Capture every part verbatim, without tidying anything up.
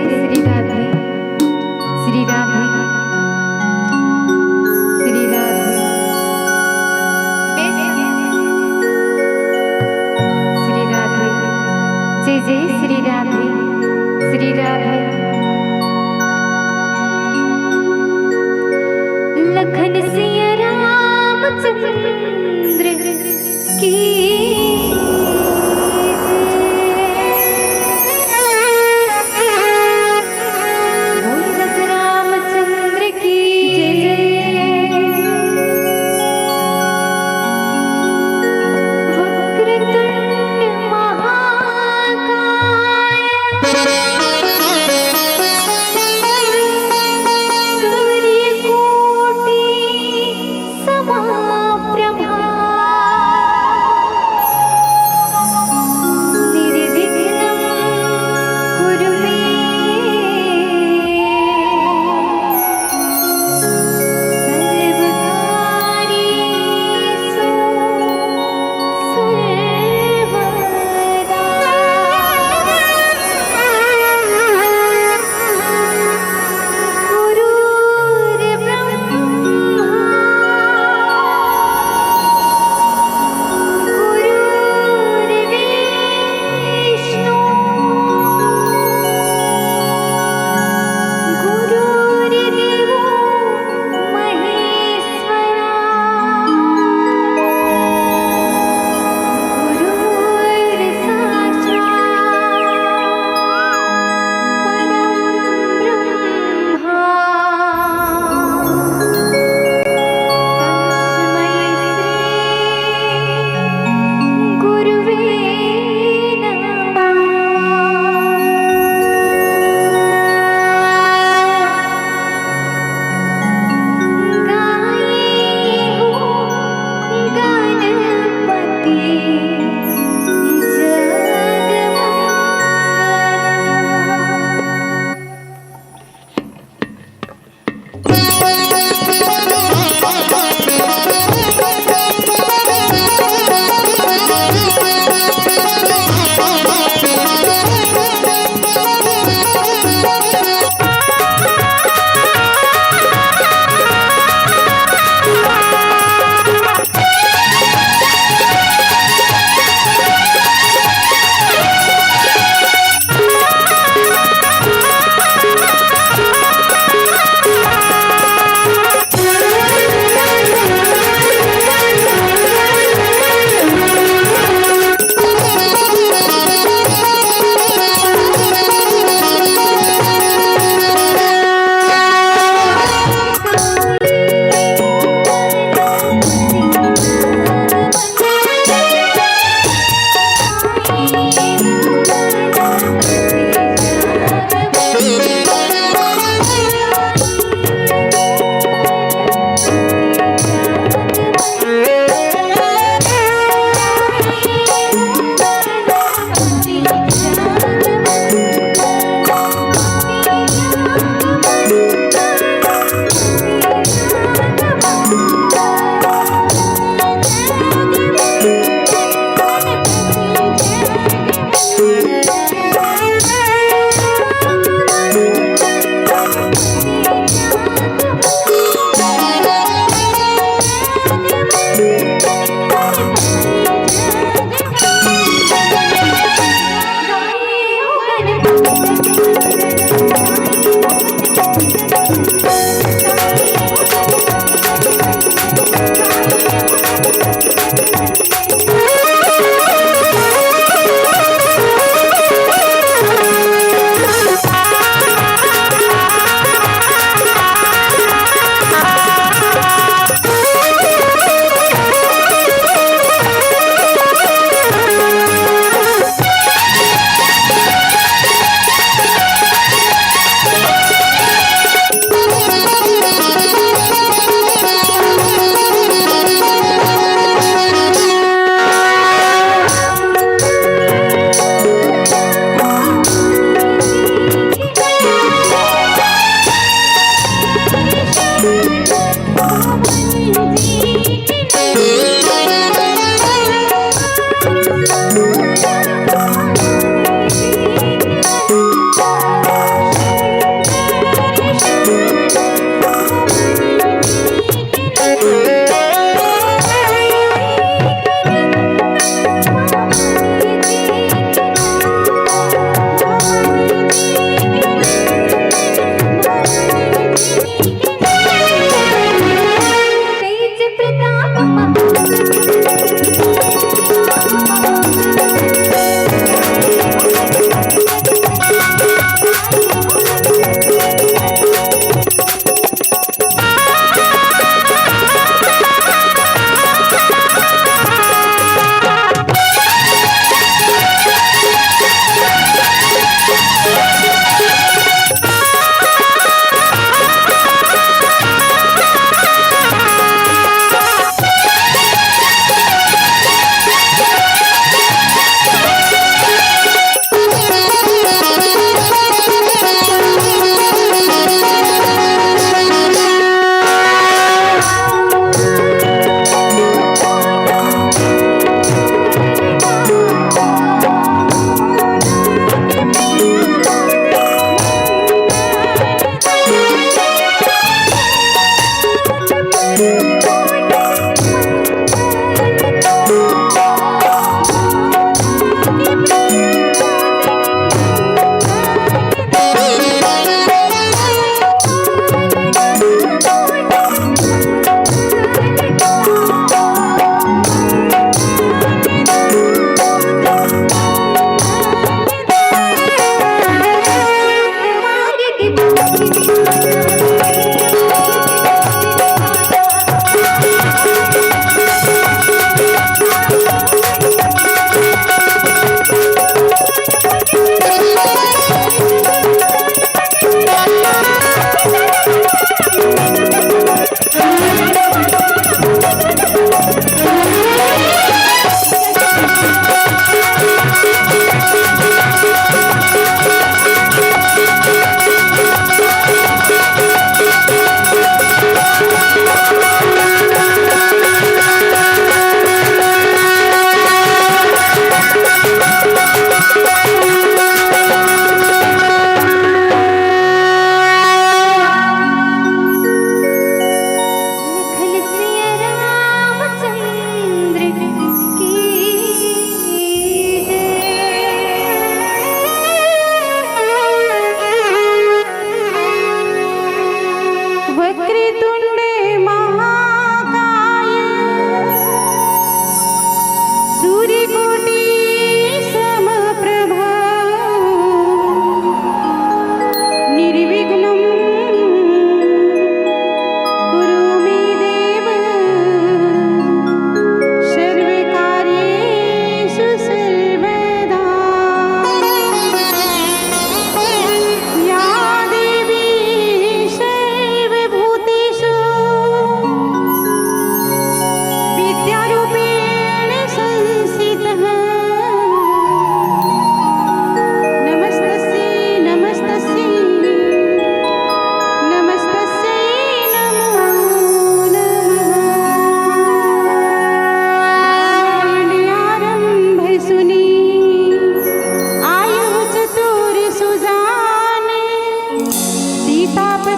श्री राधे, श्री राधे, श्री राधे। श्री राधे, जय जय श्री राधे, श्री राधे। लखन सिया रामचंद्र की जय। बोल रामचंद्र की जय। वक्रतुंड महाकाय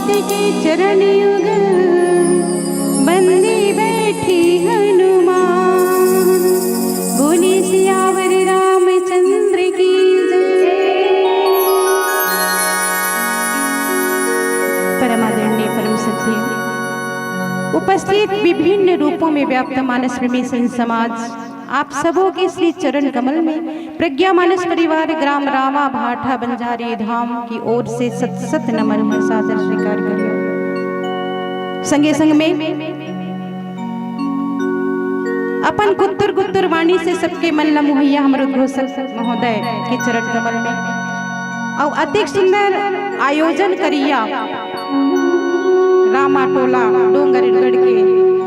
के चरण युगल बंदी बैठी हनुमान। बोले सियावर रामचंद्र की जय। परम आदरणीय, परम सत्य, उपस्थित विभिन्न रूपों में व्याप्त मानस प्रेमी संत समाज, आप सबों के श्री चरण कमल में प्रज्ञा मानस परिवार ग्राम रामा भाठा बंजारी धाम की ओर से सत सत नमन है, सादर स्वीकार करियो। संगे संग में अपन कुत्तर कुत्तर वाणी से सबके मन ला मोहैया हमर उद्घोषक महोदय के चरण कमल में, अउ अतिक सुंदर आयोजन करिया रामा टोला डोंगरगढ़ के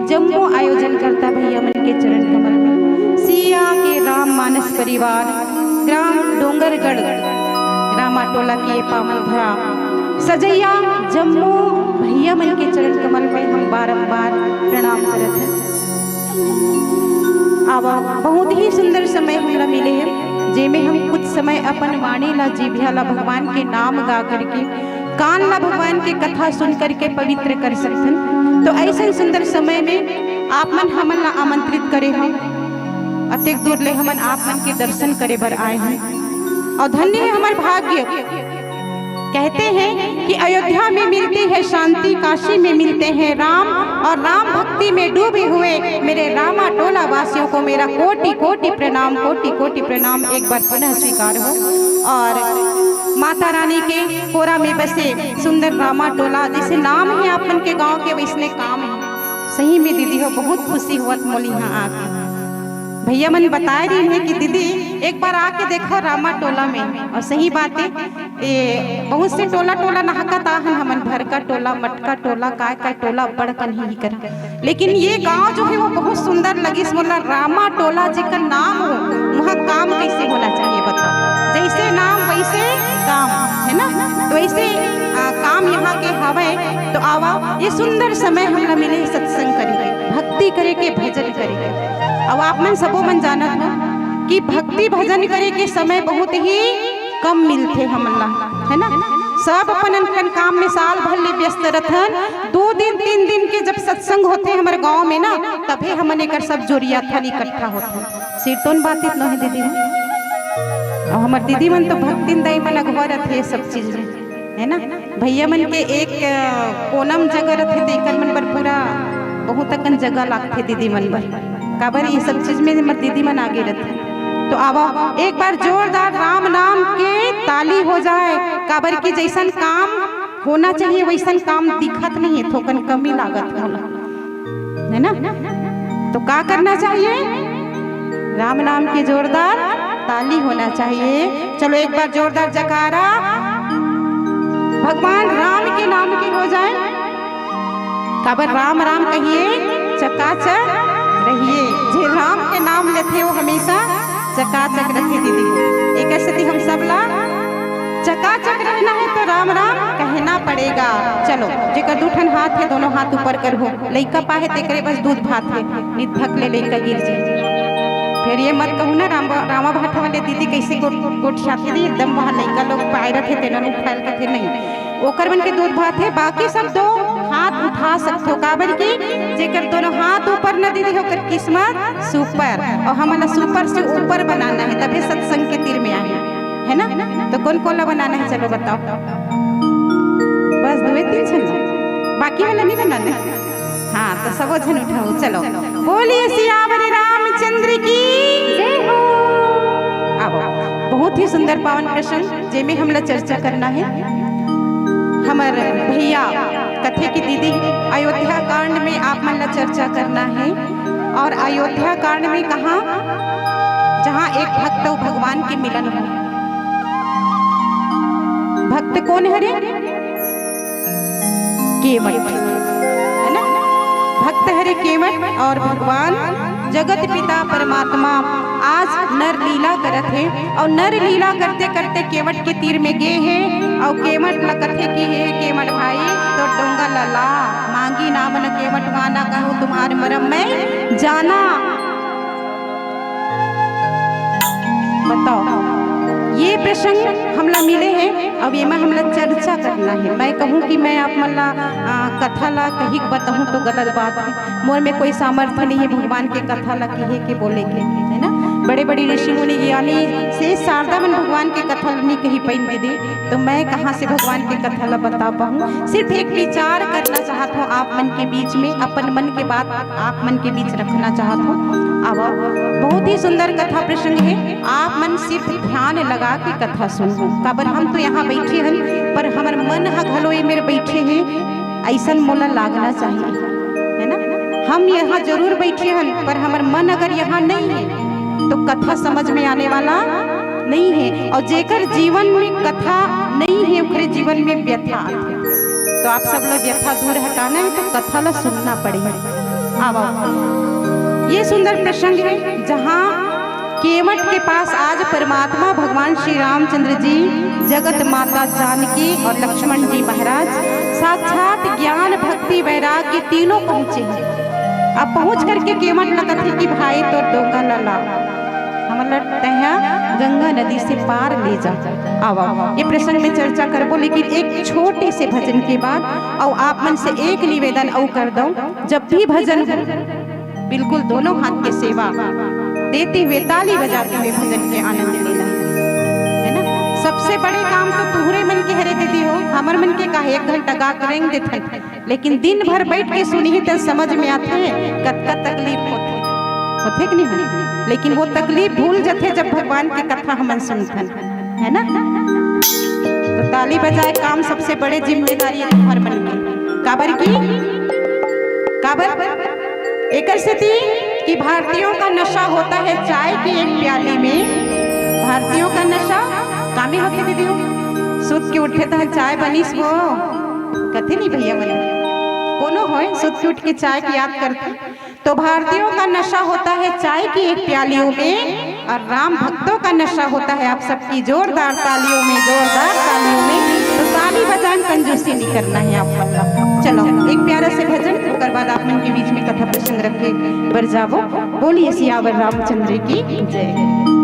जम्मो आयोजन करता भैया मन के चरण कमल में, सिया के राम मानस परिवार ग्राम डोंगरगढ़ रामा टोला के ये पावन धरा सजैया जम्मो भैया मन के चरण कमल में हम बारंबार प्रणाम करत हैं। आवा, बहुत ही सुंदर समय हमरा मिले है, जेमे हम कुछ समय अपन वाणी ला, जीभिया ला भगवान के नाम गा करके, कान ला भगवान के कथा सुन करके पवित्र कर सकथन। तो ऐसे सुंदर समय में आप मन हमन ला आमंत्रित करे हो, अतेक दूर ले हमन आप मन के दर्शन करे बर आए हैं, और धन्य है हमर भाग्य। कहते हैं कि अयोध्या में मिलती है शांति, काशी में मिलते हैं राम, और राम भक्ति में डूबे हुए मेरे रामा टोला वासियों को मेरा कोटि कोटि प्रणाम, कोटि कोटि प्रणाम एक बार पुनः स्वीकार हो। और माता रानी के कोरा में बसे सुंदर रामा टोला, जैसे नाम है आप मन के गांव के, वैसने काम है। सही में दीदी हो, बहुत खुशी होवत मोला इहाँ आके। भैया मन बताए रहिन हे कि दीदी एक बार आके देखो रामा टोला में, और सही बात है, ये बहुत से टोला टोला नहकत आहन, हमन भरका टोला, मटका टोला, काय काय टोला बड़ कन ही कर, लेकिन ये गांव जो है वो बहुत सुंदर लगिस मोला। रामा टोला जेकर नाम हो, वहाँ काम कैसे होना चाहिए बताओ, जैसे नाम वैसे काम, है ना? तो वैसे आ, काम यहाँ के हवय। तो आवा, ये सुंदर समय हमला मिले सत्संग करे के, भक्ति करे के, भजन करे के। अब आप मन सबो मन जानत हो कि भक्ति भजन करे के समय बहुत ही कम मिलथे हमन ला, है ना? सब अपन अपन काम में साल भर ले व्यस्त रथन। दो दिन तीन दिन के जब सत्संग होथे हमर गांव में ना, तभे हमन एकर सब जोरियाथन, इकट्ठा होथन। सिरतोन बात इतना है दीदी, और हमर दीदी मन तो भक्तिन दाई मन अगुवा रथे ये सब चीज में, है ना? भैया मन के एक, अ, कोना म जगह रथे, त एकर मन बर पूरा बहुत अकन जगह लागथे दीदी मन बर, काबर ये सब चीज में हमर दीदी मन आगे रथे। तो आवा, एक बार जोरदार राम नाम के ताली हो जाए, काबर कि जैसन काम होना चाहिए वैसन काम दिखत नहीं है, थोकन कमी लागत मोला, है ना? तो का करना चाहिए? राम नाम के जोरदार ताली होना चाहिए। चलो एक बार जोरदार जयकारा भगवान राम के नाम के हो जाए। काबर राम राम कहिए, चकाचक रहिए। जे राम के नाम लेथे वो हमेशा चकाचक रथे दीदी। एक सेती हम सब ला चकाचक रहना है तो राम राम कहना पड़ेगा। चलो, जेकर दू ठन हाथ है, दोनों हाथ ऊपर करहू। लइका पाहे तेकरे बस दूध भात है, नित भक ले लइका गिर जाए। फिर ये मत कहू ना राम, रामा भाठा वाले दीदी कैसे गोठ-, गोठियाथे दी, एकदम वहाँ लइका लोग पाए रथे, तेना उठाए के थे नहीं। ओकर मन के दूध भात है, बाकी सब दो हाथ उठा सकथो, काबर कि जेकर दोनों हाथ ऊपर न दीदी, ओकर किस्मत सुपर, और हमन ला सुपर से ऊपर बनाना है, तभे सत्संग के तीर में आए, है ना? तो कोन कोन ला बनाना है, चलो बताओ। बस दुए तीन झन, बाकी वाला नहीं बनाना है। हाँ, तो सबो झन उठाओ, चलो। बोलिए सियावर रामचंद्र की जय हो। अब बहुत ही सुंदर पावन प्रसंग, जेमे हमला चर्चा करना है। हमर भैया कथे कि दीदी, अयोध्या कांड में आप मन ला चर्चा करना है, और अयोध्या कांड में कहा, जहाँ एक भक्त अउ भगवान के मिलन हो। भक्त कोन हरे? केवट, है ना? भक्त हरे केवट और भगवान जगत पिता परमात्मा आज नर लीला करत हे, और नर लीला करते करते केवट के तीर में गे हे, और केवट ल कथे कि हे केवट भाई, तो डोंगा लला मांगी नाम न केवट माना, कहूँ तुम्हारे मरम में जाना। बताओ, ये प्रसंग हमला मिले हे, अब एमा हमला चर्चा करना। हे। मैं कहूँ कि मैं आप मन ला, आ, कथा ला कही के बताहूँ तो गलत बात हे। मोर में कोई सामर्थ्य नहीं हे भगवान के कथा ला कहे के, बोले के, है ना? बड़े बड़े ऋषि मुनि ज्ञानी से शारदा मन भगवान के कथा ला नहीं कही पाइन दीदी, तो मैं कहाँ से भगवान के कथा ला बता पाहूँ? सिर्फ एक विचार करना चाहत हूँ आप मन के बीच में, अपन मन के बात आप मन के बीच रखना चाहत हूँ। अब बहुत ही सुंदर कथा प्रसंग हे, आप मन सिर्फ ध्यान लगा के कथा सुनहू, काबर हम तो यहाँ बैठे हन, पर हमर मन ह घलो ए मेर बैठे हे, अइसन मोला लागना चाहिए, है ना? हम यहाँ जरूर बैठे हन, पर हमर मन अगर यहाँ नहीं हे, तो कथा समझ में आने वाला नहीं हे। और जेकर जीवन में कथा नहीं हे, ओकरे जीवन में व्यथा आथे। तो आप सब ला व्यथा दूर हटाना हे, तो कथा ला सुनना पड़ही। आवा, ये सुंदर प्रसंग हे, जहाँ केवट के पास आज परमात्मा भगवान श्री रामचंद्र जी, जगत माता जानकी और लक्ष्मण जी महाराज, साक्षात ज्ञान, भक्ति, वैराग्य तीनों पहुँचे हे। अब पहुँच करके केवट ला कथे कि भाई, तोर दोंगा ला ला, हमन ला तैं हा गंगा नदी से पार ले जा। आवा, ये प्रसंग में चर्चा करबो, लेकिन एक छोटे से भजन के बाद, अउ आप मन से एक निवेदन अउ कर दऊं, जब भी भजन हो, बिल्कुल दोनों हाथ के सेवा देते हुए, ताली बजाते हुए भजन के आनंद लेना, है ना? सबसे बड़े काम तो तुहरे मन के हरे दीदी हो, हमर मन के काहे? एक घंटा गा के रेंग देथन, लेकिन दिन भर बैठ के सुनही त समझ में आथे, कतका तकलीफ होथे, होथे कि नहीं होथे? लेकिन वो तकलीफ भूल जथे जब भगवान के कथा हमन सुनथन, है ना? तो ताली बजाए काम सबसे बड़े जिम्मेदारी हे तुम्हर मन के। काबर की, काबर? एकर सेती कि भारतीयों का नशा होता है चाय की एक प्याली में। भारतीयों का नशा कामे होथे दीदी हो? सुत के उठे त चाय बनिस वो, कथे नहीं भैया मन? कोनो होय, सुत के उठ के चाय की याद करथे। तो भारतीयों का नशा होता है चाय की एक प्यालियों में, और राम भक्तों का नशा होता है आप सबकी जोरदार तालियों में, जोरदार तालियों में। तो ताली बजान, कंजूसी नहीं करना है आप मन ला। चलो, एक प्यारा से भजन, ओकर बाद आप मन के बीच में कथा प्रसंग रखे बर जाबो। बोलिए सियावर रामचंद्र की जय।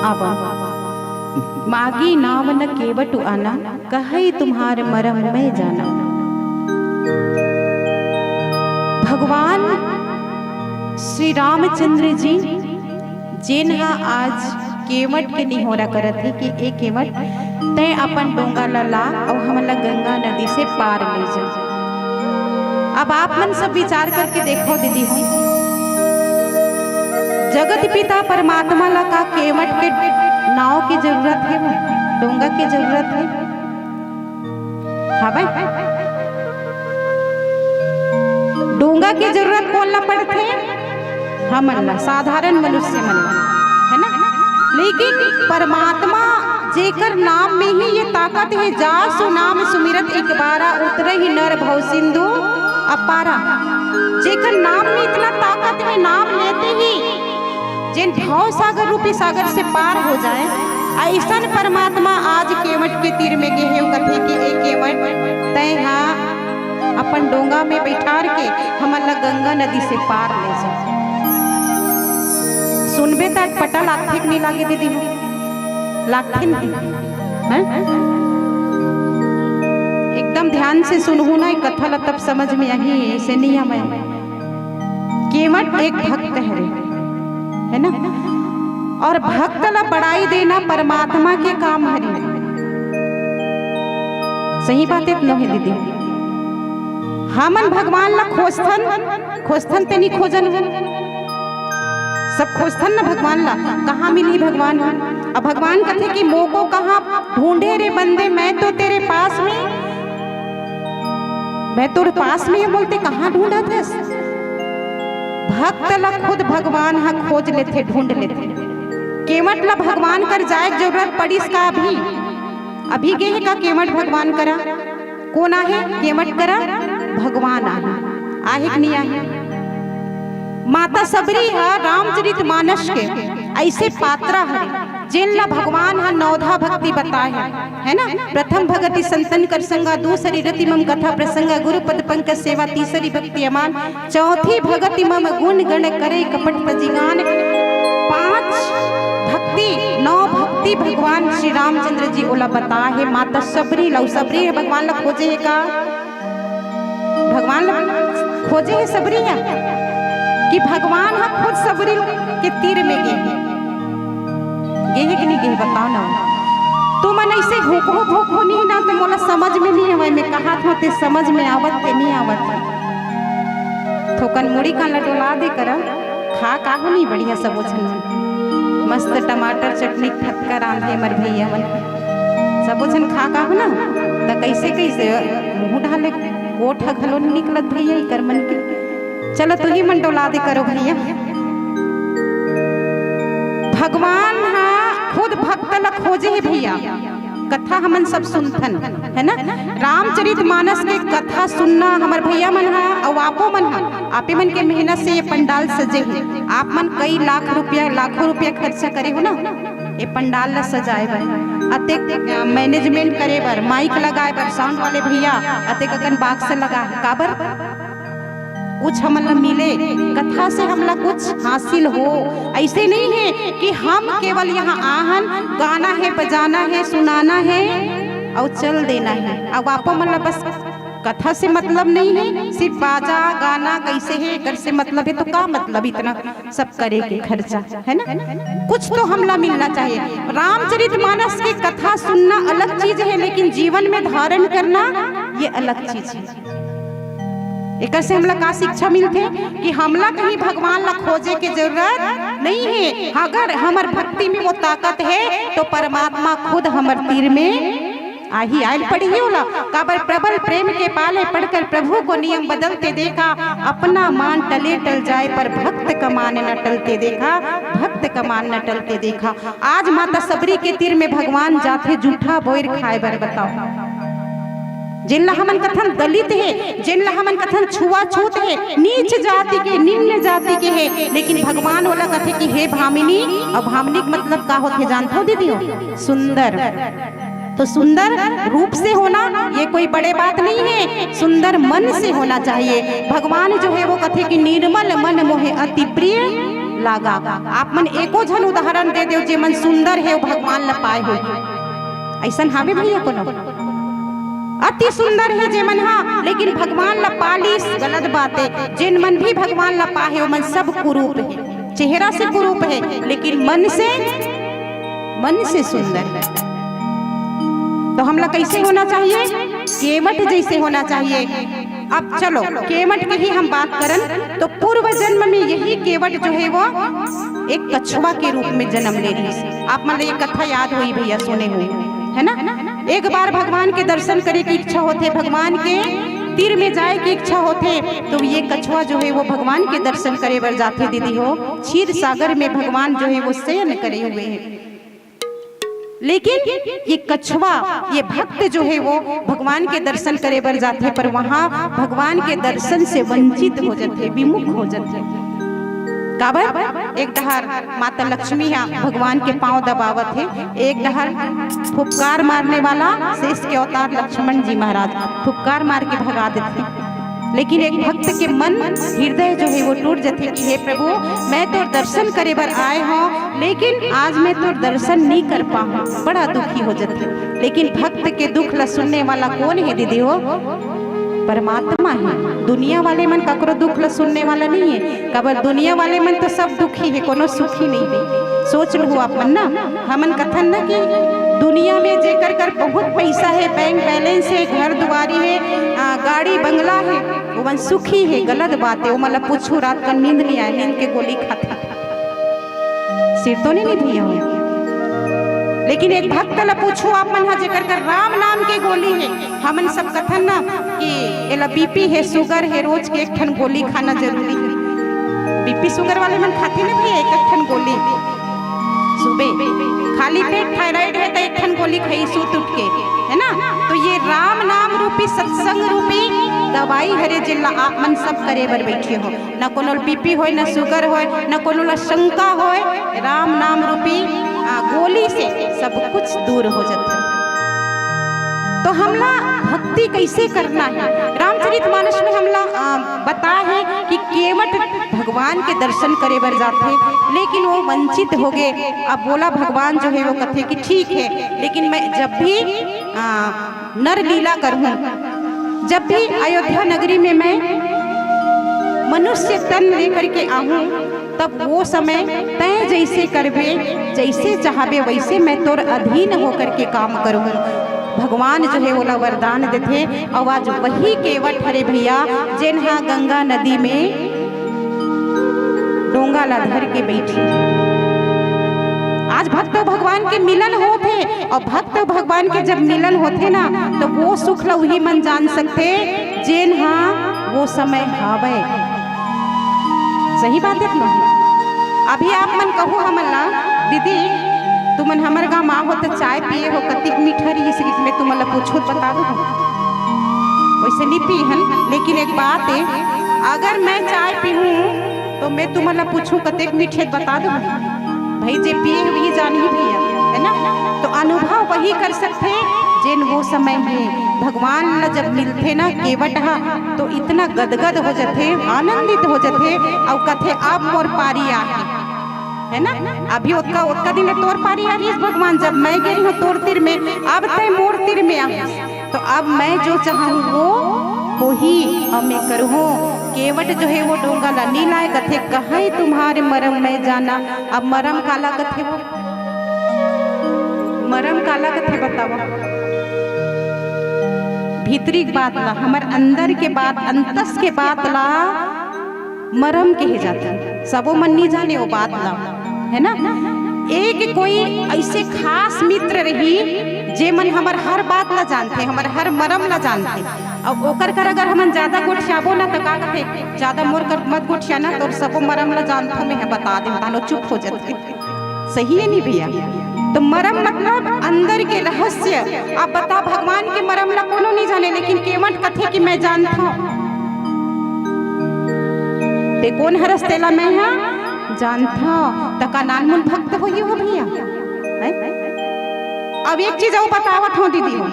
आवा। मागी नाम न केवट आना, कहई तुम्हार मरम मैं जाना। भगवान श्री रामचंद्र जी जेन ह आज केवट के निहोरा करत हे कि ए केवट, तैं अपन डोंगा ल ला अउ हमन ल गंगा नदी से पार ले जा। अब आप मन सब विचार करके देखो दीदी हो, जगत पिता परमात्मा ला का केवट के नाव के जरूरत हे, वो डोंगा के जरूरत हे? हवय? डोंगा के जरूरत कोन ला पड़थे? हमन ला, साधारण मनुष्य मन ला, है ना? लेकिन परमात्मा जेकर नाम में ही ये ताकत है, जा सो नाम सुमिरत एक बारा, उतरे ही नर भव सिंधु अपारा। जेकर नाम में इतना ताकत है, नाम लेते ही जेन भव सागर रूपी सागर से पार हो जाए, अइसन परमात्मा आज केवट के तीर में गे हे, कथे कि ए केवट, तैं हा अपन डोंगा में बैठार के हमन ला गंगा नदी से पार ले जा। सुनबे त अटपटा लागथे कि नहीं लागे दीदी हो? लागथे नहीं? हैं? एकदम ध्यान से सुनहू ना, ए कथा ला तब समझ में आही, ऐसे नहीं आवे। केवट एक भक्त हरे, है ना? और भक्त ला बड़ाई देना परमात्मा के काम हरे। सही बात है, नोहे दीदी? हमन भगवान ला खोजथन, खोजथन ते नहीं खोजन हन। सब खोजथन ना भगवान ला, कहाँ मिली भगवान? अब भगवान कथे कि मोको कहाँ ढूंढे रे बंदे, मैं तो तेरे पास में, मैं तोर पास में हूँ बोलते कहाँ ढूंढत हस? भक्त ला खुद भगवान हा खोज लेथे, ढूंढ लेथे। केवट ला भगवान कर जाए के जरूरत पड़िस का? अभी, अभी गे हे का केवट भगवान करा? कोन आहे केवट करा? भगवान आहे। आहे कि नहीं आहे? माता सबरी हा रामचरित मानस के ऐसे पात्रा हरे, जेन ला भगवान हा नवधा भक्ति बताए हे, है ना? प्रथम भगति संतन कर संगा, दूसरी रति मम कथा प्रसंगा, गुरु पद पंकज सेवा, तीसरी भक्ति अमान, चौथी भगति मम गुण गण करे कपट पजिगान। पांच भक्ति, नौ भक्ति भगवान श्री रामचंद्र जी ओला बताए हे। माता सबरी ला, सबरी हे भगवान ला खोजे हे का? भगवान ला खोजे हे सबरी हा कि भगवान हा खुद सबरी के तीर में गे हे? गे हे कि नहीं गे हे, बताओ ना। तुमन ऐसे भूखो भूखो नहीं ना, तो मोला समझ में नहीं आवे, मैं कहा था ते समझ में आवत ते नहीं आवत हे। थोकन मुड़ी कान ला डोला दे करा, खा का हो नहीं बढ़िया सबो झन मन। मस्त टमाटर चटनी फटका रांधे मर भैया मन, सबो झन खा का हो ना, त कैसे कैसे मुंह ढाले, कोट ह घलो नहीं निकलत भैया इकर मन के। चलो तुही मन डोला दे करो भैया। भगवान हा खुद भक्त ला खोजे हे भैया। कथा हमन सब सुनथन, है ना? रामचरित मानस के कथा सुनना हमर भैया मन हा अउ आपो मन हा, आपे मन के मेहनत से ये पंडाल सजे हे। आप मन कई लाख रुपया, लाखों रुपया खर्चा करे हो ना ये पंडाल ला सजाए बर, अतेक, अ, मैनेजमेंट करे बर, माइक लगाए बर, साउंड वाले भैया अतेक अकन बॉक्स लगा हे। काबर? कुछ हमन ला मिले, कथा से हमला कुछ हासिल हो। ऐसे नहीं है कि हम केवल यहाँ आहन, गाना है, बजाना है, सुनाना है और चल देना है। अब आपो मन ला बस कथा से मतलब नहीं है, सिर्फ बाजा गाना कैसे है एकर से मतलब है, तो का मतलब इतना सब करे के खर्चा, है ना? कुछ तो हमला मिलना चाहिए। रामचरित मानस के कथा सुनना अलग चीज है, लेकिन जीवन में धारण करना ये अलग चीज है। एकर से हमला का शिक्षा मिलथे कि हमला कहीं भगवान ला खोजे के जरूरत नहीं है। अगर हमर भक्ति में वो ताकत है तो परमात्मा खुद हमर तीर में आही, आयल पड़ही ओला। काबर? प्रबल प्रेम के पाले पड़कर प्रभु को नियम बदलते देखा, अपना मान टले टल जाए पर भक्त का मान न टलते देखा, भक्त का मान न टलते देखा। आज माता सबरी के तीर में भगवान जाथे जूठा बोइर खाए बर, बताओ। जेन ला हमन कथन दलित हे, जेन ला हमन कथन छुआछूत हे, नीच जाति के, निम्न जाति के हे, लेकिन भगवान ओला कथे कि हे भामिनी, अउ भामिनी के मतलब का होथे जानथव दीदी हो? सुंदर। तो सुंदर रूप से होना ये कोई बड़े बात नहीं है, सुंदर मन से होना चाहिए। भगवान जो है वो कथे कि निर्मल मन मोहे अति प्रिय लागा। आप मन एको झन उदाहरण दे देव जे मन सुंदर हे, वो भगवान ला पाए हो, ऐसन हावे भैया कोनो? अति सुंदर हे जे मन हा, लेकिन भगवान ला पालिस, गलत बात है। जेन मन भी भगवान ला पाहे, वो मन सब कुरूप है, चेहरा से कुरूप है, लेकिन मन से, मन से सुंदर है। तो हमला कैसे होना चाहिए? केवट जैसे होना चाहिए। अब चलो, केवट के ही हम बात करन, तो पूर्व जन्म में यही केवट जो है वो एक कछुआ के रूप में जन्म ले रहिस। आप मन ला ये कथा याद होही भैया, सुने हो, है ना? एक बार भगवान के दर्शन करे की इच्छा होथे, भगवान के तीर में जाए की इच्छा होथे, तो ये कछुआ जो है वो भगवान के दर्शन करे बर जाथे दीदी हो। क्षीर सागर में भगवान जो है वो शयन करे हुए हैं, लेकिन ये कछुआ, ये भक्त जो है वो भगवान के दर्शन करे बर जाथे, पर वहां भगवान के दर्शन से वंचित हो जाथे, विमुख हो जाथे। काबर? एक डहर माता लक्ष्मी हा भगवान के पांव दबावत हे, एक डहर फुफकार मारने वाला शेष के अवतार लक्ष्मण जी महाराज फुफकार मार के भगा देथे। लेकिन एक भक्त के मन, हृदय जो है वो टूट जाथे कि हे प्रभु, मैं तोर दर्शन करे बर आए हूँ, लेकिन आज मैं तोर दर्शन नहीं कर पाऊँ, बड़ा दुखी हो जाथे। लेकिन भक्त के दुख ला सुनने वाला कौन है दीदी हो? परमात्मा है। दुनिया वाले मन ककरो दुख ला सुनने वाला नहीं है। काबर दुनिया वाले मन तो सब दुखी है, कोनो सुखी नहीं है। सोच लहू आप मन ना, हमन कथन ना कि दुनिया में जेकर कर बहुत पैसा है, बैंक बैलेंस है, घर दुआरी है, आ, गाड़ी बंगला है, वो मन सुखी है, गलत बात है। वो मन ला पूछू, रात का नींद नहीं आए, नींद के गोली खाथे। सिर तो नहीं, नहीं भैया हो। लेकिन एक भक्त ला पूछू आप मन हा, जेकर कर राम नाम के गोली है, हमन सब कथन ना कि एला बीपी है, शुगर है, रोज के एक ठन गोली खाना जरूरी है। बीपी शुगर वाले मन खाथे ना भैया एक एक ठन गोली सुबह, खाली पेट थायराइड है तो एक ठन गोली खाई सूत उठ के, है ना? तो ये राम नाम रूपी, सत्संग रूपी दवाई हरे, जेला आप मन सब करे बर बैठे हो। ना कोनो बीपी होय, ना शुगर होय, ना कोनो ला शंका होय, राम नाम रूपी, आ, गोली से सब कुछ दूर हो जाथे। तो हमला भक्ति कैसे करना है? रामचरित मानस में हमला, आ, बता है कि केवट भगवान के दर्शन करे बर जाथे, लेकिन वो वंचित हो गए। अब बोला भगवान जो है वो कथे कि ठीक है, लेकिन मैं जब भी, आ, नर लीला करहूँ, जब भी अयोध्या नगरी में मैं मनुष्य तन लेकर के आहूँ, तब वो समय तैं जैसे करबे, जैसे चाहबे, वैसे मैं तोर अधीन होकर के काम करूँ। भगवान जो है ओला वरदान देथे, अउ आज वही केवट हरे भैया, जेन हा गंगा नदी में डोंगा ला धर के बैठी। आज भक्त अउ भगवान के मिलन होत हे, अउ भक्त अउ भगवान के जब मिलन होथे ना, तो वो सुख ला उही मन जान सकथे, जेन हा वो समय हावय। सही बात है ना? अभी आप मन कहू हमन ला, "दीदी, तुमन हमर गांव आहो त चाय पिए हो, कतिक मीठा रहिस," मैं तुमन ला पूछूं त बता दो। वैसे नहीं पी हन, लेकिन एक बात है, अगर मैं चाय पीहूं तो मैं तुमन ला पूछूं कतेक मीठे, बता दो। भाई जे पिए हुए ही जान ही भैया, है ना? तो अनुभव वही कर सकथे जेन वो समय हे। भगवान ला जब मिलथे ना केवट हा, तो इतना गदगद हो जथे, आनंदित हो जथे, अउ कथे, "अब मोर पारी आहे," है ना? अभी ओतका, ओतका दिन तोर पारी आ रहिस भगवान, जब मैं गे रहिस तोर तीर में, अब तैं मोर तीर में आ। तो अब मैं जो चाहूँ वो होही, अउ मैं करहूँ। केवट जो है वो डोंगा ला नी लाय, कथे, "कहै तुम्हारे मरम मैं जाना।" अब मरम काला कथे वो? मरम काला कथे बतावा? भीतरी के बात ला, हमर अंदर के बात, अंतस के बात ला मरम कहे जाथे। सबो मन नी जाने वो बात ला, है ना? एक कोई ऐसे खास मित्र रही, जे मन हमर हर बात ला जानथे, हमर हर मरम ला जानथे। अउ ओकर कर अगर हमन ज्यादा गोठियाबो ना, त का कथे, "ज्यादा मोर कर मत गोठिया ना, तोर सबो मरम ला जानथो मैं, बता दे," तानो चुप हो जाथे। सही है नहीं भैया? तो मरम मतलब अंदर के रहस्य। आप बता, भगवान के मरम ला कोनो नहीं जाने, लेकिन केवट कथे कि मैं जानथो। ते कोन हरस तेला मैं हा जानथो। त का नानमुन भक्त होही हो भैया? हैं? अब एक चीज अउ बतावत हों दीदी हो,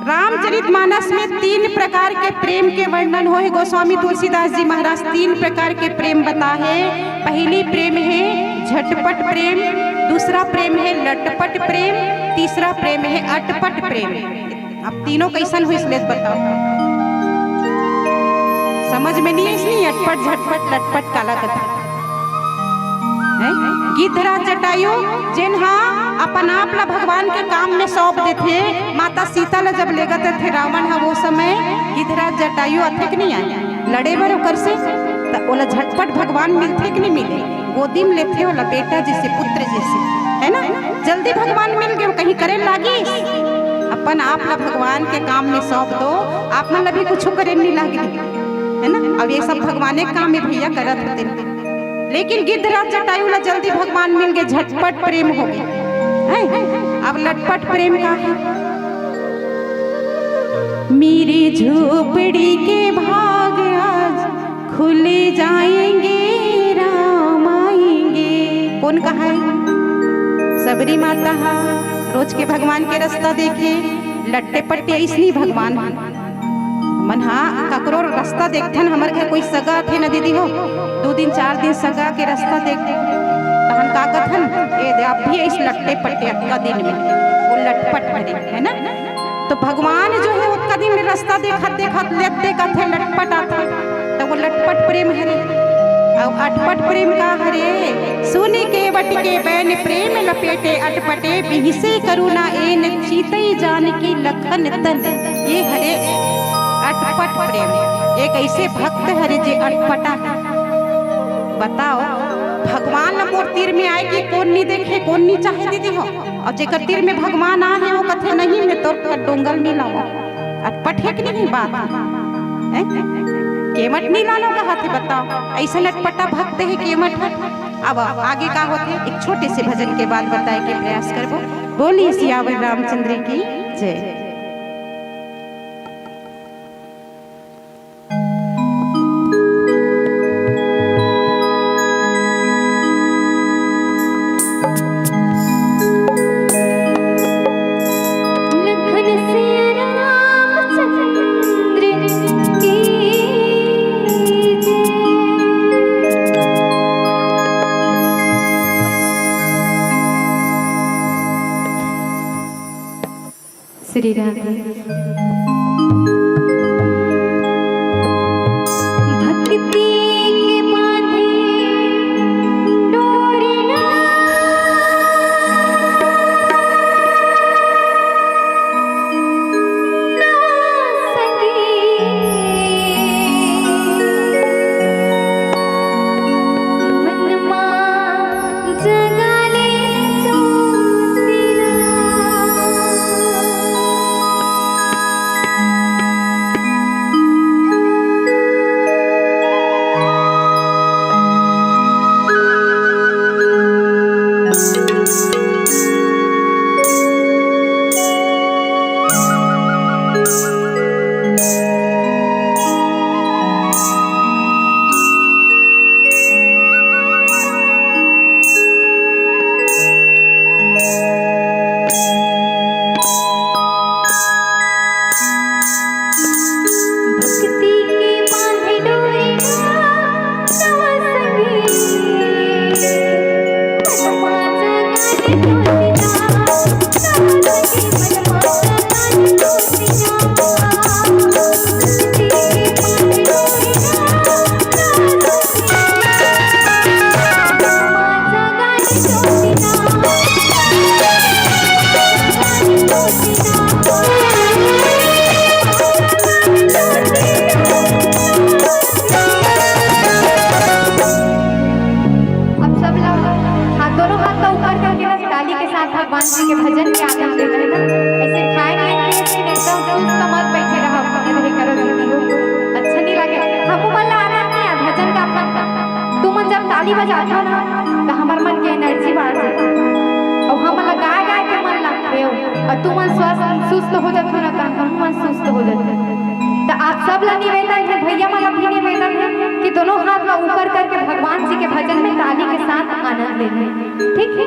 रामचरित मानस में तीन प्रकार के प्रेम के वर्णन होहे। गोस्वामी तुलसीदास जी महाराज तीन प्रकार के प्रेम बताहे। पहली प्रेम हे झटपट प्रेम, दूसरा प्रेम हे लटपट प्रेम, तीसरा प्रेम हे अटपट प्रेम। अब तीनों कैसन होइस ले बताओ, समझ में नहीं आइस नहीं, अटपट झटपट लटपट काला कथे। हैं? गिद्धराज जटायु जेन हा अपन आप ला भगवान के काम में सौंप देथे, माता सीता ला जब लेगत रथे रावण हा, वो समय गिद्धराज जटायु आथे कि नहीं आए लड़े बर ओकर से? त ओला झटपट भगवान मिलथे कि नहीं मिले? गोदी में लेथे ओला बेटा जैसे, पुत्र जैसे, है ना? जल्दी भगवान मिल गए, कहीं करे लागिस? अपन आप ला भगवान के काम में सौंप दो, आप मन ला भी कुछ करे नहीं लागे, है ना? अब ये सब भगवाने के काम में भैया करत होते। लेकिन गिद्धराज जटायु ला जल्दी भगवान मिल गए, झटपट प्रेम हो गए। हैं? अब लटपट प्रेम का है? मेरी झोपड़ी के भाग आज खुल जाएंगे, राम आएंगे। कौन कहा है? सबरी माता हा, रोज के भगवान के रास्ता देखे, लट्टे पट्टे इसनी भगवान हा। मन हा ककरो रास्ता देखथन, हमर घर कोई सगा आथे न दीदी हो, दो दिन चार दिन सगा के रास्ता देख, तहन का कथन, ये दे, अब भी इस लट्टे पट्टे अतका दिन में, वो लटपट भरे, है ना? तो भगवान जो है, ओतका दिन में रास्ता देखत देखत लेते कथे लटपट आथे, तो वो लटपट प्रेम हरे। और अटपट प्रेम का हरे? सुनि केवट के बैन प्रेम लपेटे, अटपटे बिहसे करुणा एन, चीतई जानकी लखन तन। ये हरे अटपट प्रेम। एक ऐसे भक्त हरे जे अटपटा है। बताओ, भगवान ला मोर तीर में आए कि कोन नहीं देखे, कोन नहीं चाहे दीदी हो? और जेकर तीर में भगवान आ है, वो कथे नहीं, मैं तोर कर डोंगल नहीं लाऊं। अटपट है कि नहीं बात? हैं? केवट नहीं लानो कहा थे, बताओ। ऐसा अटपटा भक्त है केवट है। अब आगे का होथे, एक छोटे से भजन के बाद बताए के प्रयास करबो। बोलिए सियावर रामचंद्र की जय। लखन सिया रामचंद्र की जय। श्री राधे। भक्ति के बांधे डोरी ना, ना सके मन मा जगा ले ज्योति ना। अब सब लोग हाथ, दोनों हाथ का ऊपर करके ना ताली के साथ भगवान जी के भजन के आनंद लेते हैं ना। ऐसे खाए पिए के ऐसे एकदम चुस्त कमर बैठे रहो, अपने रहे करो दीदी हो, अच्छा नहीं लगे। हमको मन ला आनंद नहीं है भजन का। अपन तुमन जब ताली बजाथो ना, तो हमर मन के एनर्जी बढ़ जाता, और हम ला गाय गाय के मन लगथे, और तुमन स्वस्थ सुस्त हो जाथो ना, तो हमर मन सुस्त हो जाथे। तो आप सब ला निवेदन है, भैया मन ला भी निवेदन है कि दोनों हाथ ला ऊपर करके भगवान जी के भजन में ताली के साथ आनंद लें। ठीक है।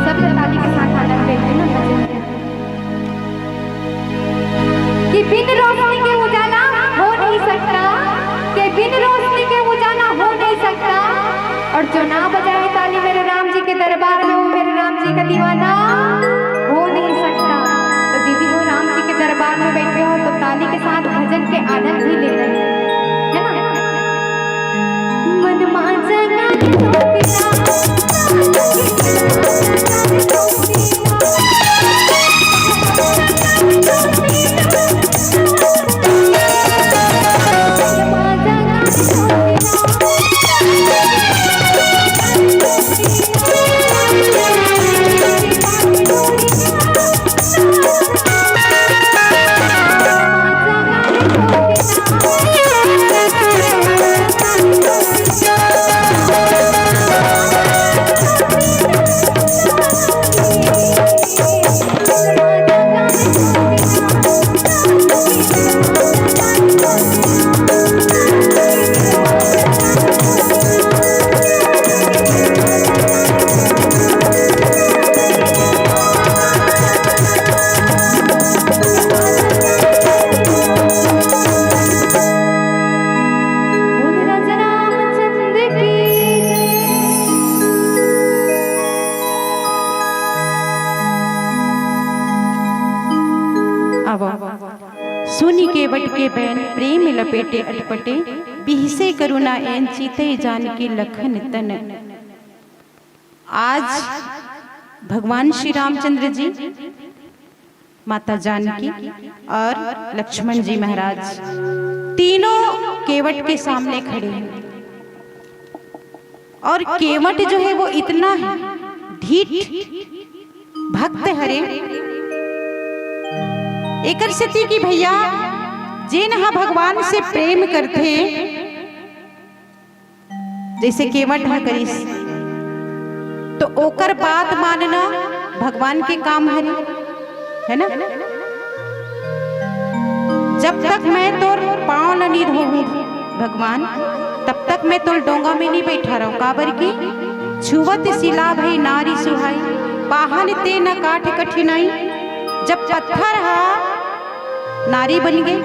सब ताली के साथ आनंद लेते हैं। कि बिन रोशनी के उजाला हो नहीं सकता, कि बिन रोशनी के उजाला हो नहीं सकता। और जो ना बजाए ताली मेरे राम जी के दरबार में, वो मेरे राम जी का दीवाना हो नहीं सकता। तो दीदी, वो राम जी के दरबार में बैठे हो तो ताली के साथ भजन के आनंद भी लेते हैं, है ना? मन मांझा आवा। सुनि केवट के बैन प्रेम लपेटे अटपटे, बिहसे करुणा एन चितई जानकी लखन तन। आज भगवान श्री रामचंद्र जी, माता जानकी और लक्ष्मण जी महाराज तीनों केवट के सामने खड़े हैं। और केवट जो है वो इतना ढीठ भक्त हरे, एकर सेती कि भैया जेन ह भगवान से प्रेम करथे, जैसे केवट ह करिस, तो ओकर बात मानना भगवान के काम हरे, है ना? जब तक मैं तोर पाँव ल नी धोहूं भगवान, तब तक मैं तोर डोंगा में नी बैठा रहूं। काबर की छुवत सिला भई नारी सुहाई, पाहन ते न काठ कठिनाई। जब पत्थर हा नारी बन गे,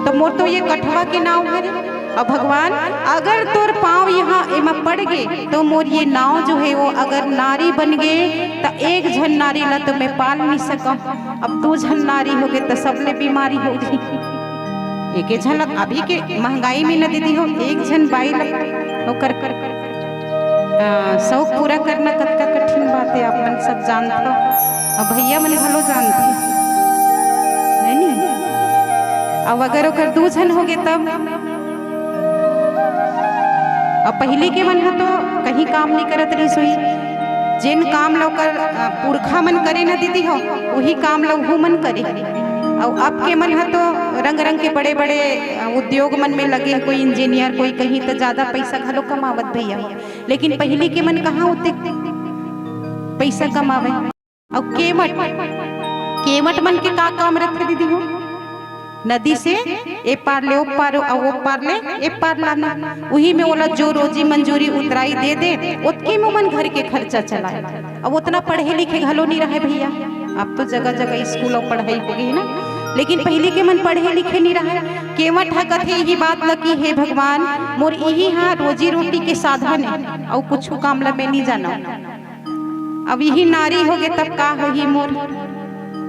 तो मोर तो ये कठवा के नाव हरे। अउ भगवान, अगर तोर पाँव यहाँ एमा पड़ गे, तो मोर ये नाव जो है वो अगर नारी बन गे, त एक झन नारी ला तो मैं पाल नहीं सकम। अब दू झन नारी हो गे, त सबले बीमारी हो गे। एके झन ला, अभी के महंगाई में न दीदी हो, एक झन बाई ला ओकर अ, शौक पूरा करना कतका कठिन बात है, आप मन सब जानथव, अउ भैया मन घलो जानथे, है नी? अउ अगर ओकर दू झन हो गे तब, अउ पहिली के मन ह तो कहीं काम नहीं करत रहिस होही, जेन काम ल ओकर, अ, पुरखा मन करे ना दीदी हो, वही काम ल उहू मन करे। अउ अब के मन ह तो रंग रंग के बड़े बड़े, अ, उद्योग मन में लगे, कोई इंजीनियर, कोई कहीं, तो ज्यादा पैसा घलो कमावत भैया हो। लेकिन पहिली के मन कहाँ होते पैसा कमावे? अउ केवट, केवट मन के का काम रथे दीदी हो? नदी से ए पार ले ओ पार, अउ ओ पार ले ए पार लाना। उही में ओला जो रोजी मंजूरी उतराई दे दे, ओतके में ओमन घर के खर्चा चलाए। अब ओतना पढ़े लिखे घलो नहीं रहे भैया, अब तो जगह जगह स्कूल अउ पढ़ाई हो गई ना, लेकिन पहिली के मन पढ़े लिखे नहीं रहे। केवट ह कथे यही बात ल कि हे भगवान, मोर इही हा रोजी रोटी के साधन है, अउ कुछ काम ल मैं नहीं जाना। अब यही नारी हो गे तब का होही मोर,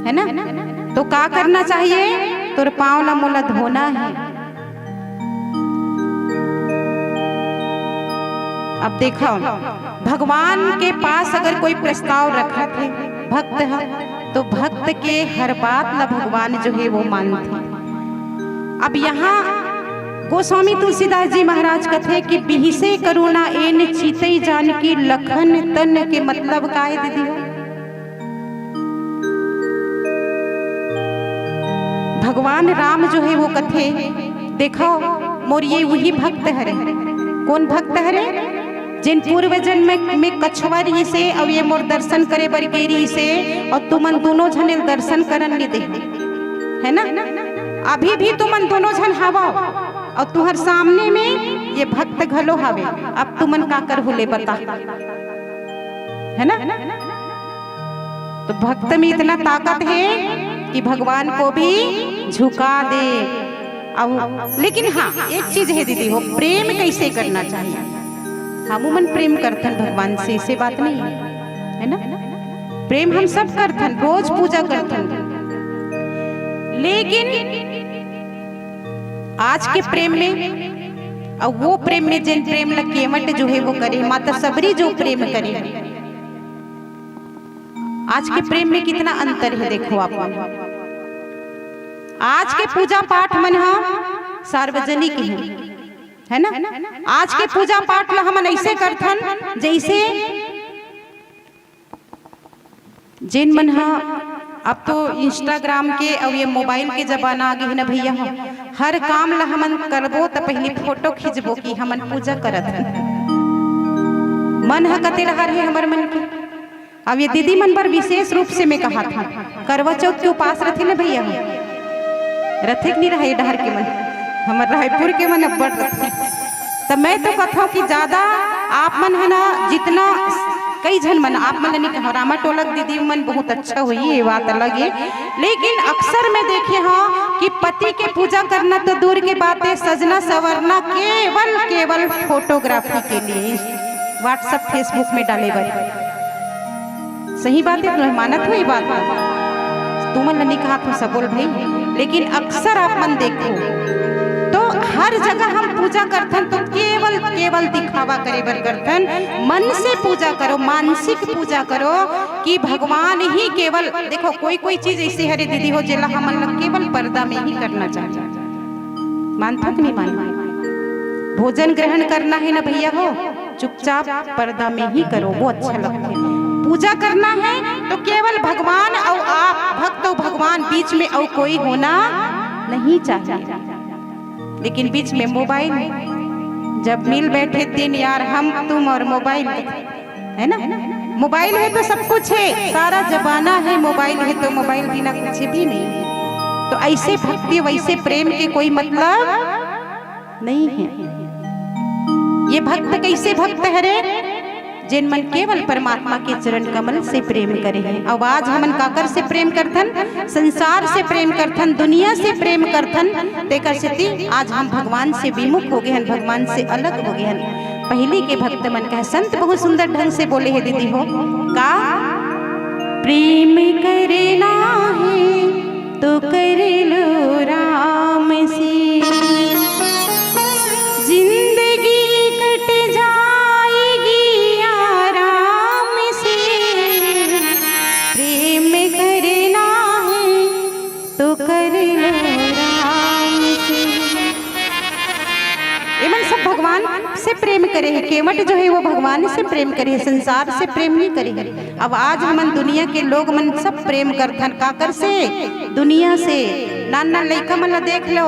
है ना? तो का करना चाहिए? तोर पाँव ला मोला धोना है। अब देखो, भगवान के पास अगर कोई प्रस्ताव रखत है भक्त ह, तो भक्त के हर बात ला भगवान जो है वो मानथे। अब यहाँ गोस्वामी तुलसीदास जी महाराज कथे कि बिहसे करुणा एन चितई जानकी लखन तन के मतलब का है दीदी हो? भगवान राम जो है वो कथे, देखो मोर ये वही भक्त हरे। कौन भक्त हरे? जिन पूर्व जन्म में, में कछुआ रहिसे अउ ये मोर दर्शन करे बर गे रहिसे, अउ तुमन दोनों झन ल दर्शन करन नहीं दे, है ना? अभी भी तुमन दोनों झन हवव, अउ तुहर सामने में ये भक्त घलो हवे। अब तुमन का करहू ले बता, है ना? तो भक्त में इतना ताकत है कि भगवान को भी झुका दे। अब लेकिन हाँ, एक चीज है दीदी हो, प्रेम कैसे करना चाहिए। हम उमन प्रेम करथन भगवान से, ऐसे बात नहीं है, है ना? प्रेम हम सब करथन, रोज पूजा करथन, लेकिन आज के प्रेम में अउ वो प्रेम में, जेन प्रेम ला केवट जो है वो करे, माता सबरी जो प्रेम करे, आज के प्रेम में कितना अंतर है, देखो आप मन। आज के पूजा पाठ मन ह सार्वजनिक है, है ना? आज के पूजा पाठ ला हमन ऐसे करथन जैसे जेन मन ह, अब तो Instagram के अउ ये मोबाइल के जमाना आ गे हे ना भैया, ह हर काम ला हमन करबो त पहली फोटो खींचबो कि हमन पूजा करत हन। मन ह कते डहर हे हमर मन के। अब ये दीदी मन बर विशेष रूप से मैं कहा था, करवा चौथ के उपास रथे ना भैया, ह रथे कि नहीं रहे ये डहर के मन, हमर रायपुर के मन अब्बड़ रथे। त मैं तो कथों कि ज्यादा आप मन है ना, जितना कई झन मन, आप मन ला नहीं कहो, रामा टोलक दीदी मन बहुत अच्छा हुई, ये बात अलग है। लेकिन अक्सर मैं देखे हूँ कि पति के पूजा करना तो दूर के बात है, सजना संवरना केवल, केवल फोटोग्राफी के लिए WhatsApp, Facebook में डाले बर। सही बात है, तुमन मानत हो ये बात? तुमन ल नहीं कहा था सबोल भाई, लेकिन अक्सर आप मन देखो तो हर जगह हम पूजा करथन तो केवल, केवल दिखावा करे बर करथन। मन से पूजा करो, मानसिक पूजा करो कि भगवान ही केवल। देखो, कोई कोई चीज ऐसे हरे दीदी हो जेला हमन ल केवल पर्दा में ही करना चाहिए। मानथो कि नहीं मानथो? भोजन ग्रहण करना है ना भैया हो, चुपचाप पर्दा में ही करो, वो अच्छा लगता है। पूजा करना है तो केवल भगवान और आप, भक्त और भगवान, बीच में और कोई होना नहीं चाहिए। लेकिन बीच में मोबाइल, जब मिल बैठे तीन यार, हम, तुम और मोबाइल, है ना? मोबाइल हे तो सब कुछ हे, सारा जमाना हे, मोबाइल हे तो मोबाइल बिना कुछ भी नहीं हे। तो ऐसे भक्ति, वैसे प्रेम के कोई मतलब नहीं हे। ये भक्त कैसे भक्त हरे? जेन मन केवल परमात्मा के चरण कमल से प्रेम करे हे। अउ आज हमन काकर से प्रेम करथन? संसार से प्रेम करथन, दुनिया से प्रेम करथन। तेकर सेती आज हम भगवान से विमुख हो गे हन, भगवान से अलग हो गे हन। पहिली के भक्त मन कहे, संत बहुत सुंदर ढंग से बोले हे दीदी हो। का? प्रेम करना है तो कर लो राम से, जिंदगी कट जाएगी आराम से। प्रेम करना है तो कर लो राम से। एमन सब भगवान से प्रेम करे हे, केवट जो हे वो भगवान से प्रेम करे हे, संसार से प्रेम नहीं करे हे। अब आज हमन दुनिया के लोग मन सब प्रेम करथन, काकर से? दुनिया से। नान नान लइका मन ला देख लो,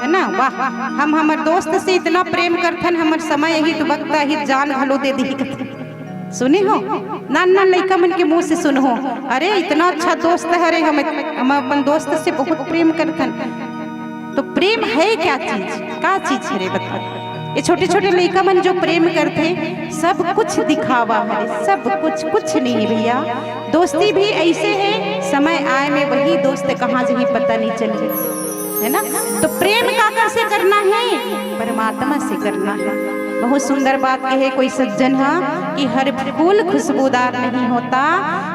हे ना? वाह, हम हमर दोस्त से इतना प्रेम करथन, हमर समय यही तो वक्त ही जान घलो दे दी। सुने हो, नान नान लइका मन के मुंह से सुनहो, अरे इतना अच्छा दोस्त हरे, हम हम अपन दोस्त से बहुत प्रेम करथन। तो प्रेम हे क्या चीज, का चीज हरे, बताओ? ये छोटे छोटे लइका मन जो प्रेम करथे, सब कुछ दिखावा हरे, सब कुछ, कुछ नहीं हे भैया। दोस्ती भी ऐसे हे, समय आए में वही दोस्त कहाँ जही पता नहीं चली, हे ना? तो प्रेम काकर से करना हे? परमात्मा से करना हे। बहुत सुंदर बात कहे कोई सज्जन हा कि हर फूल खुशबूदार नहीं होता,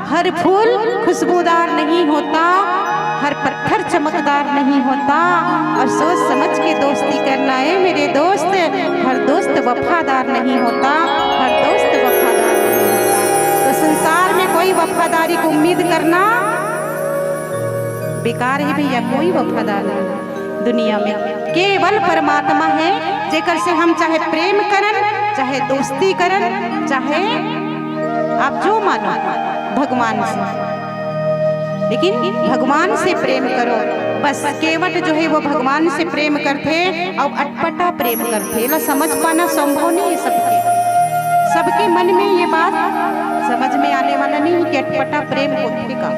हर फूल खुशबूदार नहीं होता, हर पत्थर चमकदार नहीं होता। और सोच समझ के दोस्ती करना हे मेरे दोस्त, हर दोस्त वफादार नहीं होता, हर दोस्त वफादार नहीं होता। तो संसार में कोई वफादारी को उम्मीद करना बेकार हे भैया, कोई वफादार नहीं दुनिया में। केवल परमात्मा हे, जेकर से हम चाहे प्रेम करन, चाहे दोस्ती करन, चाहे आप जो मानो भगवान से, लेकिन भगवान से प्रेम करो। बस केवट जो हे वो भगवान से प्रेम करथे अउ अटपटा प्रेम करथे। एला समझ पाना संभव नहीं हे सबके। सबके मन में ये बात समझ में आने वाला नहीं हे कि अटपटा प्रेम होथे का।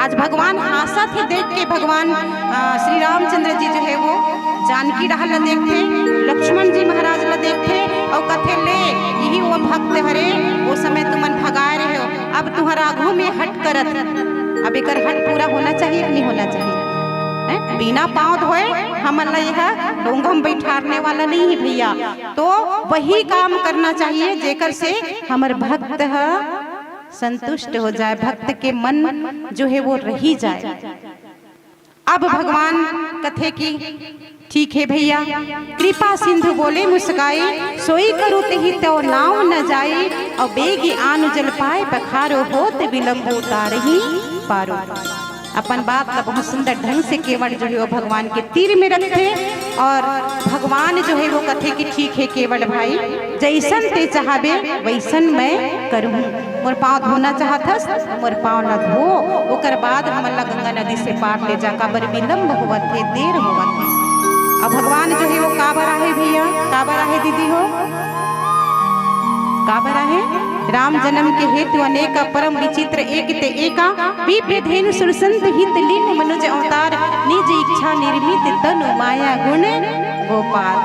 आज भगवान हाँसत हे देख के, भगवान, अ, श्री रामचंद्र जी जो हे वो जानकी डहर ला देखथे, लक्ष्मण जी महाराज ला देखथे अउ कथे, ले, यही वो भक्त हरे, वो समय तुमन भगाए रहे हो, अब तुम्हारा आगू में हट करत, अब एकर हट पूरा होना चाहिए कि नहीं होना चाहिए? हैं? बिना पाँव धोए हमन ला यह डोंगा में बैठारने वाला नहीं हे भैया। तो वही काम करना चाहिए जेकर से हमर भक्त ह संतुष्ट हो जाए, भक्त के मन जो हे वो रही जाए। अब भगवान कथे कि ठीक हे भैया, कृपा सिंधु बोले मुस्काई, सोई करू तेहि तव नाव न जाई, अउ बेगी आन जल पाए पखारो, होत विलंब उतारहि पारो। अपन बात ला बहुत सुंदर ढंग से केवट जो हे वो भगवान के तीर में रखथे अउ भगवान जो हे वो कथे कि ठीक हे केवट भाई, जइसन ते चाहबे वइसन मैं करहूँ। मोर पाँव धोना चाहत हस, मोर पाँव ला धो, ओकर बाद हमन ला गंगा नदी से पार ले जा, काबर विलंब होवत हे, देर होवत हे। अब भगवान जो हे वो काबर आहे भैया, काबर आहे दीदी हो, काबर आहे? राम जन्म के हेतु अनेका परम विचित्र एक ते एका, विप्र धेनु सुरसंत हित लीन मनुज अवतार, निज इच्छा निर्मित तनु माया गुण गोपाल।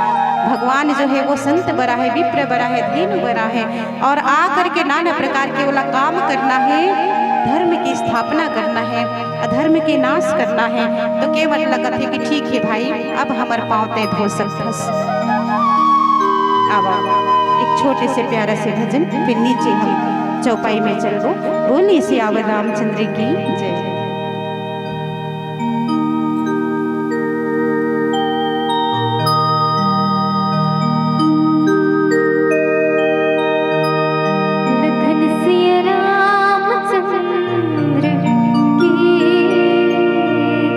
भगवान जो हे वो संत बर आहे, विप्र बर आहे, धेनु बर आहे, अउ आ करके नाना प्रकार के ओला काम करना हे, धर्म की स्थापना करना हे, अधर्म के नाश करना हे। तो केवट ला कथे कि ठीक हे भाई, अब हमर पाँव ते धो सकथस। आवा, एक छोटे से प्यारा से भजन, फिर नीचे हम चौपाई में चलबो। बोलिए सियावर रामचंद्र की जय। लखन सिया रामचंद्र की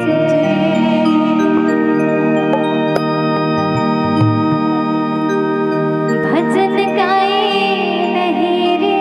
जय। भजन गाए नहीं रे।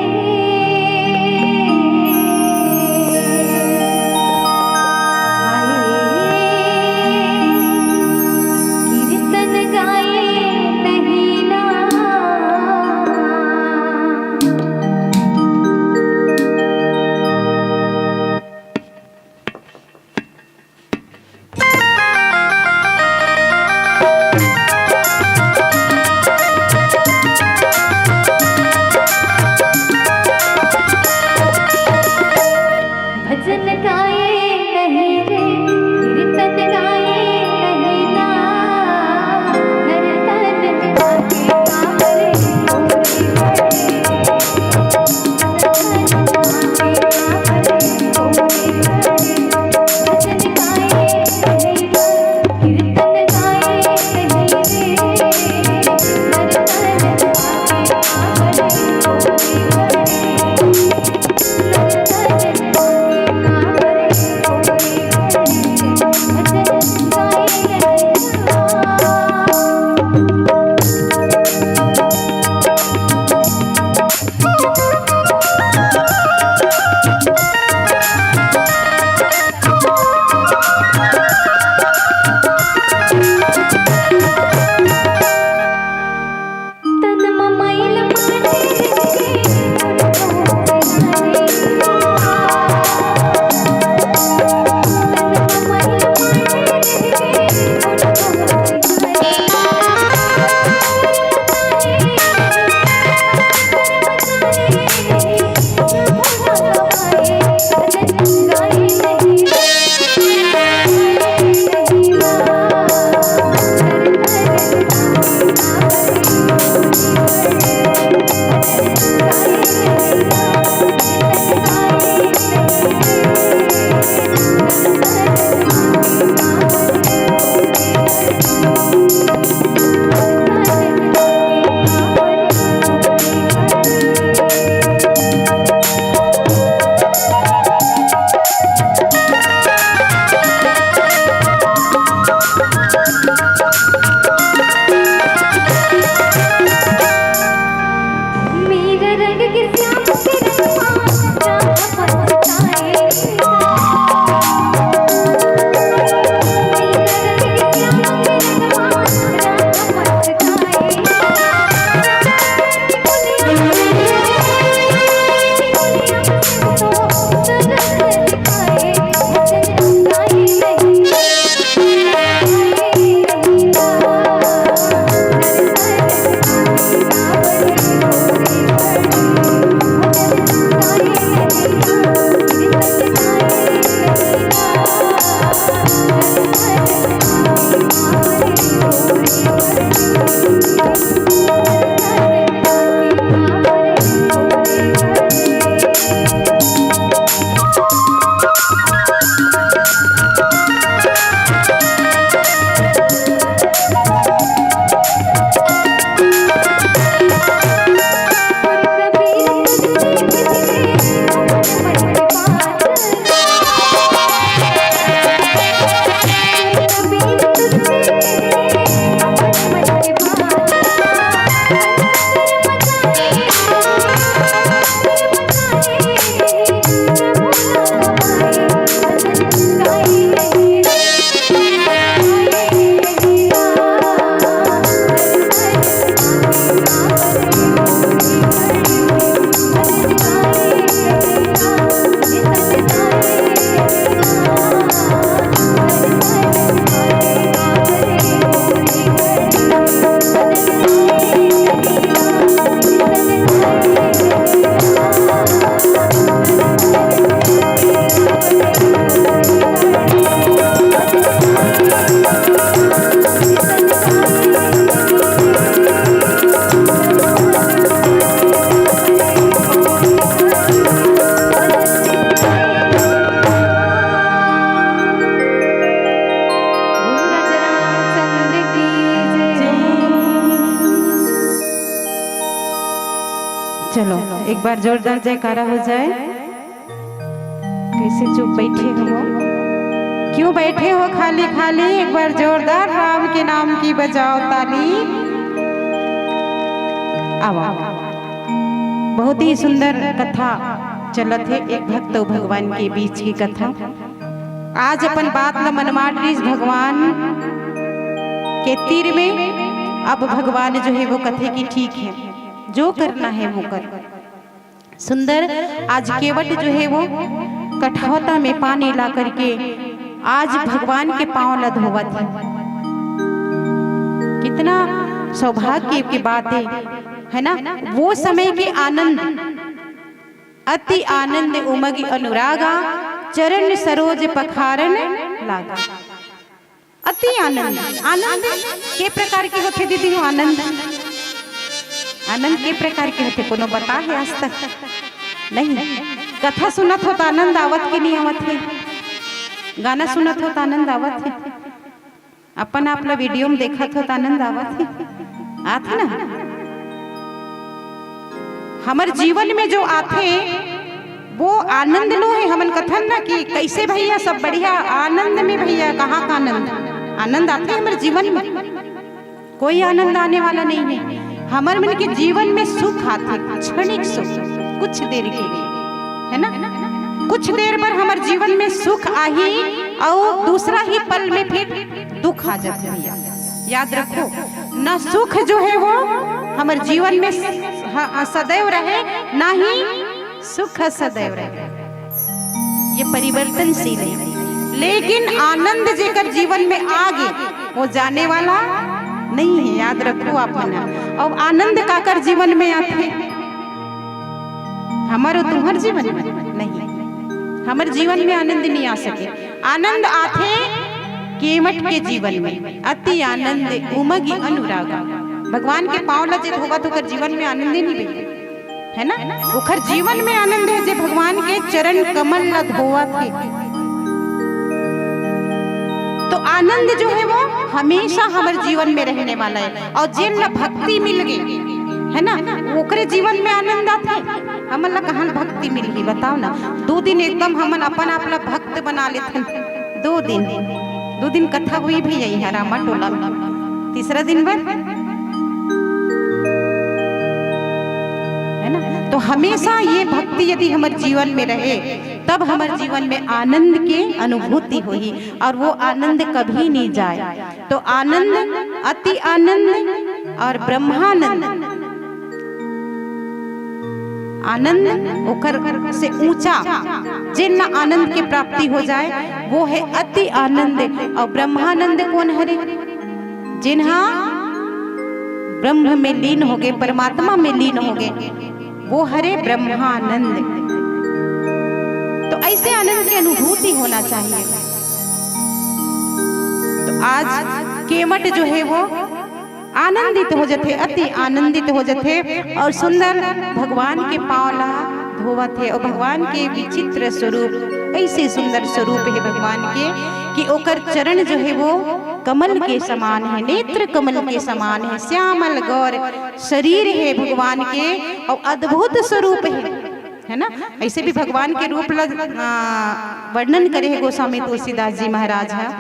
चलो, एक बार जोरदार जयकारा हो जाए। कैसे चुप बैठे हो? क्यों बैठे हो खाली खाली? एक बार जोरदार राम के नाम की बजाओ ताली। आवा, बहुत ही सुंदर कथा चलत हे, एक भक्त अउ भगवान के बीच की कथा। आज अपन बात ला मनमाड़ रिस भगवान के तीर में। अब भगवान जो हे वो कथे कि ठीक हे, जो करना हे वो कर। सुंदर आज केवट जो हे वो कठौता में पानी ला करके आज भगवान के पाँव ला धोवत हे। कितना सौभाग्य की बात हे, है ना? वो समय के आनंद, अति आनंद उमगि अनुरागा, चरण सरोज पखारन लागा। अति आनंद। आनंद के प्रकार के होथे दीदी हो? आनंद, आनंद के प्रकार के होथे? कोनो बता हे आज तक? नहीं। कथा सुनत हो त आनंद आवत कि नहीं आवत हे? गाना सुनत हो त आनंद आवत हे? अपन आप ला वीडियो में देखत हो त आनंद आवत हे? आथे ना? हमर जीवन में जो आथे वो आनंद नो हे। हमन कथन ना कि कैसे भैया, सब बढ़िया, आनंद में भैया, कहाँ का आनंद? आनंद आथे हमर जीवन में? कोई आनंद आने वाला नहीं है। हमर मन के जीवन में सुख आथे क्षणिक सुख, कुछ देर के लिए, है ना? कुछ देर बर हमर जीवन में सुख आही अउ दूसरा ही पल में फिर दुख आ जाथे भैया। याद रखो, ना सुख जो हे वो हमर जीवन में स-, ह-, सदैव रहे, ना ही सुख सदैव रहे। ये परिवर्तनशील हे, लेकिन आनंद जेकर जीवन में आ गे, वो जाने वाला नहीं हे। याद रखो आप मन। अब आनंद काकर जीवन में आथे? हमर अउ तुम्हर जीवन में नहीं। हमर जीवन में आनंद नहीं आ सके। आनंद आथे केवट के जीवन में। अति आनंद उमगि अनुरागा। भगवान के पाँव ला जे धोवत ओकर जीवन में आनंद नहीं बे, है ना? ओकर जीवन में आनंद हे जे भगवान के चरण कमल ला धोवत हे। तो आनंद जो हे वो हमेशा हमर जीवन में रहने वाला हे। अउ जेन ला भक्ति मिल गे, है ना, ओकरे जीवन में आनंद आथे। हमन ला कहाँ भक्ति मिलही बताओ ना? दू दिन एकदम हमन अपन आप ला भक्त बना लेथन। दू दिन, दू दिन कथा होही भैया इहाँ रामा टोला में। तीसरा दिन बर, है ना? तो हमेशा ये भक्ति यदि हमर जीवन में रहे, तब हमर जीवन में आनंद के अनुभूति होही अउ वो आनंद कभी नहीं जाए। तो आनंद, अति आनंद अउ ब्रह्मानंद। आनंद ओकर से ऊंचा, जेन ला आनंद के प्राप्ति हो जाए, वो हे अति आनंद। अउ ब्रह्मानंद कोन हरे? जेन हा ब्रह्म में लीन हो गे, परमात्मा में लीन हो गे, वो हरे ब्रह्मानंद। तो ऐसे आनंद की अनुभूति होना चाहिए। तो आज केवट जो हे वो आनंदित हो जथे, अति आनंदित हो जथे अउ सुंदर भगवान के पाँव ला धोवत हे अउ भगवान के विचित्र स्वरूप, ऐसे सुंदर स्वरूप हे भगवान के कि ओकर चरण जो हे वो कमल के समान हे, नेत्र कमल के समान हे, श्यामल गौर शरीर हे भगवान के अउ अद्भुत स्वरूप हे, है ना? ऐसे भी भगवान के रूप ला, आ, वर्णन करे हे गोस्वामी तुलसीदास जी महाराज हा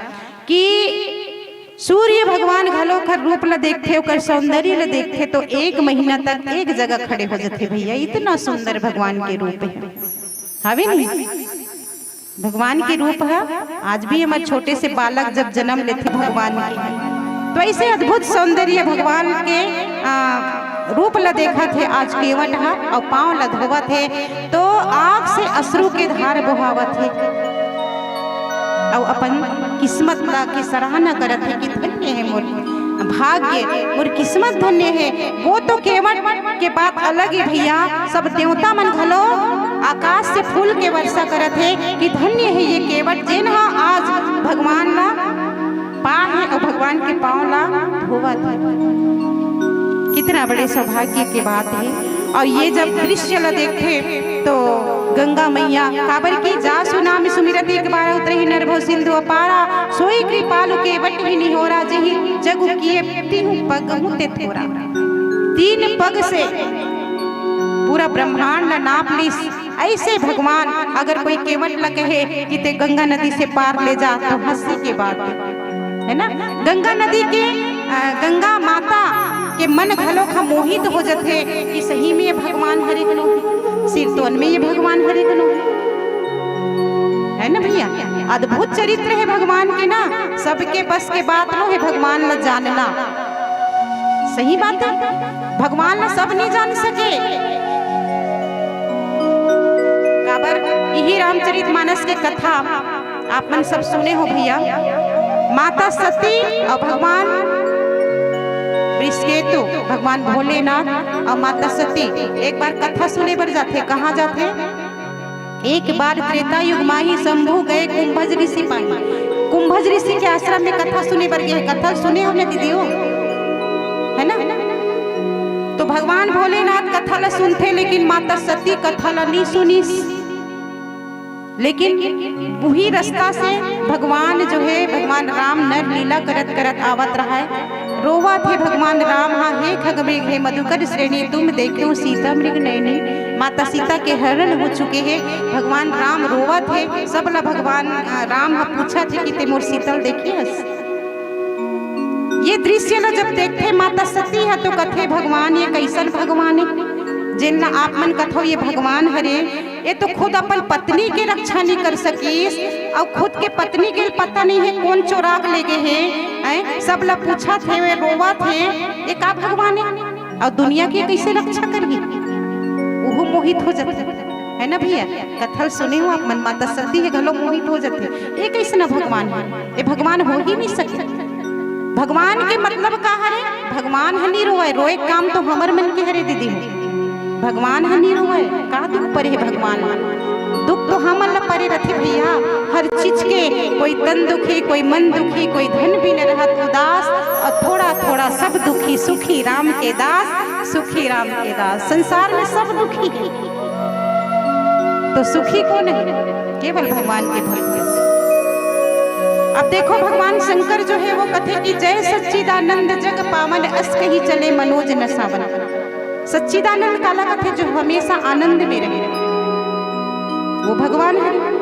कि सूर्य भगवान घलो ओकर रूप ला देखथे, ओकर सौंदर्य ला देखथे, तो एक महीना तक एक जगह खड़े हो जथे भैया, इतना सुंदर भगवान के रूप हे। हवे नहीं? भगवान के रूप ह। आज भी हमर छोटे से बालक जब जन्म लेथे भगवान के, तो ऐसे अद्भुत सौंदर्य भगवान के, आ, रूप ला देखत हे आज केवट ह अउ पाँव ला धोवत हे, तो आँख से अश्रु के धार बहावत हे अउ अपन किस्मत ला की सराहना करत हे कि धन्य हे मोर भाग्य, मोर किस्मत धन्य हे। वो तो केवट के बात अलग हे भैया, सब देवता मन घलो आकाश से फूल के वर्षा करत हे कि धन्य हे ये केवट, जेन ह आज भगवान ला पाहे अउ भगवान के पाँव ला धोवत हे। कितना बड़े सौभाग्य के बात हे। अउ ये जब दृश्य ला देखथे तो गंगा मैया, काबर कि जासु नाम सुमिरत एक बार उतरहि नर भव सिंधु अपारा, सोई कृपालु केवट ही निहोरा, जेहि जगु किए तिहु पग हूँ ते थोरा। तीन पग से पूरा ब्रह्मांड ला नाप लिस। ऐसे भगवान अगर कोई केवट ला कहे कि ते गंगा नदी से पार ले जा, तो हंसी के बात है, है ना? गंगा नदी के, अ, गंगा माता के मन घलो ह मोहित हो जथे कि सही में ये भगवान हरे के नोहे, सिरतोन में ये भगवान हरे के नोहे, है ना भैया? अद्भुत चरित्र है भगवान के ना, सबके बस के बात नोहे भगवान ला जानना। सही बात है, भगवान ला सब नहीं जान सके। काबर, यही रामचरित मानस के कथा आप मन सब सुने हो भैया। माता सती और भगवान वृषकेतु, भगवान भोलेनाथ और माता सती एक बार कथा सुने बर जाथे। कहाँ जाथे? एक बार त्रेता युग माही शंभु गए कुंभज ऋषि पाही। कुंभज ऋषि के आश्रम में कथा सुने बर गए। कथा सुने हो ना दीदी हो, है ना? तो भगवान भोलेनाथ कथा ला सुनथे, लेकिन माता सती कथा ला नहीं सुनिस। लेकिन वही रास्ता से भगवान जो है, भगवान राम नर लीला करत करत आवत रहा है। रोवत हे भगवान राम हा, "हे खग मृग हे मधुकर श्रेणी, तुम देखे सीता मृग नैनी।" माता सीता के हरण हो चुके हे, भगवान राम रोवत हे। सब ला भगवान, अ, राम हा पूछत हे कि ते मोर सीता ल देखे हस? ये दृश्य ला जब देखथे माता सती हा तो कथे, "भगवान, ये कैसन भगवान हे, जेन ला आप मन कथो ये भगवान हरे?" ये तो खुद अपन पत्नी के रक्षा नहीं कर सकीस, और खुद के पत्नी के पता नहीं है कौन चोराग ले गए है, हैं? सब ला पूछत हे, वे रोवत हे, ये का भगवान है? और दुनिया के कैसे रक्षा करही? वो मोहित हो जाते, है ना भैया? कथा सुने हो आप मन, माता सती है घलो मोहित हो जाते, ये कैसे ना भगवान है? ये भगवान हो ही नहीं सकते। भगवान के मतलब का हरे? भगवान ह नहीं रोए, रोए काम तो हमर मन के हरे दीदी हो। भगवान ह नहीं रोए, का दुख परे हे भगवान? दुख तो हमन ला परे रथे भैया, हर चीज के। कोई तन दुखी, कोई मन दुखी, कोई धन बिन रहत उदास, और थोड़ा थोड़ा सब दुखी, सुखी राम के दास, सुखी राम के दास। संसार में सब दुखी है, तो सुखी कौन है? केवल भगवान के भक्त। अब देखो, भगवान शंकर जो है वो कथे कि "जय सच्चिदानंद जग पावन, अस कही चले मनोज न सावन।" सच्चिदानंद काला कथे? जो हमेशा आनंद में रहे, वो भगवान है।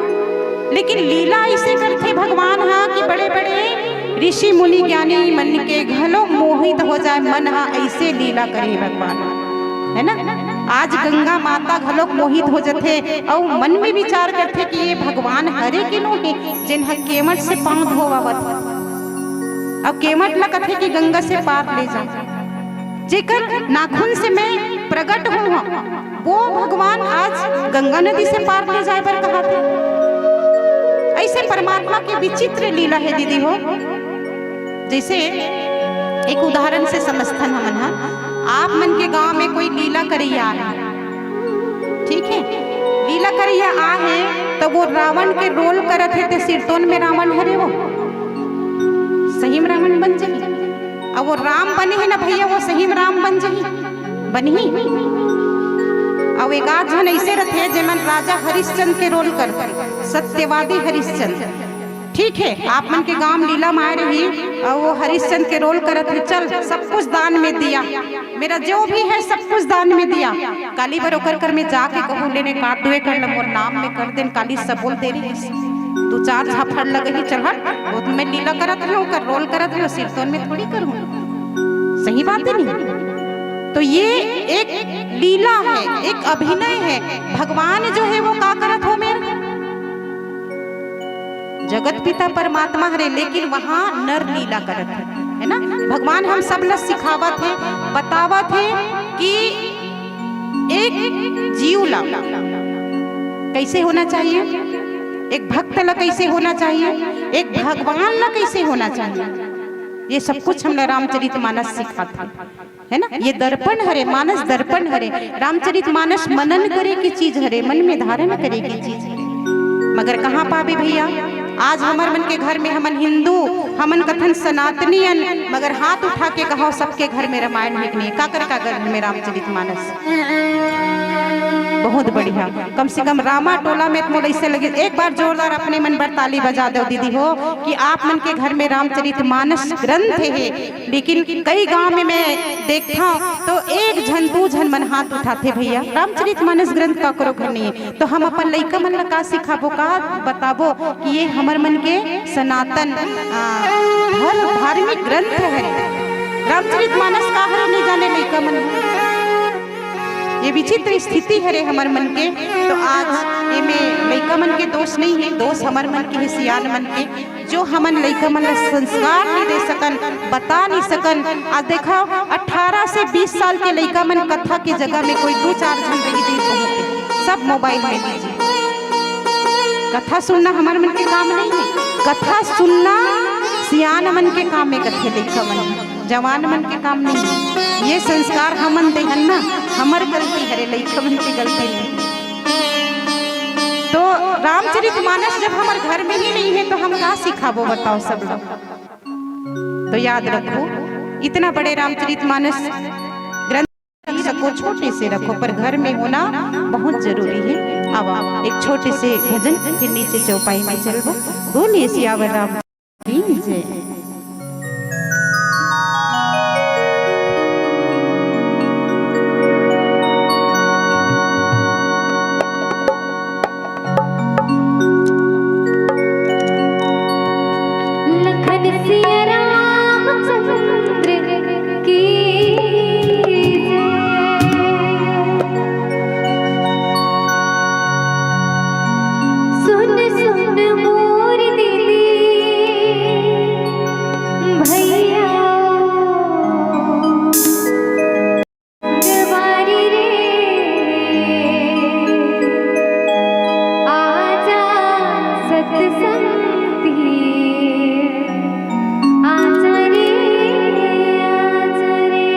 लेकिन लीला ऐसे करथे भगवान हा कि बड़े बड़े ऋषि मुनि ज्ञानी मन के घलो मोहित हो जाए मन हा, ऐसे लीला करे भगवान, है ना? आज गंगा माता घलोक मोहित हो जथे, अउ मन में विचार करथे कि ये भगवान हरे के नोहे, जेन ह केवट से पांव धोवावत हे। अउ केवट ला कथे कि गंगा से पार ले जा, जेकर नाखून से मैं प्रगट हूं, वो भगवान आज गंगा नदी से पार ले जाए बर कहाथे। ऐसे परमात्मा के विचित्र लीला है दीदी हो। जैसे एक उदाहरण से समझथन हमन हा, आप मन के गांव में कोई लीला करैया आहे, ठीक है, लीला करैया आहे, तो वो रावण के रोल करत हे, ते सिरतोन में रावण हरे वो, सही में रावण बन जाही। अब वो राम बने हे ना भैया, वो सही में राम बन जाही, बनही। अब एक आध झन ऐसे रथे जेमन राजा हरिश्चंद्र के रोल करथे, सत्यवादी हरिश्चंद्र। ठीक है, आप मन के गांव लीला माय रही, और वो हरिश्चंद्र के रोल करत हे, "चल, सब कुछ दान में दिया, मेरा जो भी है सब कुछ दान में दिया।" काली बर ओकर कर में जाके कहूं, "लेने का दुए कर ल मोर नाम में कर देन।" काली सब बोल दे रही, "दो चार झापड़ लगही, चल हट, वो तो मैं लीला करत रही हूं, कर रोल करत रही हूं, सिरतोन में थोड़ी करूं।" सही बात है नहीं? तो ये एक लीला है, एक अभिनय है। भगवान जो है वो का करत हो मेर जगत पिता परमात्मा हरे, लेकिन वहां नर लीला करत हे, है ना? भगवान हम सब ला सिखावत हे, बतावत हे कि एक जीव ला कैसे होना चाहिए, एक भक्त ला कैसे होना चाहिए, एक भगवान ला कैसे होना चाहिए, ये सब कुछ हमला रामचरित मानस सिखात हे। है ना? ये दर्पण हरे, मानस दर्पण हरे। रामचरित मानस मनन करे के चीज हरे, मन में धारण करे के चीज हरे। मगर कहाँ पाबे भैया? आज हमर मन के घर में हमन हिंदू, हमन कथन सनातनी अन, मगर हाथ उठा के कहो, सबके घर में रामायण हे कि नहीं? काकर काकर घर में रामचरित मानस? बहुत बढ़िया। कम से कम रामा टोला में त मोला ऐसे लगे, एक बार जोरदार अपने मन बर ताली बजा दो दीदी हो, कि आप मन के घर में रामचरित मानस ग्रंथ हे। लेकिन कई गांव में मैं देखता हूँ तो एक झन दू झन मन हाथ उठाथे, भैया रामचरित मानस ग्रंथ काकरो घर नहीं हे। तो हम अपन लइका मन ला का सिखाबो, का बताबो कि ये हमर मन के सनातन, आ, धर्म, धार्मिक ग्रंथ हरे। रामचरित मानस का हरे नहीं जाने लइका मन। ये विचित्र स्थिति हरे हमर मन के। तो आज एमे लइका मन के दोष नहीं हे, दोष हमर मन के हे, सियान मन के, जो हमन लइका मन ला संस्कार नहीं दे सकन, बता नहीं सकन। आज देखा, अठारह से बीस साल के लइका मन कथा के जगह में कोई दू चार झन रही नहीं पहुंचे, सब मोबाइल में busy। कथा सुनना हमर मन के काम नहीं हे, कथा सुनना सियान मन के काम हे, कथे लइका मन, जवान मन के काम नहीं हे। ये संस्कार हमन देहन ना, हमर गलती हरे, लइका मन के गलती नहीं। तो रामचरित मानस जब हमर घर में ही नहीं हे तो हम का सिखाबो, बताओ सब लोग। तो याद रखो, इतना बड़े रामचरित मानस ग्रंथ रख सको, छोटे से रखो, पर घर में होना बहुत जरूरी हे। आवा, एक छोटे से भजन, फिर नीचे चौपाई में चलबो। बोलिए सियावर राम की जय। लखन सिया रामचंद्र की जय। सुन सुन मोर दीदी भैया, जवारी रे, आजा सतसंग, आजा रे, आजा रे।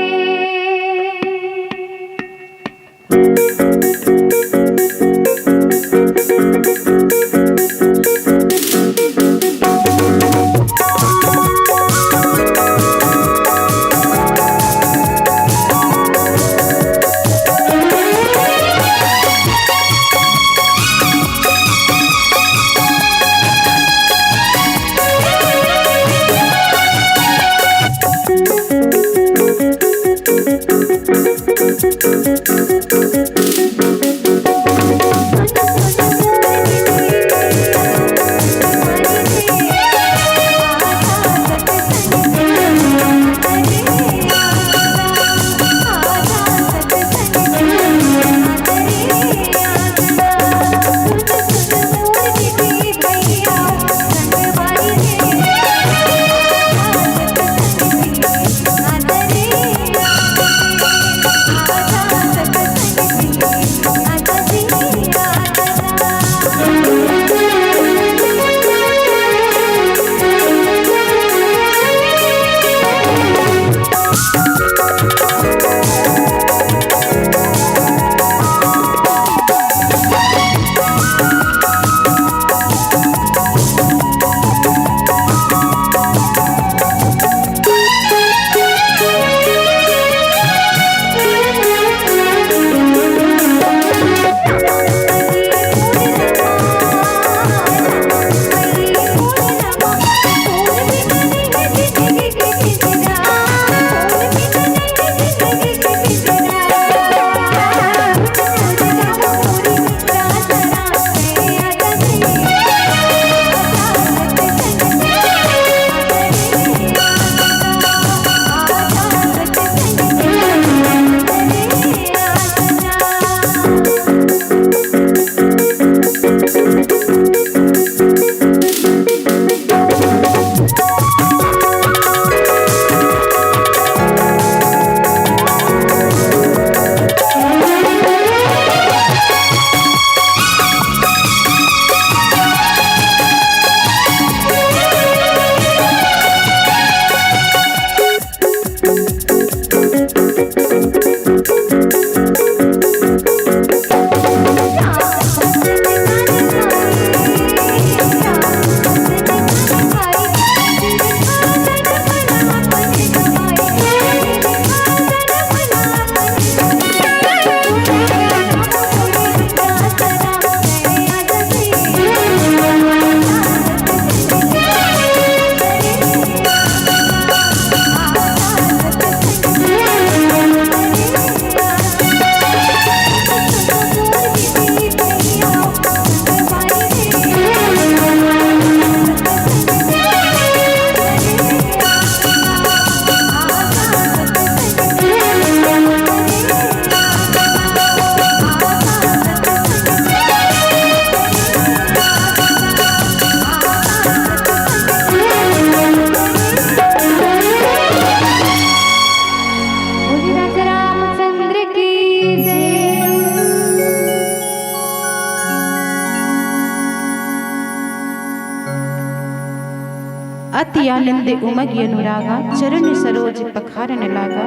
चंद उमग अनुरागा, चरण सरोज पखारन लागा।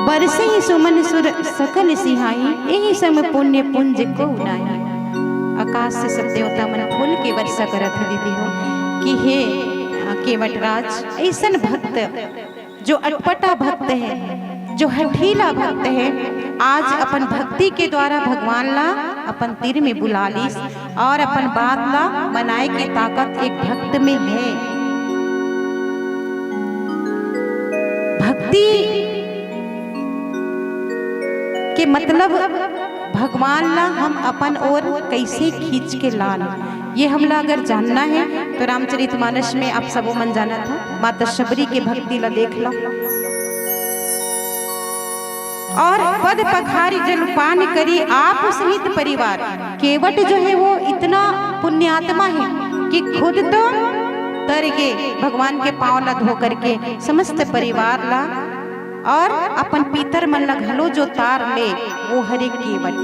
बरसहि सुमन सुर सकल सिहाई, एहि सम पुण्य पुंज को नाही। आकाश से सब देवता मन फूल के वर्षा करत हे दीदी हो कि हे, अ, केवट राज, ऐसन भक्त जो अटपटा भक्त है, जो हठीला भक्त है, आज अपन भक्ति के द्वारा भगवान ला अपन तीर में बुला लीस और अपन बात ला मनाए के ताकत एक भक्त में है। भक्ति के मतलब भगवान ला हम अपन ओर कैसे खींच के लान, ये हमला अगर जानना है तो रामचरितमानस में आप सबो मन जानत हो, माता शबरी के भक्ति ला देख लो। और पद पखारी जल पान करी आप सहित परिवार। केवट जो है वो इतना पुण्यात्मा है कि खुद तो तर के भगवान के पांव ला धो करके समस्त परिवार ला और अपन पीतर मन ला घलो जो तार ले, वो हरे केवट।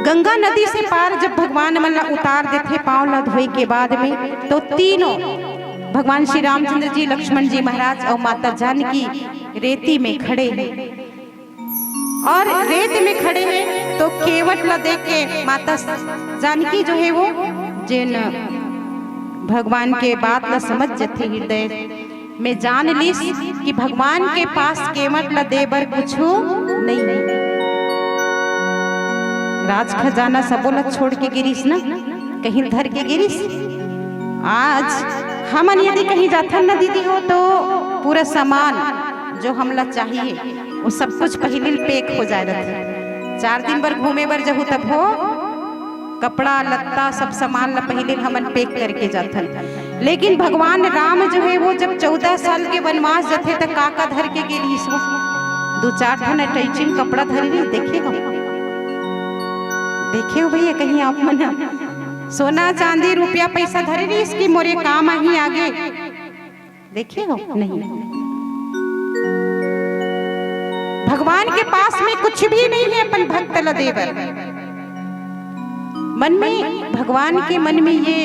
गंगा नदी से पार जब भगवान मन ला उतार देथे पांव ला धोए के बाद में, तो तीनों भगवान श्री रामचंद्र जी, लक्ष्मण जी महाराज और माता जानकी रेती में खड़े हैं। और रेत में खड़े हैं तो केवट ला देख के माता जानकी जो है वो जेन भगवान के बात ला समझ जथे हृदय में, जान लीस कि भगवान के पास केवट ला दे बर कुछु नहीं है। राज खजाना सबो ला छोड़ के गिरिस ना, कहीं धर के गिरिस। आज हमन यदि कहीं जाथन ना दीदी हो तो पूरा सामान जो हमला चाहिए वो सब कुछ पहिले पैक हो जाए रहथे। चार दिन बर घूमे बर जहू तब हो कपड़ा लत्ता सब सामान ला पहिले हमन पैक करके जाथन। लेकिन भगवान राम जो है वो जब चौदह साल के वनवास जथे त का का धर के गे रहिस वो? दो चार ठन अटैचिंग कपड़ा धरे रहिस, देखे हो? देखे हो भैया, कहीं आप मन सोना चांदी रुपया पैसा धरे रहिस कि मोरे काम आही आगे? देखे हो? नहीं। भगवान के पास में कुछ भी नहीं है अपन भक्त ला देबर। मन में, भगवान के मन में ये,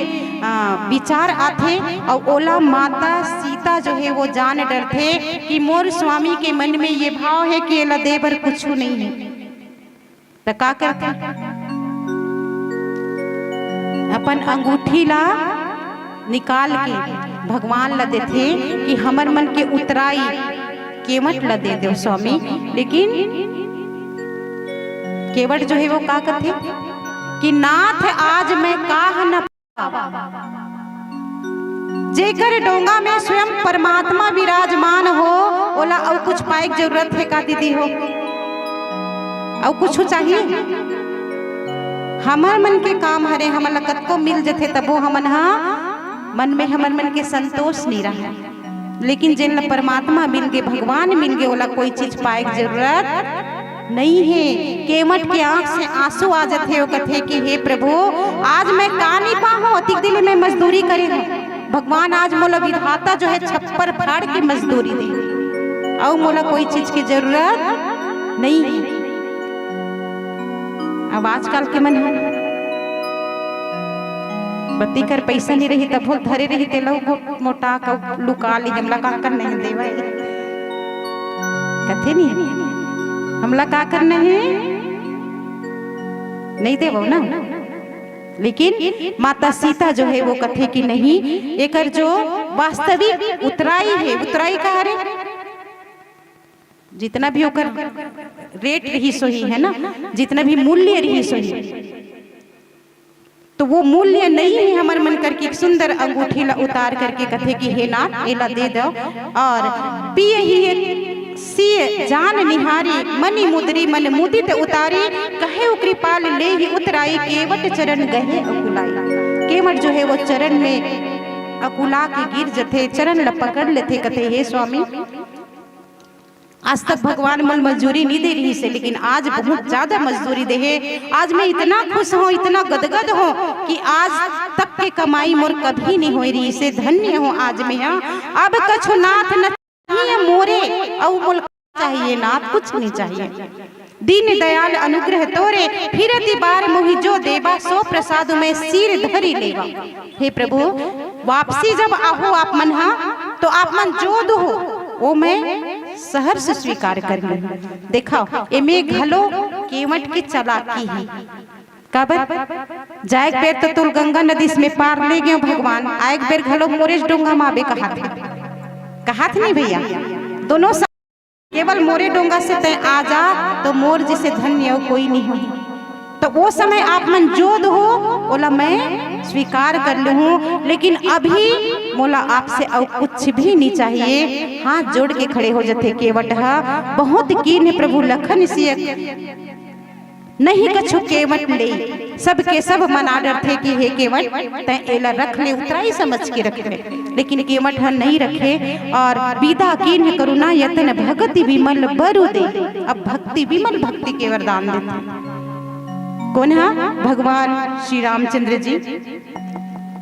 आ, विचार आथे और ओला माता सीता जो है वो जान डरथे कि मोर स्वामी के मन में ये भाव है कि एला देबर कुछ नहीं है। त का करथे? अपन अंगूठी ला निकाल के भगवान ला देथे कि हमर मन के उतराई केवट ला दे देव स्वामी। लेकिन केवट जो है वो का कथे कि नाथ आज मैं काह न जेकर डोंगा में स्वयं परमात्मा विराजमान हो, ओला अउ कुछ पाए के जरूरत हे का दीदी हो? अउ कुछ चाहिए? हमर मन के काम हरे, हमन ला कतको मिल जथे, तबो हमन हा मन में हमर मन के संतोष नहीं रहा। लेकिन जेन ला परमात्मा मिल गे, भगवान मिल गे, ओला कोई चीज पाए के जरूरत नहीं है। केवट के आंख से आंसू आ जाथे, वो कथे कि हे प्रभु, आज मैं का नहीं पाहूं, अतिक दिन मैं मजदूरी करे हूं। भगवान आज मोला विधाता जो है छप्पर फाड़ के मजदूरी दे, अउ मोला कोई चीज की जरूरत नहीं है। अब आजकल के मन है, पति कर पैसा नहीं रही, तब धरे रही, तेला मोटा का लुका ली, हमला का कर नहीं देवे। कथे नहीं, हमला का करना है, नहीं देवो ना। लेकिन माता सीता जो है वो कथे कि नहीं, एकर जो वास्तविक उतराई है, उतराई का हरे, जितना भी ओकर रेट रही सोही है ना, जितना भी मूल्य रही सोही, तो वो मूल्य नहीं है हमर मन करके एक सुंदर अंगूठी ला उतार करके कथे कि हे नाथ, एला दे दो। और पिय ही सिय जान निहारी, मनि मुदरी मन मुदित उतारी, कहे कृपाल ले ही उतराई, केवट चरण गहे अकुलाई। केवट जो है वो चरण में अकुला के गिर जथे, चरण ला पकड़ लेथे, कथे हे स्वामी, आज तक भगवान मन मजदूरी नहीं दे रही से, लेकिन आज बहुत ज्यादा मजदूरी दे है। आज मैं इतना खुश हूँ, इतना गदगद हूँ कि आज तक के कमाई मोर कभी नहीं हो रही से। धन्य हूँ आज मैं। हाँ, अब कछु नाथ न चाहिए मोरे, अउ मोला चाहिए नाथ, कुछ नहीं चाहिए। दीन दयाल अनुग्रह तोरे, फिरती बार मोहि जो देबा, सो प्रसाद में शीर धरि लेवा। हे प्रभु, वापसी जब आहू आप मन हा, तो आप मन जो दुहू, ओ मैं सहर्ष स्वीकार कर लूँ। देखव, एमे घलो केवट के चालाकी हे। काबर? जाएक बेर तो तोला गंगा नदी में पार ले गेंव भगवान, आएक बेर घलो मोरेच डोंगा म आबे कहाथे। कहाथे नहीं भैया? दोनों सा-, केवल मोरे डोंगा से तैं आ जा, तो मोर जइसे धन्य अउ कोई नहीं होही। तो ओ समय आप मन जो दुहू, ओला मैं स्वीकार कर लूँ, लेकिन अभी मोला आपसे अउ कुछ भी नहीं चाहिए। हाथ जोड़ के खड़े हो जथे केवट ह, बहुत कीन्ह प्रभु लखन सिय, नहीं कछु केवट लेई। सब के सब मना डरथे कि हे केवट, तैं एला रख ले, उतराई समझ के रख ले, लेकिन केवट ह नहीं रखे। अउ बिदा कीन्ह करुणा यतन, भगति विमल बरु दे। अब भक्ति, विमल भक्ति के वरदान देथे। कोन ह? भगवान श्री रामचंद्र जी।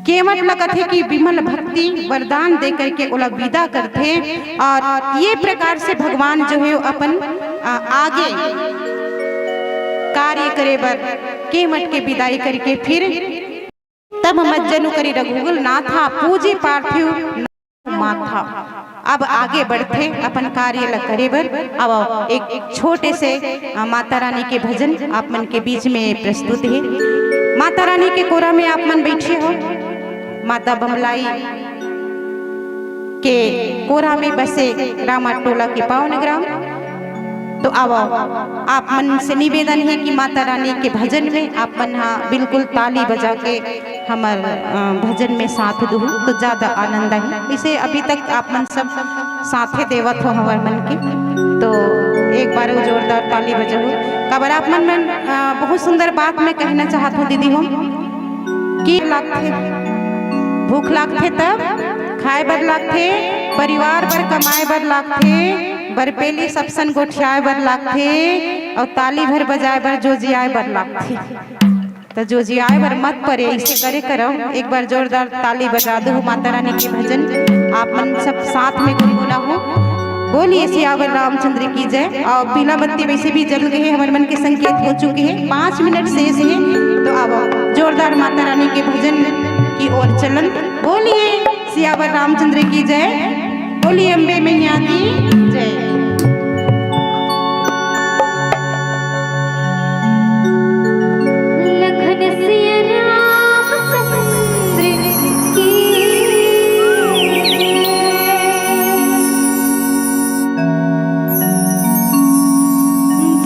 केवट ल कथे कि विमल भक्ति वरदान दे करके ओला विदा करथे। अउ ये प्रकार से भगवान जो हे अपन, अ, आगे कार्य करे बर केवट के विदाई करके फिर तब मज्जनु करी रघुकुल नाथा, पूजी पार्थिव माथा। अब आगे बढ़थे अपन कार्य ल करे बर। अब एक छोटे से, अ, माता रानी के भजन आप मन के बीच में प्रस्तुत हे। माता रानी के कोरा में आप मन बैठे हो, माता बमलाई के कोरा में बसे रामा टोला के पावन ग्राम। तो आवव, आप मन से निवेदन हे कि माता रानी के भजन में आप मन हा बिल्कुल ताली बजा के हमर, अ, भजन में साथ दुहू तो ज्यादा आनंद आही। इसे अभी तक आप मन सब साथे देवत हो हमर मन के, तो एक बार जोरदार ताली बजाहू। काबर आप मन, मन, अ, बहुत सुंदर बात मैं कहना चाहत हूँ दीदी हो, कि लागथे, भूख लागथे तब खाए बर लागथे, परिवार बर कमाए बर लागथे, बरपेली सबसन गोठियाए बर लागथे, अउ ताली भर बजाए बर जोजियाए बर लागथे। त जोजियाए बर मत परे, इसे करे करव, एक बार जोरदार ताली बजा दो माता रानी के भजन, आप मन सब साथ में गुनगुनाहू। बोलिए सियावर रामचंद्र की जय। अउ पीला बत्ती वैसे भी जल गे हे, हमर मन के संकेत हो चुके हे, पाँच मिनट शेष हे। तो अब जोरदार माता रानी के भजन की ओर चलन। बोलिए सियावर रामचंद्र की जय, बोलिए अम्बे मैया की जय। लखन सिया रामचंद्र की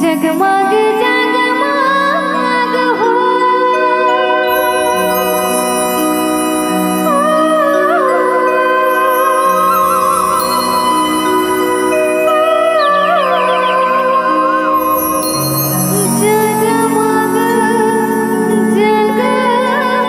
जगमग जगमग हो। जगमग जगमग हो।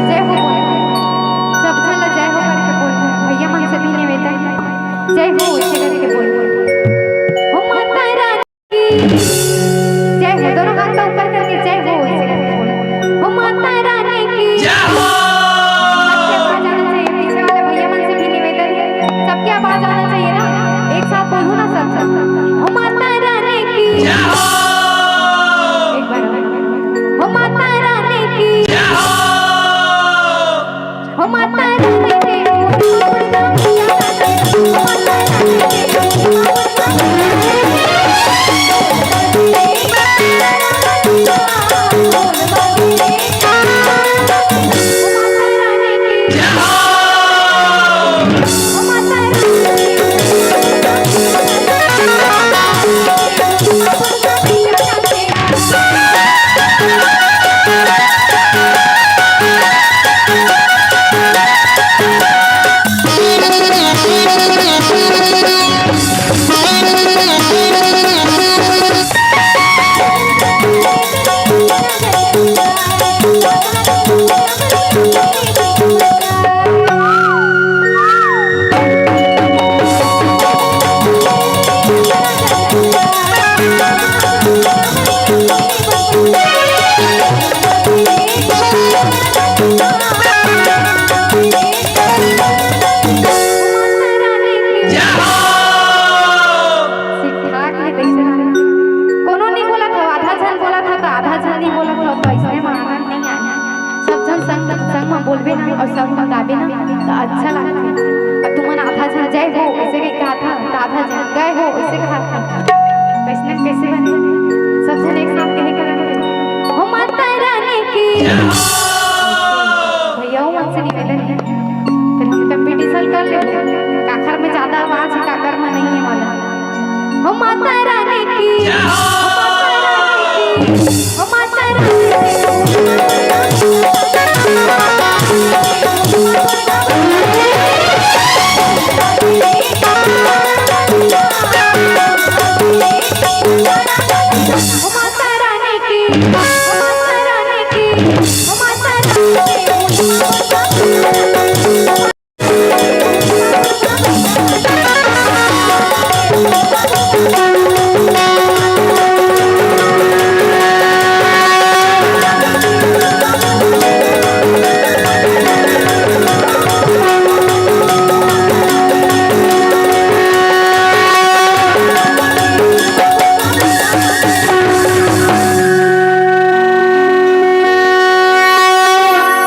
जय हो बोल। सब झन ला जय हो करके बोल। भैया मन से भी निवेदन, जय हो ऐसे करके बोल। हो माता रानी की जय हो। दोनों हाथ ला ऊपर करके जय हो ऐसे करके बोल। हो माता रानी की जय हो। सबके आवाज आना चाहिए। पीछे वाले भैया मन से भी निवेदन है, सबके आवाज आना चाहिए ना। एक साथ बोलू ना सब, सब। हो माता रानी की जय हो। एक बार और। हो माता रानी की जय हो। हो माता रानी की कोनो नहीं बोलत हो, आधा झन बोलत हो, तो आधा झन नहीं बोलत हो, तो इसमें माना नहीं आया। सब झन संग, संग में बोलबे ना और संग में गाबे ना, तो अच्छा लगथे। अब तुमन आधा झन जय हो ऐसे कहा था, तो आधा झन गए हो ऐसे कहा था, कैसने कैसे बने? सब झन एक साथ कहे के लगे, हो माता रानी की। भैया मन से निवेदन है, फिर हम कंपटीशन कर लेबो, काकर में ज्यादा आवाज है, काकर में नहीं है वाला। हो माता रानी की, हो माता रानी की, हो माता रानी की। हो माता रानी की, हो माता रानी की, हो माता रानी की।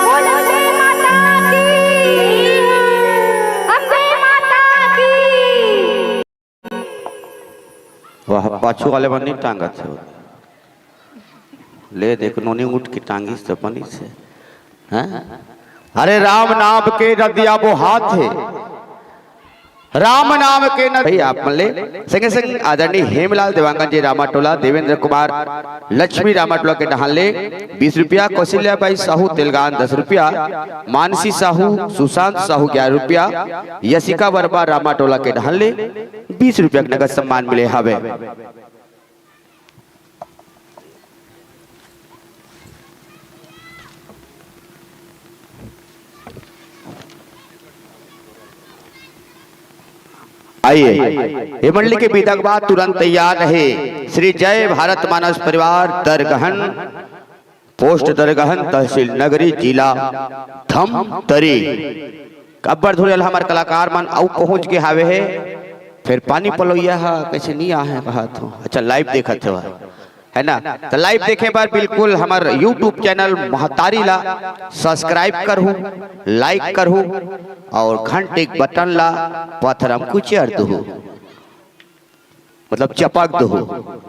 बोलो जय माता की, अम्बे माता की। वाह, पाछू वाले मन नहीं टांगत हे। ले देख, नोनी उठ के टांगिस त बनिस हे। हैं? अरे राम नाम के नदिया बोहात हे। राम नाम के नद-, भाई आप मन ले संगे संग आदरणीय हेमलाल देवांगन जी रामाटोला, देवेंद्र कुमार लक्ष्मी रामाटोला के डहान ले बीस रुपया, कौशल्या बाई साहू तेलगान दस रुपया, मानसी साहू, सुशांत साहू ग्यारह रुपया, यशिका वर्मा रामाटोला के डहान ले बीस रुपया के नगद सम्मान मिले हवे। आइए, ये मंडली के विदा के बाद तुरंत तैयार रहे श्री जय भारत मानस परिवार दरगहन, पोस्ट दरगहन, तहसील नगरी, जिला धमतरी। अब्बड़ धुरियल हमर कलाकार मन अउ पहुंच के हावे हे। फेर पानी पलोइया ह कइसे नइ आहे कहत हो। अच्छा, live देखत हो, है ना? त live देखे बर बिल्कुल हमर YouTube channel महतारी ला subscribe करहू, like करहू अउ घंटी के button ला पथरम कुचर दुहू, मतलब चपक दुहू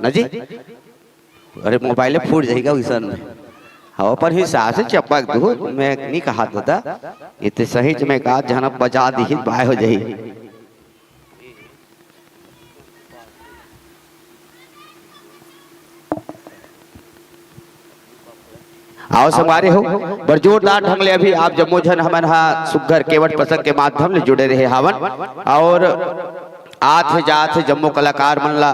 ना जी। अरे, mobile फूट जाही वइसन में। हाँ, अपन हिसाब से चपक दुहू, मैं नइ कहत हों ता। इते सही में का जहन बजा दिही, बाय हो जाही। आओ संगवारी हो, बड़ जोरदार ढंग ले अभी आप जम्मो झन हमन हा सुग्घर केवट प्रसंग के माध्यम ले जुड़े रहे हावन अउ आत हे जात हे जम्मो कलाकार मन ला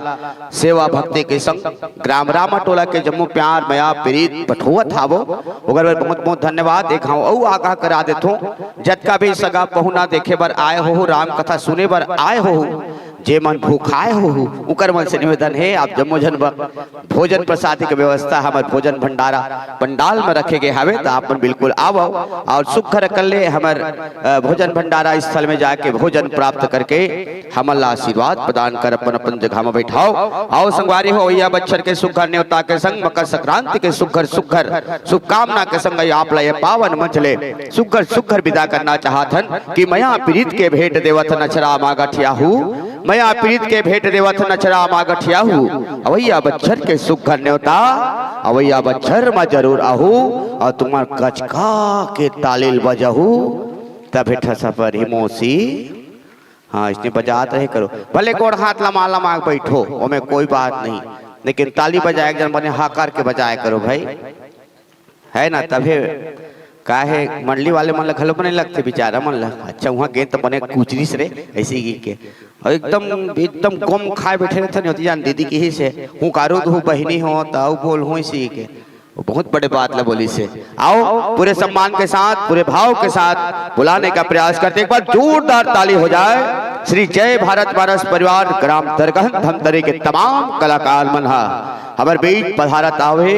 सेवा भक्ति के संग ग्राम रामा टोला के जम्मो प्यार, मया, प्रीत पठोवत हावो, ओकर बर बहुत बहुत धन्यवाद। एक घांव अउ आगाह करा देथों, जतका भी सगा पहुना देखे बर आए हो, राम कथा सुने बर आए हो, जे मन भूखाए हो, उकर मन से निवेदन हे, आप जम्मो झन बर भोजन प्रसादी के व्यवस्था हमर भोजन भंडारा पंडाल में रखे गे हावे, त आप मन बिल्कुल आवव अउ सुग्घर अकन ले हमर, अ, भोजन भंडारा स्थल में जाके भोजन प्राप्त करके हमन ला आशीर्वाद प्रदान कर अपन अपन जगह में बैठाव। आओ संगवारी हो, अवइया बच्छर के सुग्घर नेवता के संग मकर संक्रांति के सुग्घर सुग्घर शुभकामना के संग आप ला ये पावन मंच ले सुग्घर सुग्घर विदा करना चाहत हन कि मया प्रीत के भेंट देवत नछरा मा गठिया हू, मया प्रीत के भेंट देवत नछरा मा गठिया हू। अवइया बच्छर के सुग्घर नेवता, अवइया बच्छर मा जरूर आहू, अउ तुम्हर कचका के ताली ल बजाहू, तभे ठसा परही मौसी। हाँ, अइसने बजात रहे करो, भले गोड़ हाथ लमा लमा के बैठो, ओमे कोई बात नहीं, लेकिन ताली बजाए के जन बने हा करके बजाए करो भाई। है ना? तभे काहे मंडली वाले मन ल घलो बने लगथे बिचारा मन ल। अच्छा, उहाँ गे त बने कुचरिस रे, अइसे ही के। अउ एकदम, एकदम गम खाए बइठे रहिथे, नहीं होती जान दीदी किहिस हे, हुंकारू दुहू बहिनी हो, त अउ बोलहू अइसे ही के। वो बहुत बड़े बात ल बोलिस हे। आओ, पूरे सम्मान के साथ, पूरे भाव के साथ बुलाने का प्रयास करते, एक बार जोरदार ताली हो जाए। श्री जय भारत मानस परिवार ग्राम दरगहन धमतरी के तमाम कलाकार मन हा हमर बीच पधारत हावे,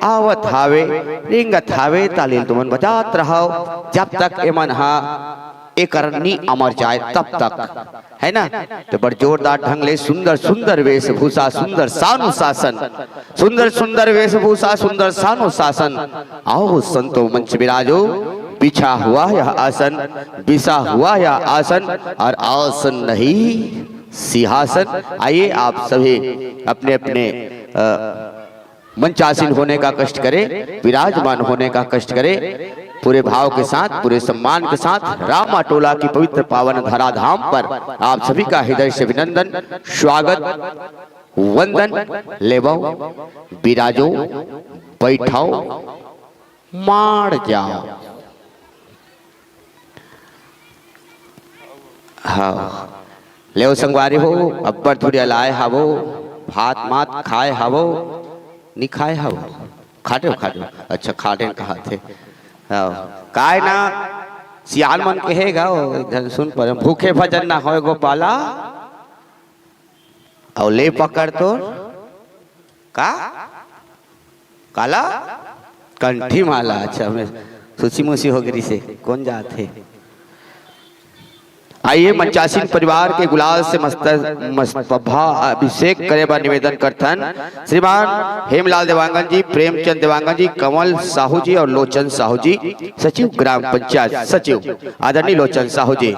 आवत हावे, रेंगत हावे, ताली ल तुमन बजात रहव, जब तक एमन हा एकर नी अमर जाए तब तक, है ना? त बड़ जोरदार ढंग ले सुंदर सुंदर वेशभूषा, सुंदर शान शासन, सुंदर सुंदर वेशभूषा, सुंदर शान शासन। आओ संतो मंच विराजो, बिछा हुआ यह आसन, बिछा हुआ यह आसन, और आसन नहीं सिंहासन। आइए, आप सभी अपने अपने, अ, मंचासीन होने का कष्ट करें, विराजमान होने का कष्ट करें। पूरे भाव के साथ, पूरे सम्मान के साथ रामा टोला की पवित्र पावन धराधाम पर आप सभी का हृदय से अभिनंदन, स्वागत, वंदन। लेवव, विराजो, बैठव, माड़ जाव। हाँ, लेव संगवारी हो, अब्बड़ धुरिया लाए हावो, भात मात खाए हावो, नी खाए हावो? खाटे हो, खाटे हो। अच्छा, खाटे कहाथे। हाँ, काय ना, सियान मन कहे गा, ओ, एक झन सुन पर, भूखे भजन ना होय गोपाला, अउ ले पकड़ तोर, का? काला? कंठी माला। अच्छा, मैं सुसी मुसी हो गे रिसे, कोन जात हे? आइए, मंचासीन परिवार के गुलाल से मस्त, मस्तबा अभिषेक करे बर निवेदन करथन श्रीमान हेमलाल देवांगन जी, प्रेमचंद देवांगन जी, कंवल साहू जी अउ लोचन साहू जी, सचिव ग्राम पंचायत, सचिव आदरणीय लोचन साहू जी।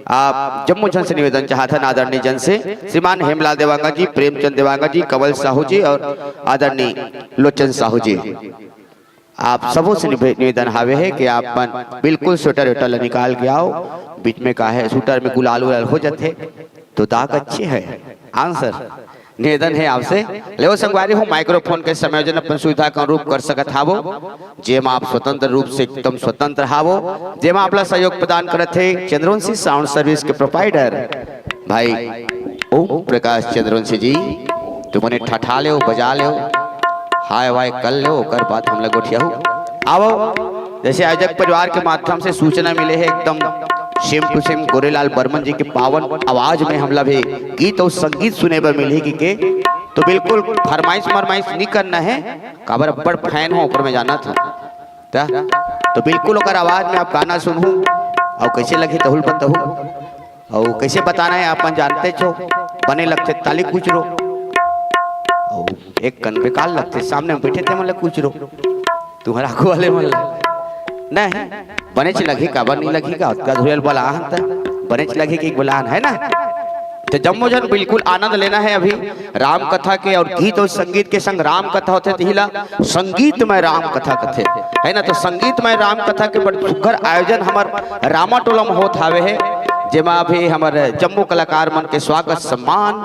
आप जम्मो झन से निवेदन चाहत हन, आदरणीय जन से, श्रीमान हेमलाल देवांगन जी, प्रेमचंद देवांगन जी, कंवल साहू जी अउ आदरणीय लोचन साहू जी, आप सबो से निवे-, निवेदन हावे हे कि आप मन बिल्कुल स्वेटर वेटर ल निकाल के आओ, बीच में का हे, स्वेटर में गुलाल उलाल हो जाथे, तो दाग अच्छे हे। आंसर निवेदन हे आपसे। लेवो संगवारी हो, microphone के संयोजन अपन सुविधा के अनुरूप कर सकत हावो, जेमा आप स्वतंत्र रूप से एकदम स्वतंत्र हावो, जेमा आप ला सहयोग प्रदान करत हे चंद्रवंशी sound service के provider भाई ओम प्रकाश चंद्रवंशी जी, तुमने ठठा लेव, बजा लेव, हाय वाय कर लेव, ओकर बाद हमला गोठियाहू। आवो, जैसे आयोजक परिवार के माध्यम से सूचना मिले हे, एकदम same to same Gorelal Barman जी के पावन आवाज में हमला भी गीत अउ संगीत सुने बर मिलही कि के, तो बिल्कुल फरमाइश मरमाइश नी करना हे, काबर अब्बड़ fan हो, ओकर मैं जानत हूँ। त, तो बिल्कुल ओकर आवाज में आप गाना सुनहू, अउ कैसे लगही तहू ल बताहू, अउ कैसे बताना हे आप मन जानते हो। बने लगथे ताली कुचरो, अउ एक कन बेकार लगथे सामने में बैठे ते मन ल कुचरो, तुंहर आगू वाले मन ल। नहीं, बनेच लगही, काबर नहीं लगही का? ओतका धुरियल बलाहन त बनेच लगही कि बलाहन, है ना? तो जम्मो झन बिल्कुल आनंद लेना है अभी राम कथा के, और गीत और संगीत के संग राम कथा होथे, तिहिला संगीतमय राम कथा कथे, है ना? तो संगीतमय राम कथा के बड़ सुघर आयोजन हमर रामा टोला में होत हावे है, जेमा अभी हमर जम्मो कलाकार मन के स्वागत सम्मान,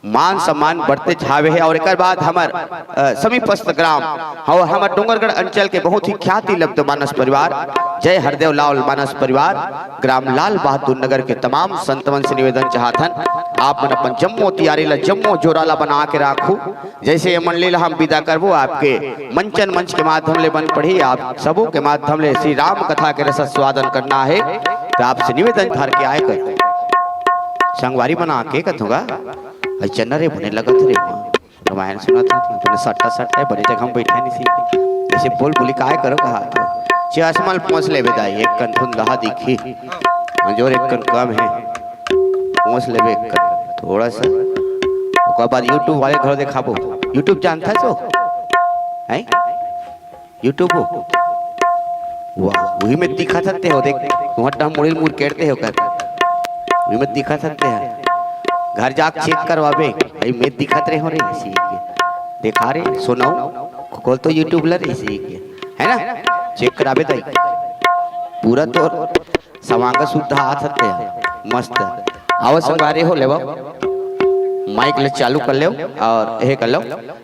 मान सम्मान बढ़ते हावे है। और एकर बाद हमर, अ, समीपस्थ ग्राम और हमर डोंगरगढ़ अंचल के बहुत ही ख्याति लब्ध मानस परिवार जय हरदेव लाल मानस परिवार, ग्राम लाल बहादुर नगर के तमाम संतमन से निवेदन चाहत हन, आप मन अपन जम्मो तियारी ला, जम्मो जोरा ला बना के राखू। जैसे ये मंडली ला हम विदा करबो, आपके मंचन मंच के माध्यम ले बन पड़ी, आप सबो के माध्यम ले श्री राम कथा के रस स्वादन करना है, तो आपसे निवेदन धर के आए कर संगवारी मन आके कथोगा, अरे चन्ना रे बने लगत रे, रामायण सुनत हन, अपने सट्टा सट्टा है, बने जगह में बैठा नहीं सीखे, ऐसे बोल बोली काय करो कहा तो, चश्मा ल पोंछ लेबे दाई, एक कन धुंधहा दिखी, अंजोर एक कन कम है, पोंछ लेबे एक कन, थोड़ा सा, ओकर बाद YouTube वाले घर दिखाबो, YouTube जानता है तो, हैं? YouTube हो? वाह, वही में दिखा सकते हो, देख, तुम्हारा मुड़ी मुड़ केरते हो कर, वही में दिखा सकते हैं। घर जाके चेक करवाबे, भाई मैं दिखत रहे हो रे, इसी के। देखा रे, सुनाओ, खोल तो YouTube ला रे, इसी के, है ना? चेक कराबे दाई, पूरा तो सवांग सुद्धा आत हते, मस्त। आओ संगवारी हो लेवो, माइक ले चालू कर लेव और हे कर लेव।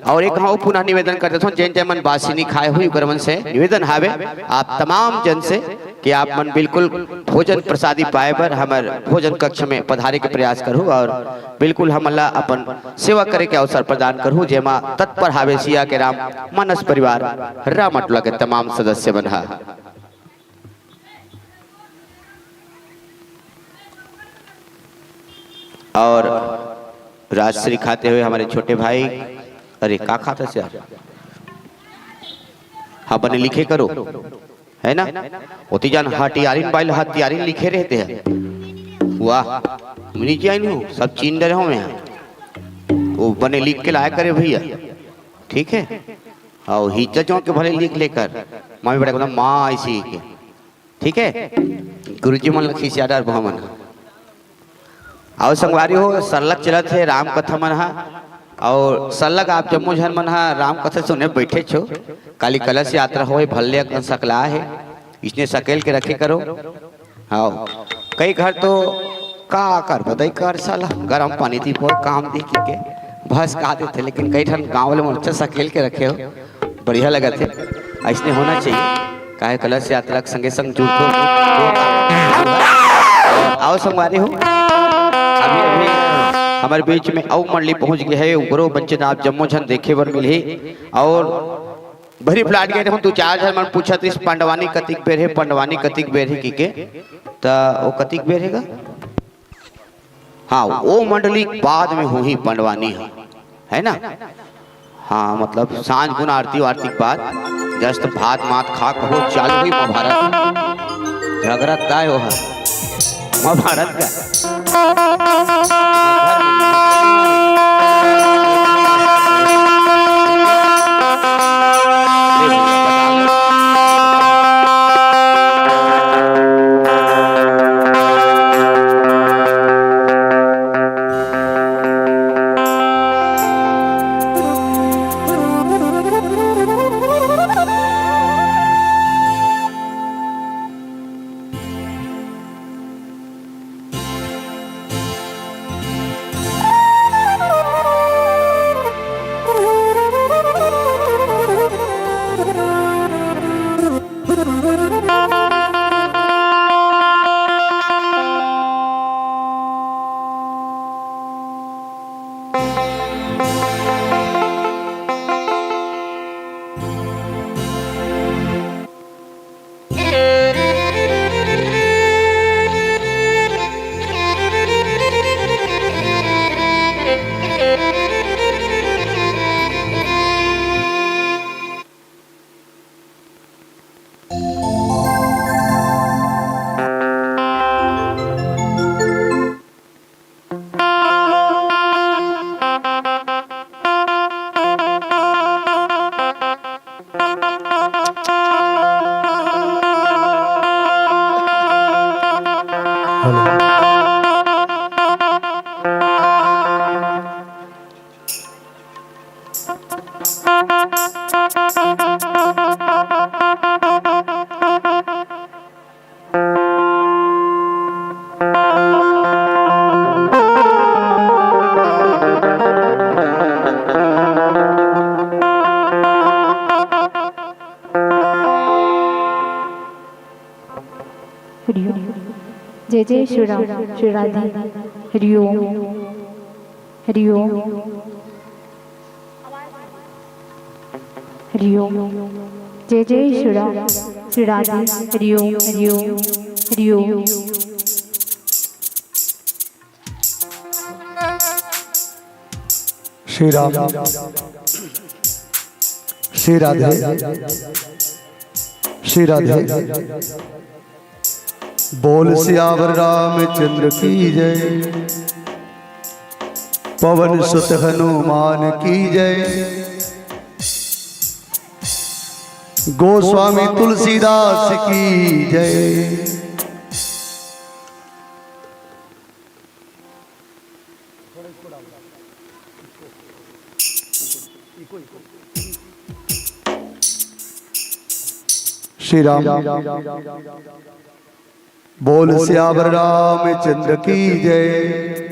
और एक हाँ पुनः निवेदन कर देथों, जेन जेन मन बासी नहीं खाए हुई ओकर मन से निवेदन हावे आप तमाम जन से कि आप मन बिल्कुल भोजन प्रसादी पाए बर हमर भोजन कक्ष में पधारे के प्रयास करू और बिल्कुल हमन ला अपन सेवा करे के अवसर प्रदान करू, जेमा तत्पर हावे सिया के राम मानस परिवार रामटोला के तमाम सदस्य मन हा। और राजश्री खाते हुए हमारे छोटे भाई, अरे का खाता से यार? हाँ, बने लिखे करो, है ना? ओती जान हटियारिन बाइल हथियारिन लिखे रहते हैं। वाह, मुझे क्या नहीं हो, सब चीन डरे हो मैं। वो बने लिख के लाया करे भैया, ठीक है? और हिज्जा चौंक के भले लिख लेकर, मामी बड़ा एकदम माँ ऐसी के, ठीक है? गुरुजी मन ल खिसिया डर भा मन। आओ संगवारी हो, सरलग चलत हे राम कथा मन हा। और सरलग आप जम्मो झन मन हा राम कथा सुने बैठे छो। काली कलश यात्रा होए, भल्ले अकन सकला हे, इसने सकेल के रखे करो। हाँ, कई घर तो का कर बताई कर साला, गरम पानी दी बहुत काम दी की के बस कहा देते, लेकिन कई ठन गाँव वाले मन अच्छा सकेल के रखे हो। बढ़िया लगत हे, अइसने होना चाहिए। काहे कलश यात्रा के संगे संग जुड़थो। आओ संगवारी हो, अभी अभी हमर बीच में अउ मंडली पहुंच गए है, ओकरो मंचन आप जम्मो झन देखे बर मिलही। और भरी प्लाट गए हम दू चार झन मन पूछत इस पंडवानी कतिक बेर है, पंडवानी कतिक बेर है की के, त वो कतिक बेर है गा? हाँ, वो मंडली के बाद में होही पंडवानी ह, है ना? हाँ, मतलब सांझ गुन आरती वारती के बाद just भात मात खा कहो चालू हुई महाभारत। झगड़ा तय हो है महाभारत का। हरिओम। जय जय श्री राम, श्री राधे। हरिओम। हरिओम। हरिओम। जय जय श्री राम, श्री राधे। हरिओम, हरिओम, हरिओम। श्री राम, श्री राधे, श्री राधे। बोल सियावर रामचंद्र की जय, पवन सुत हनुमान की जय, गोस्वामी तुलसीदास की जय। श्री राम। बोल सियावर रामचंद्र की जय।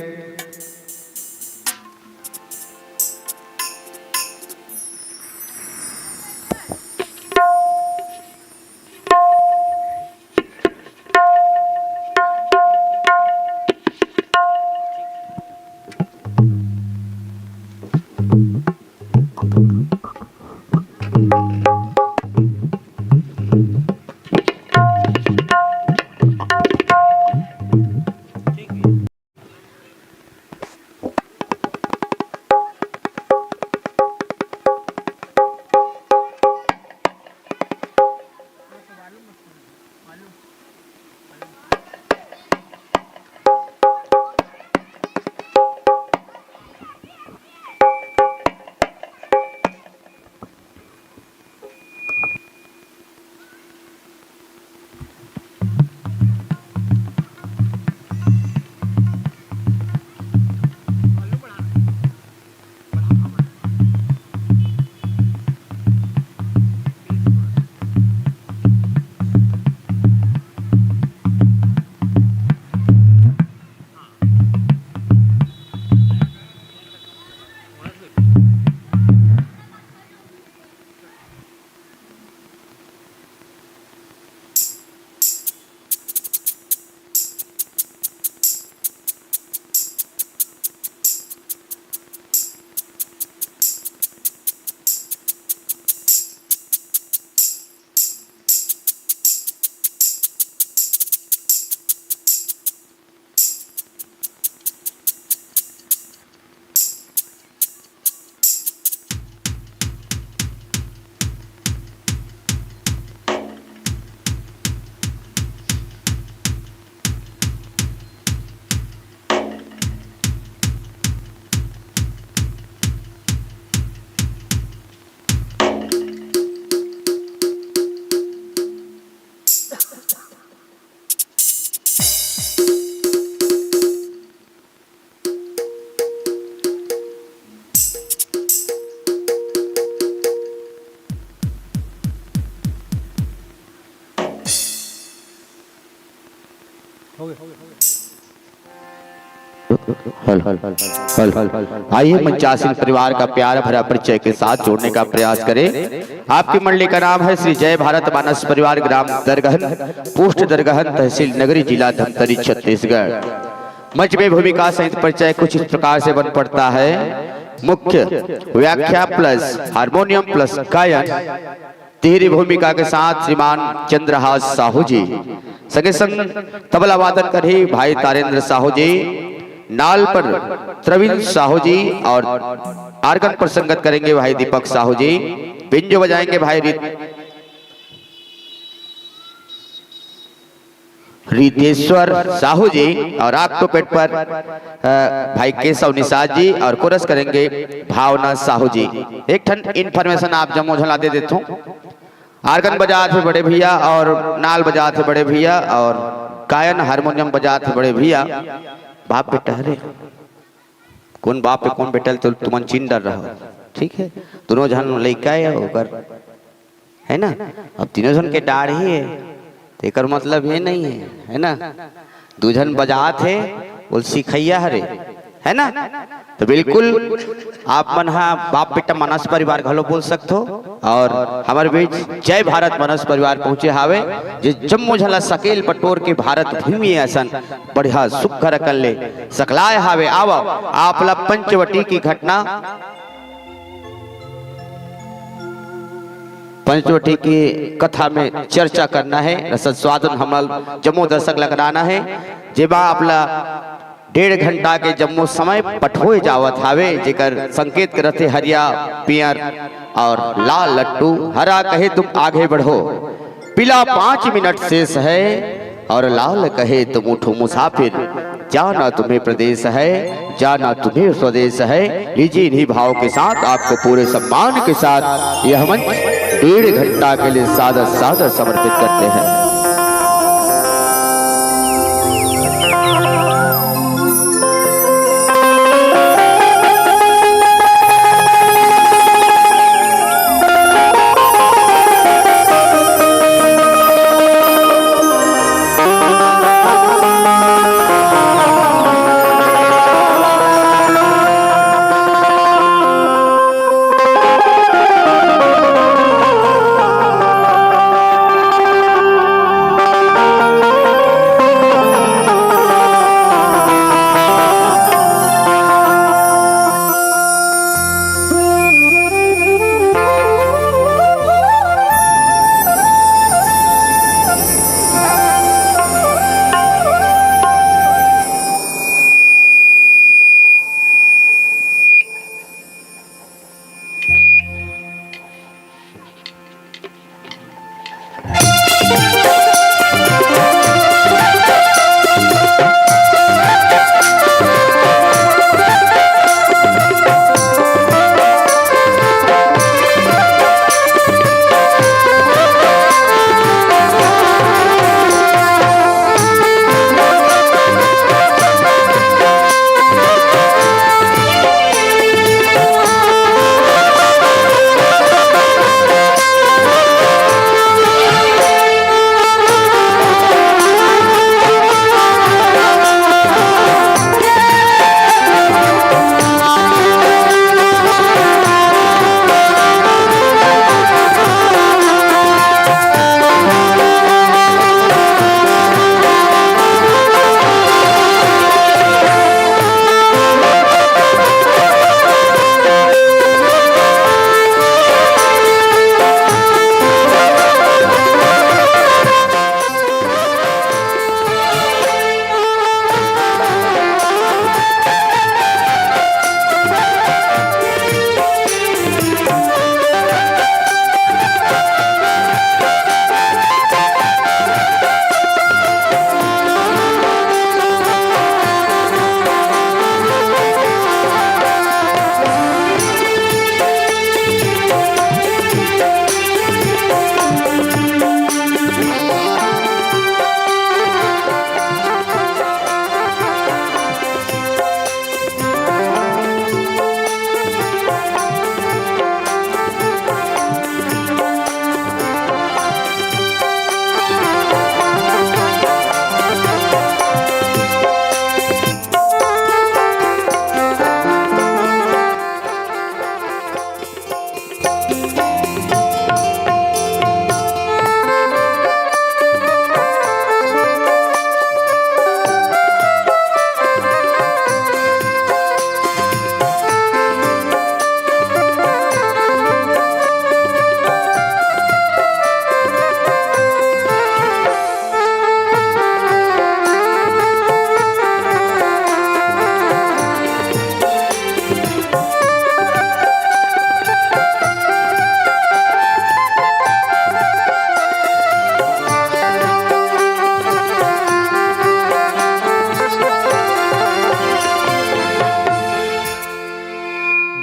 हल, हल, हल, हल, हल। आइए, मंचासीन परिवार का प्यार भरा परिचय के साथ जोड़ने का प्रयास करें। आपकी मंडली का नाम है श्री जय भारत मानस परिवार, ग्राम दरगहन, पोस्ट दरगहन, तहसील नगरी, जिला धमतरी, छत्तीसगढ़। मंच में भूमिका सहित परिचय कुछ इस प्रकार से बन पड़ता है। मुख्य व्याख्या प्लस हारमोनियम प्लस गायन, तिहरी भूमिका के साथ श्रीमान चंद्रहास साहू जी, संगे संग तबला वादन करही भाई तारेंद्र साहू जी, नाल पर प्रवीण साहू जी और आर्गन पर संगत करेंगे भाई दीपक साहू जी, बिंजो बजाएंगे भाई रित-, रितेश्वर साहू जी और ऑक्टोपेड पर, अ, भाई केशव निषाद जी और कोरस करेंगे भावना साहू जी। एक ठन इन्फॉर्मेशन आप जम्मो झन ला दे देथों। आर्गन बजात हे बड़े भैया और नाल बजात हे बड़े भैया और गायन हारमोनियम बजात हे बड़े भैया। बाप बेटा हरे, कौन बाप हे कौन बेटा ल तो तुमन चिन्ह डर रहा हो, ठीक है? दोनों झन लइका हे ओकर, है ना? अब तीनों झन के डाढ़ ही है, तो एकर मतलब ये नहीं है, है ना? दू झन बजात हे, वो सिखैया हरे, है ना? तो बिल्कुल आप मन हा बाप बेटा मानस परिवार घलो बोल सकथो। और हमर बीच जय भारत मानस परिवार पहुंचे हावे, जे जम्मो झन ला सकेल बटोर के भारत भूमि असन बढ़िया सुघर अकन ले सकलाय हावे। आवा, आप ला पंचवटी की घटना, पंचवटी की कथा में चर्चा करना है, रसद स्वादन हमल जम्मो दर्शक ला कराना है, जेमा आप ला डेढ़ घंटा के जम्मो समय पठोए जावत हावे, जेकर संकेत करत हे हरिया, पियर और लाल लट्टू। हरा कहे तुम आगे बढ़ो, पीला पाँच मिनट शेष है और लाल कहे तुम उठो मुसाफिर, जाना तुम्हें प्रदेश है, जाना तुम्हें स्वदेश है। लीजिए, इन्हीं भाव के साथ आपको पूरे सम्मान के साथ यह मंच डेढ़ घंटा के लिए सादर सादर समर्पित करते हैं।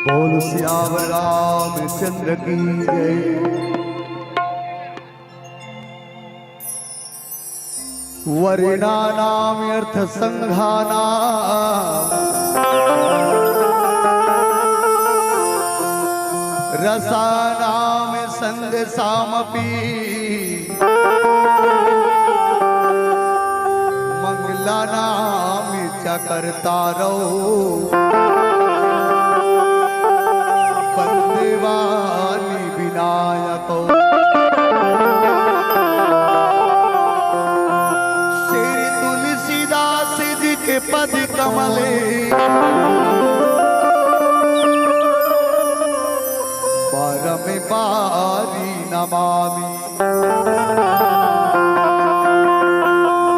बोल सियावर रामचंद्र की जय। वर्णानामर्थसंघानां रसानां संघसामपि मंगलानां च करता रहो, बंदेवानी विनायक। श्री तुलसीदास जी के पद कमले बारम बारी नमामि।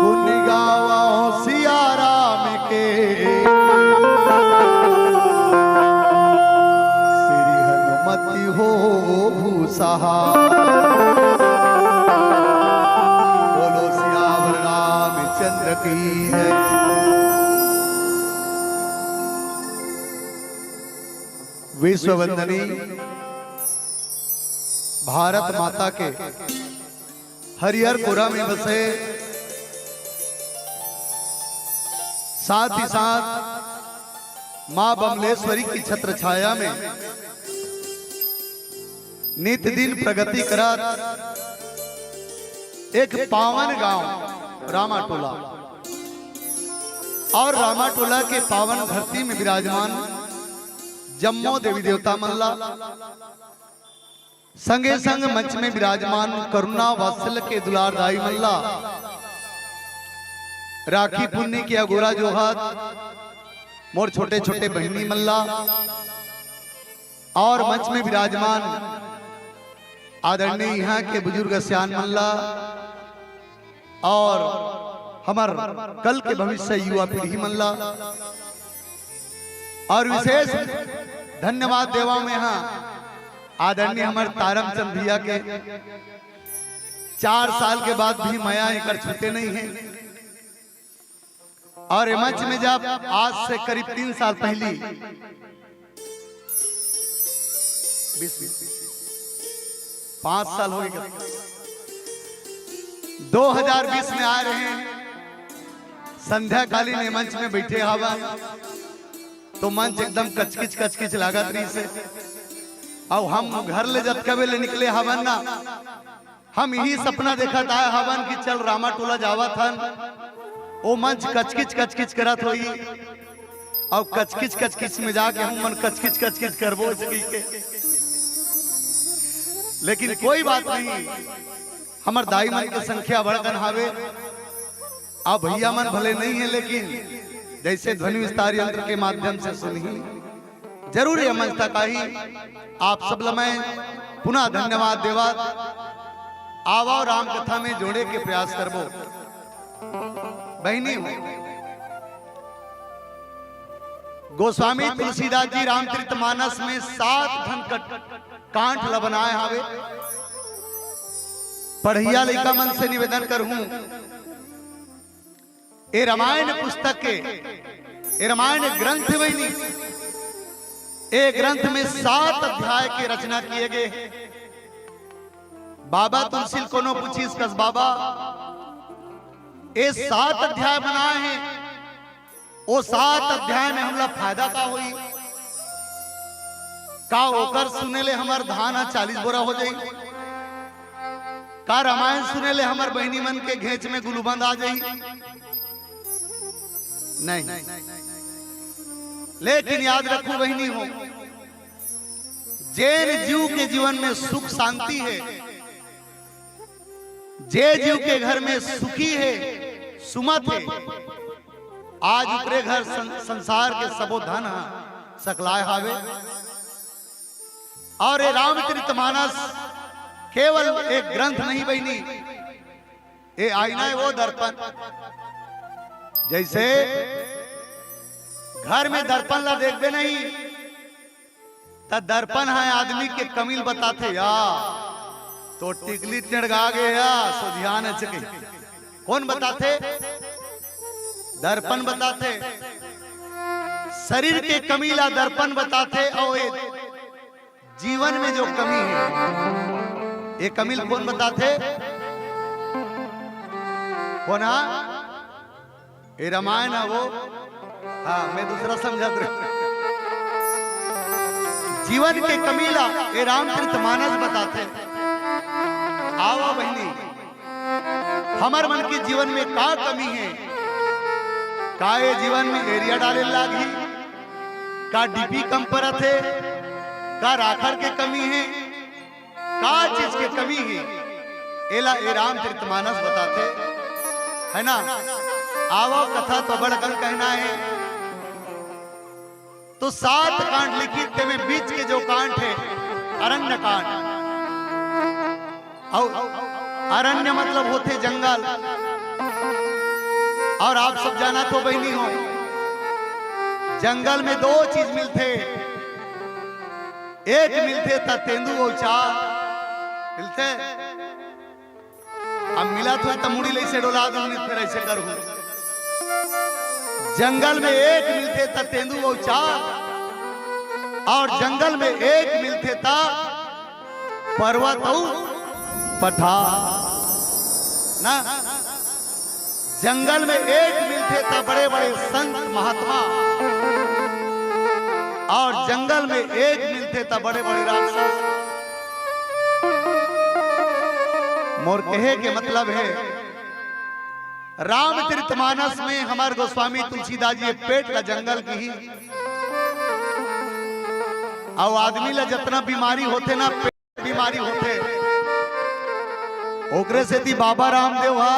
गुण गावा सिया राम के, श्री हनुमति हो भूसहा। बोलो सियावर रामचंद्र की जय। विश्व वंदनी भारत माता के हरियर पुरा में बसे, साथ ही साथ माँ बमलेश्वरी की छत्र छाया में नित दिन प्रगति करत एक पावन गांव रामाटोला और रामाटोला के पावन धरती में विराजमान जम्मो देवी देवता मन ला, संगे संग मंच में विराजमान करुणा वात्सल्य के दुलार दाई मन ला, राखी पुन्नी के अगोरा जोहत मोर छोटे छोटे बहिनी मन ला, और मंच में विराजमान आदरणीय यहाँ के बुजुर्ग सियान मन ला, और हमर कल के भविष्य युवा पीढ़ी मन ला, और विशेष धन्यवाद देवा में यहाँ आदरणीय हमर तारम चंद भैया के। चार साल के बाद भी मया एकर छूटे नहीं है। और ये मंच में जब आज से करीब तीन साल पहली, बीस, पाँच साल हो गए, दो हज़ार बीस में आ रहे हैं, संध्याकालीन ये मंच में बैठे हवन, तो मंच एकदम कचकिच कचकिच लागत रही से। अब हम घर ले जतका बेले निकले हवन ना, हम यही सपना देखत आए हवन कि चल रामाटोला जावत हन, ओ मंच कचकिच कचकिच करत होई, और कचकिच कचकिच में जाके हम मन कचकिच कचकिच करबो सकी के। लेकिन कोई बात नहीं, हमर दाई मन के संख्या बड़कन हावे, अब भैया मन भले नहीं है, लेकिन जैसे ध्वनि विस्तार यंत्र के माध्यम से सुनही, जरूर ये मंच तक आही। आप सब ल मैं पुनः धन्यवाद देवत, आवव राम कथा में जोड़े के प्रयास करबो। बहिनी हो, गोस्वामी तुलसीदास जी रामचरित मानस में सात ठन कट-, कांड ल बनाए हावे। पढ़िया लइका मन से निवेदन करहूं, ए रामायण पुस्तक के, ए रामायण ग्रंथ बहिनी, ए ग्रंथ में सात अध्याय के रचना किए गए हैं। बाबा तुलसी ल कोनो पूछिस कस, "बाबा, ए सात अध्याय बनाए हैं, ओ सात अध्याय में हमला फायदा का होई? का ओकर सुने ले हमर धान ह चालीस बोरा हो जाई? का रामायण सुने ले हमर बहिनी मन के घेंच में गुलूबंद आ जाई?" नहीं। लेकिन याद रखो बहिनी हो, जेन जीव के जीवन में सुख शांति है, जे जीव के घर में सुखी है, सुमत है, आज उपरे घर सं-, संसार के सबो धन ह सकलाय हावे। और ये रामचरित मानस केवल एक ग्रंथ नहीं बहिनी, ये आईना है, वो दर्पण। जैसे घर में दर्पण ला देखबे नहीं, त दर्पण ह आदमी के कमी ल बताथे, "या तो टिकली टेड़गा गे या, सोधियान चके।" कौन बताथे? दर्पण बताथे। शरीर के कमी ला दर्पण बताथे, और ये जीवन में जो कमी है, ये कमी ल कौन बताथे? कौन हा? ए रामायण ह वो, हाँ, मैं दूसरा समझत रहे। जीवन के कमी ला ए रामचरित मानस बताथे। आवा बहिनी, हमर मन के जीवन में का कमी है, का ये जीवन में एरिया डाले लागही? का डीपी कम परत हे? का राखड़ के कमी हे? का चीज के कमी हे? एला ए रामचरित मानस बताथे, है ना? आवा, कथा तो बड़ अकन कहना हे। तो सात कांड लिखिस, तेमे बीच के जो कांड हे, अरण्य कांड। अउ अरण्य मतलब होथे जंगल। अउ आप सब जानत हो बहिनी हो, जंगल में दो चीज मिलथे, एक मिलथे त तेंदू अउ चार मिलथे। अब मिलत होही त मुड़ी ल अइसे डोला दूं, नहीं त फेर अइसे करहूं। जंगल में एक मिलथे त तेंदू अउ चार, अउ जंगल में एक मिलथे त पर्वत अउ पठार ना। जंगल में एक मिलथे त बड़े-बड़े संत महात्मा, अउ जंगल में एक मिलथे त बड़े-बड़े राक्षस। मोर कहे के मतलब हे, रामचरितमानस में हमर गोस्वामी तुलसीदास जी पेट ला जंगल किहिस, अउ आदमी ला जतना बीमारी होथे ना, पेट बीमारी होथे, ओकरे सेती बाबा रामदेव हा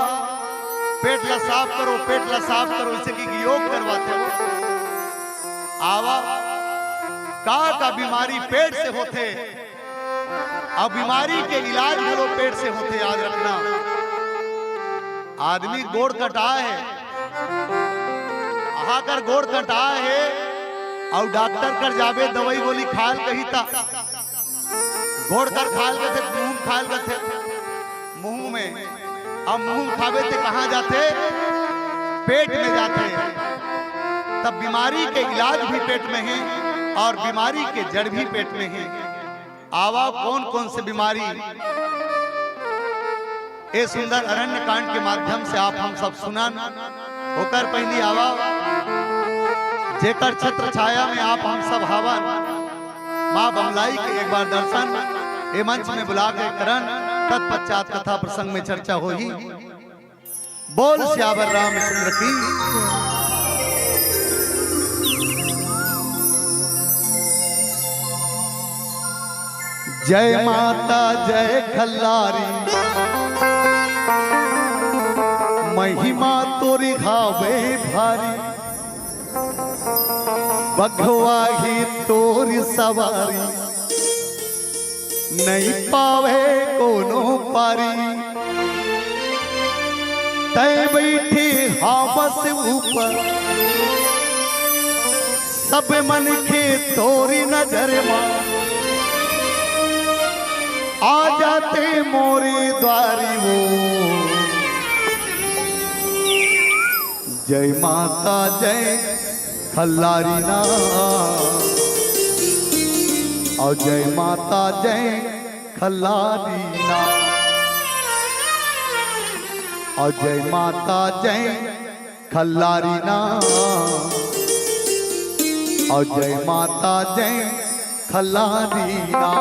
पेट ला साफ करो, पेट ला साफ करो, अइसे कि योग करवाथे। आवा, का का बीमारी पेट से होथे, अउ बीमारी के इलाज घलो पेट से होथे, याद रखना। आदमी गोड़ कटाय हे, अहाकर गोड़ कटाय हे, अउ डॉक्टर कर जाबे, दवाई गोली खाय ल कही त गोड़ कर खाय ल कथे, मुंह खाय ल कथे, मुंह में। अब मुंह खाबे ते कहाँ जाथे? पेट में जाथे। तब बीमारी के इलाज भी पेट में हे अउ बीमारी के जड़ भी पेट में हे। आवा, कौन कौन से बीमारी ए सुंदर अरण्य कांड के माध्यम से आप हम सब सुनन, ओकर पहिली आवा, जेकर छत्र छाया में आप हम सब हावन, माँ बमलाई के एक बार दर्शन ए मंच में बुला के करन, तत्पश्चात कथा प्रसंग में चर्चा होही। बोल सियावर रामचंद्र की। जय माता जय खल्लारी, महिमा तोरी हावे भारी, बघवा ही तोरी सवारी, नइ पावे कोनो पारी। तैं बइठे हवस ऊपर, सब मनखे तोरी नजर मा, आ जा तैं मोरे द्वारी वो। जय माता जय खल्लारी ना, अउ जय माता जय खल्लारी ना, अउ जय माता जय खल्लारी ना, अउ जय माता जय खल्लारी ना।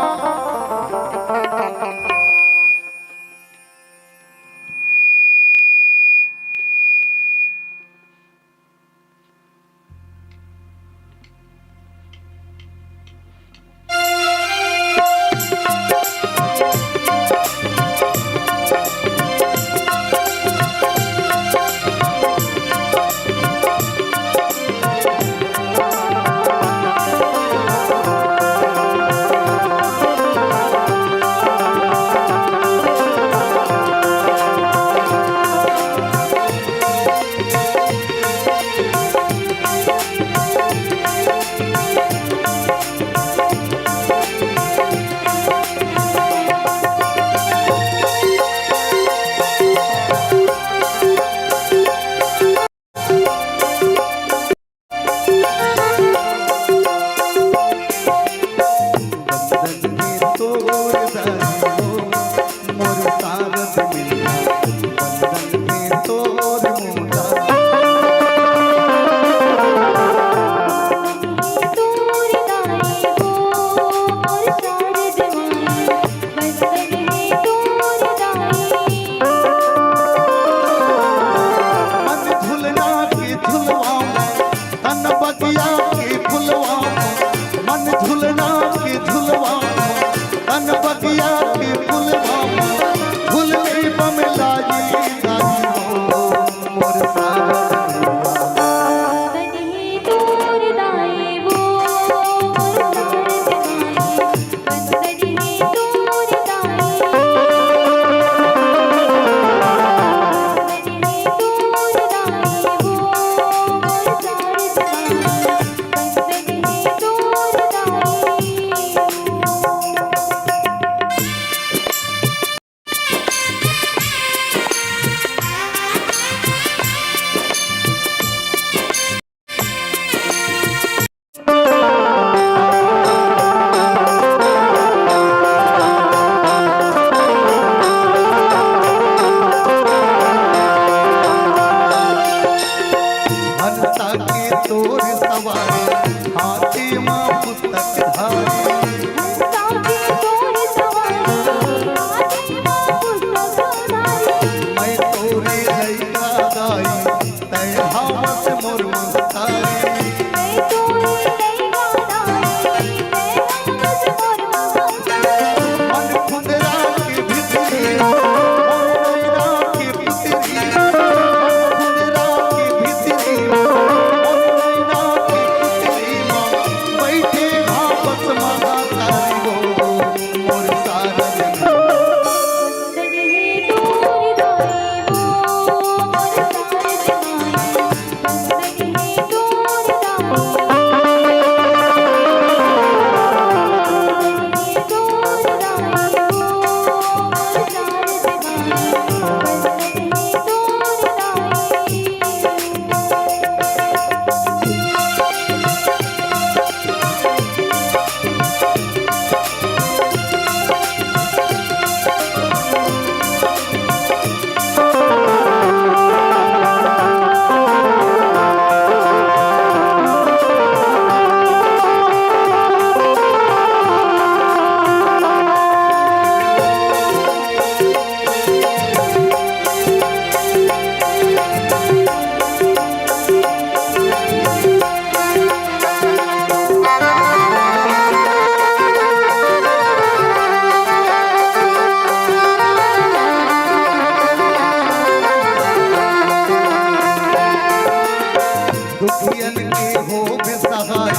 दुखियन के होबे सहाय,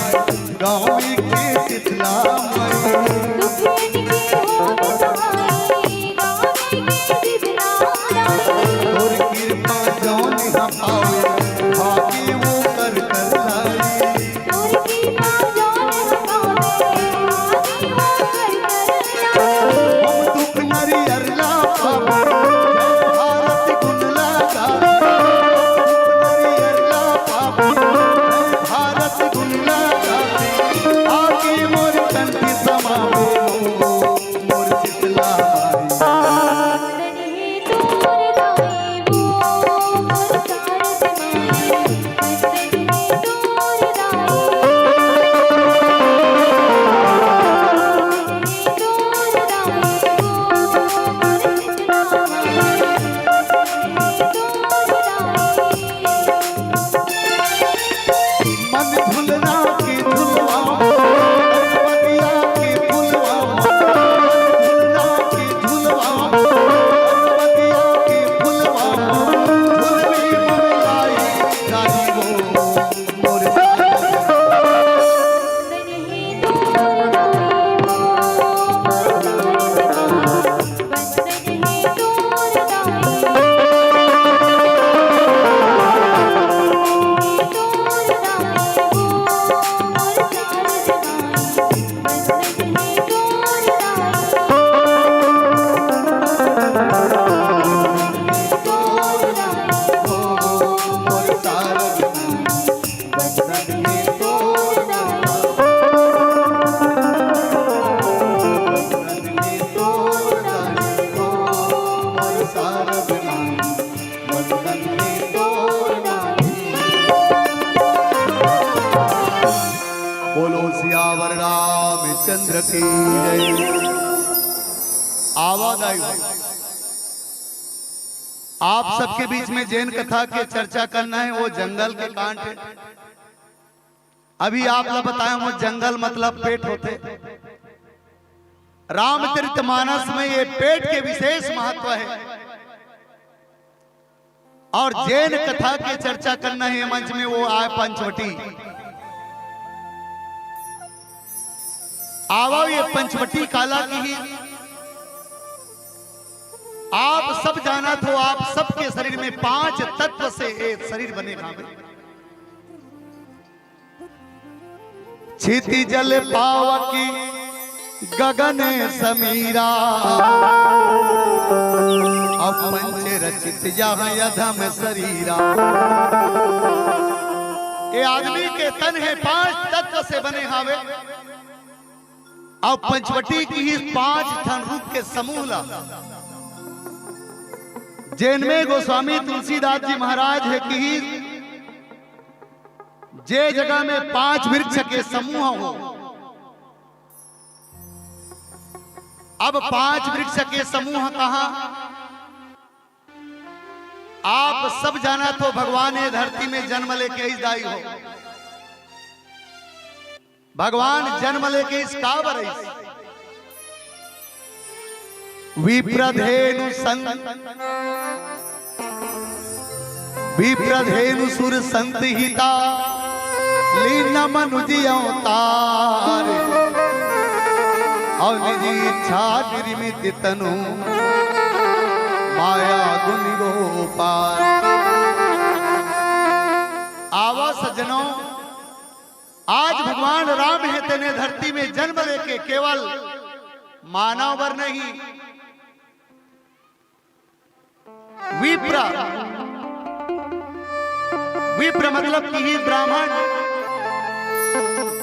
गाँव के शीतला माई। दुखियन के होबे सहाय, गाँव के शीतला माई। तोर कृपा जौन ह पावे, भागे वो कर कर लाई। तोर कृपा जौन ह पावे, भागे वो कर कर लाई। हम दुख नरियर ला पावे, जय भारत गुण ला गावे। हम दुख नरियर ला पावे, जय भारत गुण ला गावे। आके मोर कंठ समावे, मोर शीतला माई। मन झुलना के झुलवा, बगिया के फुलवा, मन झुलना के झुलवा, बगिया के फुलवा, झुलवी मन लाई जाई वो मोर। बोलो सियावर रामचंद्र की जय। आवा दाई हो। आप सबके बीच में जेन कथा के चर्चा करना है, वो जंगल के कांड है। अभी आप ला बताया हूँ, जंगल मतलब पेट होथे। रामचरित मानस में ये पेट के विशेष महत्व है। और जेन कथा के चर्चा करना है मंच में, वो आय पंचवटी। आवो, ये पंचवटी काला किही। आप सब जानत हो, आप सबके शरीर में पांच तत्व से ये शरीर बने हावे। क्षिति जल पावकी गगन समीरा, अब पंच रचित यह अधम शरीरा। ये आदमी के तन हे पांच तत्व से बने हावे। अब पंचवटी किहिस पांच ठन रूप के समूह ला, जेन में गोस्वामी तुलसीदास जी महाराज हे किहिस, जे जगह में पांच वृक्ष के समूह हो, अब पांच वृक्ष के समूह कहा? आप सब जानत हो, भगवान ये धरती में जन्म लेके अइस दाई हो। भगवान जन्म लेके अइस काबर अइस? विप्रधेनु संत, विप्रधेनु सुर संत हिता, लीन मनुज अवतार। अउ निज इच्छा निर्मित तनु, माया गुण गो पार। आवा सज्जनों, आज भगवान राम हे तेने धरती में जन्म लेके केवल मानव बर नहीं, विप्र, विप्र मतलब किहिस ब्राह्मण,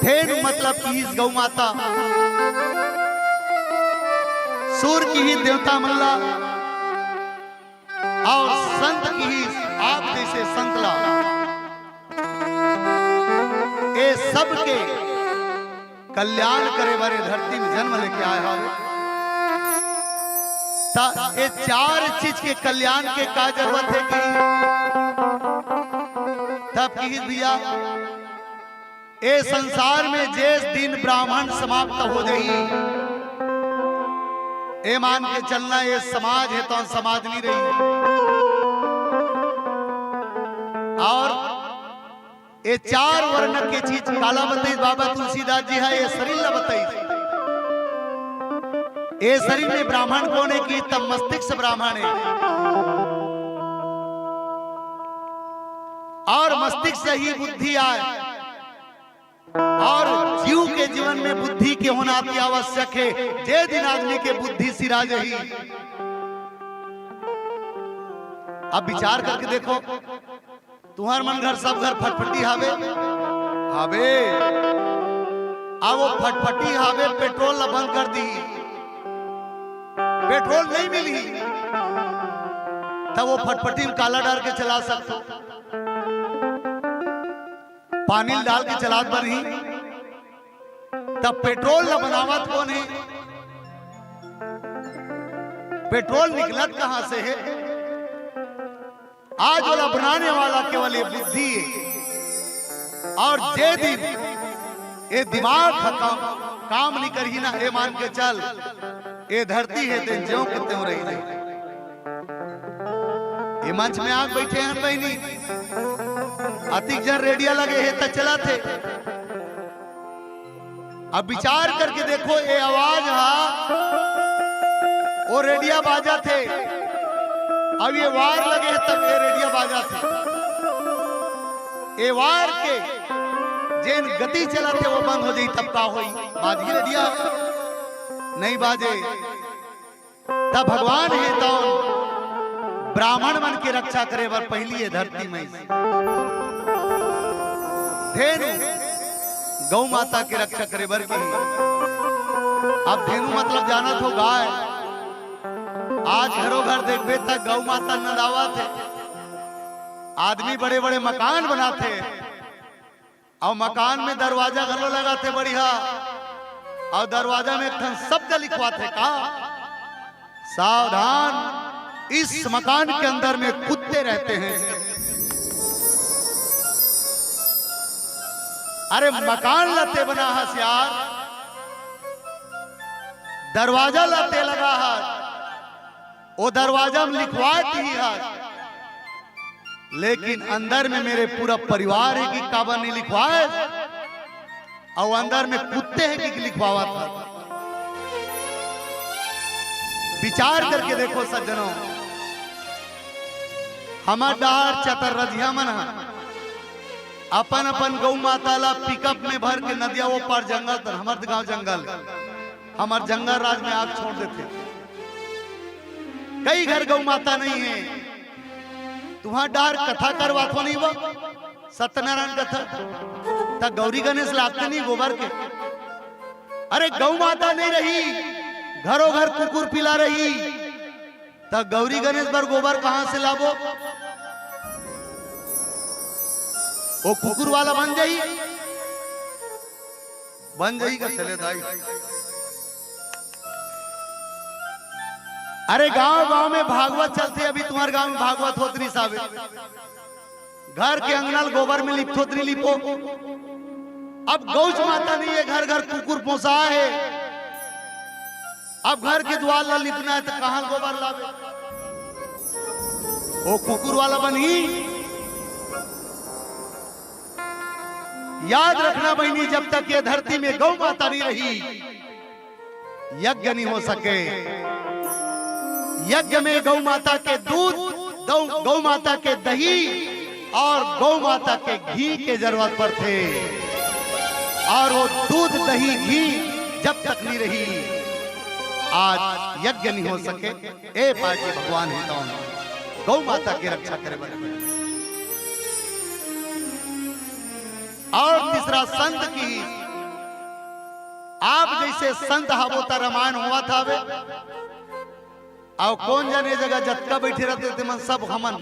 धेनु मतलब किहिस गौ माता, सूर किहिस देवता मन ला, अउ संत किहिस आप जइसे संत ला। ए सबके कल्याण करे बर ए धरती में जन्म लेके आए हवे। त ए चार चीज के कल्याण के का जरूरत हे कि? तब किहिस भैया, ए संसार में जेस दिन ब्राह्मण समाप्त हो जाही, ए मान के चलना, ए समाज हे त समाज नहीं रही। अउ ए चार वर्ण के चीज काला बताइस बाबा तुलसीदास जी ह, ए शरीर ला बताइस। ए शरीर में ब्राह्मण कोन हे कि त मस्तिष्क ब्राह्मण हे। अउ मस्तिष्क से ही बुद्धि आए, अउ जीव के जीवन में बुद्धि के होना अति आवश्यक हे। जे दिन आदमी के बुद्धि सिरा जही। अब विचार करके देखो, तुंहर मन घर सब घर फटफटी हावे, हावे। अब वो फटफटी हावे, पेट्रोल ला बंद कर दी, पेट्रोल नहीं मिली, तब वो फटफटी में काला डाल के चला सकथो, पानी डाल के चलात बनही। तब पेट्रोल ला बनावत कोन हे? पेट्रोल निकलत कहां से हे? आज वाला बनाने वाला केवल ये बुद्धि हे। अउ जे दिन ये दिमाग खत्म काम नहीं करही ना, ये मान के चल, ये धरती हे ते ज्यों के त्यों रही जाही। ये मंच में आके बैठे हन बहिनी, अतिक जन रेडिया लगे हे त चलत हे। अब विचार करके देखो, ये आवाज हा, वो रेडिया बाजत हे, अब ये वार लगे हे, तब ये रेडिया बाजत हे। ये वार के जेन गति चलत हे, वो बंद हो जाही, तब का होही? बाजही रेडिया? नहीं बाजे। तब भगवान हे तौन ब्राह्मण मन के रक्षा करे बर पहिली ये धरती में धेनु गौ माता के रक्षा करे बर की। अब धेनु मतलब जानत हो गाय। आज घरो घर देखबे त गौ माता नंदावत हे, आदमी बड़े बड़े मकान बनाथे, अउ मकान में दरवाजा घलो लगाथे बढ़िया, अउ दरवाजा में एक ठन शब्द लिखवाथे का, सावधान, इस मकान के अंदर में कुत्ते रहते हैं। अरे मकान ला ते बना हस यार, दरवाजा ला ते लगा हस, ओ दरवाजा में लिखवाए किही हस, लेकिन अंदर में मेरे पूरा परिवार हे कि काबर नहीं लिखवाए, अउ अंदर में कुत्ते हे कि लिखवावत हस। विचार करके देखो सज्जनों, हमर डहर चतररजिया मन ह अपन अपन गौ माता ला पिकअप में भर के नदिया ओ पार जंगल तर, हमर गांव जंगल, हमर जंगल राज में आके छोड़ देथे। कई घर गौ माता नहीं हे, तुंहर डहर कथा करवाथो नहीं वो सत्यनारायण कथा, त गौरी गणेश लागते नहीं गोबर के। अरे गौ माता नहीं रही, घरों घर कुकुर पिला रही, त गौरी गणेश बर गोबर कहां से लाबो? ओ कुकुर वाला बन जाही, बन जाही का चले दाई। अरे गांव गांव में भागवत चलथे, अभी तुंहर गांव में भागवत होत रहिस हावे, घर के अंगना ल गोबर में लिपथो त नहीं लिपो। अब गौच माता नहीं हे, घर घर कुकुर पोसा हे, अब घर के दुवार ला लिपना हे त कहां गोबर लाबे? ओ कुकुर वाला बनही। याद रखना बहिनी, जब तक ये धरती में गौ माता नहीं रही, यज्ञ नहीं हो सके। यज्ञ में गौ माता के दूध, गौ, गौ माता के दही अउ गौ माता के घी के जरूरत पड़थे। अउ वो दूध, दही, घी जब तक नहीं रही, आज यज्ञ नहीं हो सके। ए पार्टी भगवान हे तौन। गौ माता के रक्षा करे बर। और तीसरा संत की, आप जैसे संत हावो त रामायण होवत हावे, अउ कोन जने जगह जतका बैठे रहते ते मन सब हमन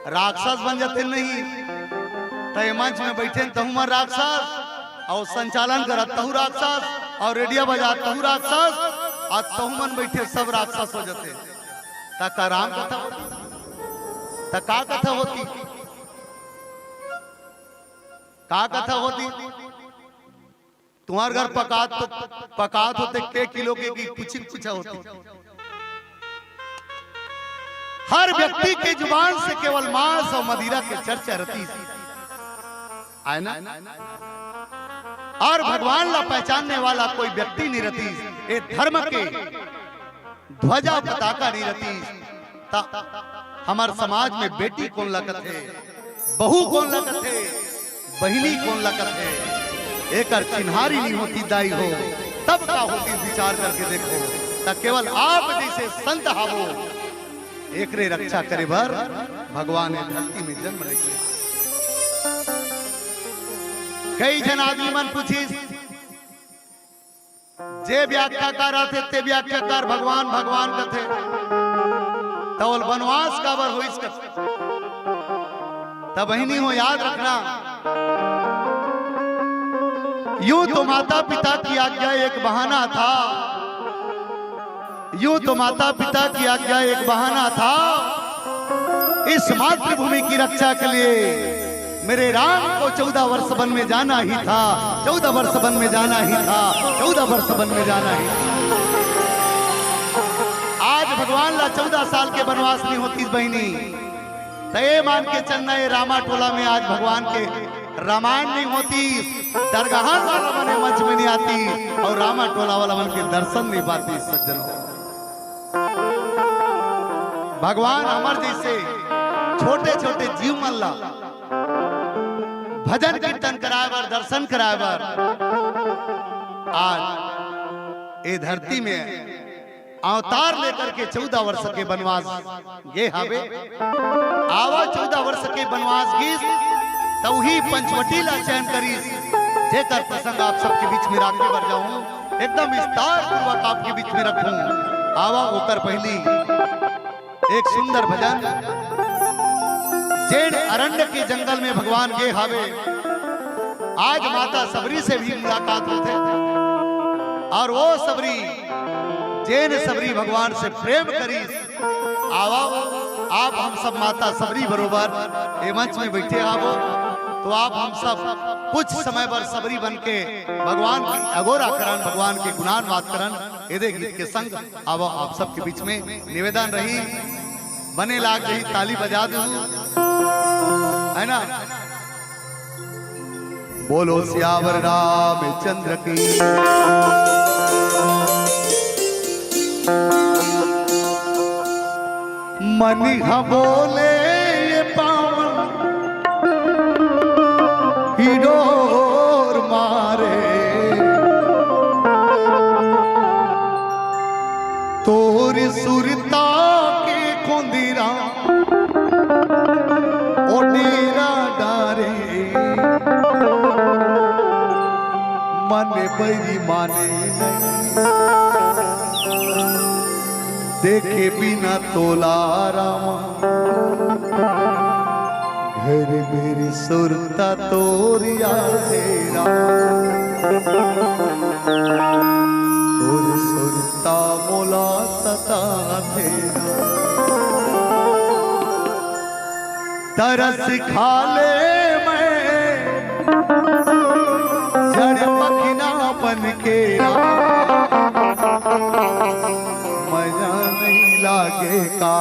राक्षस बन जाते नहीं, त ए मंच में बैठे तहु मन राक्षस, अउ संचालन करत तहु राक्षस, अउ रेडिया बजात तहु राक्षस, अउ तहु मन बैठे सब राक्षस हो जाते। त का राम कथा होती? त का कथा होती? का कथा होती? तुम्हार घर पकात तो पकात होते के किलो के की पूछी पूछा होती। हर व्यक्ति के जुबान से केवल मांस और मदिरा के चर्चा रहती, है ना? और भगवान ला पहचानने वाला कोई व्यक्ति नहीं रहती। ए धर्म के ध्वजा पताका नहीं रहती, त हमर समाज में बेटी कोन लगत हे, बहू कोन लगत हे, बहिनी कोन लगत हे, एकर चिन्हारी नहीं होती दाई हो, तब का होती? विचार करके देखो, त केवल आप जैसे संत हावो, एकरे रक्षा करे बर भगवान ए धरती में जन्म लेके आए। कई झन आदमी मन पूछिस, जे व्याख्याकार आथे, ते व्याख्याकार भगवान, भगवान कथे। त ओला बनवास काबर होइस कथे। त बहिनी हो, याद रखना, यूं तो माता पिता की आज्ञा एक बहाना था, यूं तो माता पिता की आज्ञा एक बहाना था, इस मातृभूमि की रक्षा के लिए मेरे राम को चौदह वर्ष वन में जाना ही था, चौदह वर्ष वन में जाना ही था, चौदह वर्ष वन में जाना ही था। आज भगवान ला चौदह साल के बनवास नहीं होती बहिनी, त ए मान के चलना, ए रामा टोला में आज भगवान के रामायण नहीं होती, दरगाहन वाला मन ए मंच में नहीं आती, अउ रामा टोला वाला मन के दर्शन नहीं पाती। सज्जनों, भगवान हमर जैसे छोटे-छोटे जीव मन ला भजन कीर्तन कराए बर, दर्शन कराए बर आज ए धरती में अवतार लेकर के चौदह वर्ष के बनवास गे हावे। आवा चौदह वर्ष के बनवास गीस, त उही पंचवटी ला चयन करीस, जेकर प्रसंग आप सबके बीच में राखे बर जाऊं। एकदम विस्तार पूर्वक आपके बीच में रखूं। आवा ओकर पहली एक सुंदर भजन, जेन अरण्य के जंगल में भगवान गे हावे। आज माता सबरी से भी मुलाकात होथे, अउ वो सबरी, जेन सबरी भगवान से प्रेम करीस, आवा, आप हम सब माता सबरी बरोबर ए मंच में बैठे हावो, त आप हम सब कुछ समय बर सबरी बन के भगवान की अगोरा करन, भगवान के गुणानुवाद करन, एदे गीत के संग आवा, आप सबके बीच में निवेदन रही, बने लाग रही, ताली बजा दू, है ना? बोलो सियावर रामचंद्र की। मन ह बोले ये पावन हिरोर मारे, तोर सुरता के कोंदिरा ओ डेरा डारे। मन बैरी माने नहीं, देखे बिना तोला रामा। घर मेरी सुरता तोरिया तेरा, तोर सुरता मोला सता तेरा। तरस खा ले मैं जड़ पखना बन के, मजा नहीं लागे का,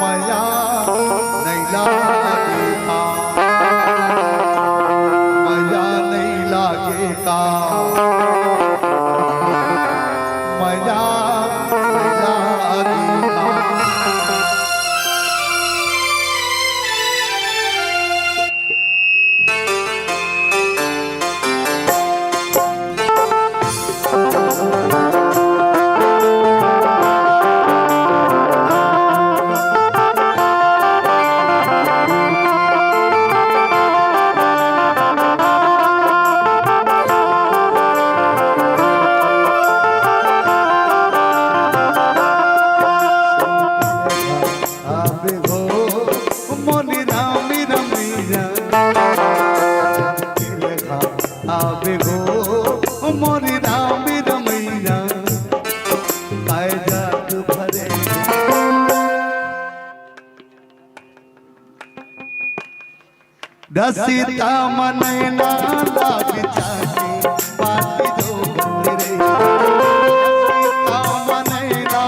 मजा नहीं लागे का, मजा नहीं लागे का, मजा नहीं लागे का। रसिता मनैना ला बिचाके बाटी दो बतरे। रसिता मनैना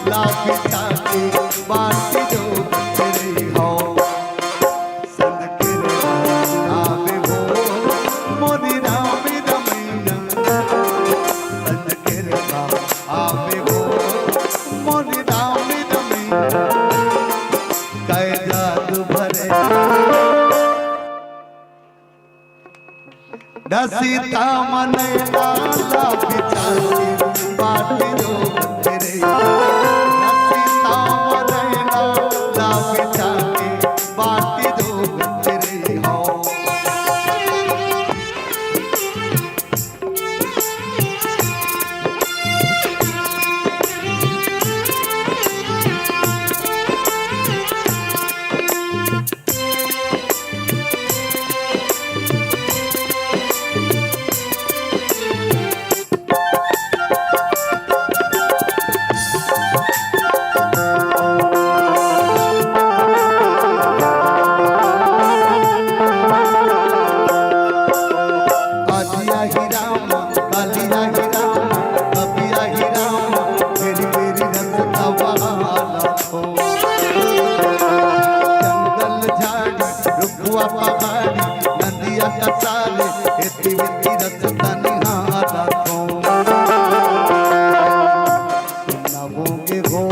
ला बिचाके बाटी दो बतरे हो। सनकेर आवे हो मोरी राम रमैना। सनकेर आवे हो मोरी राम रमैना। कै जादू भरे। रसिता मनैना ला बिचाके बाटी दो बतरे। रसिता मनैना ला बिचाके बाटी दो बतरे हो। आदिया ही राम, कालिया ही राम, कपिया ही राम, मेरी मेरी रसता बहाला हो। जंगल झाड़ी रुखवा पहाड़ी, नदिया कसाले, एती वेती रसता निहारा हो। सुना होगे हो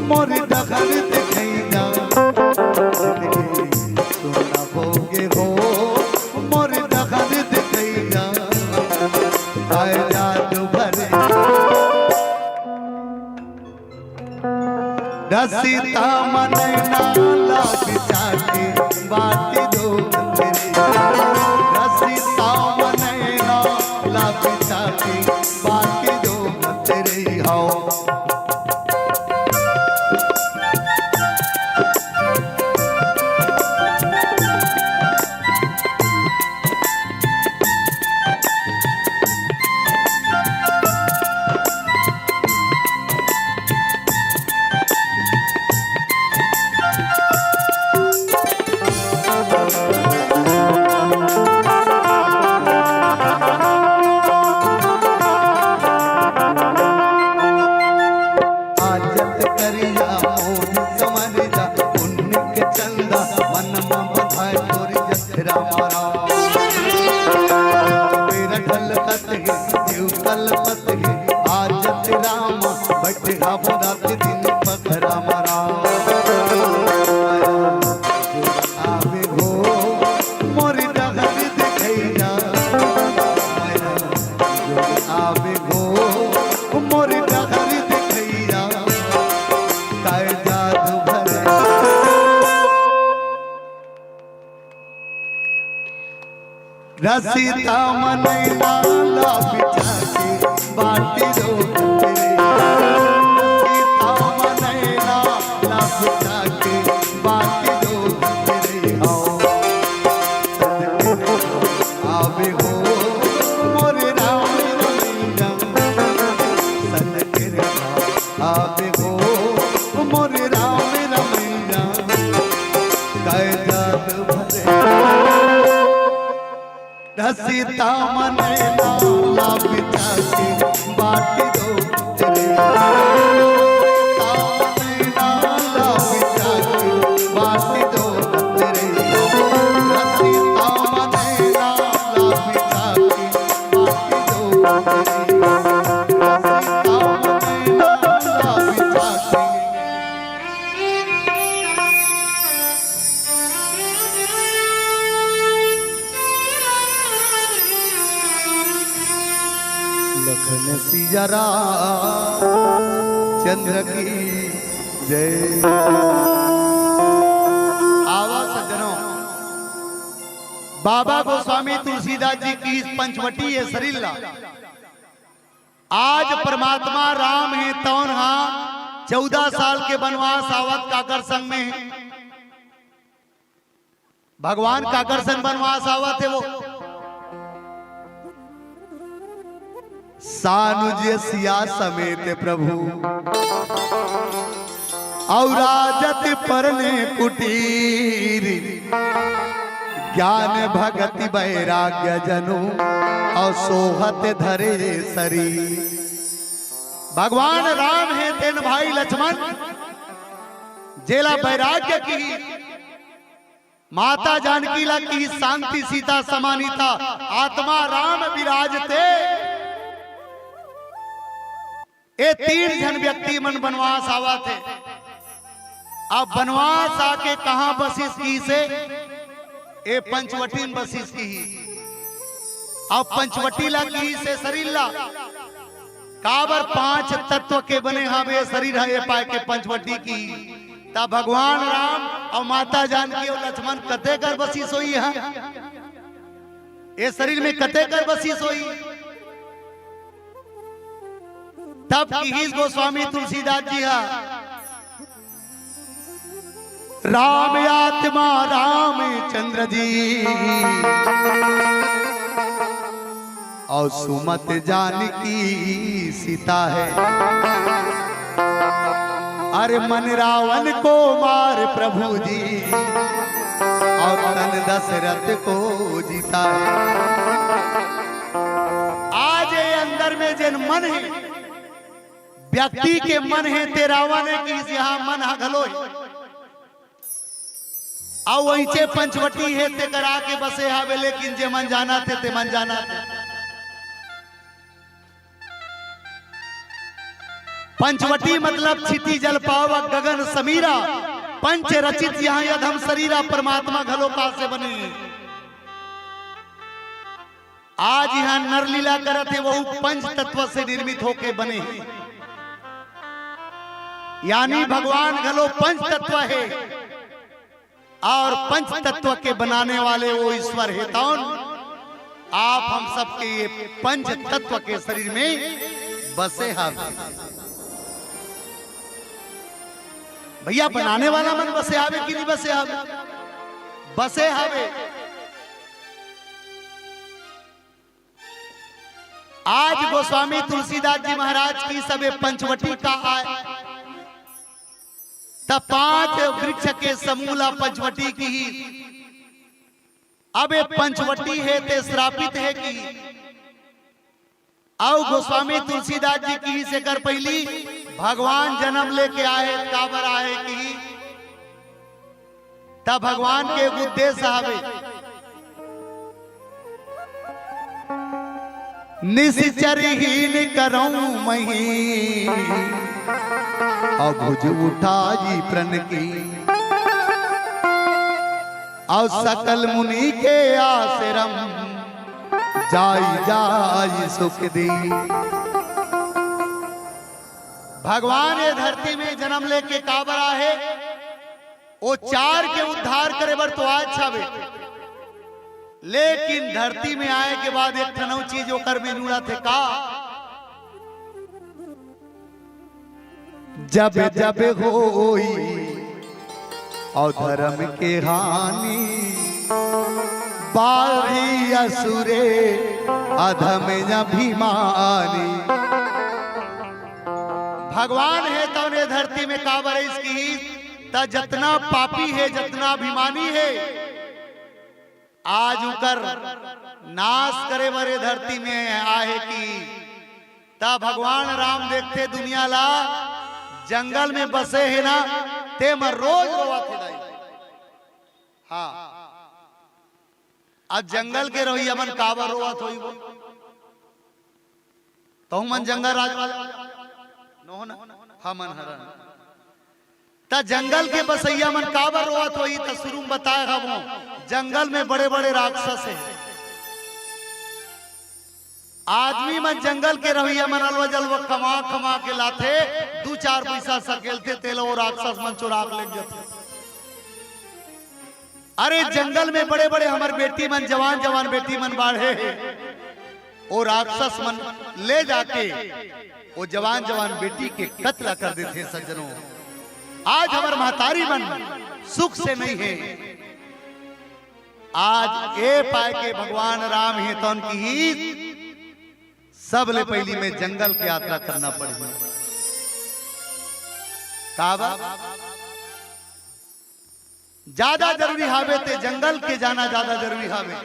मोर डहर देखैया। सुना होगे हो मोर डहर देखैया। आय जादू भरे। रसिता मनैना ला बिचाके बाटी दो बतरे। रसिता मनैना ला बिचाके बाटी दो बतरे हो। आजत करिया मोर संवरिया, पुन्नी के चंदा मन म बधाए तोरी जथरा मारा। बेरा ढलकत हे, जीव कलपत हे, आजत राम बैठे हा रात दिन पखरा मारा। आवे हो मोर डहर देखैया। आवे हो मोर डहर देखैया, काय जादू भरे। रसिता मनैना ला बिचाके बाटी दो बतरे। रसिता मनैना ला बिचाके बाटी दो बतरे हो। आवे हो मोर राम रमैया। सनकेर आवे हो मोर राम रमैया। कै जादू भरे। रसिता मनैना ला बिचाके बाटी दो बतरे। रसिता मनैना ला बिचाके बाटी दो बतरे। रसिता मनैना ला बिचाके बाटी दो बतरे। रसिता मनैना ला बिचाके लखन सिया राम चंद्र की जय। आवा सज्जनों, बाबा गोस्वामी तुलसीदास जी की इस पंचवटी ये सरीला आज परमात्मा राम हे तौन हा चौदह साल के बनवास आवत काकर संग में, भगवान काकर संग बनवास आवत हे वो। सानुज सिया समेत प्रभु अउ राजत परने कुटीर। ज्ञान भगति वैराग्य जनु, अउ सोहत धरे सरी। भगवान राम हे तेन भाई लक्ष्मण, जेला वैराग्य किहिस, माता जानकी ला किहिस शांति सीता समानीता, आत्मा राम विराजते। ए तीन झन व्यक्ति मन बनवास आवत हे। अब बनवास आके कहाँ बसिस किहिसे? ए पंचवटी म बसिस किहिस। अब पंचवटी ला किहिसे शरीर ला, काबर पांच तत्व के बने हावे शरीर ह, ए पाय के पंचवटी किहिस। त भगवान राम अउ माता जानकी अउ लक्ष्मण कते कर बसिस होही ह? ए शरीर में कते कर बसिस होही? तब किहिस गोस्वामी तुलसीदास जी ह, राम आत्मा रामचंद्र जी, अउ सुमत जानकी सीता हे। अरे मन रावण को मार प्रभु जी, अउ तन दशरथ को जीता हे। आज ये अंदर में जेन मन हे, व्यक्ति के मन हे, ते रावण हे किहिस, इहाँ मन ह घलो हे। अउ वहींचे पंचवटी हे, ते करा के बसे हावे, लेकिन जे मन जानत हे, ते मन जानत हे। पंचवटी मतलब क्षिति जल पावक गगन समीरा, पंच रचित इहाँ अधम शरीरा, परमात्मा घलो का से बने हे। आज इहाँ नर लीला करत हे, वहू पंच तत्व से निर्मित होके बने हे। यानी भगवान घलो पंच तत्व हे अउ पंच तत्व के बनाने वाले वो ईश्वर हे। तौन आप हम सबके ये पंच तत्व के शरीर में बसे हावे। भैया, बनाने वाला मन बसे हावे कि नहीं बसे हावे? बसे हावे। आज गोस्वामी तुलसीदास जी महाराज किहिस ए पंचवटी का आय, त पांच वृक्ष के समूह ला पंचवटी किहिस। अब ए पंचवटी हे ते श्रापित हे किहिस। अउ गोस्वामी तुलसीदास जी किहिस एकर पहिली भगवान जनम लेके आहे, काबर आहे किहिस, त भगवान के एक उद्देश्य हवे। निश्चर हीन करौं मही, अभुज उठाई प्रण की, अउ सकल मुनि के आश्रम, जाई जाई सुख दी। भगवान ये धरती में जनम लेके काबर आहे? ओ चार के उद्धार करे बर तो आय हवे, लेकिन धरती में आय के बाद एक ठन अउ चीज ओकर में जुड़त हे का? जब जब होई अधरम के हानि, बाढ़ी असुरे अधम अभिमानी। भगवान हे तौन ए धरती में काबर आइस किहिस, त जतना पापी हे, जतना अभिमानी हे, आज उकर नाश करे बर ए धरती में आहे कि त भगवान राम देखथे दुनिया ला, जंगल में बसे हे ना, ते म रोज रोवत हे दाई। हाँ, अब जंगल के रवैया मन काबर रोवत होही वो? तहू मन जंगल राज वाले नोहो ना, हमन हरन। त जंगल के बसैया मन काबर रोवत होही? त शुरू में बताए हवं, जंगल में बड़े-बड़े राक्षस हे। आदमी मन जंगल के रहवैया मन अलवा जलवा कमा कमा के लाथे, दू चार पैसा सकेलथे, तेला वो राक्षस मन चुरा के लेग जथे। अरे जंगल में बड़े-बड़े हमर बेटी मन, जवान-जवान बेटी मन बाढ़े हे, ओ राक्षस मन ले जाके ओ जवान-जवान बेटी के कत्ल कर देथे। सज्जनों, आज हमर महतारी मन सुख से नहीं हे। आज ए पाय के भगवान राम हे तौन किहिस, सबले पहिली में जंगल के यात्रा करना पड़ही। काबर? ज्यादा जरूरी हावे ते जंगल के जाना ज्यादा जरूरी हावे।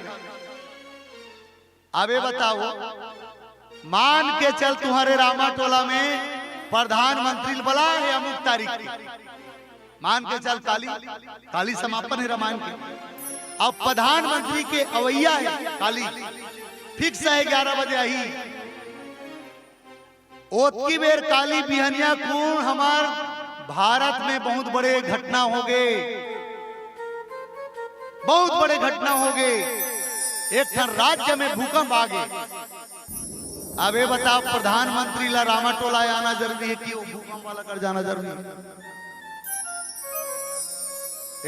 अबे बताओ, मान के चल तुम्हारे रामा टोला में प्रधानमंत्री ल बला हे अमुक तारीख के, मान के चल काली, काली समापन हे रामायण के, अब प्रधानमंत्री के अवैया हे काली, फिक्स हे ग्यारह बजे आही। ओतकी बेर काली बिहनिया कुण हमर भारत में बहुत बड़े घटना होगे, बहुत बड़े घटना होगे। एक ठन राज्य में भूकंप आगे। अबे बता, प्रधानमंत्री ला रामाटोला आना जरूरी हे कि वो भूकंप वाला कर जाना जरूरी हे?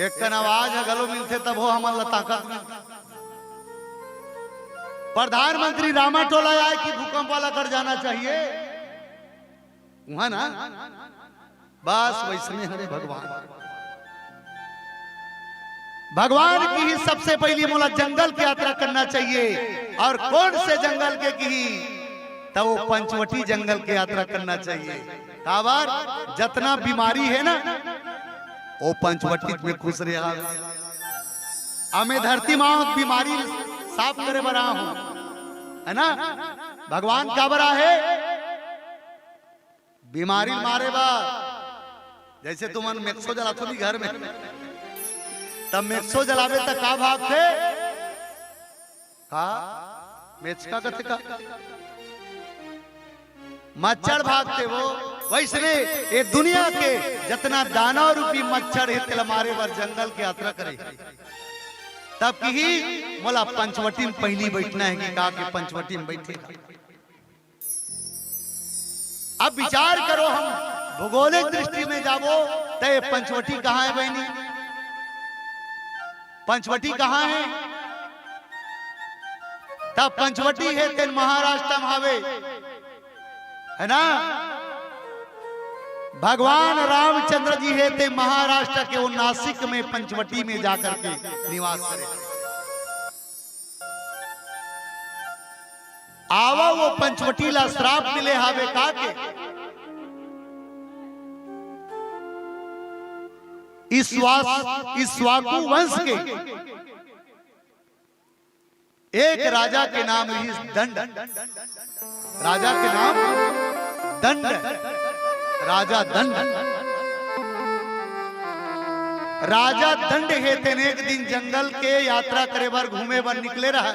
एक कन आवाज ह घलो मिलथे तभो हमन ला ताकत मिलथे। प्रधानमंत्री रामाटोला आए कि भूकंप वाला कर जाना चाहिए? उहाँ ना, बस वैसने हरे भगवान। भगवान किही सबसे पहली मोला जंगल के यात्रा करना चाहिए। और कौन से जंगल के किही? त वो पंचवटी जंगल के यात्रा करना चाहिए। काबर? जतना बीमारी हे ना, वो पंचवटी में खुसरे हावे। अमे धरती माँ बीमारी साफ करे बर आहूँ, हे ना? भगवान काबर आहे? बीमारी मारे बर। जैसे तुमन मेक्सो जलाथो नी घर में, तब मेक्सो जलाबे त का भागथे? का? मेचका कथे का? मच्छर भागथे वो। वैसने ये दुनिया के जतना दानव रूपी मच्छर हे, तेला मारे बर जंगल के यात्रा करे। तब किही मोला पंचवटी में पहली बैठना हे कि का के पंचवटी में बैठे। अब विचार करो, हम भूगोलिक दृष्टि में जाबो, त ये पंचवटी कहाँ हे बहिनी? पंचवटी कहाँ हे? तब पंचवटी हे तेन महाराष्ट्र में हावे, हे ना? भगवान रामचंद्र जी हे ते महाराष्ट्र के वो नासिक में पंचवटी में जाकर के निवास करे। आवा वो पंचवटी ला श्राप मिले हावे का के? इक्ष्वास-, इक्ष्वाकु वंश के एक राजा के नाम रिहिस दंड। राजा के नाम दंड। राजा दंड। राजा दंड हे तेन एक दिन जंगल के यात्रा करे बर, घूमे बर निकले रहय।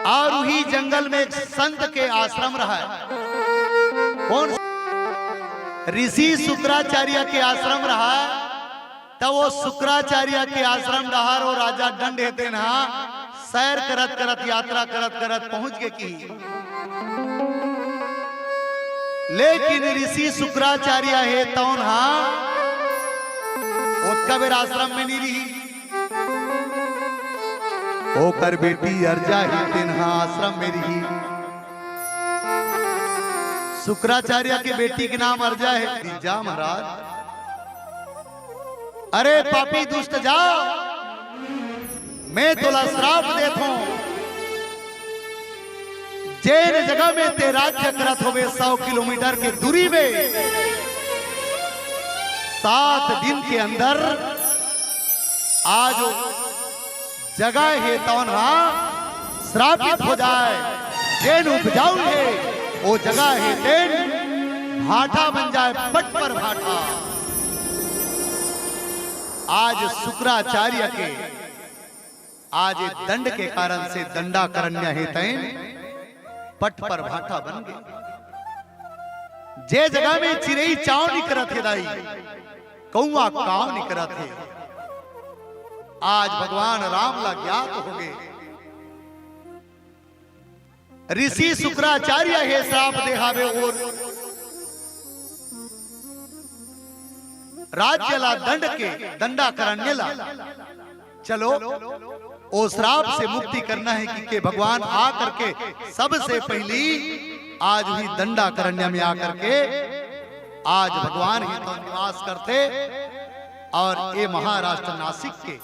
और उही जंगल में एक संत के आश्रम रहय। कौन? ऋषि शुक्राचार्य के आश्रम रहय। त वो शुक्राचार्य के आश्रम डहार वो राजा दंड हे तेन हा सैर करत करत, यात्रा करत करत पहुंच गे किही। लेकिन ऋषि शुक्राचार्य हे तौन हा ओतका बेर आश्रम में नी रिही। ओकर बेटी अरजा हे तेन हा आश्रम में रिही। शुक्राचार्य के बेटी के नाम अरजा हे। जा महाराज, अरे पापी दुष्ट जा, मैं तोला श्राप देत हूं, जेन जगह में ते राज्य करत होबे सौ किलोमीटर के दूरी में, सात दिन के अंदर आज जगह हे तौन हा श्रापित हो जाए, जेन उपजाऊ हे वो जगह हे तेन भाटा बन जाए, पट पर भाटा। आज शुक्राचार्य के, आज ये दंड के कारण से दंडाकरण्य हे तेन पट पर भाटा बन गे। जे जगह में चिरई चाव नी करत हे दाई, कौआ काव नी करत हे, आज भगवान राम ला ज्ञात होगे। ऋषि शुक्राचार्य हे श्राप दे हावे और राज्य ला दंड के, दंडाकरण्य ला। चलो, ओ श्राप से मुक्ति करना हे कि के भगवान आ करके सबसे पहली आज ही दंडाकरण्य में आ करके आज भगवान ही तो निवास करथे और ये महाराष्ट्र नासिक के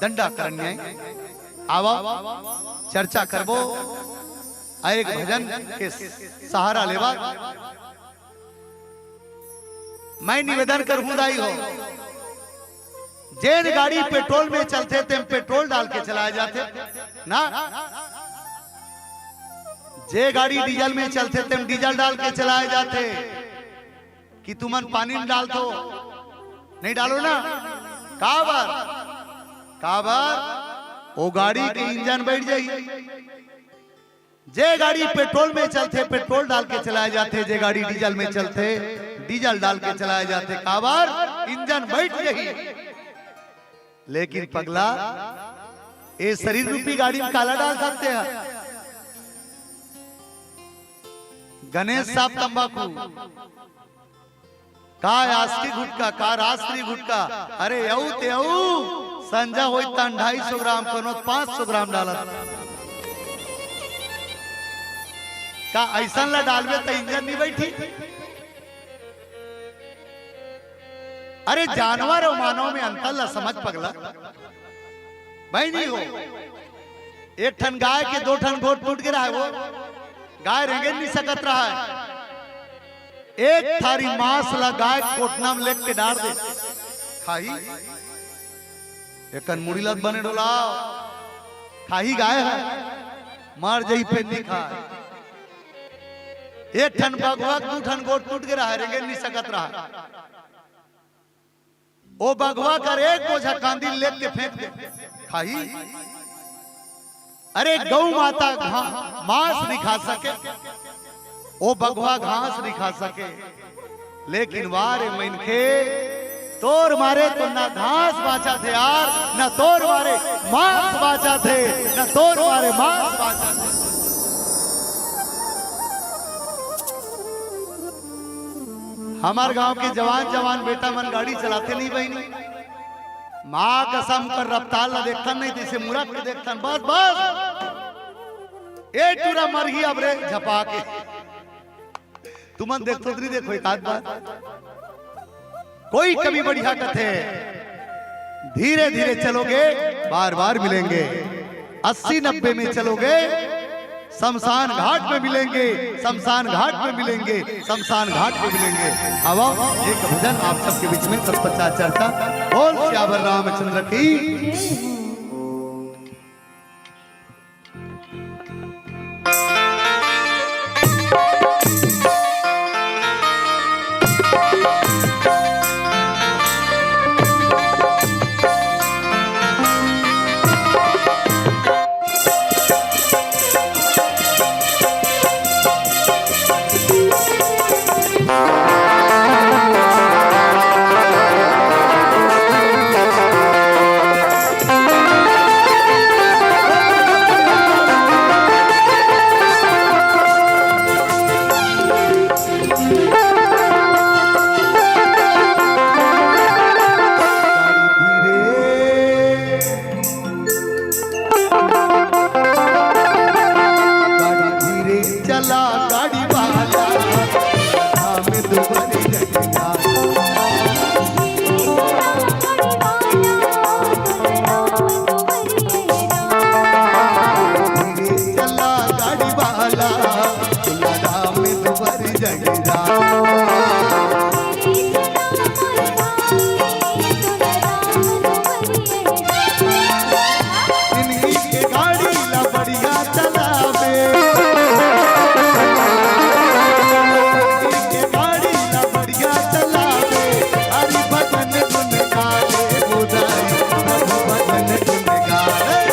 दंडाकरण्य। आवा, चर्चा करबो, एक भजन के सहारा लेवा। मैं निवेदन करहूं दाई हो, जेन गाड़ी पेट्रोल में चलथे, तेम पेट्रोल डाल के चलाए जाथे ना, जे गाड़ी डीजल में चलथे, तेम डीजल डाल के चलाए जाथे। कि तुमन पानी में डालथो, नहीं डालो ना? काबर? काबर? वो गाड़ी के इंजन बैठ जाही। जे गाड़ी पेट्रोल में चलथे, पेट्रोल डाल के चलाए जाथे, जे गाड़ी डीजल में चलथे, डीजल डाल के चलाए जाथे। काबर? इंजन बैठ जाही। लेकिन पगला, ए शरीर रूपी गाड़ी में काला डालथस तेहा? गणेश साहब तंबाकू, का राष्ट्रीय गुटखा, का राष्ट्रीय गुटखा? अरे यऊ ते यऊ, संझा होई तन ढाई सौ ग्राम, कोनो पाँच सौ ग्राम डालत। का अइसन ला डालबे त इंजन नहीं बैठी? अरे जानवर अउ मानव में अंतर ला समझ पगला। भाई नहीं हो, एक ठन गाय के दो ठन गोड़ टूट गे रहय, वो गाय रेंगे नहीं सकत रहय। एक थारी मांस ला गाय कोटना में लेके डार दे, खाही। एकन मुड़ी ला बने डोलाव, खाही गाय ह, मर जाही फेर नहीं खाय। एक ठन बघवा के दू ठन गोड़ टूट गे रहय, रेंगे नहीं सकत रहय। ओ बघवा कर एक बोझा कांदी लेके फेंक दे, खाही। अरे गौ माता घा-, मांस नहीं खा सके, ओ बघवा घास नहीं खा सके, लेकिन वाह रे मनखे, तोर मारे तो ना घास बांचथे यार, ना तोर मारे मांस बांचथे, ना तोर मारे मांस बांचथे। हमर गांव के जवान जवान बेटा मन गाड़ी चलाथे नहीं बहिनी, माँ कसम कर रफ्तार ला देखथन नहीं, तइसे मुरत के देखथन, बस बस, ए टूरा मरही अब रे झपा के। तुमन देखथो त नहीं देखो एक आध बार। कोई कभी बढ़िया कथे, धीरे धीरे चलोगे, बार बार मिलेंगे। अस्सी नब्बे में चलोगे, शमशान घाट में मिलेंगे, शमशान घाट में मिलेंगे, शमशान घाट में मिलेंगे। अब एक भजन आप सबके बीच में, तत्पश्चात चर्चा। बोल सियावर रामचंद्र की। गाड़ी धीरे चला गाड़ी वाला, हमें तो बड़ी जगह। धीरे चला गाड़ी वाला, हमें तो बड़ी जगह। इनकी के गाड़ी ला बढ़िया चलावे। इनकी के गाड़ी ला बढ़िया चलावे। हरि भजन गुण गावे बुधाई, हरि भजन गुण गावे।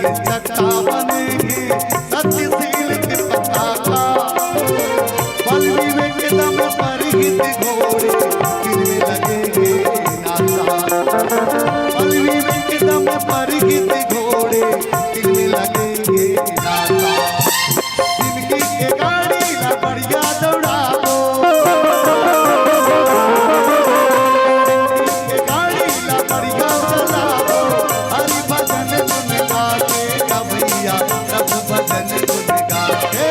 सत्ता बनेंगे सत्यशील के पताका। बल विवेक दम परहित घोड़े, दिन में लगेंगे नासा। बल विवेक दम परहित घोड़े, दिन में लगेंगे नासा। जिनकी के गाड़ी ला बढ़िया दौड़ाबो, जिनकी के गाड़ी ला बढ़िया चलाबो, हरि भजन गुन गाके गवैया, प्रभु भजन गुन गाके।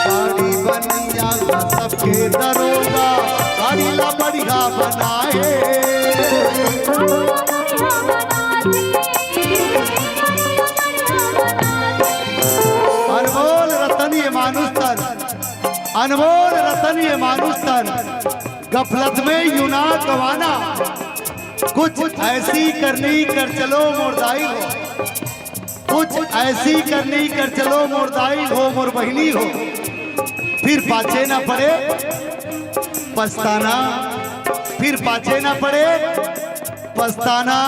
गाड़ी बनैया ला सबके दरोगा, गाड़ी ला बढ़िया बनाए। अनमोल रतन ये मानुष तन, अनमोल रतन ये मानुष तन, गफलत में यूं ना गवाना। कुछ ऐसी करनी कर चलो मोर दाई हो, कुछ ऐसी करनी कर चलो मोर दाई हो, मोर बहिनी हो, फिर पाछे ना पड़े पछताना, फिर पाछे ना पड़े पछताना।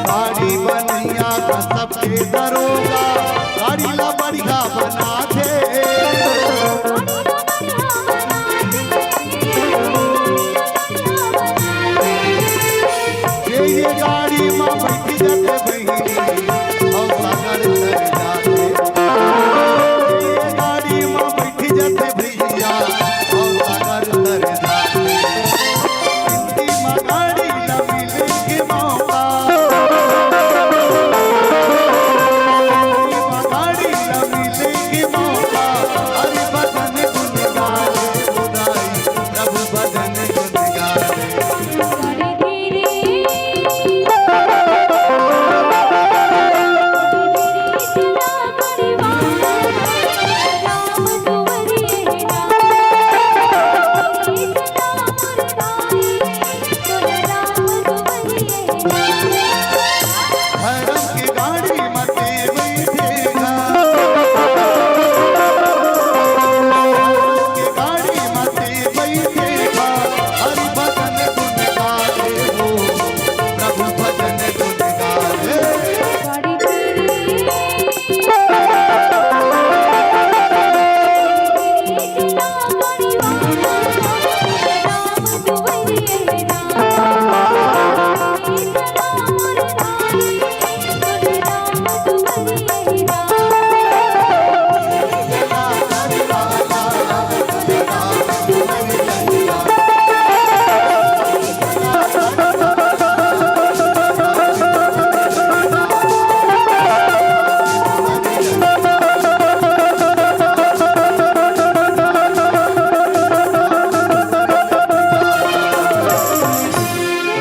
गाड़ी बनैया का सबके दरोगा, गाड़ी ला बढ़िया बना दे। ये, ये गाड़ी में बैठी जाते बहिनी, और सागर तर जाते। ये, ये गाड़ी में बैठी जाते भैया, और सागर तर जाते। इनकी मगाड़ी लगी लेके मौका, इनकी मगाड़ी लगी लेके मौका, हरि भजन गुन गाए उदाई। प्रभु भजन गुन गावे। धर्म की गाड़ी मते बैठेगा, धर्म की गाड़ी मते बैठेगा, हरि भजन गुन गावे हो, प्रभु भजन गुन गावे।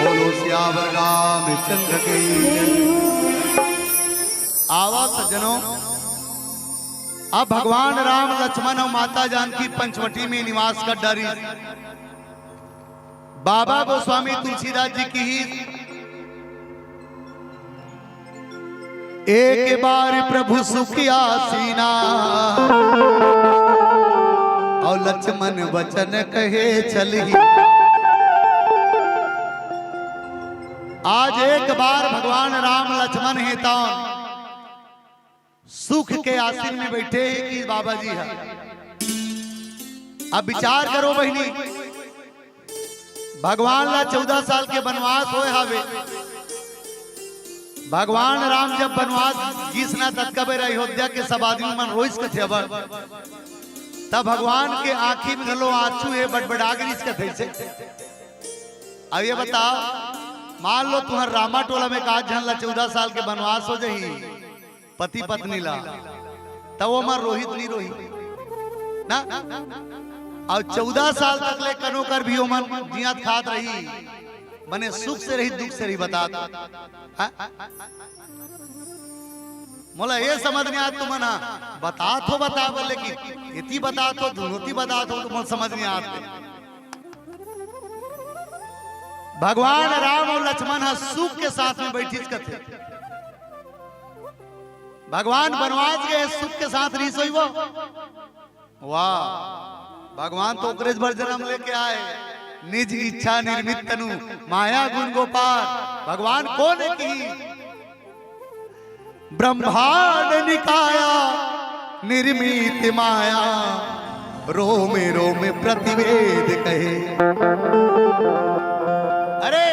बोलो सियावर रामचंद्र की। आवा सज्जनों, अब भगवान राम, लक्ष्मण और माता जानकी पंचवटी में निवास कर डारी। बाबा गोस्वामी तुलसीदास जी की ही एक बार प्रभु सुख आसीना, और लक्ष्मण वचन कहे चलही। आज एक बार भगवान राम लक्ष्मण हे तौन सुख के आसीन में बैठे हे कि बाबा जी हे। अब विचार करो बहिनी, भगवान ला चौदह साल के बनवास होय हावे, भगवान राम जब बनवास गिस ना, ततका बेर अयोध्या के सब आदमी मन रोइस कथे अबड़। तब भगवान के आँखी में घलो आँसू हे, बड़बड़ा गिरिस कथे से। अब ये बताओ, मान लो तुहर रामा टोला में एक आध झन ला चौदह साल के बनवास हो जाही, पति पत्नी ला, तब वो मन रोहित नहीं रोही ना? और चौदह साल तक ले कनो कर भी ओमन जियत खात रही, बने सुख से रही, दुख से रही, बता दो। हाँ? मोला ये समझ नहीं आत तुमन, हाँ, बतात हो, बता बोले कि एती बतात हो, दुनोती बतात हो, तो मोला समझ नहीं आत। भगवान राम और लक्ष्मण ह सुख के साथ में बैठिस कथे। भगवान बनवास गए, सुख के साथ रहिस होही वो। वाह, भगवान तो ओकरेच बर जन्म लेके आए, निज इच्छा निर्मित तनु, माया गुण गोपाल। भगवान कोन हे कि ब्रह्मांड निकाया निर्मित माया, रोम रोम प्रतिवेद कहे। अरे,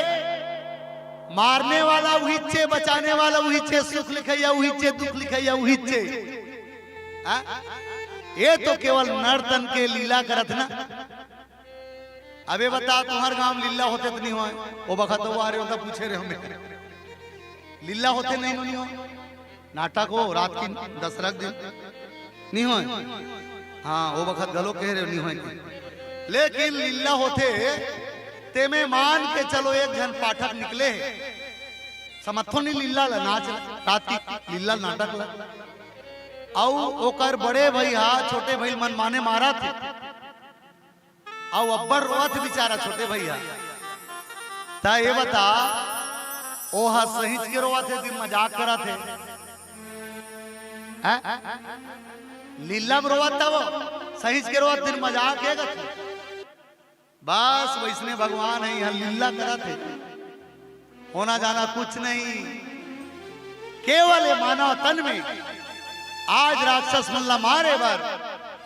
मारने वाला उहीच हे, बचाने वाला उहीच हे, सुख लिखइया उहीच हे, दुख लिखइया उहीच हे। हाँ? ये तो केवल नर तन के लीला करत ना। अबे बता, तुम्हर गांव लीला होथे त नहीं होय? ओ बखत तो आ रहे हो, तब पूछे रहे हमें। लीला होथे नहीं, नहीं होय? नाटक हो रात की दसरा के दिन नहीं होय? हाँ, वो बखत घलो कहे रहे नहीं होय। लेकिन लीला होथे, तेमे मान के चलो एक झन पाठक निकले हे, समझथो नहीं लीला ला, नाच ला, रात की लीला नाटक ला। अउ ओकर बड़े भइया, छोटे भइया मन माने मारत हे। अउ अब्बड़ रोवत हे बेचारा छोटे भइया। त ये बता, ओह सहिंच के रोवत हे, दिन मजाक करत हे? हैं? लीला में रोवत हे वो, सहिंच के रोवत, दिन मजाक हे करत हे। बस वइसने भगवान हे, इहाँ लीला करत हे। होना जाना कुछ नहीं, केवल ये मानव तन में आज राक्षस मन ला मारे बर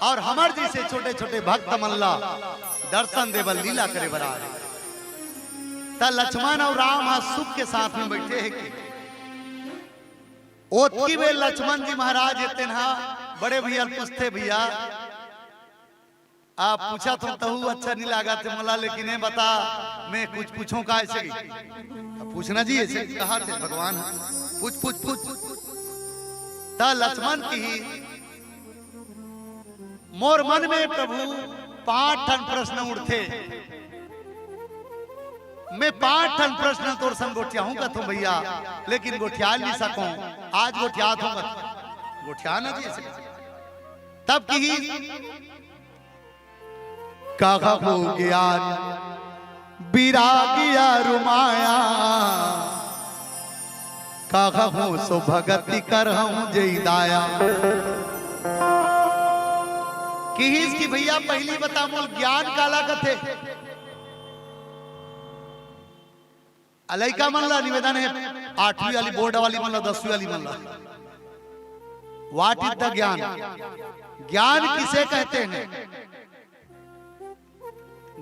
और हमर जइसे छोटे-छोटे भक्त मन ला दर्शन दे बर, लीला करे बर आ रहे। त लक्ष्मण अउ राम ह सुख के साथ में बैठे हे कि ओतकी बेर लक्ष्मण जी महाराज हे तेन ह बड़े भइया ल पूछथे, "भइया, आप पूछत हो तहू अच्छा नहीं लागत हे मोला, लेकिन ये बता, मैं कुछ पूछों का ऐसे ही?" अब पूछना जी, ऐसे कहा थे भगवान, पूछ, पूछ, पूछ। त लक्ष्मण किहिस, मोर मन में प्रभु पांच ठन प्रश्न उठथे, मैं पांच ठन प्रश्न तोर संग गोठियाहूं कथों भइया, लेकिन गोठिया नहीं सकों, आज गोठियात हों कथों, गोठिया ना जी ऐसे। तब किहिस, कहहूँ ज्ञान बिरागिया रुमाया, कहहूँ सो भगति करहूँ जई दाया। किहिस कि भइया, पहिली बता मोला ज्ञान काला कथे? अ, लइका मन ला निवेदन हे, आठवीं वाली बोर्ड वाली मन ला, दसवीं वाली मन ला, what is the ज्ञान? ज्ञान किसे कहते हैं?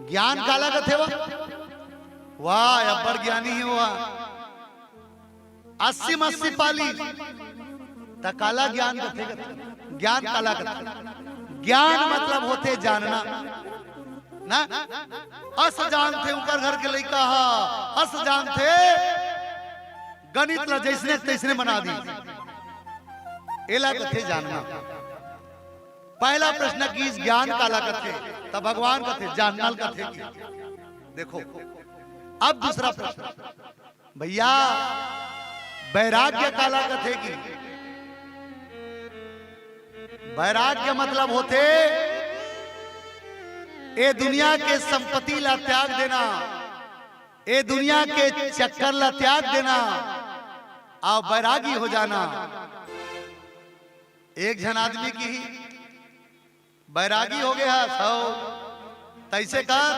ज्ञान काला कथे वा? वाह, अब्बड़ ज्ञानी हे वा। अस्सी में अस्सी पाली, त काला ज्ञान कथे, कथे। ज्ञान काला कथे? ज्ञान मतलब होथे जानना। ना? अस जानथे, उकर घर के लइका ह, अस जानथे, गणित ला जइसने तइसने बना दी। एला कथे जानना। पहला प्रश्न किहिस ज्ञान काला कथे, त भगवान कथे जानना ल कथे कि। देखो, अब दूसरा प्रश्न, भइया, वैराग्य काला कथे कि? वैराग्य मतलब होथे ए दुनिया के संपत्ति ला त्याग देना, ए दुनिया के चक्कर ला त्याग देना, अउ वैरागी हो जाना। एक झन आदमी किहिस, बैरागी हो गे हस, हव, तइसे कर,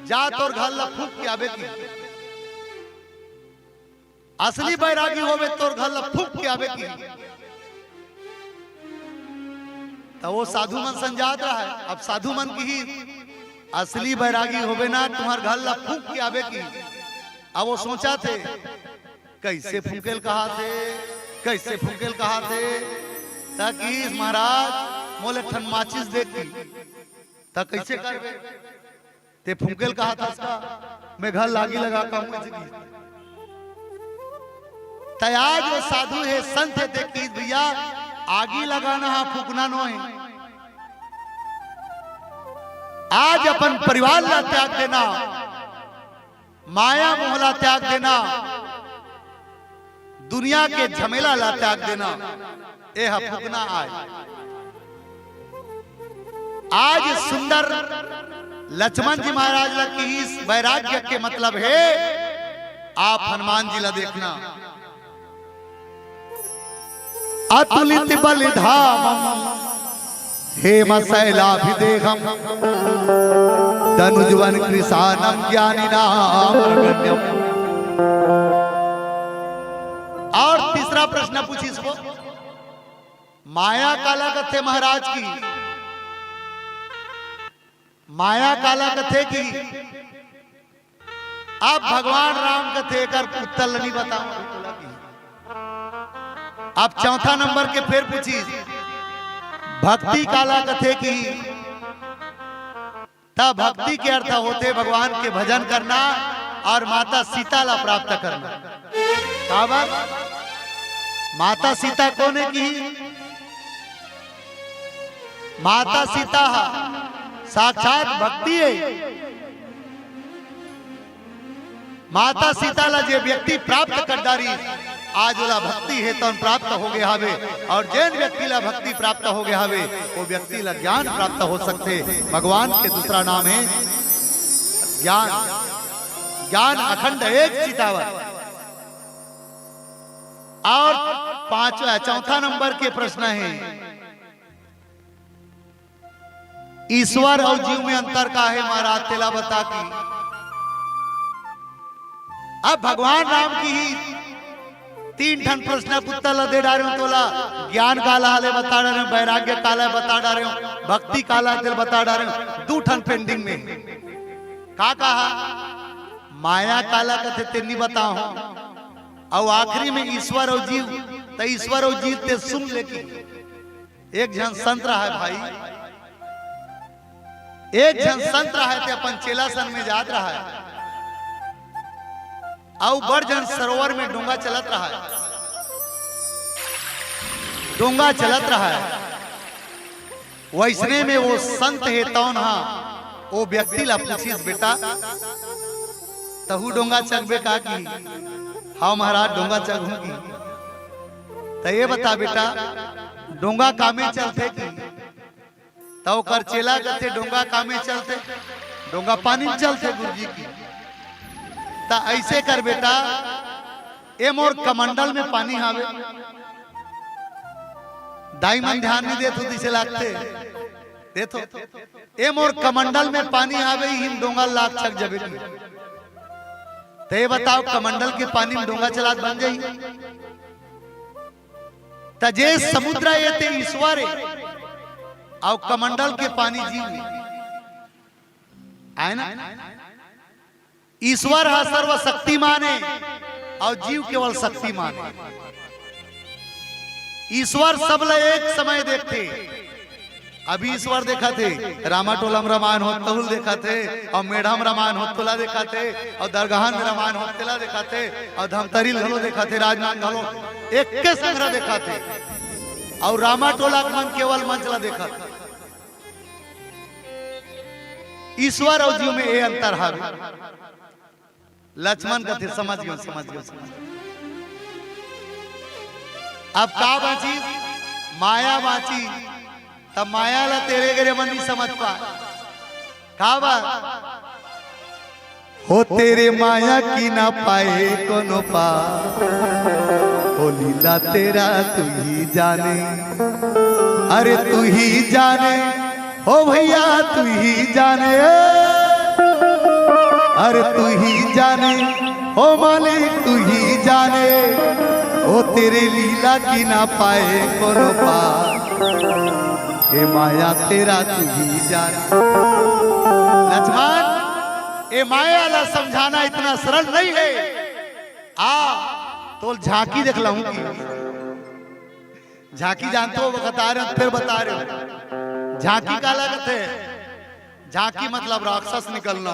जा तोर घर ला फूंक के आबे कि। असली बैरागी होबे तोर घर ला फूंक के आबे कि। त वो साधु मन संग जात रहय, अब साधु मन किहिस, असली बैरागी होबे ना, तुम्हर घर ला फूंक के आबे कि। अब वो सोचथे, कइसे फूंकेल कहाथे, कइसे फूंकेल कहाथे? त किहिस महाराज, मोला एक ठन माचिस दे किहिस। त कइसे करबे? ते फूंकेल कहाथस का? मैं घर लागी लगा कहूं जी। त आज वो साधु हे, संत हे, ते किहिस भैया, आगी लगाना हा, फूंकना नो हे। आज अपन परिवार ला त्याग देना, माया मोह ला त्याग देना, दुनिया के झमेला ला त्याग देना, ए ह फूंकना आय। आज सुंदर लक्ष्मण जी महाराज ला किहिस, वैराग्य के मतलब हे आप हनुमान जी ला देखना। अतुलित बलिधामम हेम शैलाभिदेहम दनुजवन कृशानम ज्ञानिनाम अग्रगण्यम। और तीसरा प्रश्न पूछिस वो, माया काला कथे महाराज की? माया काला कथे कि? अब भगवान राम कथे, एकर उत्तर ल नहीं बताऊं अभी तोला कि। अब चौथा नंबर के फेर पूछिस, भक्ति काला कथे कि? त भक्ति के अर्थ होथे भगवान के भजन करना और माता सीता ला प्राप्त करना। काबर? माता सीता कोन हे कि? माता सीता ह साक्षात भक्ति हे। माता सीता ला जे व्यक्ति प्राप्त कर डारिस, आज ओला भक्ति हे तौन प्राप्त हो गए हवे, और जेन व्यक्ति ला भक्ति प्राप्त हो गए हवे, वो व्यक्ति ला ज्ञान प्राप्त हो सकथे। भगवान के दूसरा नाम हे ज्ञान। ज्ञान अखंड एक चितावर। और पांच, चौथा नंबर के प्रश्न हे, ईश्वर अउ जीव में अंतर का हे महाराज, तेला बता कि। अब भगवान राम की ही तीन ठन प्रश्न के उत्तर ला दे डारे हों तोला, ज्ञान काला हले बता डारे हों, वैराग्य काला बता डारे हों, भक्ति काला तेला बता डारे हों, दू ठन pending में। का कहा? माया काला कथे ते नहीं बताओं, अउ आखिरी में ईश्वर अउ जीव, त ईश्वर अउ जीव ते सुन ले कि एक झन संत रहय भाई, एक झन संत रहय, ते अपन चेला संग में जात रहय, अउ बड़ झन सरोवर में डोंगा चलत रहय, डोंगा चलत रहय। वइसने में वो संत हे तौन हा, वो व्यक्ति ला पूछिस, "बेटा, तहू डोंगा चघबे का?" कि, "हाँ महाराज, डोंगा चघहूं कि।" त ये बता बेटा, डोंगा कामे चलथे कि? त ओकर चेला कथे, "डोंगा कामे चलथे, डोंगा पानी में चलथे गुरुजी कि।" त अइसे कर बेटा, ए मोर कमंडल में पानी हावे, दाई मन ध्यान नहीं देत हो, जइसे लागथे, देत हो। ए मोर कमंडल में पानी हावे, इही में डोंगा लाग छक जबे कि। त ये बताओ, कमंडल के पानी में डोंगा चलात बन जाही? त जे समुद्र हे ते ईश्वर हे, अउ कमंडल के पानी जीव हे। आय ना? ईश्वर ह सर्वशक्तिमान हे अउ जीव केवल शक्तिमान हे। ईश्वर सब ल एक समय देखथे। अभी ईश्वर देखत हे, रामा टोला म रामायण होत तहू ल देखत हे, अउ मेढ़ा म रामायण होत तोला देखत हे, अउ दरगाह म रामायण होत तेला देखत हे, अउ धमतरी ल घलो देखत हे, राजनांदगांव घलो एके संघरा देखत हे, अउ रामा टोला के मन केवल मंच ल देखत हे। ईश्वर अउ जीव में ए अंतर हवे। लक्ष्मण कथे, "समझ गेंव, समझ गेंव, समझ गेंव।" अब का बांचिस? माया बांचिस। त माया ला तेरे गेरे मन नहीं समझ पाय। का बात? हो तेरे माया की ना पाए कोनो पार, हो लीला तेरा तू ही जाने, अरे तू ही जाने, हो भैया तू ही जाने, अरे तू ही जाने, हो मालिक तू ही जाने, हो तेरे लीला की ना पाए कोनो पार, हे माया तेरा तू ही जाने। लक्ष्मण, ए माया ला समझाना इतना सरल नहीं हे। आ, तो झांकी देख लहूं कि झांकी जानते हो, बता रहे हो, फिर बता रहे हो। झांकी काला कथे? झांकी मतलब राक्षस निकलना,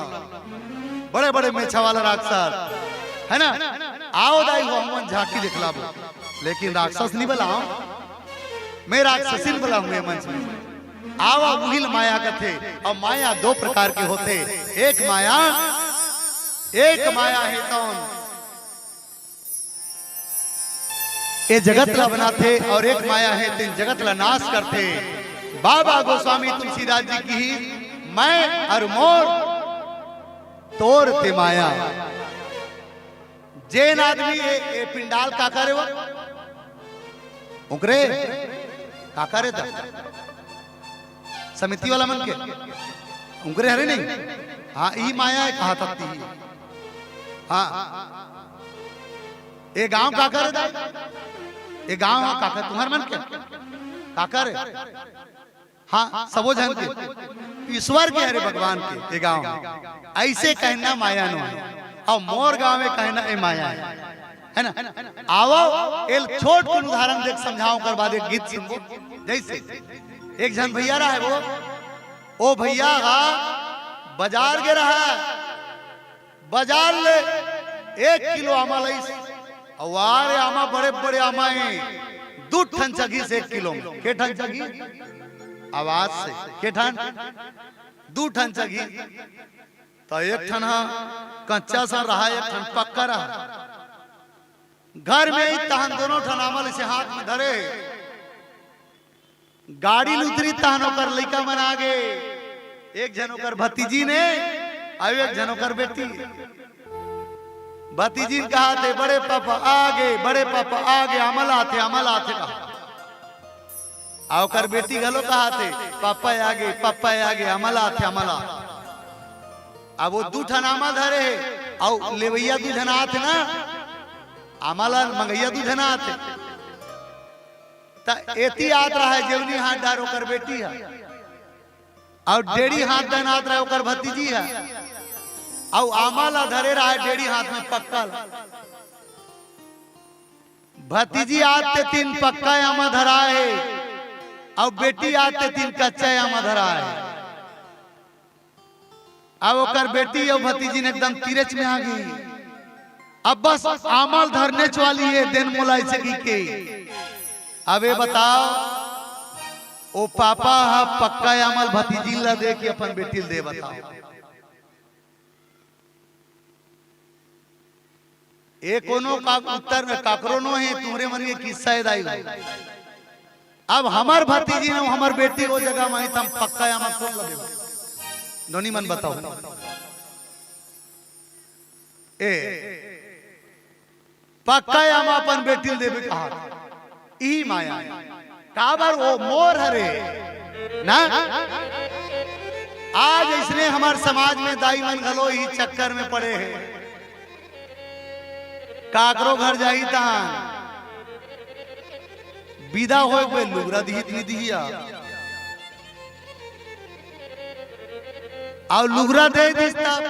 बड़े बड़े मेछा वाला राक्षस, है ना? आओ दाई हो, हमन झांकी दिखलाबो, लेकिन राक्षस नहीं बुलाओ, मैं राक्षसी बुलाऊंगे मंच में। आओ, उहिल माया कथे। और माया दो प्रकार के होथे, एक माया, एक माया है कौन? ये जगत ला बनाथे और एक माया है, तेन जगत ला नाश करथे। बाबा गोस्वामी तुलसीदास जी की ही मैं और मोर तोर ते माया। जेन आदमी ये, ये पिंडाल का करे वो? उकरे का करे था? समिति वाला मन के उकरे हरे नहीं? हाँ, ई माया है कहा था ती। हाँ, ये गांव का करे था? ये गांव हा का करे? तुम्हार मन के का करे? हाँ, सबो झन के ईश्वर के हरे, भगवान के ये गांव हा। ऐसे कहना माया नो है, और मोर गांव में कहना ए माया है, है ना? आवो, एल छोट कुन उदाहरण देख समझाओ, कर बाद एक गीत सुनबो। जैसे एक झन भैया रहा है वो, ओ भैया हा बाजार गे रहा, बाजार ले एक किलो आमा लईस। अउ वाह रे, आमा बड़े बड़े आमा हे। दू ठन चघिस एक किलो में। के ठन चघिस? आवाज से। के ठन? दू ठन चघिस। तो एक ठन हा कच्चा सा रहा, एक ठन पक्का रहा। घर में ही तहन दोनों ठन आमा ल इसे हाथ में धरे हे। गाड़ी ल उतरी तहन ओकर लइका मन आगे, एक झन ओकर भतीजी ने, अउ एक झन ओकर बेटी। भतीजी ने कहा थे, "बड़े पापा आगे, बड़े पापा आगे, आमा ल आथे, आमा ल आथे," कहा। अउ ओकर बेटी घलो कहा थे, "पापा आगे, पापा आगे, आमा ल आथे, आमा ल आथे।" अब वो दू ठन आमा धरे हे, अउ लेवइया दू झन आथे ना, आमा ल मंगइया दू झन आथे। त एती आत रहा है, जेवनी हाथ डार ओकर बेटी है, अउ डेढ़ी हाथ दन आत रहा है ओकर भतीजी है, अउ आमा ला धरे रहा है डेढ़ी हाथ में पक्का ला। भतीजी आत ते तीन पक्का आमा धरा है, अउ बेटी आत ते तीन कच्चा आमा धरा है। अब ओकर बेटी अउ भतीजी ने एकदम तीरेच में आ गई। अब बस आमा ल धरनेच वाली है, देन मोला ऐसे की के। अब ये बताओ, ओ पापा हा पक्का आमा ल भतीजी ला दे कि अपन बेटी ल दे, बताओ। ए कोनो का उत्तर में काकरो नो हे, तुमरे मन के किस्सा हे दाई। अब हमर भतीजी ने हमर बेटी ओ जगह में, त हम पक्का आमा कोन लगे? नोनी मन बताओ। ए, पक्का आमा अपन बेटी ल देबे कहा। ई माया। काबर ओ मोर हरे। ना? आज इसने हमर समाज में दाई मन घलो ई चक्कर में पड़े हे। काकरो घर जाही तहां, बिदा होय के लुगरा दिही त नी दिही आ। अउ लुगरा दे दिस तब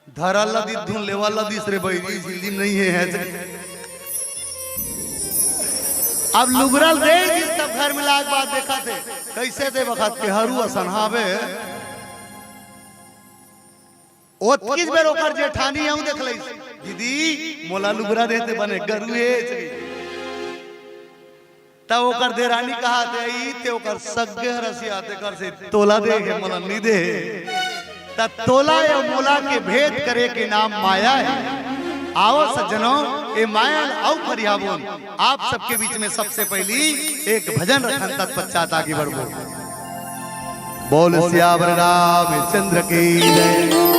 धरल ला दिस, धुन लेवल ला दिस रे बइरी, झिल्ली में नहीं है, है से। अब लुगरा दे दिस तब घर में लाग बात देखा थे, कैसे दे बखत के हरू असन हावे। ओतकीच बेर ओकर जेठानी अउ देख लइस, "दीदी, मोला लुगरा देते बने गरु हे।" त ओकर देरानी कहा थे, "ई ते ओकर सग्गे हरसिया ते कर से तोला दे हे, मोला नी दे हे।" त तोला या मोला के भेद करे के नाम माया हे। आओ सज्जनों, ए माया ल अउ फरियाबोन। आप सबके बीच में सबसे पहली एक भजन रखन, तत्पश्चात आगे बढ़बो। बोल सियावर रामचंद्र की जय।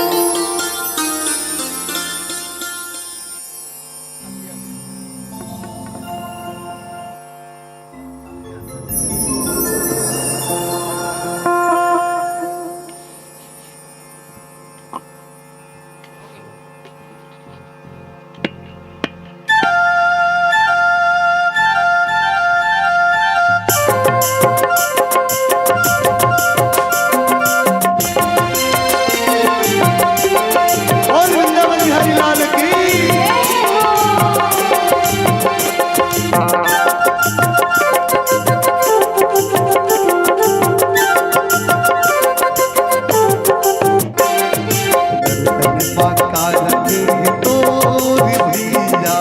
पका रखे तोर भैया,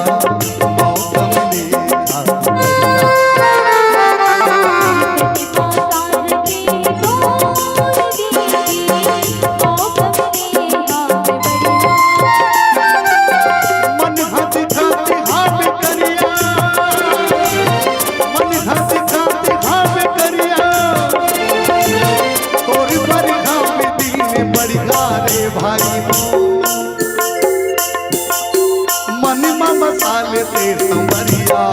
मौसम ने आ बढ़िया। मन हंस खाती हाथ करिया, मन हंस खाती हाथ करिया, तोर बरखा में दिन बढ़िया रे भाई। मन मा बसा लेते संवरिया।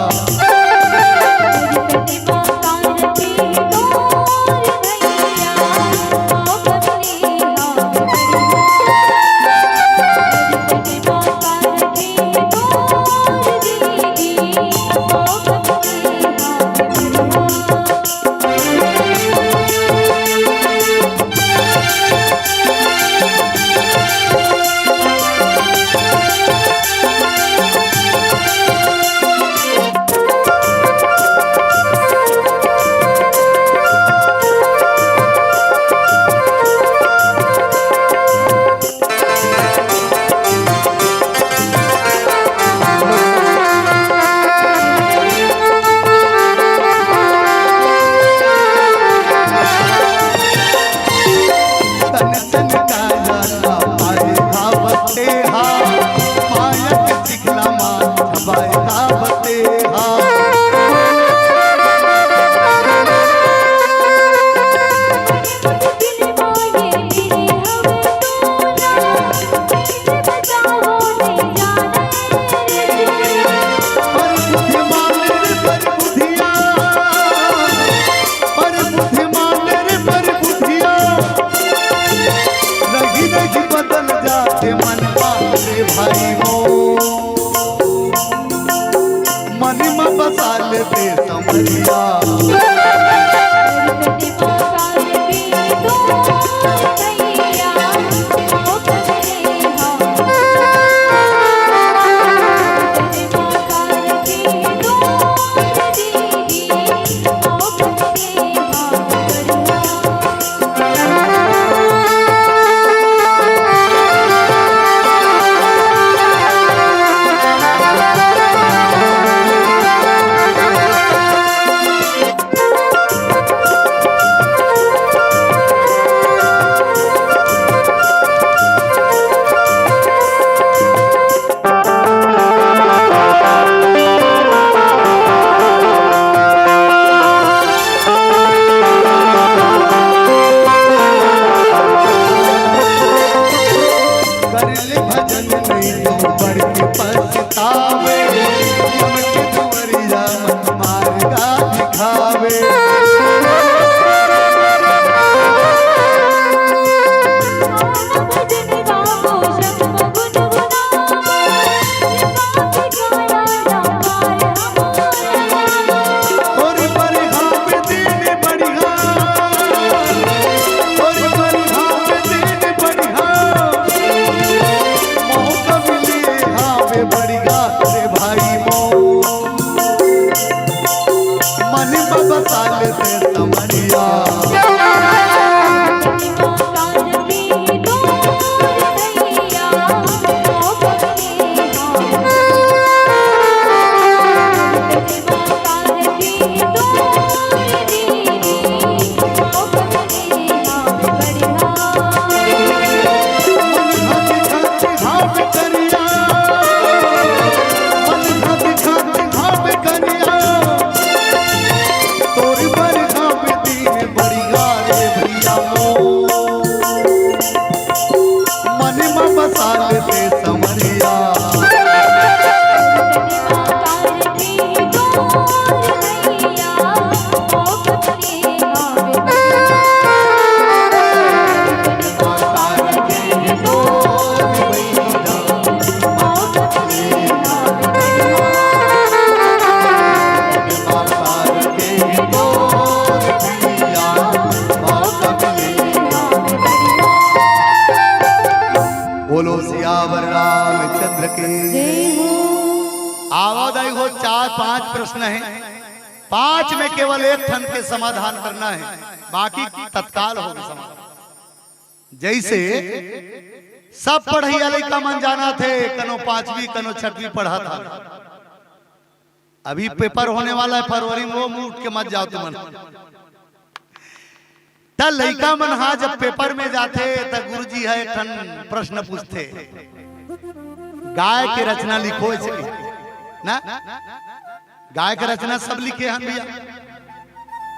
तन संग काया ना पाए धावते हा, माया के चिखला मा छबाए धावते हा। पर बुद्धिमान रे पर बुद्धिया, पर बुद्धिमान रे पर बुद्धिया, रही रही बदल जाते मन मा रे भाई हो। मन मा बसा लेते संवरिया। कर ले भजन नहीं तो बढ़ के पछतावे, मन के दुआरिया मन मार्गा दिखावे। और बरहा पे दिन बढ़िया, और बरहा पे दिन बढ़िया, मौका मिले हावे बढ़िया रे भाई मो। मन बसा लेते संवरिया। तोर बरखा में दिन बढ़िया रे भैया मो। मन मा बसा लेते संवरिया। बोलो सियावर रामचंद्र के। जय हो। आवा दाई हो, चार पांच प्रश्न हे, पांच में केवल एक ठन के समाधान करना हे, बाकी तत्काल होगे समाधान। जैसे सब पढ़इया लइका मन जानथे, कनो पांचवी, कनो छठवीं पढ़त हे। अभी पेपर होने वाला हे फरवरी में, वो में उठ के मत जाव तुमन। त लइका मन हा जब पेपर में जाथे, त गुरुजी ह एक ठन प्रश्न पूछथे, "गाय के रचना लिखो," ऐसे कही। ना, गाय के रचना सब लिखे हन भइया।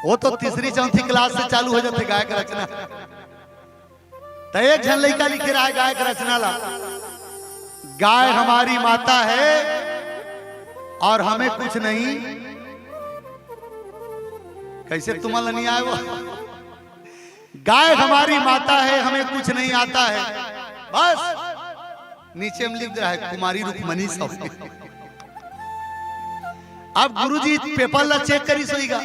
वो तो तीसरी चौथी क्लास से चालू हो जाथे गाय के रचना। त एक झन लइका लिखे रहा हे गाय के रचना ला, "गाय हमारी माता है और हमें कुछ नहीं।" कइसे तुमन ला नइ आय वो? "गाय हमारी माता है, हमें कुछ नहीं आता है।" बस नीचे में लिख दे रहा हे, "कुमारी रुक्मणी सब।" अब गुरुजी पेपर ला चेक करिस होही गा।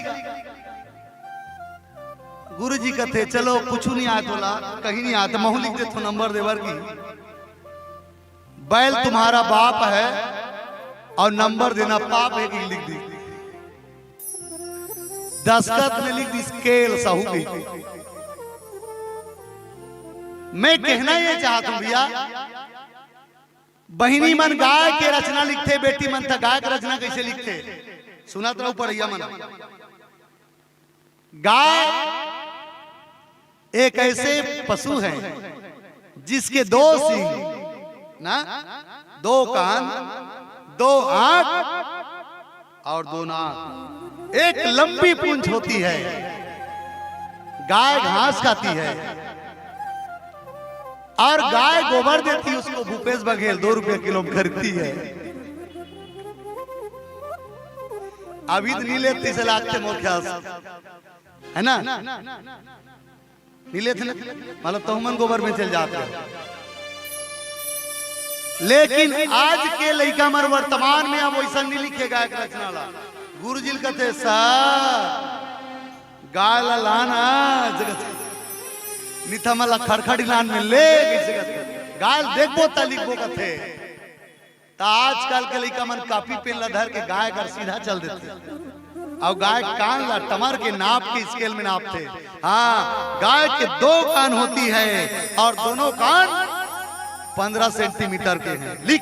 गुरुजी कथे, "चलो, कुछू नइ आय तोला, कहीं नइ आय, त महूं लिख देथों नंबर देबर की। बैल तुम्हारा बाप है और नंबर देना पाप है," कि लिख दी। दस्तखत में लिख दी, "स्केल साहू की।" मैं कहना ये चाहत हूं भइया, बहिनी मन गाय के रचना लिखथे, बेटी मन त गाय के रचना कइसे लिखथे? सुनत रहू पढ़इया मन। गाय एक ऐसे पशु है जिसके दो सींग, ना, दो कान, दो आंख और दो नाक, एक लंबी पूंछ होती है। गाय घास खाती है और गाय गोबर देती, उसको भूपेश बघेल दो रुपये किलो में खरीदती है। अभी तो नइ लेथे, से लागथे मोर ख्याल से, है ना? नइ लेथे ना, मतलब तुमन गोबर में चल जाथे। लेकिन आज के लइका मन वर्तमान में अब वइसन नइ लिखे गाय के रचना ला। गुरुजी ल कथे, "सर, गाय ला लाना," जगत निथा मन ला खड़खड़ी लान में ले, कइसे कथे, "गाय ल देखबो त लिखबो," कथे। त आजकल के लइका मन कॉपी पेन ला धर के गाय कर सीधा चल देथे, अउ गाय कान ला टमर के नाप के स्केल में नापथे। हाँ, गाय के दो कान होती है और दोनों कान पन्द्रह सेंटीमीटर के हैं। लिख,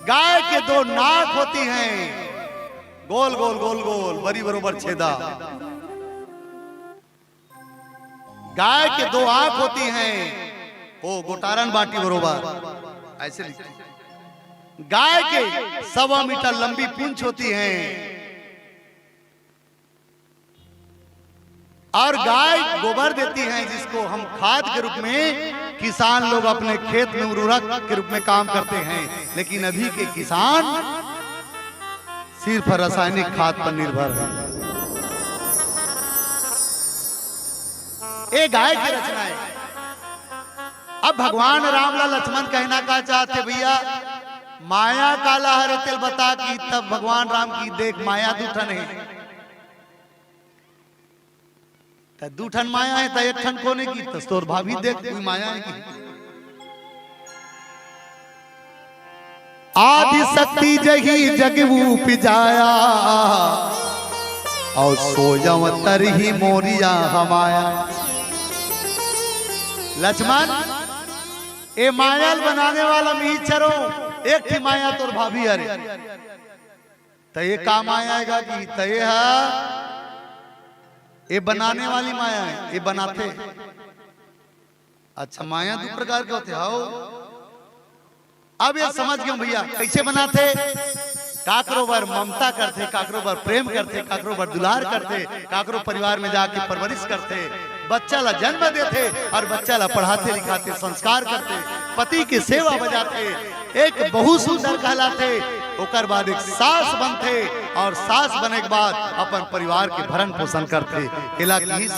गाय के दो नाक होती हैं, गोल गोल गोल गोल, बरी बरोबर छेदा। गाय के दो आंख होती हैं, ओ गोटारन बाटी बरोबर, ऐसे लिखते हैं। गाय के सवा मीटर लंबी पूंछ होती है और गाय गोबर देती है, जिसको हम खाद के रूप में किसान लोग अपने खेत में उर्वरक के रूप में काम करते हैं। लेकिन अभी के किसान सिर्फ रासायनिक खाद पर निर्भर है। ए गाय के रचना है। अब भगवान राम ला लक्ष्मण कहना का चाहते भैया, माया काला हरे तेल बता की, तब भगवान राम की देख माया दू ठन है। त दू ठन माया है, त एक ठन कोने की, त तोर भाभी देख, कोई माया है की। आदि शक्ति जही जग उपजाया, और सोयम तरही मोरिया हमाया। लक्ष्मण, ए माया ल बनाने वाला मिहिर चरो, एक ठे माया तोर भाभी हरे। त ये का माया आएगा कि त ये हा, ये बनाने वाली माया है, ये बनाते। अच्छा, माया दू प्रकार के होते, हाओ। अब ये समझ गए भैया, कैसे बनाते? काकरो बर ममता करते, काकरो बर प्रेम करते, काकरो बर दुलार करते, काकरो परिवार में जाके परवरिश करते, बच्चा ला जन्म देते और बच्चा ला पढ़ाते लिखाते, संस्कार करते, पति के सेवा बजाते, एक बहुत सुंदर कहलाथे, ओकर बाद एक सास बनथे और सास बने के बाद अपन परिवार के भरण पोषण करथे। एला किहिस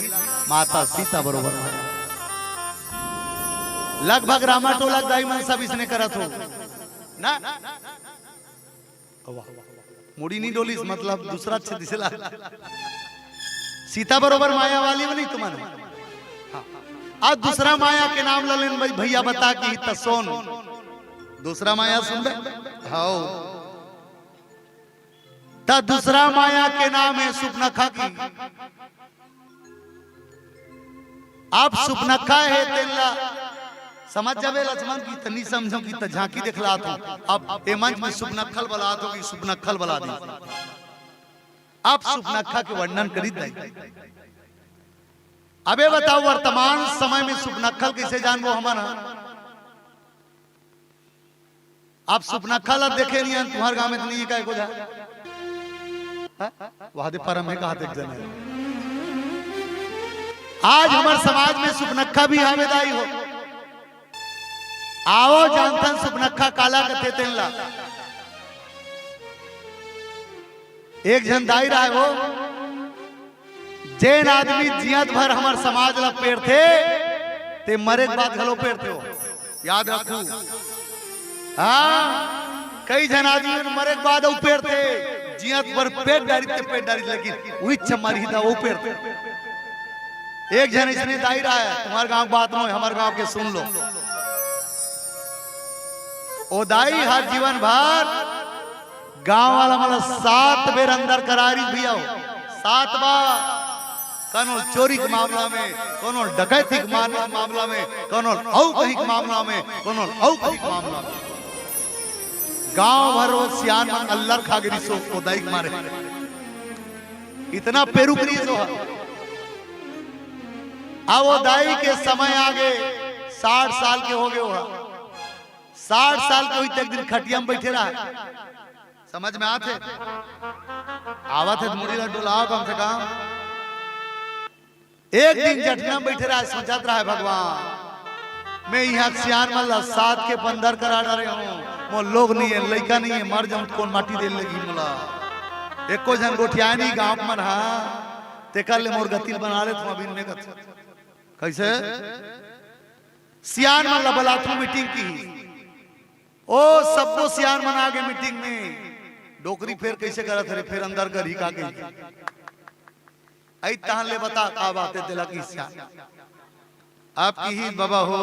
माता सीता बरोबर। लगभग रामा टोला के दाई मन सब इसने करत हो ना। वाह। मुड़ी नहीं डोलिस, मतलब दूसरा अच्छे दिसेला। सीता बरोबर माया वाली बनी तुमन। हाँ। आज दूसरा माया के नाम ला लेन भाई, भैया बता की त सोन। दूसरा माया सुन बे। हाओ। त दूसरा माया के नाम है सुपनखा की। आप सुपनखा है तेला समझ जाबे लक्ष्मण की त नी समझो की त झांकी देखलात हो। अब ए मंच में सुपनखल बलात हो कि सुपनखल बला दी। अब सुपनखा के वर्णन करी दाई। अबे बताओ, वर्तमान समय में सुपनखल कैसे जानबो हमन ह? आप सुपनखल देखे नहीं हन, तुम्हार गांव में तो नहीं है, काय को जा? हाँ? वहादे परम है, कहा देख जने। आज हमर समाज में सुपनखा भी हावे दाई हो। आओ जानथन सुपनखा काला कथे तेन ला। एक झन दाई राय हो, जेन आदमी जियत भर हमर समाज ला पेरथे, ते मरे के बाद घलो पेरथे हो। याद रखू। हाँ, कई झन आदमी मन मरे के बाद अउ पेरथे, जियत भर पेट डारी ते पेट डारी, लेकिन उही चमारी दा वो पेरथे। एक झन इसने दाई राय, तुम्हार गांव के बात नोहे, हमर गांव के सुन लो। ओ दाई हर जीवन भर गांव वाला मन ला सात बेर अंदर करा रिहिस भैया हो, सात बार। कोनो चोरी के मामला में, कोनो डकैती के माम-, मामला में, कोनो अउ कहीं के मामला में, कोनो अउ कहीं के मामला में। गांव भर वो सियान मन अल्लर खा गे रिहिस ओ दाई के मारे। इतना पेरू करिस ओ ह। अब ओ दाई के समय आगे, साठ साल के हो गे ओ ह। साठ साल के होही त एक दिन खटिया में बैठे रहा। समझ में आथे? आवत हे त मुड़ी ला डोलाओ कम से कम। एक दिन जठना में बैठे रहा, सोचत रहा, "भगवान, मैं इहाँ सियान मन ला सात के अंदर करा डारे हूँ, मोर लोग नहीं है, लइका नहीं है, मर जाऊँ त कोन माटी दे लेगी मोला? एको झन गोठियाए नहीं गाँव के मन हा, तेकर ले मोर गति ल बना लेत हूँ अभी मैं कथे।" कैसे? सियान मन ला बलाथू मीटिंग की। ओ सब्बो सियान मन आगे मीटिंग में। डोकरी फेर कैसे करत हरे, फेर अंदर करही का कही। अई तहां ले बता का बात हे तेला की सियान। आप किहिस बबा हो,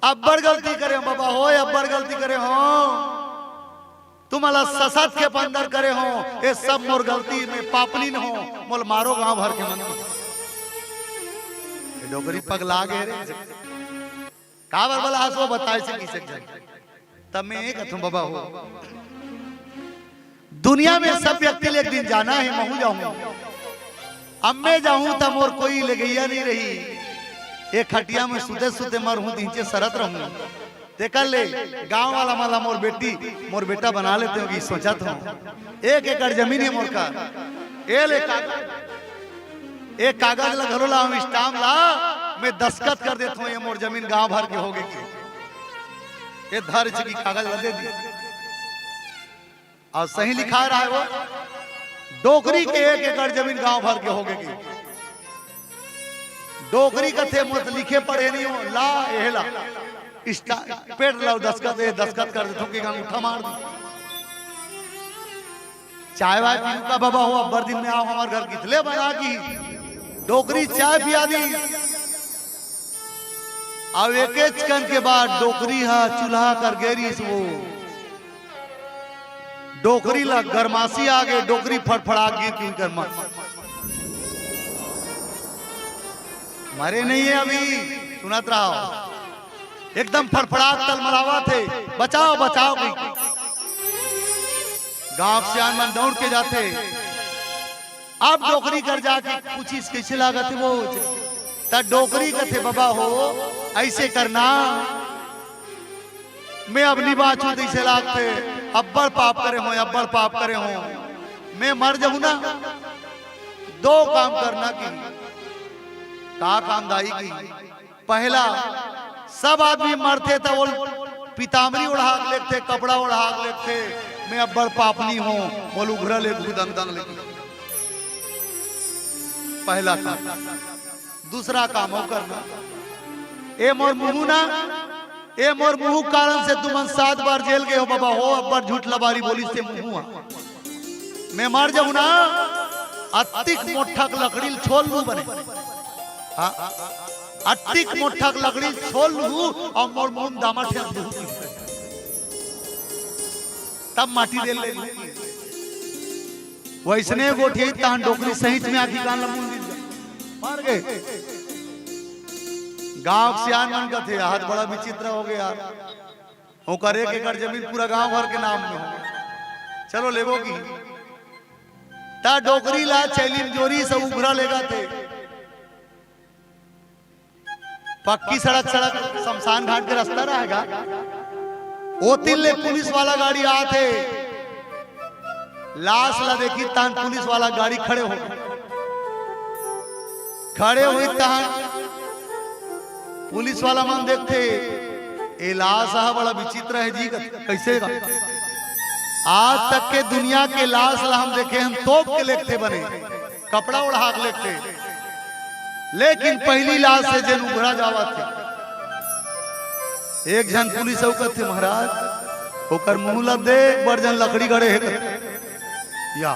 अब्बड़ गलती करे हो बबा हो, अब्बड़ गलती करे हो। तुमला ससत के अंदर करे हो, ये सब मोर गलती, मैं पापनी न हो, मोला मारो गांव भर के मन। ये डोकरी पगला गे रे। काबर बलाहस ओ बताय से किसे जन। तब मैं ये कथूं बबा हो, दुनिया में सब व्यक्ति ले एक दिन जाना हे, महूं जाहूं। अब मैं जाहूं त मोर कोई लेगइया नहीं रही। ए खटिया में सुते सुते मरहूं, दिनचे सरत रहूं। तेकर ले गांव वाला मन ला मोर बेटी, मोर बेटा बना लेते हो कि सोचत हूं। एक एकड़ जमीन हे मोर कर। ए ले कागज, ए कागज ला घलो ला, हम स्टाम्प ला, मैं दस्तखत कर देत हूं, ये मोर जमीन गांव भर के होगे के। ये धर इसे की कागज ला दे दी। अउ सही लिखाय रहा हे वो, डोकरी के एक एकड़ जमीन गांव भर के होगे के। डोकरी कथे, "मोर त लिखे पढ़े नहीं हो, ला, एहे ला। स्टा-, पेट ला दस्तखत, ए दस्तखत कर देथों कि अंगूठा मार दे।" चाय वाय पीहू का बबा हो, अब्बड़ दिन में आव हमर घर, किथले बना की डोकरी चाय पिया दी। अउ एकेच कन के बाद डोकरी हा चूल्हा कर गे रिहिस वो। डोकरी ला गरमासी आ गे, डोकरी फड़फड़ा गिर के गरमा। मरे नहीं हे अभी, सुनत रहो। एकदम फड़फड़ात तलमलावत हे, "बचाओ, बचाओ" कहि। गांव के सियान मन दउड़ के जाथे। अब डोकरी कर जाके पूछिस, "कैसे लागत हे वो?" त डोकरी कथे, "बबा हो, ऐसे करना, मैं अब नी बांचू, तैसे लागथे, अब्बड़ पाप करे हों, अब्बड़ पाप करे हों, मैं मर जाहूं ना, दो काम करना" कि। "का काम दाई?" कि। पहला, सब आदमी मरथे त वो पीताम्बरी ओढ़ा के लेगथे, कपड़ा ओढ़ा के लेगथे, मैं अब्बड़ पापनी हों, मोला उघरा ले घुदंगदंग लेके। पहला काम। दूसरा काम अउ करना। ए मोर मुंहू ना, ए मोर मुंहू कारण से तुमन सात बार जेल गे हो बबा हो, अब्बड़ झूठ लबारी बोलिस ते मुंहू हा। मैं मर जाहूं ना, अत्तिक मोठक लकड़ी ल छोल लूहूं बने। हां, अत्तिक मोठक लकड़ी ल छोल लूहूं अउ मोर मुंह दामा ठेंस दूहूं। तब माटी दे ले। वइसने गोठियाही तहां डोकरी सहीच में आखी कान ल मूंद दिस। मर गे। गांव के सियान मन कथे, "आज बड़ा विचित्र हो गया यार, ओकर एक एकड़ जमीन पूरा गांव भर के नाम में हो, चलो लेबो की।" त डोकरी ला चैलिम जोरी से उघरा लेगथे। पक्की सड़क, सड़क शमशान घाट के रास्ता रहेगा। ओतिल ले पुलिस वाला गाड़ी आथे, लाश ला देखी तहान पुलिस वाला गाड़ी खड़े हो, खड़े होई तहान पुलिस वाला मन देखथे, "ए लाश ह बड़ा विचित्र हे जी, कइसे गा?" आज तक के दुनिया के लाश ला हम देखे हन, तोप के लेगथे बने, कपड़ा ओढ़ा के लेगथे, लेकिन पहिली लाश हे जेन उघरा जावत हे। एक झन पुलिस अउ कथे, "महाराज, ओकर मुंह ला देख, बड़ झन लकड़ी गड़े हे," कथे। या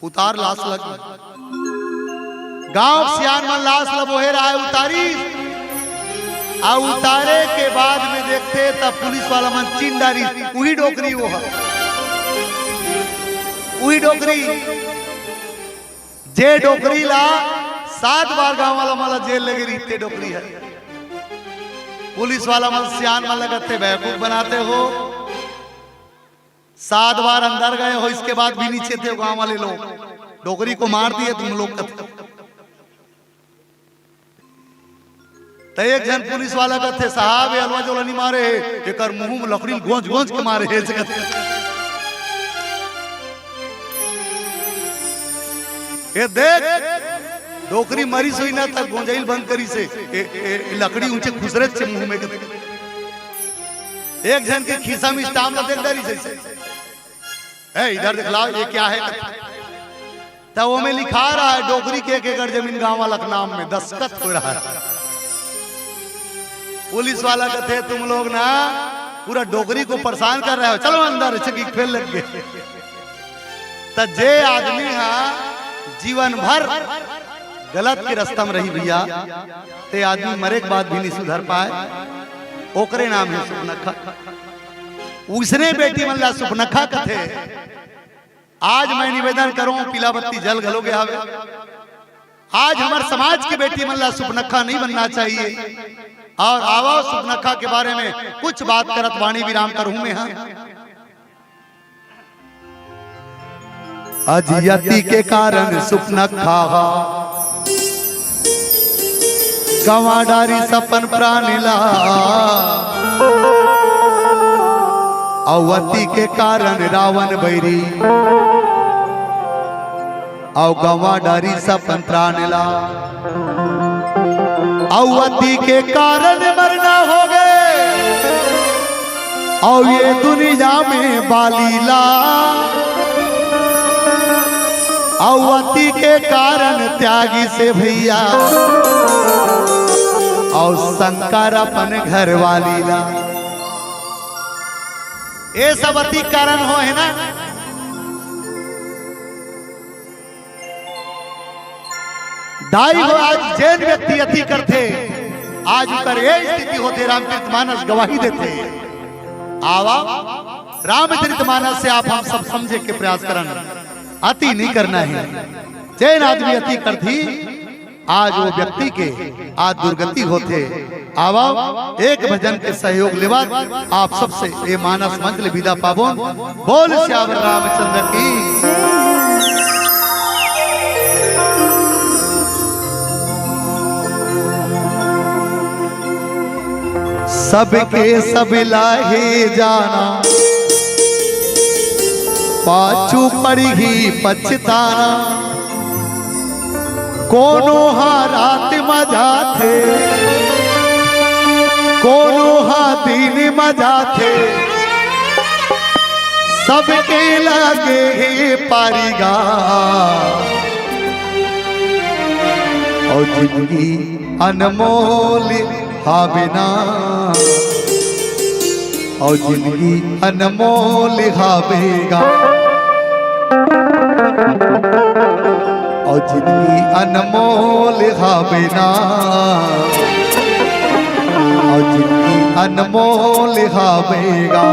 उतार लाश ला। गांव के सियान मन लाश ला बोहे राहय, उतारिस। अउ उतारे के बाद में देखथे त पुलिस वाला मन चिन डारिस, उही डोकरी वो ह। उही डोकरी, जे डोकरी ला सात बार गांव वाला मन ला जेल लेगे रहिस ते डोकरी हे। पुलिस वाला मन सियान मन ला कथे, "बेवकूफ बनाते हो।" सात बार अंदर गए हो, इसके बाद भी नीचे थे गांव वाले लोग, "डोकरी को मार दिए तुम लोग," कथे। त एक झन पुलिस वाला कथे, "साहब, ये अलवा जोला नहीं मारे हे, एकर मुंह में लकड़ी गोंज गोंज के मारे हे," कथे। "ए देख, डोकरी मरिस होही ना, त गोंजइल बंद करिस हे, ए, ए, लकड़ी ऊंचे खुसरे छे मुंह में," कथे। एक झन के खीसा में स्टाम्प ला देख डारिस हे, "ए, इधर दिखलाओ, ये क्या है?" त ओमे लिखा रहा है, डोकरी के एक एकड़ जमीन गांव वाला के नाम में, दस्तखत हो रहा है। पुलिस वाला कथे, "तुम लोग ना पूरा डोकरी को परेशान कर रहे हो, चलो अंदर, इसे की फेल लग गए।" त जे आदमी हा जीवन भर गलत के रास्ता में रही भैया, ते आदमी मरे के बाद भी नहीं सुधर पाए, ओकरे नाम हे सुपनखा। उसने बेटी मन ला सुपनखा कथे। आज मैं निवेदन करूं, पीला बत्ती जल घलो गे हवे। आज हमर समाज के बेटी मन ला सुपनखा नहीं बनना चाहिए। और आवा सुपनखा के बारे में कुछ बात करत वाणी विराम करहूं मैं हा। अजियती के कारण सुपनखा हा गंवा डारिस अपन प्राण ला। अउ अति के कारण रावण बैरी अउ गंवा डारिस अपन प्राण ला। अउ अति के कारण मरना होगे अउ ये दुनिया में बाली ला। अउ अति के कारण त्यागिस भैया अउ शंकर अपन घरवाली ला। ये सब अति कारण होहे ना। दाई हो, आज जेन व्यक्ति अति करथे, आज ओकर ये स्थिति होथे, रामचरित मानस गवाही देथे। आवा, रामचरित मानस से आप हम सब समझे के प्रयास करन, अति नहीं करना हे। जेन आदमी अति करथे, आज वो व्यक्ति के आज दुर्गति होथे। आवा, एक भजन के सहयोग लेवत आप सबसे ये मानस मंच ले विदा पाबोन। बोल सियावर रामचंद्र की। सबके सब लाहे जाना, पाछू पड़ही पछताना। कोनो हा रात म जाथे, कोनो हा दिन म जाथे, सबके लागे हे पारी गा। अउ जिनगी अनमोल हावे ना, अउ जिनगी अनमोल हावे गा। अउ जिनगी अनमोल हावे ना, अउ जिनगी अनमोल हावे गा।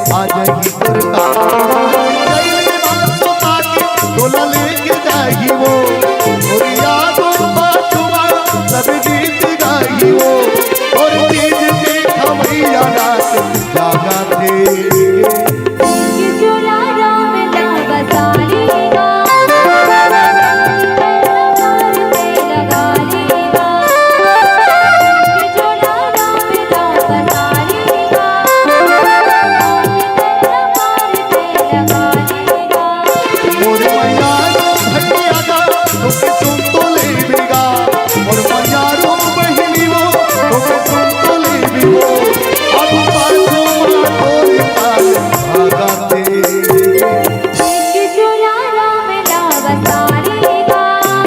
आ जाही दुर्गा, जइले बासो ताके, तोला लेके जाही वो। और यादों बाजुआ, सब गीत गाही वो। और तीज के खवैया रात जागा थे। कि चोला राम ला बसालेगा, लगालेगा। कि चोला राम ला बसालेगा, मोरे मयारो भैया गा, तोके सुन तो लेबेगा। मोर मयारो बहिनी वो, तोके सुन तो लेबेगो। अब बाजू मा तोरी ताल भागा थे। कि चोला राम ला बसालेगा,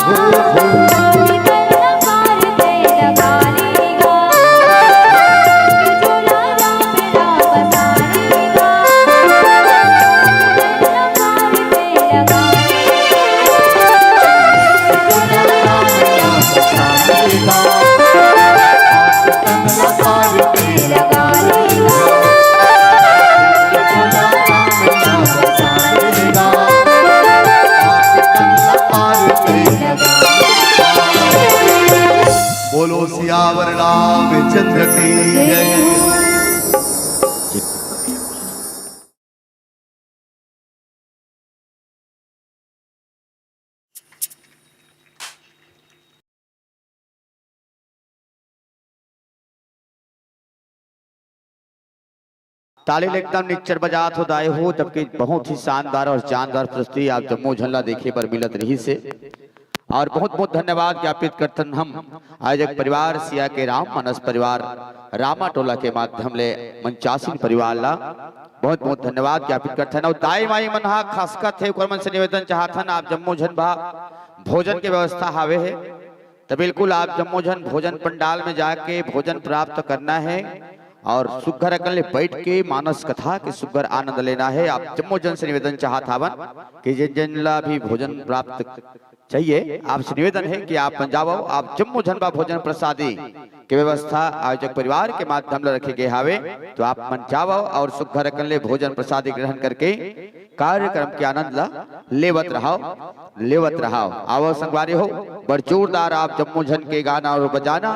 हो, हो। बोलो सियावर रामचंद्र की जय। ताली ल एकदम निच्चर बजात हो दाई हो, जबकि बहुत ही शानदार और जानदार प्रस्तुति आप जम्मो झन ला देखे बर मिलत रहिस हे। और बहुत बहुत धन्यवाद ज्ञापित करथन हम आयोजक परिवार सिया के राम मानस परिवार रामा टोला के माध्यम ले मंचासीन परिवार ला बहुत बहुत धन्यवाद ज्ञापित करथन। और दाई माई मन हा खसकत हे, ओकर मन से निवेदन चाहथन, आप जम्मो झन भा भोजन के व्यवस्था हावे हे, त बिल्कुल आप जम्मो झन भोजन पंडाल में जाके भोजन प्राप्त करना हे और सुग्घर अकन ले बैठ के मानस कथा के सुग्घर आनंद लेना हे। आप जम्मो झन से निवेदन चाहत हावन कि जिन जिन ला भी भोजन प्राप्त चाहिए, आपसे निवेदन हे कि आप मन जावव, आप जम्मो झन बर भोजन प्रसादी के व्यवस्था आयोजक परिवार के माध्यम ले रखे गे हावे, तो आप मन जावव और सुग्घर अकन ले भोजन प्रसादी ग्रहण करके कार्यक्रम के आनंद ला लेवत रहव, लेवत रहव। आवव संगवारी हो, बड़ जोरदार आप जम्मो झन के गाना और बजाना,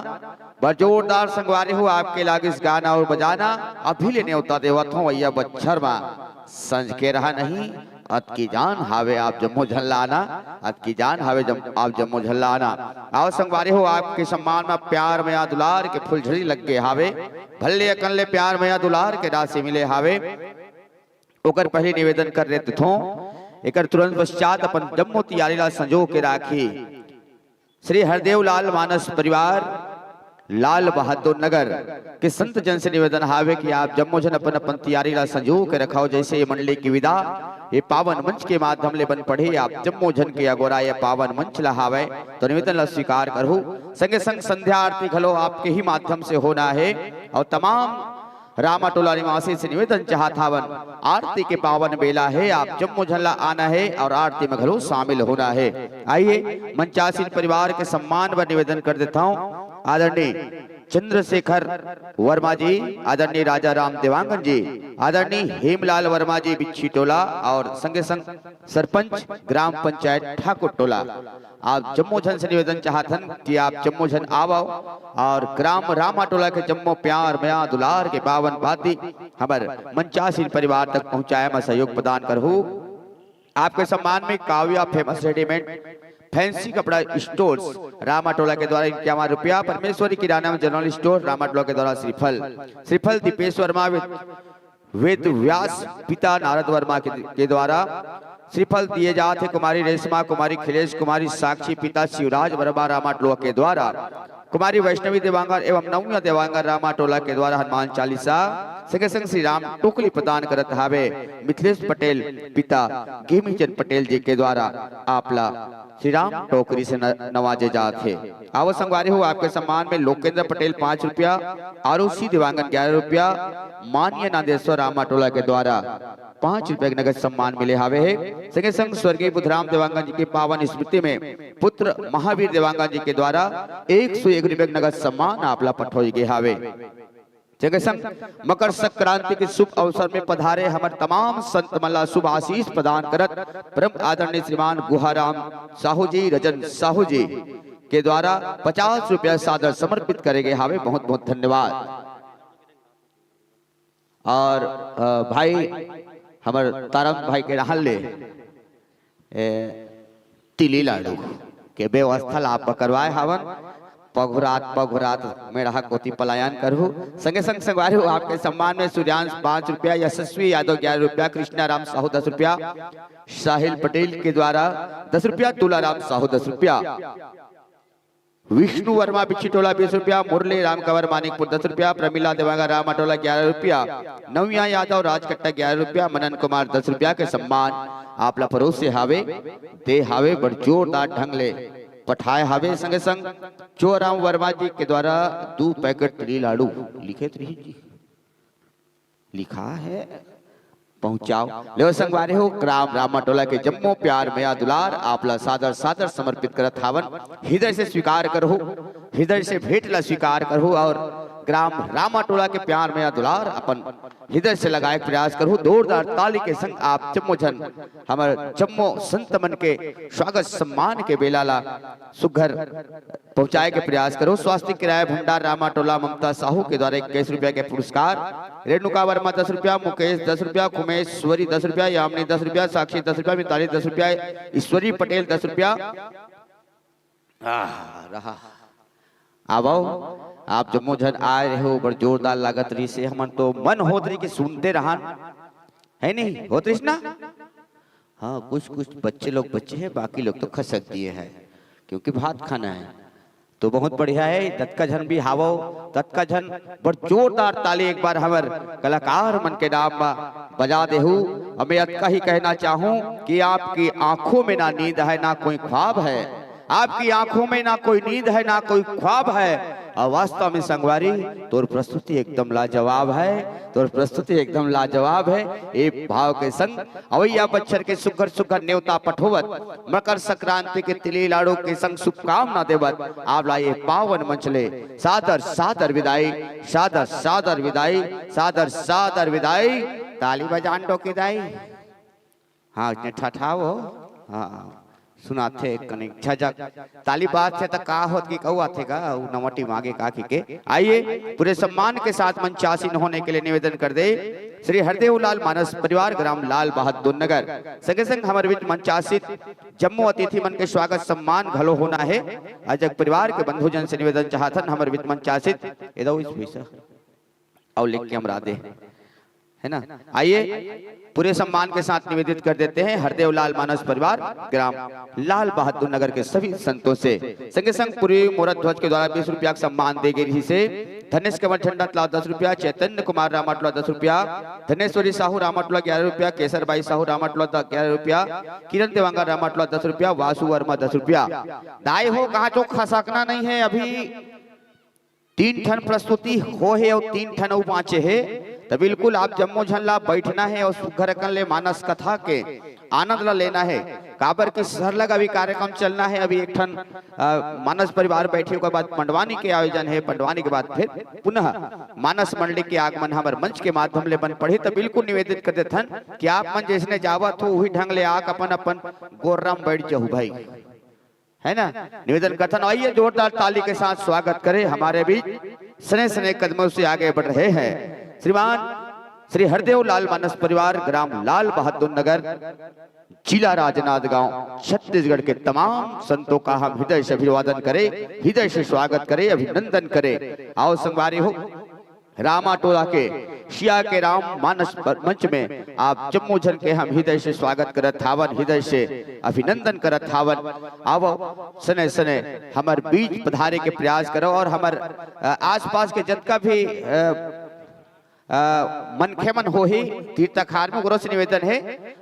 बड़ जोरदार संगवारी हो, आपके लागिस गाना और बजाना। अभी ले नेवता देवत हों, अइया बच्छर मा संझ के रहा नहीं, अतकी जान हावे आप जम्मो झन ला आना, अतकी जान हावे जम-, आप जम्मो झन ला आना। आवव संगवारी हो, आपके सम्मान मा प्यार मया दुलार के फुलझड़ी लग गे हावे, भल्ले अकन ले प्यार मया दुलार के राशि मिले हावे। ओकर पहिली निवेदन कर देथों, एकर तुरंत पश्चात अपन जम्मो तियारी ला संजो के राखी श्री हरदेव लाल मानस परिवार, लाल बहादुर नगर के संत जन से निवेदन हावे कि आप जम्मो झन अपन अपन तियारी ला संजो के रखव। जैसे ये मंडली के विदा ये पावन मंच के माध्यम ले बन पड़े, आप जम्मो झन के अगोरा ये पावन मंच ला हावे, तो निवेदन ला स्वीकार करहु। संगे संग संध्या आरती घलो आपके ही माध्यम से होना हे और तमाम रामा टोला निवासी से निवेदन चाहत हावन, आरती के पावन बेला हे, आप जम्मो झन ला आना हे और आरती में घलो शामिल होना हे। आइए, मंचासीन परिवार के सम्मान बर निवेदन कर देथों, आदरणीय चंद्रशेखर वर्मा जी, आदरणीय राजा राम देवांगन जी, आदरणीय हेमलाल वर्मा जी बिच्छी टोला और संगे संग सरपंच ग्राम पंचायत ठाकुर टोला, आप जम्मो झन से निवेदन चाहथन कि आप जम्मो झन आवव और ग्राम रामा टोला के जम्मो प्यार मया दुलार के पावन बाती हमर मंचासीन परिवार तक पहुंचाए में सहयोग प्रदान करहु। आपके सम्मान में काव्या फेमस रेडीमेड फैंसी कपड़ा स्टोर्स रामा टोला के द्वारा इक्यावन रुपया, परमेश्वरी किराना जनरल स्टोर रामा टोला के द्वारा श्रीफल, श्रीफल दीपेश वर्मा विद वेद व्यास पिता नारद वर्मा के, के द्वारा श्रीफल दिए जात हे। कुमारी रेशमा, कुमारी खिलेश, कुमारी साक्षी, पिता शिवराज वर्मा रामा टोला के द्वारा, कुमारी वैष्णवी देवांगन एवं नौनिया देवांगन रामा टोला के द्वारा हनुमान चालीसा, संगे संग श्री राम टोकली प्रदान करत हावे मिथिलेश पटेल पिता गेमीचंद पटेल जी के द्वारा आपला श्री राम टोकरी से न-, नवाजे जात हे। आवव संगवारी हो, आपके सम्मान में लोकेंद्र पटेल पाँच रुपया, आरुषि देवांगन ग्यारह रुपया, माननीय नागेश्वर रामा टोला के द्वारा पाँच रुपया के नगद सम्मान मिले हावे हे। संगे संग स्वर्गीय बुधराम देवांगन जी के पावन स्मृति में पुत्र महावीर देवांगन जी के द्वारा एक सौ एक रुपया के नगद सम्मान आपला पठोई गे हावे। संगे संग मकर संक्रांति के शुभ अवसर में पधारे हमर तमाम संत मन ला शुभ आशीष प्रदान करत परम आदरणीय श्रीमान गुहाराम साहू जी, रजन साहू जी के द्वारा पचास रुपया सादर समर्पित करे गए हावे। बहुत बहुत धन्यवाद। और, अ, भाई, हमर तारम भाई के रहन ले, ए, तिली लाडू के व्यवस्था ला आप करवाए हावन। पघुरात पघुरात मेड़हा कोती पलायन करहु। संगे संग संगवारी हो, आपके सम्मान में सूर्यांश पाँच रुपया, यशस्वी यादव ग्यारह रुपया, कृष्णा राम साहू दस रुपया, साहिल पटेल के द्वारा दस रुपया, तुलाराम साहू दस रुपया, विष्णु वर्मा बिच्छी टोला बीस रुपया, मुरली राम कंवर मानिकपुर दस रुपया, प्रमिला देवांगन राम अटोला ग्यारह रुपया, नविया यादव राजकट्टा ग्यारह रुपया, मनन कुमार दस रुपया के सम्मान आप ला परोसे हावे, दे हावे, बड़ जोरदार ढंग ले पठाए हावे। संगे संग चोराम वर्मा जी के द्वारा दू पैकेट तिली लाडू लिखे तो रही जी, लिखा है, पहुंचाओ। लेव संगवारी हो, ग्राम रामाटोला के जम्मो प्यार, मया, दुलार आप ला सादर सादर समर्पित करत हावन। हृदय से स्वीकार करहु, हृदय से भेंट ला स्वीकार करहु और ग्राम रामाटोला के प्यार, मया, दुलार अपन हृदय से लगाए के प्रयास करहु। जोरदार ताली के संग आप जम्मो झन हमर जम्मो संत मन के स्वागत सम्मान के बेला ला सुघर पहुंचाए के प्रयास करहु। स्वास्तिक किराया भंडार रामाटोला ममता साहू के द्वारा इक्कीस रुपया के पुरस्कार, रेणुका वर्मा दस रुपया, मुकेश दस रुपया, खुमेश्वरी दस रुपया, यामिनी दस रुपया, साक्षी दस रुपया, मिताली दस रुपया, ईश्वरी पटेल दस रुपया। आह, रहा। आवो, आप जम्मो झन आए रहे हो, बड़ जोरदार लागत रहिस हे। हमन तो मन होत रहिस कि सुनते रहन, है नहीं? होत रहिस ना? हाँ, कुछ कुछ बच्चे लोग बचे हैं, बाकी लोग तो खसक दिए हैं, क्योंकि भात खाना है। तो बहुत बढ़िया है, ततका झन भी हावो, ततका झन बड़ जोरदार ताली एक बार हमर कलाकार मन के नाम म बजा देहू। अब मैं अतका ही कहना चाहूँ कि आपकी आंखों में ना नींद है, ना कोई ख्वाब है, आपकी आंखों में ना कोई नींद है, ना कोई ख्वाब है। और वास्तव में संगवारी, तोर प्रस्तुति एकदम लाजवाब है, तोर प्रस्तुति एकदम लाजवाब है। ए भाव के संग अवैया बच्छर के सुघर सुघर नेवता पठोवत, मकर संक्रांति के तिली लाडू के संग शुभकामना देवत, आप ला ये पावन मंच ले सादर सादर विदाई, सादर सादर विदाई, सादर सादर विदाई। ताली बजान डोके दाई। हाँ, इतने ठठाओ। हाँ, सुनाथे कनिक झझक। ताली बाजथे त का होत कि कहू आथे का, उ नवटी मागे का कि के। आइए, पूरे सम्मान के साथ मंचासीन होने के लिए निवेदन कर दे श्री हरदेव लाल मानस परिवार, ग्राम लाल बहादुर नगर। संगे संग हमर बीच मंचासीन जम्मो अतिथि मन के स्वागत सम्मान घलो होना है। आज एक परिवार के बंधुजन से निवेदन चाहथन, हमर बीच मंचासीन, ए दो इस भैसा। और लेके हम राधे, है ना? आइए, पूरे सम्मान के साथ निवेदित कर देते हैं हरदेव लाल मानस परिवार, ग्राम लाल बहादुर नगर के सभी संतों से। संगे संग पूर्वी मोरत ध्वज के द्वारा बीस रुपया का सम्मान दे गई रहिस हे। धनेश कंवर झंडा टोला दस रुपया, चैतन्य कुमार रामाटोला दस रुपया, धनेश्वरी साहू रामाटोला ग्यारह रुपया, केसर बाई साहू रामाटोला ग्यारह रुपया, किरण देवांगन रामाटोला दस रुपया, वासु वर्मा दस रुपया। दाई हो, कहाँ चो खसकना नहीं है, अभी तीन ठन प्रस्तुति हो हे अउ तीन ठन अउ बाँचे हे, त बिल्कुल आप जम्मो झन ला बैठना हे अउ सुघर अकन ले मानस कथा के आनंद ला लेना हे, काबर कि सरलग अभी कार्यक्रम चलना हे। अभी एक ठन, अ, मानस परिवार बैठे, ओकर बाद पंडवानी के आयोजन हे, पंडवानी के बाद फिर पुनः मानस मंडली के आगमन हमर मंच के माध्यम ले बन पड़ही। त बिल्कुल निवेदित कर देथन कि आप मन जइसने जावत हो, उही ढंग ले आके अपन अपन गोर्रा म बैठ जहू भाई। है ना? निवेदन करथन, आइए जोरदार ताली के साथ स्वागत करें हमारे बीच। सने सने कदमों से आगे बढ़ रहे हैं श्रीमान श्री हरदेव लाल मानस परिवार, ग्राम लाल बहादुर नगर, जिला राजनांदगांव, छत्तीसगढ़ के तमाम संतों का हम हृदय से अभिवादन करें, हृदय से स्वागत करें, अभिनंदन करें। आओ संगवारी हो, रामाटोला के सिया के राम मानस पर मंच में आप जम्मो झन के हम हृदय से स्वागत करत हावन, हृदय से अभिनंदन करत हावन। आवो, सने सने हमर बीच पधारे के प्रयास करो और हमर, अ, आसपास के जतका भी, अ, अ, मनखे मन होही, तीर्थकार में ओकरो से निवेदन हे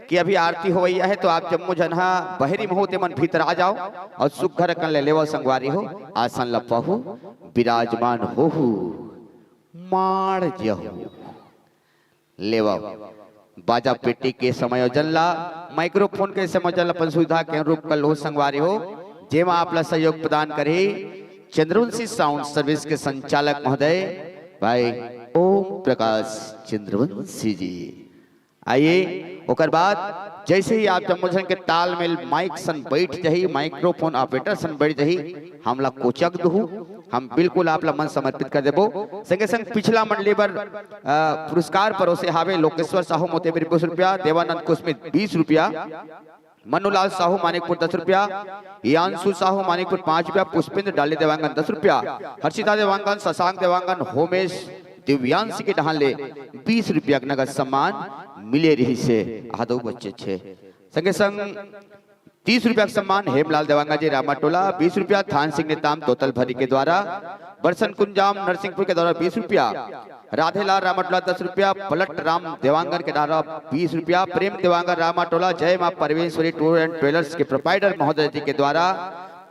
कि अभी आरती होवइया हे, तो आप जम्मो झन हा बहरी म हो, ते मन भीतर आ जाओ और सुघर अकन ले लेवो संगवारी हो, आसन ल पहू, विराजमान होहू। माड़ जहू। लेवव। बाजा पेटी के समायोजन ला, माइक्रोफोन के समायोजन ला अपन सुविधा के अनुरूप कर लो संगवारी हो, जेमा आप ला सहयोग प्रदान करही चंद्रवंशी साउंड सर्विस के संचालक महोदय भाई ओम प्रकाश चंद्रवंशी जी। आइए, ओकर बाद जैसे ही आप जम्मो झन के तालमेल माइक सन बैठ जाही, माइक्रोफोन ऑपरेटर सन बैठ जाही, हमला कोचक दुहू, हम बिल्कुल आप ला मन समर्पित कर देबो। संगे संग पिछला मंडली बर, अ, पुरस्कार परोसे हावे लोकेश्वर साहू मोती बीस रुपया, देवानंद कुसमित बीस रुपया, मनुलाल साहू मानिकपुर दस रुपया, हियांशु साहू मानिकपुर पाँच रुपया, पुष्पेंद्र डाली देवांगन दस रुपया, हर्षिता देवांगन, शशांक देवांगन, होमेश दिव्यांश के डहान ले बीस रुपया के नगद सम्मान मिले रहिसे। आदो बच्चे छे। संगे संग तीस रुपया के सम्मान हेमलाल देवांगन जी रामाटोला, बीस रुपया थान सिंह नेताम तोतल भरी के द्वारा, बरसन कुंजाम नरसिंहपुर के द्वारा बीस रुपया, राधेलाल रामाटोला दस रुपया, पलट राम देवांगन के द्वारा बीस रुपया, प्रेम देवांगन रामाटोला, जय माँ परमेश्वरी टूर एंड ट्रेवलर्स के प्रोप्राइटर महोदय जी के द्वारा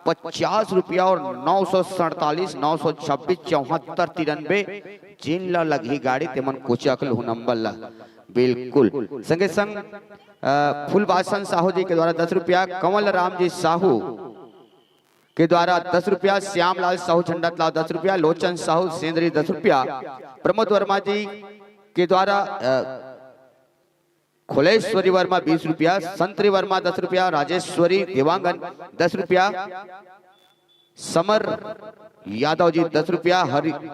पचास रुपया और नौ सौ सैंतालीस, नौ सौ छब्बीस, चौहत्तर, तिरानबे, जिन ला लगही गाड़ी तेमन कोचक लहू नंबर ला। बिल्कुल। संगे संग, अ, फूलबासन साहू जी के द्वारा दस रुपया, कंवल राम जी साहू के द्वारा दस रुपया, श्यामलाल साहू झंडा तलाव दस रुपया, लोचन साहू सेंदरी दस रुपया, प्रमोद वर्मा जी के द्वारा, अ, खोलेश्वरी वर्मा बीस रुपया, संतरी वर्मा दस रुपया, राजेश्वरी देवांगन दस रुपया, समर यादव जी दस रुपया, हरि-,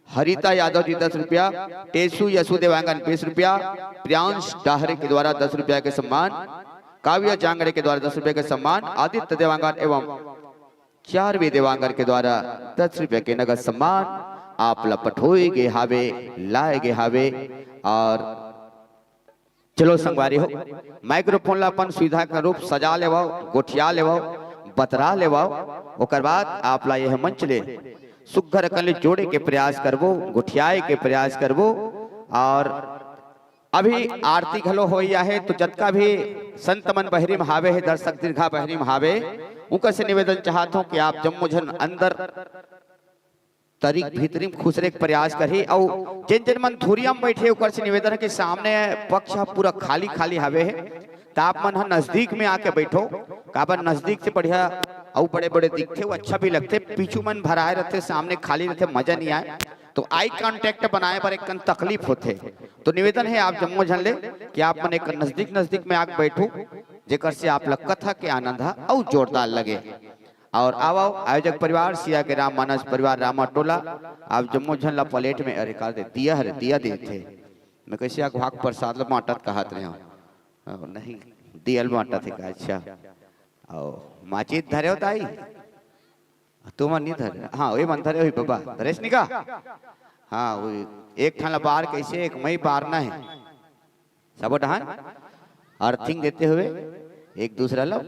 हरिता यादव जी दस रुपया, टेसू यसु देवांगन बीस रुपया, प्रियांश डाहरे के द्वारा दस रुपया के सम्मान, काव्य जांगड़े के द्वारा दस रुपया के सम्मान, आदित्य देवांगन एवं चारवे देवांगन के द्वारा दस रुपया के नगद सम्मान आप ला पठोए गे हावे, लाए गे हावे। और चलो संगवारी हो, माइक्रोफोन ला अपन सुविधा के अनुरूप सजा लेवव, गोठिया लेवव, बतरा लेवव। ओकर बाद आप ला यह मंच ले सुग्घर अकन ले जोड़े के प्रयास करबो, गोठियाए के प्रयास करबो। और अभी आरती घलो होई आहे, तो जतका भी संत मन बहरी म हावे हे, दर्शक दीर्घा बहरी म हावे, उनकर से निवेदन चाहत हों कि आप जम्मो झन अंदर तरीक भीतरी म खुसरे के प्रयास करही। अउ जेन जेन मन धुरिया म बैठे, ओकर से निवेदन हे कि सामने पक्ष ह पूरा खाली खाली हवे हे, त आप मन ह नजदीक में आके बैठो, काबर नजदीक से बढ़िया अउ बड़े बड़े दिखथे, वो अच्छा भी लगथे। पीछू मन भराए रहथे, सामने खाली रहथे, मजा नहीं आए। तो आई कॉन्टैक्ट बनाए बर एक कन तकलीफ होथे। तो निवेदन हे आप जम्मो झन ले कि आप मन एक नजदीक नजदीक में आके बैठो, जेकर से आप ला कथा के आनंद ह अउ जोरदार लगे। और आवव आयोजक परिवार, सिया के राम मानस परिवार, रामा टोला, आप जम्मो झन ला प्लेट में, अरे का दे, दिया हरे, दिया देथे। मैं कैसे अघवाक प्रसाद ला बांटत कहत रहे हूँ। ओ, नहीं, दियल बांटत हे का, अच्छा। और माचिस धरे हो ताई? तुमन नहीं धरे? हाँ, वही मन धरे हुई बाबा। धरेश नहीं का? हाँ, वही एक ठान ला बार कैसे, एक मई बारना है। सबो डहान अर्थिंग देते हुए एक दूसरा ला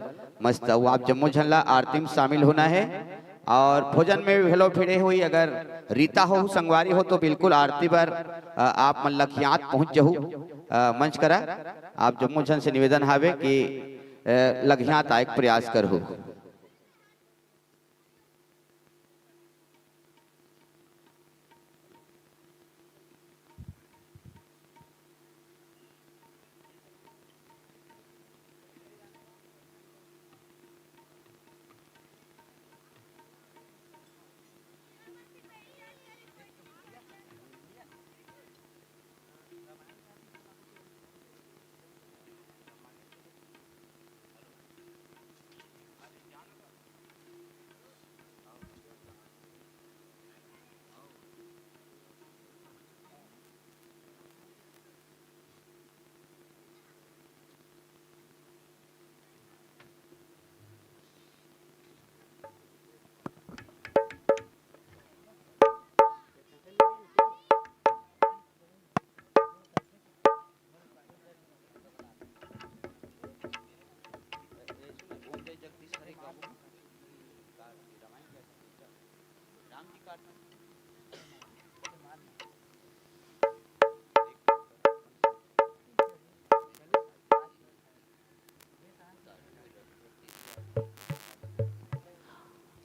मस्त। अउ आप जम्मो झन ला आरती में शामिल होना है। और भोजन में भी भेलो भिड़े हुई, अगर रीता हो, संगवारी हो, तो बिल्कुल आरती बर, अ, आप मन लखियात पहुंच जहू, अ, मंच करा। आप जम्मो झन से निवेदन हावे कि, अ, लखियात आए के प्रयास करहू।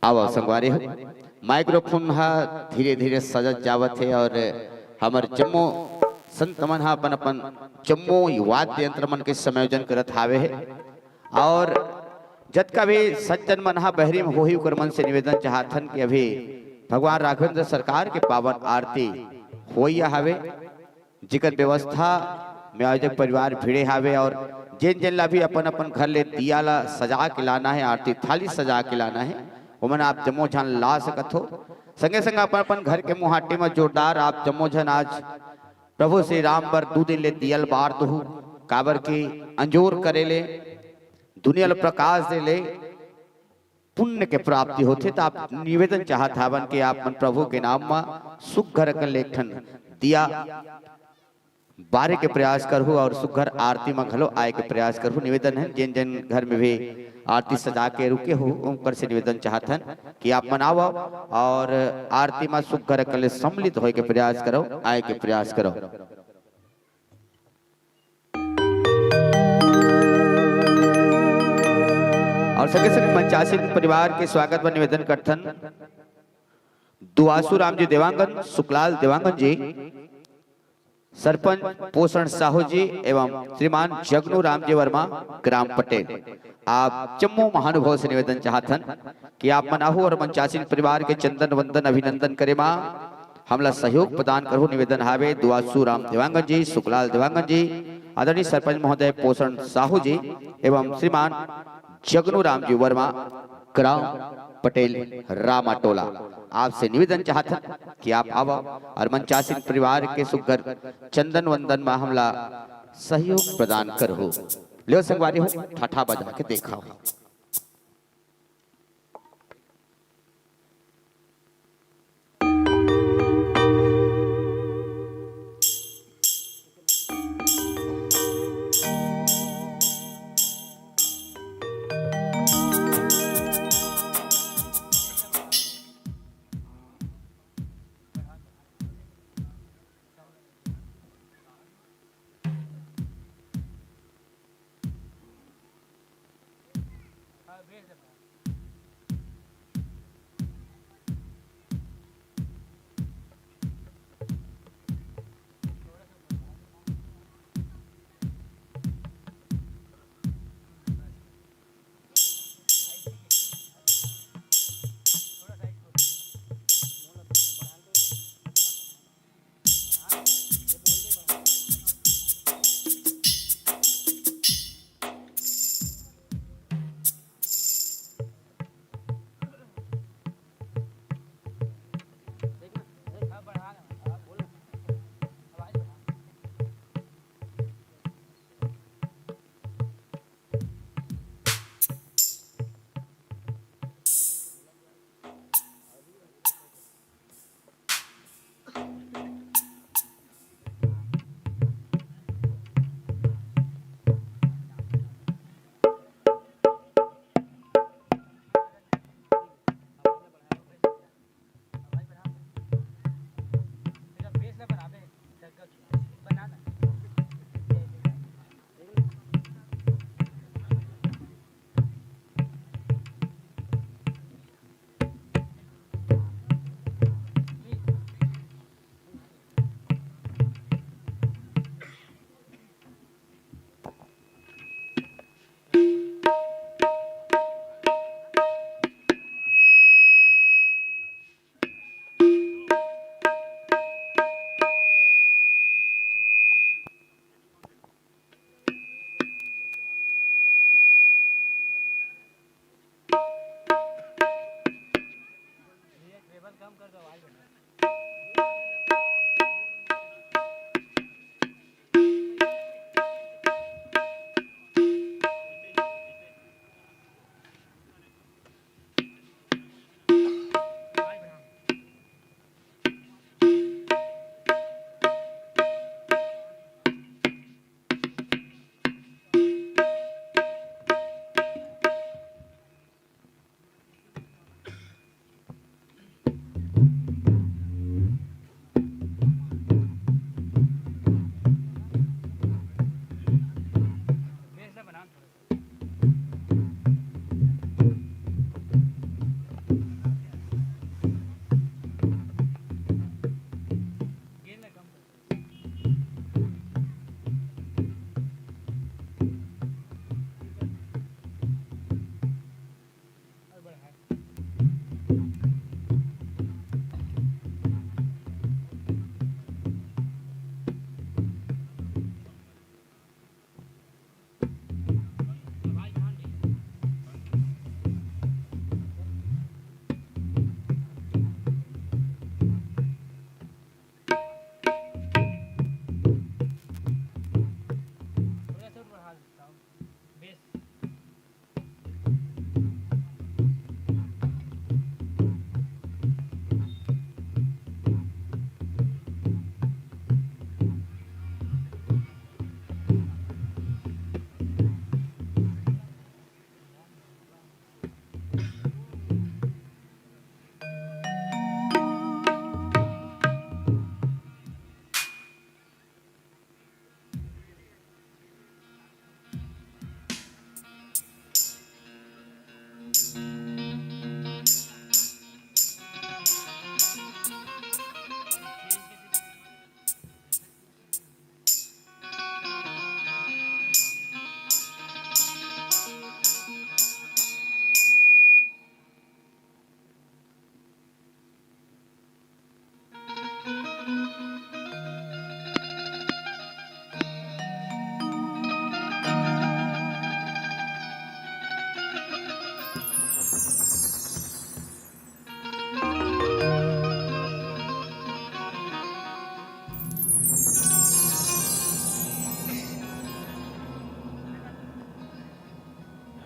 आवव संगवारी हो, माइक्रोफोन ह धीरे-धीरे सजत जावत हे और हमर जम्मो संत मन ह अपन-अपन जम्मो वाद्य यंत्र मन के संयोजन करत हावे हे। और जतका भी सज्जन मन ह बहरी में होही, ओकर मन से निवेदन चाहत हन कि अभी भगवान राघवेंद्र सरकार के पावन आरती होइया हावे, जेकर व्यवस्था में आयोजक परिवार भिड़े हावे और जेन जेन ला भी अपन अपन घर ले दिया ला सजा के लाना है, आरती थाली सजा के लाना है, ओमन आप जम्मो झन ला सकत हो। संगे संग अपन अपन घर के मुहाटी में जोरदार आप जम्मो झन आज प्रभु श्री राम बर दू दिन ले दिया ल बार दुहू, काबर के अंजोर करे ले, दुनिया ल प्रकाश दे ले पुण्य के प्राप्ति होथे। त आप निवेदन चाहत हावन कि आप मन प्रभु के नाम म सुग्घर अकन ले एक ठन दिया बारे के प्रयास करहु और सुग्घर आरती म घलो आए के प्रयास करहु। निवेदन है, जेन जेन घर में भी आरती सजा के रुके हो, उनकर से निवेदन चाहत हन कि आप मन आवव और आरती म सुग्घर अकन ले सम्मिलित होए के प्रयास करव, आए के प्रयास करव। और संगे संगे मंचासीन परिवार के स्वागत बर निवेदन करथन दुआसू राम जी देवांगन, सुखलाल देवांगन जी, सरपंच पोषण साहू जी एवं श्रीमान जगनू राम जी वर्मा, ग्राम पटेल। आप जम्मो महानुभाव से निवेदन चाहत हन कि आप मन आहू और मंचासीन परिवार के चंदन वंदन अभिनंदन करे मा हमला सहयोग प्रदान करहु। निवेदन हावे दुआसू राम देवांगन जी, सुखलाल देवांगन जी, आदरणीय सरपंच महोदय पोषण साहू जी एवं श्रीमान जगनू राम जी वर्मा, ग्राम पटेल रामाटोला, आपसे निवेदन चाहत हन कि आप आवव और मंचासीन परिवार के सुग्घर चंदन वंदन मा हमला सहयोग प्रदान करहु। लेव संगवारी हो, ठाठा बजा के देखाव।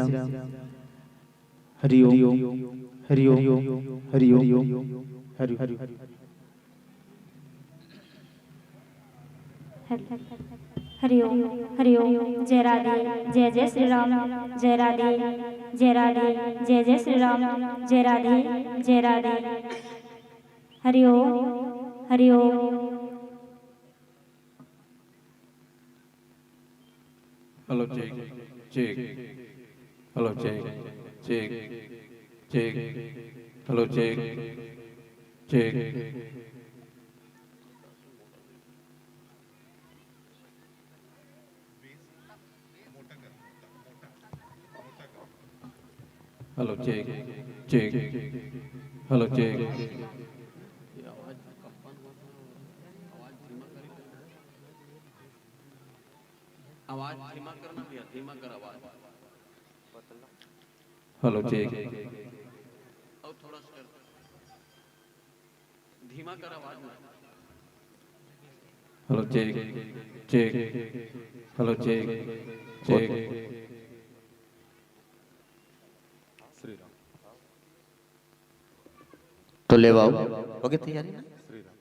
राम। हरि ओम, हरि ओम, हरि ओम, हरि ओम। हरि ओम, हरि ओम। जय राधे, जय जय श्री राम। जय राधे, जय राधे, जय जय श्री राम। जय राधे, जय राधे। हरि ओम, हरि ओम। Hello, check, check. Hello, check, check, check. Hello, check, check. Hello, check, check. Hello, check. आवाज धीमा करना भैया, धीमा कर आवाज। Hello, check. और थोड़ा सा कर, धीमा कर आवाज ना। Hello, check, check. Hello, check, check. Shri Ram. तो लेवाओ। हो गई तैयारी ना? श्री राम,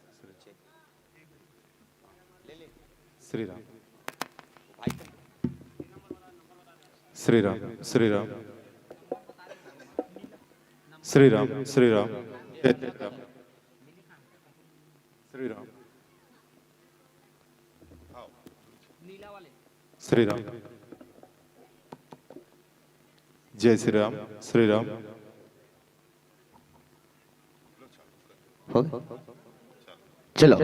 श्री राम। श्री राम। श्री राम, श्री राम। श्री राम, श्री राम। जय श्री राम। श्री राम। श्री राम। जय श्री राम, श्री राम। हो गए? चलो,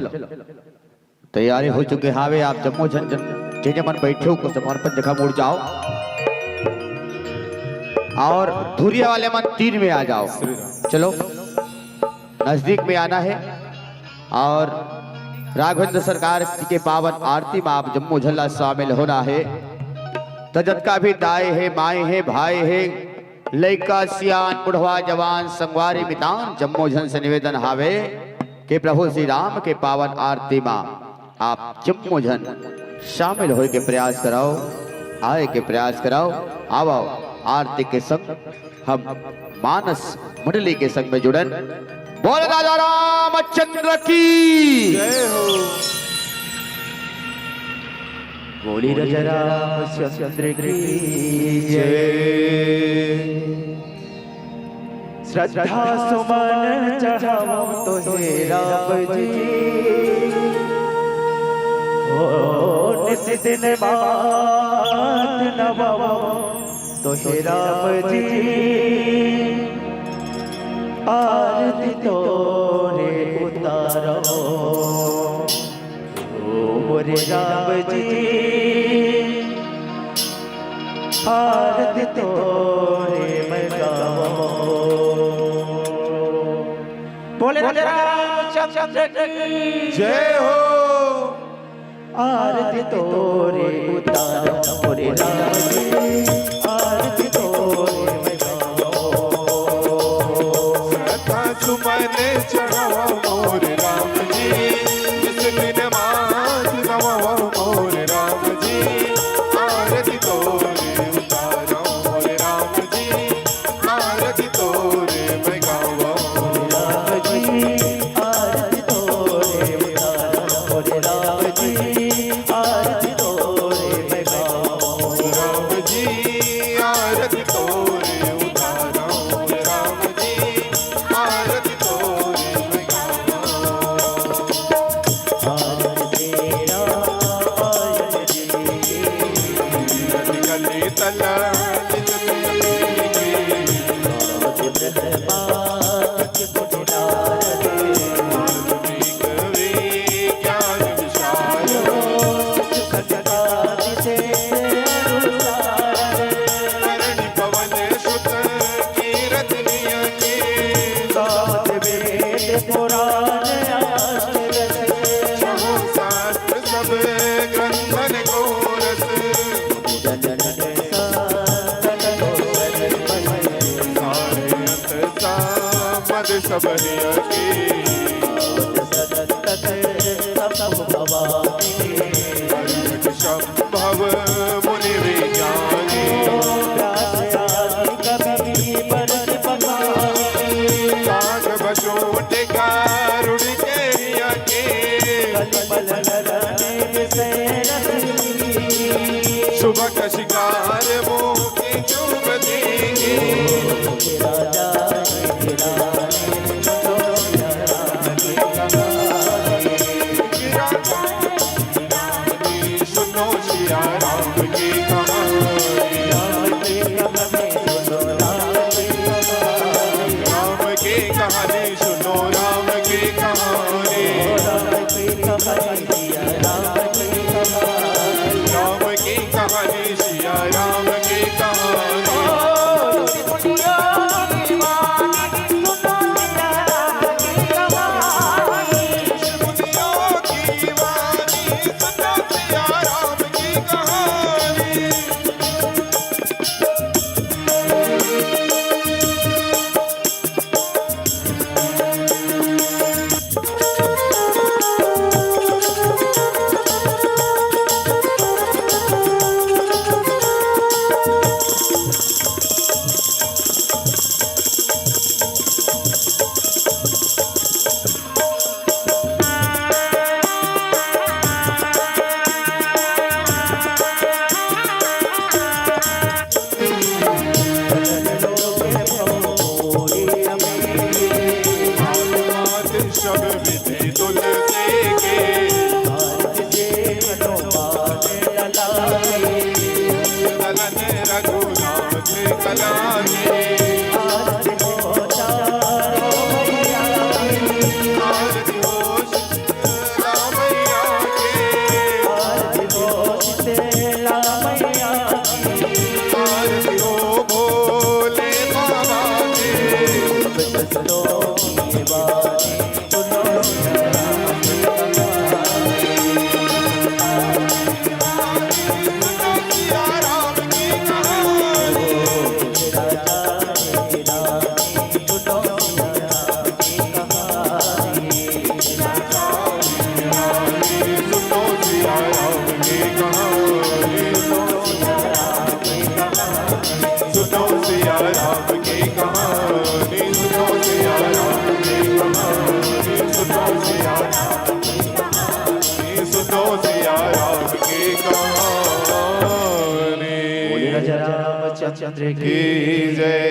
तैयारी हो चुके हावे। आप जम्मो झन, झन जे जे मन बैठे हो, कुछ समर्पण जगह मुड़ जाओ। और धुरिया वाले मन तीन में आ जाओ। चलो, नजदीक में आना है और राघवेंद्र सरकार जी के पावन आरती में आप जम्मो झन ला शामिल होना है। तो जतका भी दाई हे, माई हे, भाई हे, लइका, सियान, बुढ़वा, जवान, संगवारी, मितान, जम्मो झन से निवेदन हावे कि प्रभु श्री राम के पावन आरती मा आप जम्मो झन शामिल होए के प्रयास कराओ, आए के प्रयास कराओ। आओ, आओ, आरती के संग हम मानस मंडली के संग में जुड़न। बोल राजा रामचंद्र की। जय हो। बोली राजा रामचंद्र की जय। श्रद्धा सुमन चढ़ावो तो हे राम जी, ओ निस दिन माथ नवावो तो हे राम जी, आरती तोरे उतारो। ओ मोरे राम जी, आरती तोरे मैं गावो। बोले राम चंद्र की जय हो। आरती तोरे उतारो मोरे राम जी, आरती तोरे मैं गावो। श्रद्धा सुमन चढ़ावो मोरे राम जी, जिस दिन माथ नवावो मोरे राम जी, आरती तोरे उतारो मोरे राम जी, आरती तोरे मैं गावो। राम जी, आरती तोरे उतारो मोरे राम जी, आरती तोरे मैं गावो। राम जी, आरती तोरे उतारो मोरे राम जी, आरती तोरे मैं गावो। आरती राम, आरती कली तला सब हिया के। संभव मुनि विज्ञानी। काग बसोट गरुड़ के हिया के। सुबह का शिकार मोह की चुभ देंगे। सुनो सिया राम की कहानी। राम की कहानी सुनो, राम की कहानी। राम की कहानी, सिया राम की कहानी। बोले राजा रामचंद्र की जय।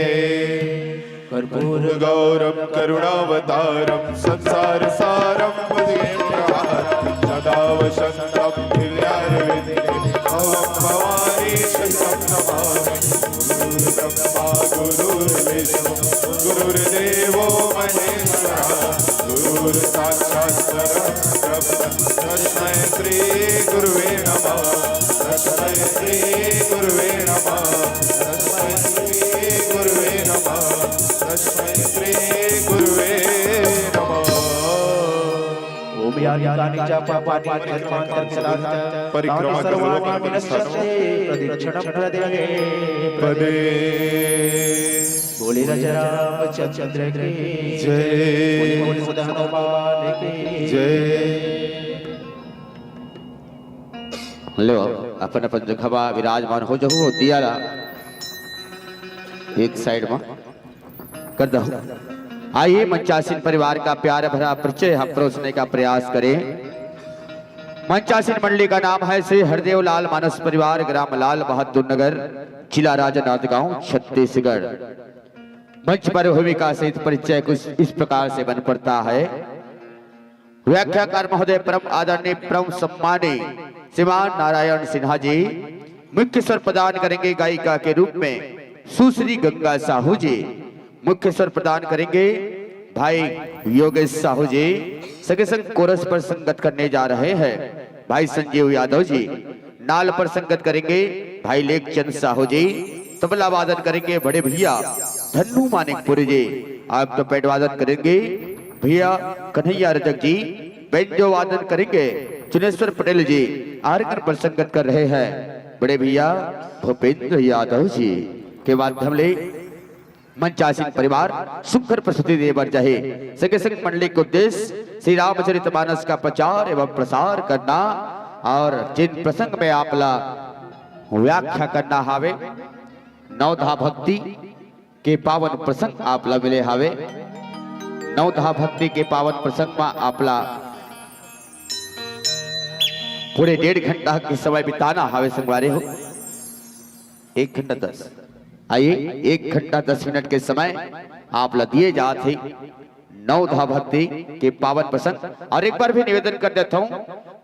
कर्पूर गौरम करुणावतारम संसार सारम भुजगेन्द्रहारम सदा वसंतम हृदयारविंदे भवम भवानी सहितम नमामि। गुरुर्ब्रह्मा गुरुर्विष्णु गुरुर्देवो महेश्वरः। गुरुर्साक्षात् परं ब्रह्म तस्मै श्री गुरुवे नमः। तस्मै श्री गुरुवे नमः। तस्मै श्री गुरुवे नमः। तस्मै श्री गुरुवे नमः। ओम यानि कानि च पापानि जन्मांतरकृतानि च परिक्रमा तानि सर्वाणि विनश्यन्ति प्रदक्षिणं प्रदे पदे। बोले राजा रामचंद्र की जय। बोले बोले सदा हनुमान की जय। लो, अपन अपन जगह विराजमान हो जाओ, दिया ला एक साइड में कर दो। आइए, मंचासीन परिवार का प्यार भरा परिचय हम परोसने का प्रयास करें। मंचासीन मंडली का नाम है श्री हरदेव लाल मानस परिवार, ग्राम लाल बहादुर नगर, जिला राजनांदगांव, छत्तीसगढ़। मंच पर भूमिका सहित परिचय कुछ इस प्रकार से बन पड़ता है। व्याख्याकार महोदय परम आदरणीय परम सम्मानी श्रीमान नारायण सिन्हा जी मुख्य स्वर प्रदान करेंगे गायिका के रूप में सुश्री गंगा साहू जी। मुख्य स्वर प्रदान करेंगे भाई योगेश साहू जी। सगे संग कोरस पर संगत करने जा रहे हैं भाई संजीव यादव जी। नाल पर संगत करेंगे भाई लेखचंद साहू जी। तबला वादन करेंगे बड़े भैया धन्नू मानिकपुरी जी। आप तो पैड वादन करेंगे भैया कन्हैया रजक जी। बेंजो वादन करेंगे चुनेश्वर पटेल जी। आर्गन पर संगत कर रहे हैं बड़े भैया भूपेंद्र यादव जी के माध्यम ले मंचासीन परिवार सुघर प्रस्तुति दे बर चाहे। संगे संग मंडली के उद्देश्य श्री रामचरित मानस का प्रचार एवं प्रसार करना और जिन प्रसंग में आप ला व्याख्या करना हावे, नवधा भक्ति के पावन प्रसंग आप ला मिले हावे। नवधा भक्ति के पावन प्रसंग में आप ला पूरे डेढ़ घंटा के समय बिताना हावे संगवारी हो। एक घंटा दस, आइए, एक घंटा दस मिनट के समय आप ला दिए जात हे नवधा भक्ति के पावन प्रसंग। और एक बार भी निवेदन कर देता हूँ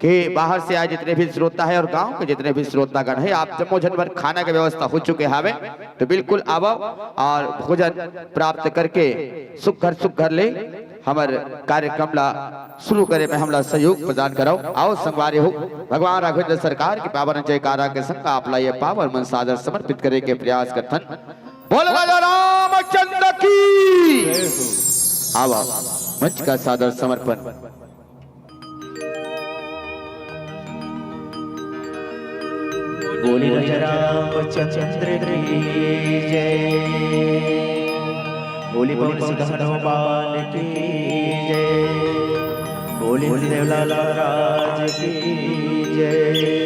कि बाहर से आए जितने भी श्रोता है और गांव के जितने भी श्रोतागण है, आप जम्मो झन बर खाना के व्यवस्था हो चुके हावे, तो बिल्कुल आवव और भोजन प्राप्त करके सुघर सुघर ले हमर कार्यक्रम ला शुरू करे में हमला सहयोग प्रदान करव। आओ संगवारी हो, भगवान राघवेंद्र सरकार के पावन जयकारा के संग आप ला ये पावन मंच सादर समर्पित करे के प्रयास करथन। बोल राजा रामचंद्र की। आवा, मंच का सादर समर्पण। बोली राजा रामचंद्र की जय। बोली पवन सिंह हनुमान की जय। बोली देवलाल महाराज की जय।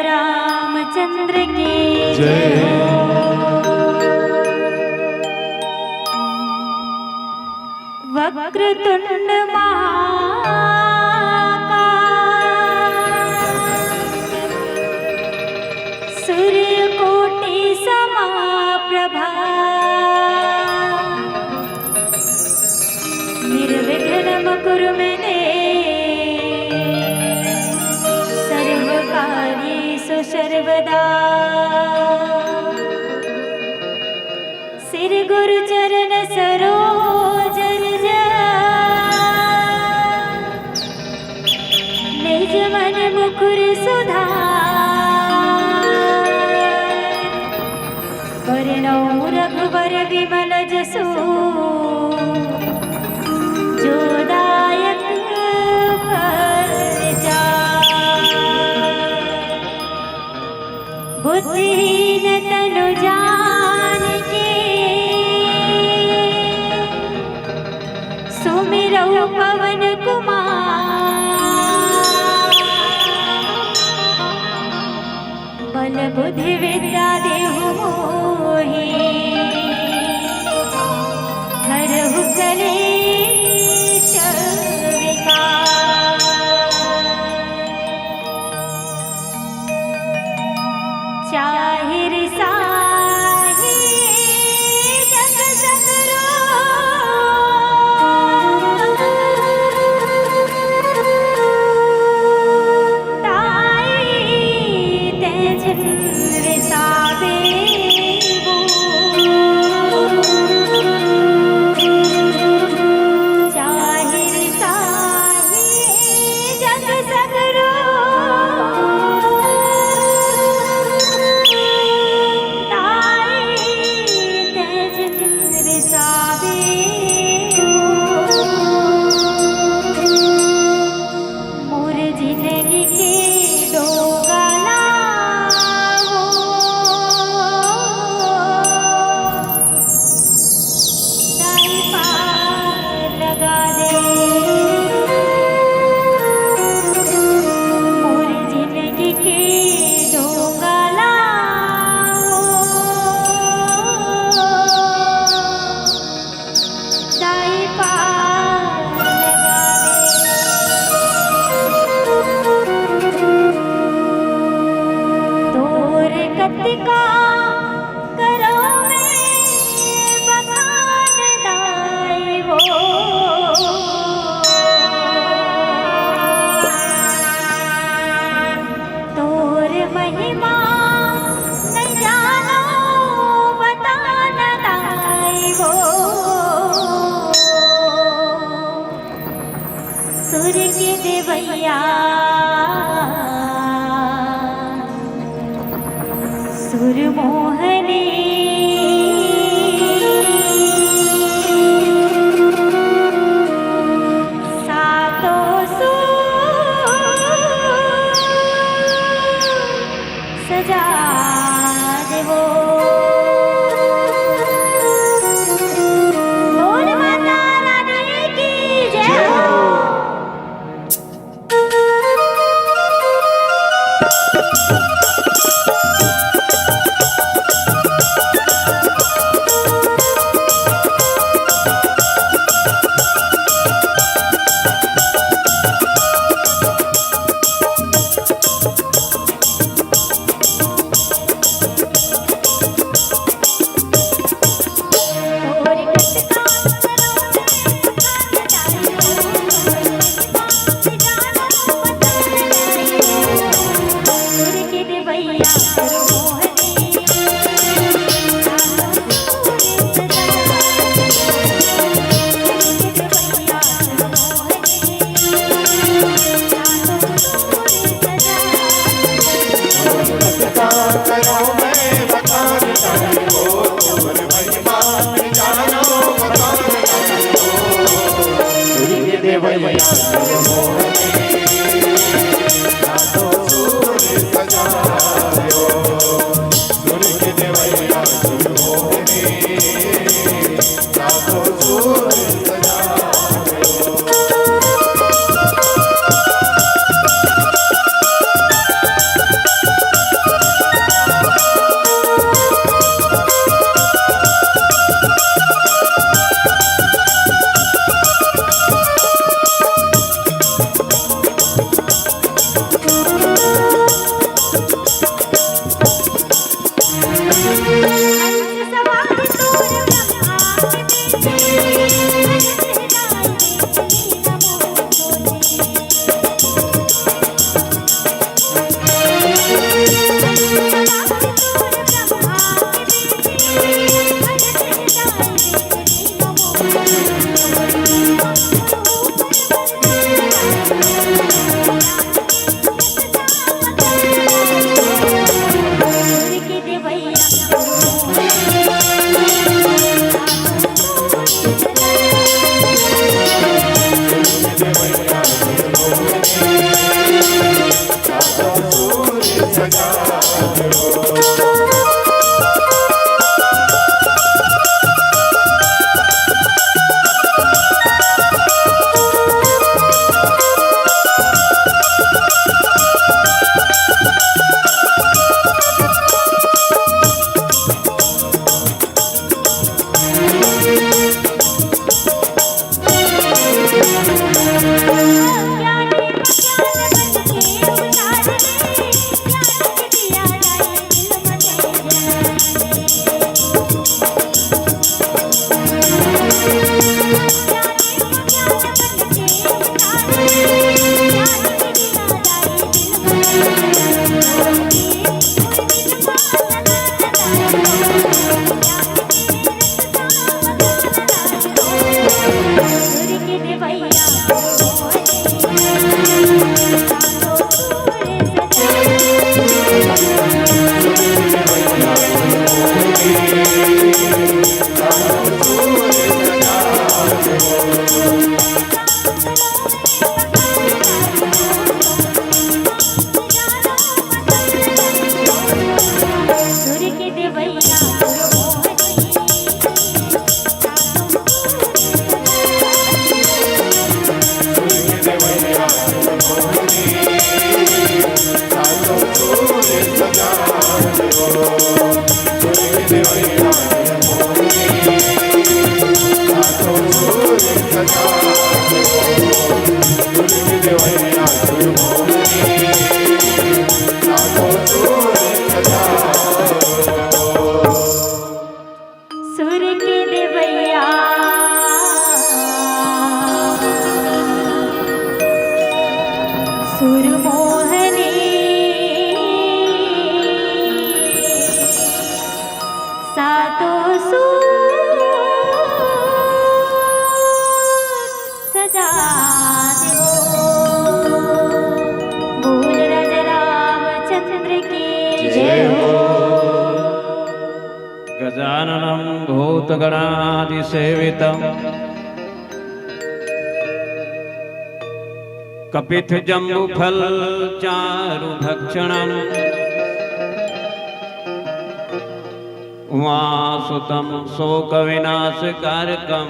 रामचंद्र की जय हो। वक्रतुंड महाकाय, सूर्यकोटि समाप्रभा, निर्विघ्नं कुरु मे देव, सर्वकार्येषु सर्वदा। श्री गुरु चरण सरोज रज, निज मन मुकुर सुधार। बरनउँ रघुबर विमल जसु, जो दायक फल चार। बुद्धिहीन तनु जानिके, सुमिरउ पवन कुमार। बल बुद्धि विद्या देहु मोहि, हरहु कलेश विकार। चाहिर साही जग सगरो, ताई ते जिन विसावे वो। चाहिर साही जग सगरो, ताई ते जिन विसावे। मोर जिनगी के डोंगा ला हो, दाई पार लगा दे। मोर जिनगी के डोंगा ला हो, दाई पार लगा दे। तोर कतिका करो मैं बखान दाई वो। तोर महिमा नहीं जानो बतान दाई वो। सुर के देवैया सुर मोहनी, सातों सुर सजा देवो। बोल माता रानी की जय हो। सुर के देवैया, सुर मोहनी, सातों सुर सजा दे हो। बोल राजा रामचंद्र की जय हो। गजाननं भूतगणादिसेवितं कपित्थजम्बूफलचारुभक्षणम् उमासुतं शोकविनाशकारकं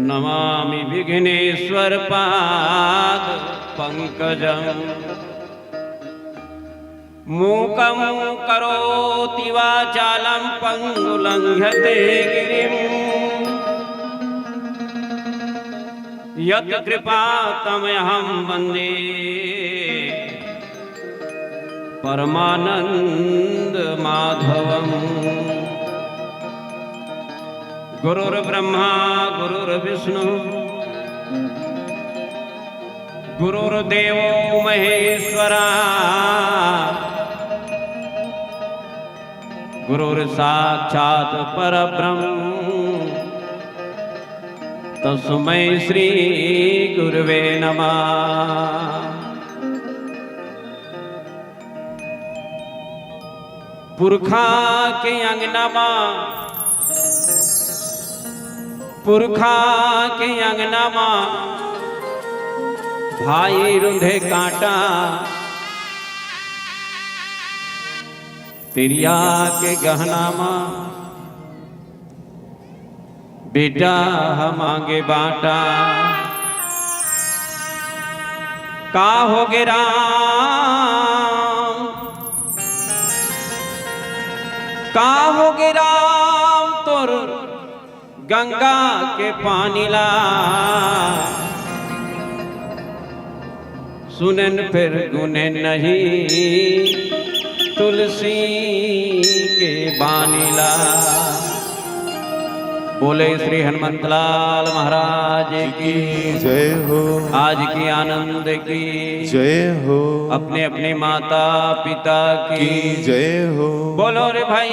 नमामि विघ्नेश्वरपादपङ्कजम्। मूकं करोति वाचालं पङ्गुलङ्घते गिरिम्। यत्कृपातमहं वन्दे परमानन्दमाधवम्। गुरुर्ब्रह्मा गुरुर्विष्णु गुरुर्देवो महेश्वरा। गुरुर्साक्षात् परब्रह्म तस्मै श्री गुरुवे नमः। पुरखा के अंगना मा, पुरखा के अंगना मा भाई रुंधे कांटा, तिरिया के गहना मा बेटा ह मांगे बांटा। का होगे राम, का होगे राम तोर गंगा के पानी ला? सुनेन फेर गुनेन नहीं तुलसी के बानी ला। बोले श्री हनुमंतलाल महाराज की जय हो। आज की आनंद की जय हो। अपने अपने माता पिता की की जय हो। बोलो रे भाई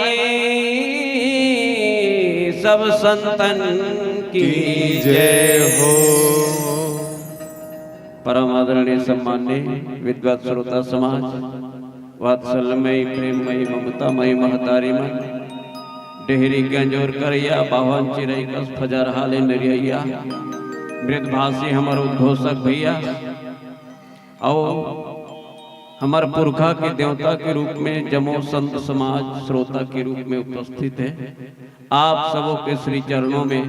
सब संतन की की जय जय हो। परम आदरणीय सम्माननीय विद्वत श्रोता समाज, वात्सल्यमयी, प्रेममयी, ममतामयी महतारी मन, डेहरी गंजोर करैया, बावन चिरई कस फजरहा ले नरियैया, मृदभाषी हमर उद्घोषक भैया, अउ हमर पुरखा के देवता के रूप में जम्मो संत समाज श्रोता के रूप में उपस्थित हे। आप सबो के श्री चरणों में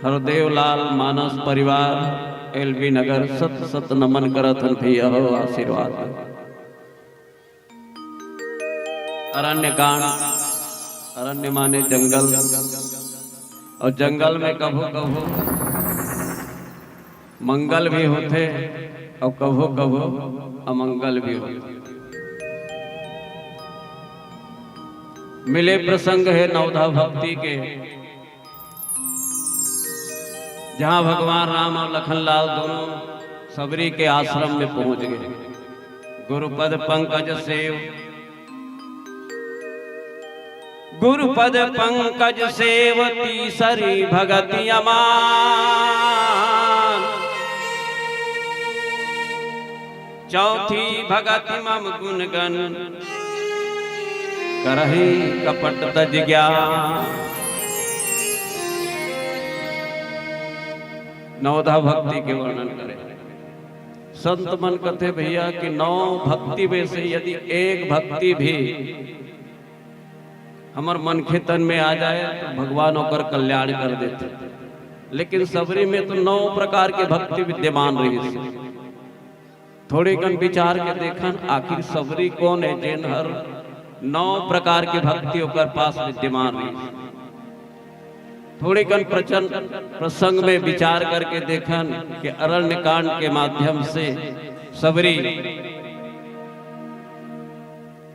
हरदेव लाल मानस परिवार एलबी नगर सत सत नमन करत हन भैया हो, आशीर्वाद दो। अरण्य कांड, अरण्य माने जंगल, अउ जंगल में कभू कभू मंगल भी होथे अउ कभू कभू अमंगल भी होथे। मिले प्रसंग हे नवधा भक्ति के, जहाँ भगवान राम अउ लखन लाल दोनों सबरी के आश्रम में पहुँच गए। गुरुपद पंकज सेव, गुरुपद पंकज सेव तीसरी भगति अमान। चौथी भगति मम गुणगन करही कपट तज ज्ञान। नवधा भक्ति के वर्णन करे। संत मन कथे भैया कि नौ भक्ति में से यदि एक भक्ति भी हमर मनखे तन में आ जाए तो भगवान ओकर कल्याण कर देथे। लेकिन सबरी में तो नौ प्रकार के भक्ति विद्यमान रहिस। थोड़े कन विचार के देखन, आखिर सबरी कौन हे जेन हर नौ प्रकार के भक्ति ओकर पास विद्यमान रहिस। थोड़े कन प्रचन प्रसंग में विचार करके देखन कि अरण्य कांड के माध्यम से सबरी,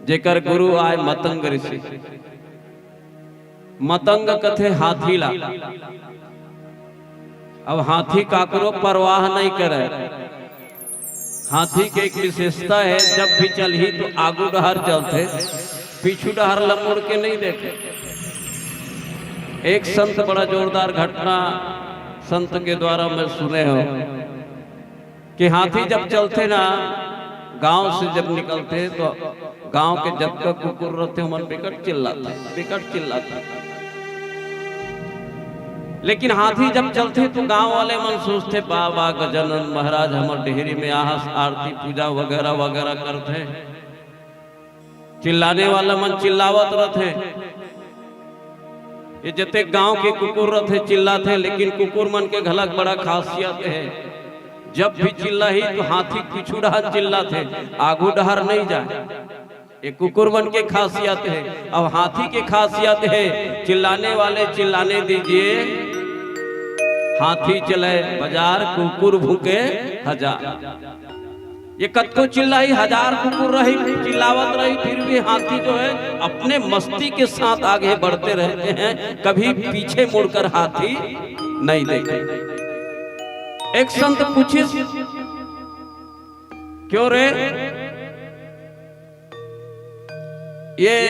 जेकर गुरु आय मतंग ऋषि, मतंग कथे हाथी ला। अब हाथी काकरो परवाह नहीं करे। हाथी के एक विशेषता हे, जब भी चलही तो आगू डहर चलथे, पीछू डहर ला मुड़ के नहीं देखे। एक संत बड़ा जोरदार घटना संत के द्वारा मैं सुने हँव कि हाथी जब चलथे ना, गांव से जब निकलथे तो गांव के जतका कुकुर रहिथे ओमन बिकट चिल्लाथे, बिकट चिल्लाथे। लेकिन हाथी जब चलथे तो गांव वाले मन सोचथे, "वाह वाह गजानन महाराज हमर डेहरी में आहस, आरती पूजा वगैरह वगैरह करथे।" चिल्लाने वाला मन चिल्लावत रथे। ये जतेक गांव के कुकुर रथे चिल्लाथे, लेकिन कुकुर मन के घलक बड़ा खासियत हे। जब भी चिल्लाही तो हाथी पीछू डहर चिल्लाथे, आगू डहर नहीं जाए। ये कुकुर मन के खासियत हे। अब हाथी के खासियत हे, चिल्लाने वाले चिल्लाने दीजिए, हाथी चले बाजार, कुकुर भूके हजार। ये कतको चिल्लाही, हजार कुकुर रही, चिल्लावत रही, फिर भी हाथी जो है अपने मस्ती के साथ आगे बढ़ते रहते हैं, कभी पीछे मुड़कर हाथी नहीं देखे। एक संत पूछिस, "क्यों रे, ये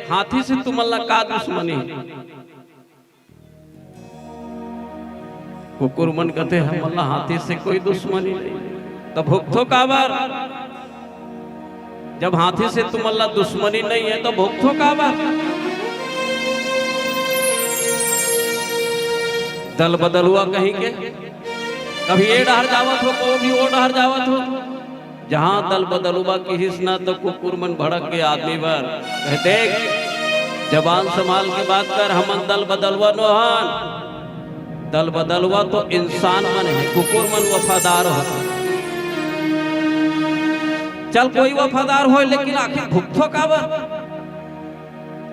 हाथी से तुमन ला का दुश्मनी?" कुकुर मन कथे, "हमन ला हाथी से कोई दुश्मनी नहीं।" त भुगथो काबर? जब हाथी से तुमन ला दुश्मनी नहीं है तो भुगथो काबर? दल बदलुआ कहीं के, कभी ए डहर जावत हो, कभी ओ डहर जावत हो। जहाँ दल बदलुआ किहिस ना तो कुकुर मन भड़क के आदमी बर कहे, "देख, जबान संभाल के बात कर, हमन दल बदलुआ नो हन। दल बदलुआ तो इंसान मन हे, कुकुर मन वफादार हो। चल कोई वफादार हो, लेकिन आखिर भुगथो काबर?"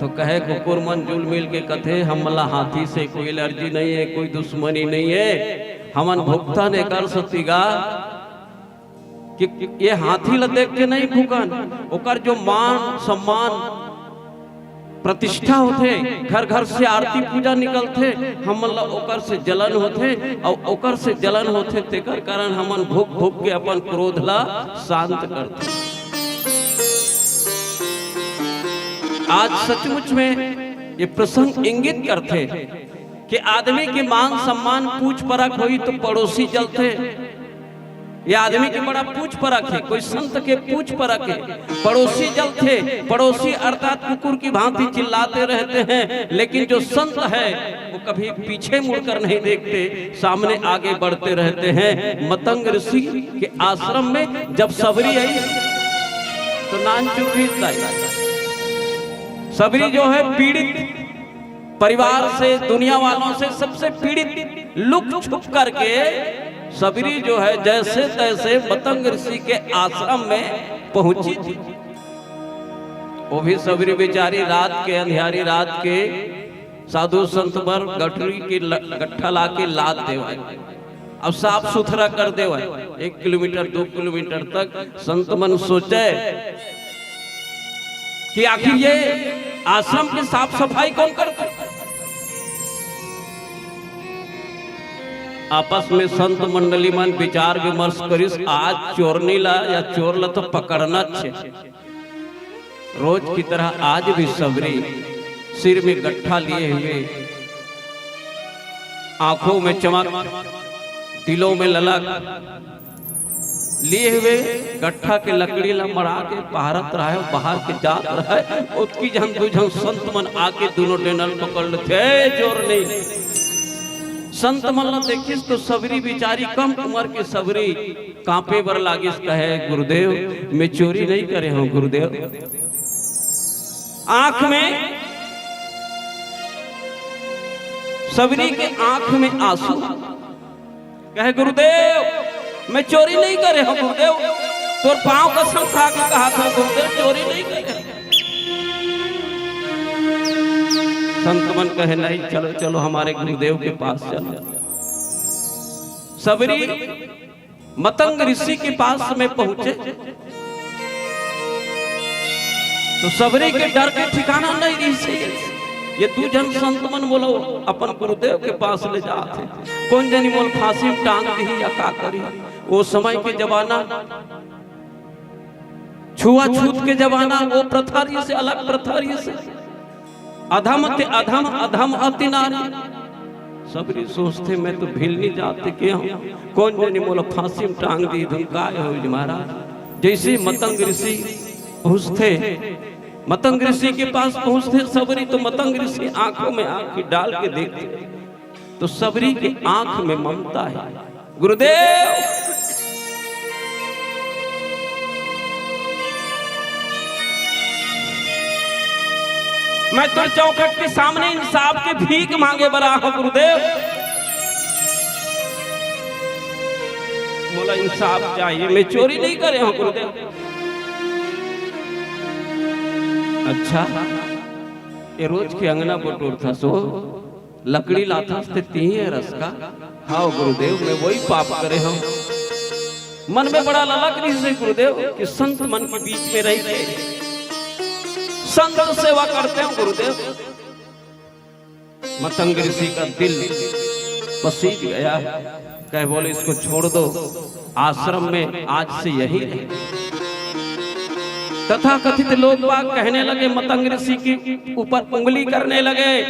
तो कहे कुकुर मन जुल मिल के कथे, "हमला हाथी से कोई एलर्जी नहीं है, कोई दुश्मनी नहीं है, हमन भुगथन एकर सतिगा।" कि ये हाथी ला देख के नहीं भूकन, ओकर जो मान सम्मान प्रतिष्ठा होथे, घर घर से आरती पूजा निकलथे, हमन ला ओकर से जलन होथे, अउ ओकर से जलन होथे, तेकर कारण हमन भूक भूक के अपन क्रोध ला शांत करथे। आज सचमुच में ये प्रसंग इंगित करथे कि आदमी के मान सम्मान पूछ परख होई तो पड़ोसी जलथे, ये आदमी के बड़ा पूछ परख है, कोई संत के पूछ परख है। पड़ोसी जलथे, पड़ोसी अर्थात कुकुर की भांति चिल्लाते रहते हैं, लेकिन जो संत है वो कभी पीछे मुड़कर नहीं देखते, सामने आगे बढ़ते रहते हैं। मतंग ऋषि के आश्रम में जब सबरी आई तो नान चुप ही था। सबरी जो है पीड़ित, परिवार से, दुनिया वालों से सबसे पीड़ित, लुक छुप करके सबरी जो है जैसे तैसे मतंग ऋषि के आश्रम में पहुंची थी। वो भी सबरी बेचारी रात के, अंधियारी रात के साधु संत बर गठरी के ल-, गट्ठा ला के लाद देवाय। अब साफ सुथरा कर देवाय। एक किलोमीटर, दो किलोमीटर तक संत मन सोचे कि आखिर ये आश्रम की साफ सफाई कौन करता? आपस में संत मंडली मन विचार विमर्श करिस, आज चोरनी ला या चोर ला तो पकड़ना छे। रोज की तरह आज भी सबरी सिर में गट्ठा लिए हुए, आंखों में चमक, दिलों में ललक लिए हुए गट्ठा के लकड़ी ला मड़ा के पहारत रहे, बाहर के जात रहे। ओतकी झन दू झन संत मन आके दोनों डेंडल पकड़ लेथे, "ए, चोर नहीं।" संत मन ला देखिस तो सबरी बिचारी, कम उम्र के सबरी, कांपे बर लागिस, कहे, "गुरुदेव, मैं चोरी नहीं करे हूं गुरुदेव।" आंख में, सबरी के आंख में आंसू। कहे, "गुरुदेव, मैं चोरी नहीं करे हूं गुरुदेव, तोर पांव कसम खा के कहा था गुरुदेव, चोरी नहीं करे।" संत मन कहे, "नहीं, चलो, चलो, हमारे गुरुदेव के पास चलो।" सबरी मतंग ऋषि के पास में पहुंचे तो सबरी के डर के ठिकाना नहीं रहिसे। ये दू झन संत मन बोलो अपन गुरुदेव के पास ले जात हे, कौन जनी मोला फांसी में टांग दिही या का करी। वो समय के जमाना, छुआछूत के जमाना, वो प्रथा रहिसे, अलग प्रथा रहिसे। अधम ते अधम, अधम अति नारी। सबरी सोचथे, मैं तो भिल नहीं जाते के हूं, कौन जनी मोला फांसी में टांग दी, धुन काय हो महाराज। जैसे मतंग ऋषि पहुंचथे, मतंग ऋषि के पास पहुंचथे सबरी, तो मतंग ऋषि आंखों में आंखें डाल के देखते, तो सबरी के आंख में ममता है। गुरुदेव, मैं तोर चौखट के सामने इंसाफ के भीख मांगे बर आए हूं गुरुदेव, मोला इंसाफ चाहिए, मैं चोरी नहीं करे हूं गुरुदेव। अच्छा, ये रोज के अंगना बटोरथस, लकड़ी लाथस ते तिही हरस का? हाव गुरुदेव, मैं वही पाप करे हूं। मन में बड़ा ललक रहिसे गुरुदेव कि संत मन के बीच में रहिके संत सेवा करते हूं गुरुदेव। मतंग ऋषि का दिल पसीज गया, कहे बोले, "इसको छोड़ दो, आश्रम में आज से यही रहे।" तथाकथित लोग बाग कहने लगे, मतंग ऋषि के ऊपर उंगली करने लगे।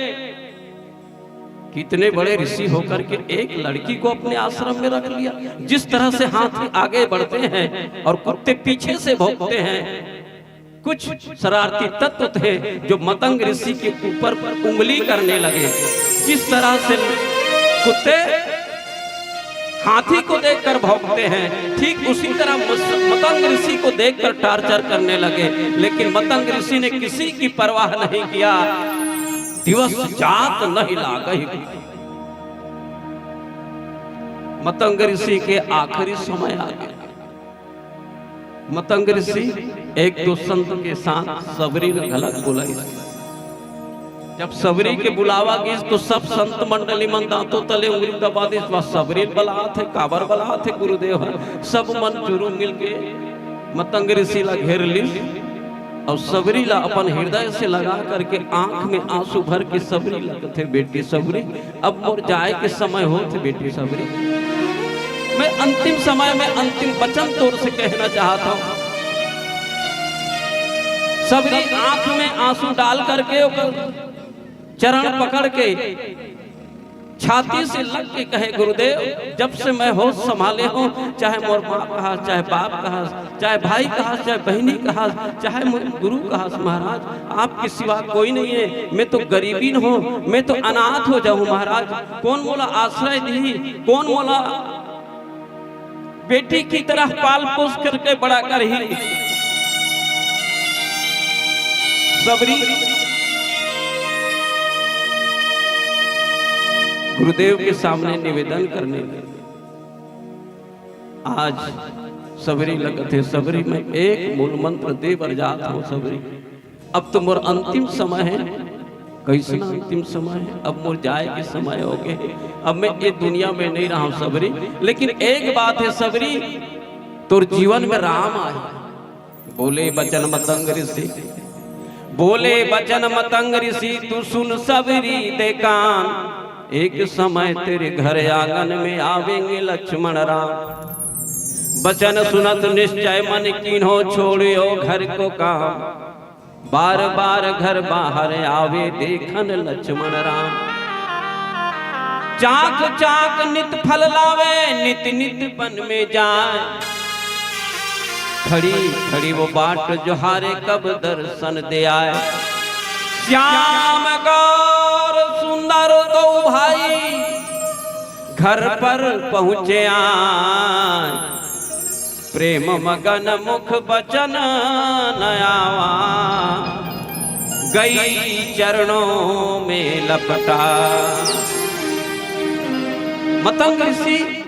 कितने बड़े ऋषि होकर के एक लड़की को अपने आश्रम में रख लिया। जिस तरह से हाथी आगे बढ़ते हैं और कुत्ते पीछे से भौंकते हैं, कुछ शरारती तत्व थे जो मतंग ऋषि के ऊपर उंगली करने लगे। जिस तरह से कुत्ते हाथी को देखकर भौंकते हैं, ठीक उसी तरह मस-, मतंग ऋषि को देखकर टार्चर करने लगे। लेकिन मतंग ऋषि ने किसी की परवाह नहीं किया। दिवस जात नहीं लागही। मतंग ऋषि के आखिरी समय आ गया। मतंग ऋषि एक दो संत के साथ सबरी ल घलक बुलाइस। जब सबरी के बुलावा गिस तो सब संत मंडली मन दांतों तले उंगली दबा दिस, "वाह, सबरी ल बलात हे, काबर बलात हे गुरुदेव ह?" सब मन जुरू मिलके मतंग ऋषि ला घेर लिस और सबरी ला अपन हृदय से लगा करके आंख में आंसू भर के सबरी ला कथे, "बेटी सबरी, अब मोर जाए के समय होत हे बेटी सबरी, मैं अंतिम समय में अंतिम वचन तोर से कहना चाहत हूं।" सबरी आंख में आंसू डाल करके ओकर चरण पकड़ के छाती से लग के कहे, गुरुदेव, जब से मैं होश संभाले हूँ, चाहे मोर माँ कहा, चाहे बाप कहा, चाहे भाई कहा, चाहे बहिनी कहा, चाहे मोर गुरु कहा, महाराज, आपके सिवा कोई नहीं है। मैं तो गरीबीन हूँ, मैं तो अनाथ हो जाऊँ महाराज। कोन मोला आश्रय दिही, कोन मोला बेटी की तरह पाल पोस करके बड़ा करही? सबरी गुरुदेव के सामने निवेदन करने लगे। आज सबरी लगत हे, सबरी मैं एक मूल मंत्र दे बर जात हूँ सबरी। अब तो मोर अंतिम समय हे। कइसना अंतिम समय हे? अब मोर जाए के समय हो गे। अब मैं ए दुनिया में नहीं रहूं सबरी, लेकिन एक बात हे सबरी, तोर जीवन में राम आए। बोले बचन मतंग ऋषि, बोले बचन मतंग ऋषि, तू सुन सबरी दे कान। एक समय तेरे घर आंगन में आवेंगे लक्ष्मण राम। बचन सुनत निश्चय मन कीन्हो, छोड़ियो घर को काम। बार बार घर बाहर आवे, देखन लक्ष्मण राम। चाक चाक नित फल लावे, नित नित बन में जाए। खड़ी खड़ी वो बाट जोहारे, कब दर्शन दे आए। श्याम गौर सुंदर दो भाई घर पर पहुँचे आए। प्रेम मगन मुख बचन न आवा, गई चरणों में लपटा। मतंग ऋषि,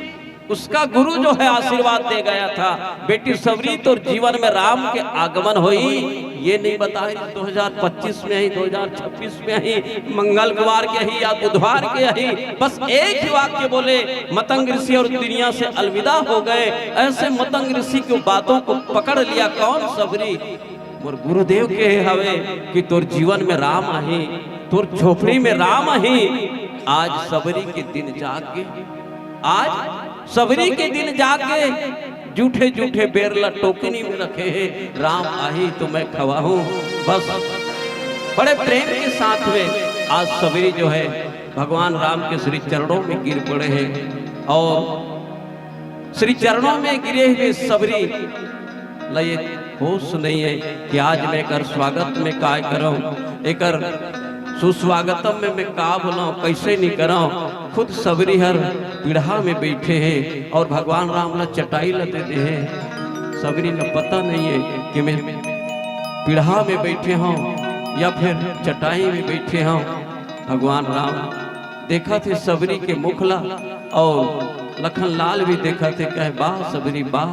उसका गुरु जो है, आशीर्वाद दे गया था, बेटी सबरी, तोर जीवन में राम के आगमन होई, ये नहीं बताए दो हज़ार पच्चीस में ही, दो हज़ार छब्बीस में ही, मंगल गुरुवार के ही या बुधवार के ही। बस एक ही वाक्य बोले, मतंग ऋषि और दुनिया से अलविदा हो गए। ऐसे मतंग ऋषि की बातों को पकड़ लिया। कौन? सबरी। मोर गुरुदेव के हवे कि तोर जीवन में राम आही, तोर झोपड़ी में राम आही। आज सबरी के दिन जाग गे, आज सबरी के दिन जाग गे। जूठे जूठे बेर ला टोकनी में रखे हे, राम आही तो मैं खवाहूं। बस बड़े प्रेम के साथ में आज सबरी जो है, भगवान राम के श्री चरणों में गिर पड़े हैं और श्री चरणों में गिरे हुए सबरी ला ये होश नहीं है कि आज मैं एकर स्वागत में काय करंव, एकर सुस्वागतम में मैं का बोलंव, कैसे नहीं करंव। खुद सबरी हर पीढ़ा में बैठे हे और भगवान राम ला चटाई ला दे दे हे। सबरी ला पता नहीं है कि मैं पीढ़ा में बैठे हंव या फिर चटाई में बैठे हंव। भगवान राम देखत हे सबरी के मुख ला और लखन लाल भी देखत हे, कहे, "बा सबरी बा,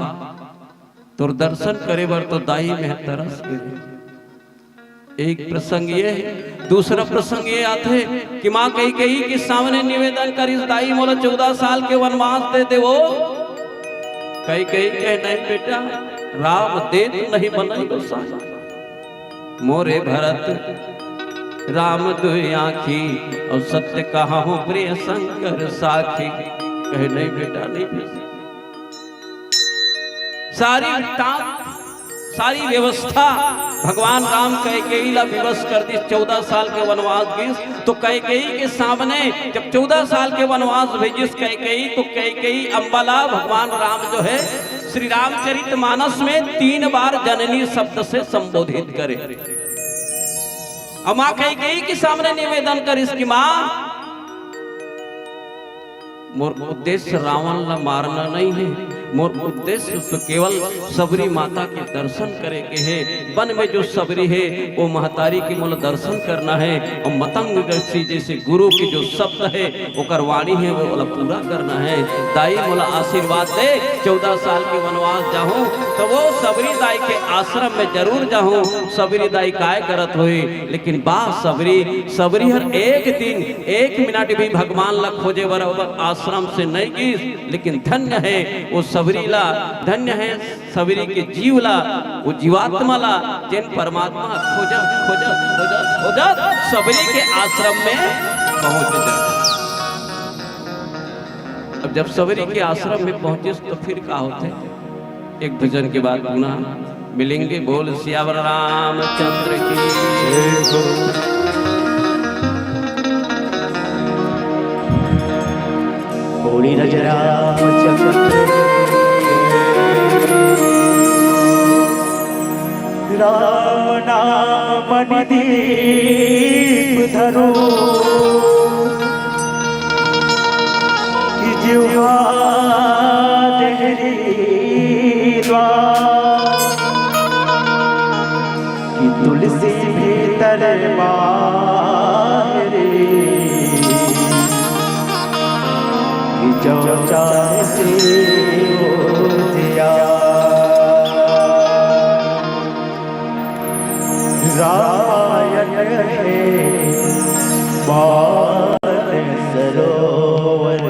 तोर दर्शन करे बर तो दाई में तरस गे।" एक प्रसंग ये हे। दूसरा प्रसंग ये आथे कि माँ कैकेयी के सामने निवेदन करिस, "दाई, मोला चौदह साल के वनवास दे देवो।" कैकेयी कहे, "नहीं बेटा, राम देत नहीं बनई गोसाई।" मोरे भरत राम दुई आँखी, और सत्य कहा हूँ प्रिय शंकर साखी। कहे, "नहीं बेटा, नहीं।" सारी वृत्तांत, सारी व्यवस्था, भगवान राम कैकेयी ला विवश कर दिस। चौदह साल के वनवास गिस, तो कैकेयी के सामने जब चौदह साल के वनवास भेजिस कैकेयी, तो कैकेयी अम्बा ला भगवान राम जो है, श्री रामचरित मानस में तीन बार जननी शब्द से संबोधित करे। अउ माँ कैकेयी के सामने निवेदन करिस कि माँ, मोर उद्देश्य रावण ला मारना नहीं है, मोर उद्देश्य तो केवल सबरी माता के दर्शन करे के हे। वन में जो सबरी हे, वो महतारी के मोला दर्शन करना है। और मतंग ऋषि जैसे गुरु के जो शब्द है, ओकर वाणी है, वो वाला पूरा करना है। दाई मोला आशीर्वाद दे, चौदह साल के वनवास जाहूँ, तो वो सबरी दाई के आश्रम में जरूर जाहूँ। सबरी दाई काय करत होही, लेकिन बा सबरी, सबरी हर एक दिन, एक मिनट भी भगवान ला खोजे बर ओकर आश्रम से नहीं गिस। लेकिन धन्य है वो सबरी ला, धन्य है सबरी के जीव ला, वो जीवात्मा ला, जेन परमात्मा खोजत, खोजत, खोजत, खोजत सबरी के आश्रम में पहुंच जाए। अब जब सबरी के आश्रम में पहुंचिस तो फिर का होथे? एक भजन के बाद पुनः मिलेंगे। बोल सियावर रामचंद्र की। जय हो। नीरज रामचंद्र राम नाम मणि दीप धरो, कि जिह्वा देहरी द्वार, कि तुलसी भीतर बाहरी, कि जो चाहे से उजियार। रामायण है मानस सरोवर,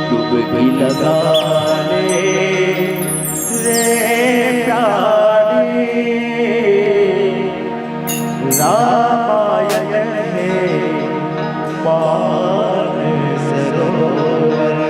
डुबकी लगा ले रे प्यारी। रामायण है मानस सरोवर।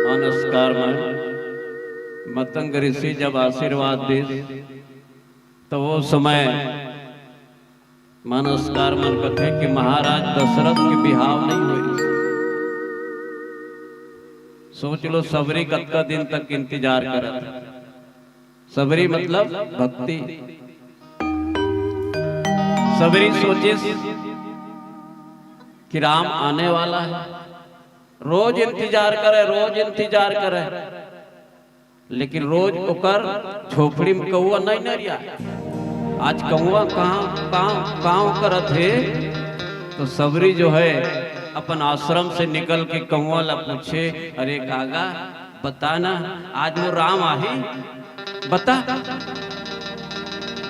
मानस कारमन मतंग ऋषि जब आशीर्वाद दिस, त वो समय मानस कारमन कथे कि महाराज दशरथ के बिहाव नहीं होइस। सोच लो, सबरी कतका दिन तक इंतजार करत। सबरी मतलब भक्ति। सबरी सोचिस कि राम आने वाला है, रोज इंतजार करे, रोज इंतजार करे, लेकिन रोज ओकर झोपड़ी में कौआ नहीं नरिया। आज कौआ काँव काँव काँव करत हे, तो सबरी जो है अपन आश्रम से निकल के कौआ ला पूछे, "अरे कागा, बता ना, आज वो राम आही, बता।"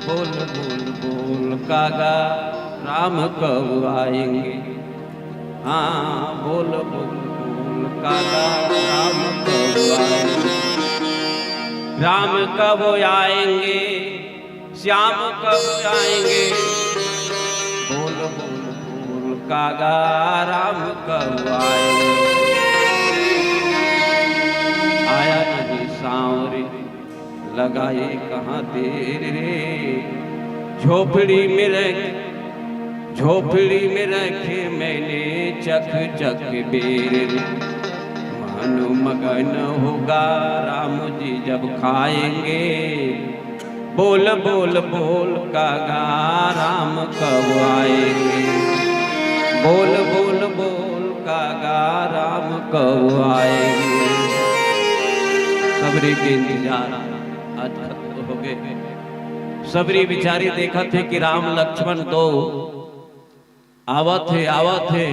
बोल बोल बोल कागा, राम कब आएंगे? हाँ, बोल बोल बोल कागा, राम कब आएंगे? राम कब आएंगे? श्याम कब आएंगे? बोल बोल बोल कागा, राम कब आएंगे? आया नहीं सांवरी, लगाए कहाँ देर रे। झोपड़ी में रख, झोपड़ी में रखे मैंने चक चक बेर रे। मन मगन होगा राम जी जब खाएंगे। बोल बोल बोल कागा, राम कब आएंगे? बोल बोल बोल कागा, राम कब आएंगे? सबरी के इंतजार आज खत्म हो गए। सबरी बिचारी देखत हे कि राम लक्ष्मण दो आवत हे, आवत हे,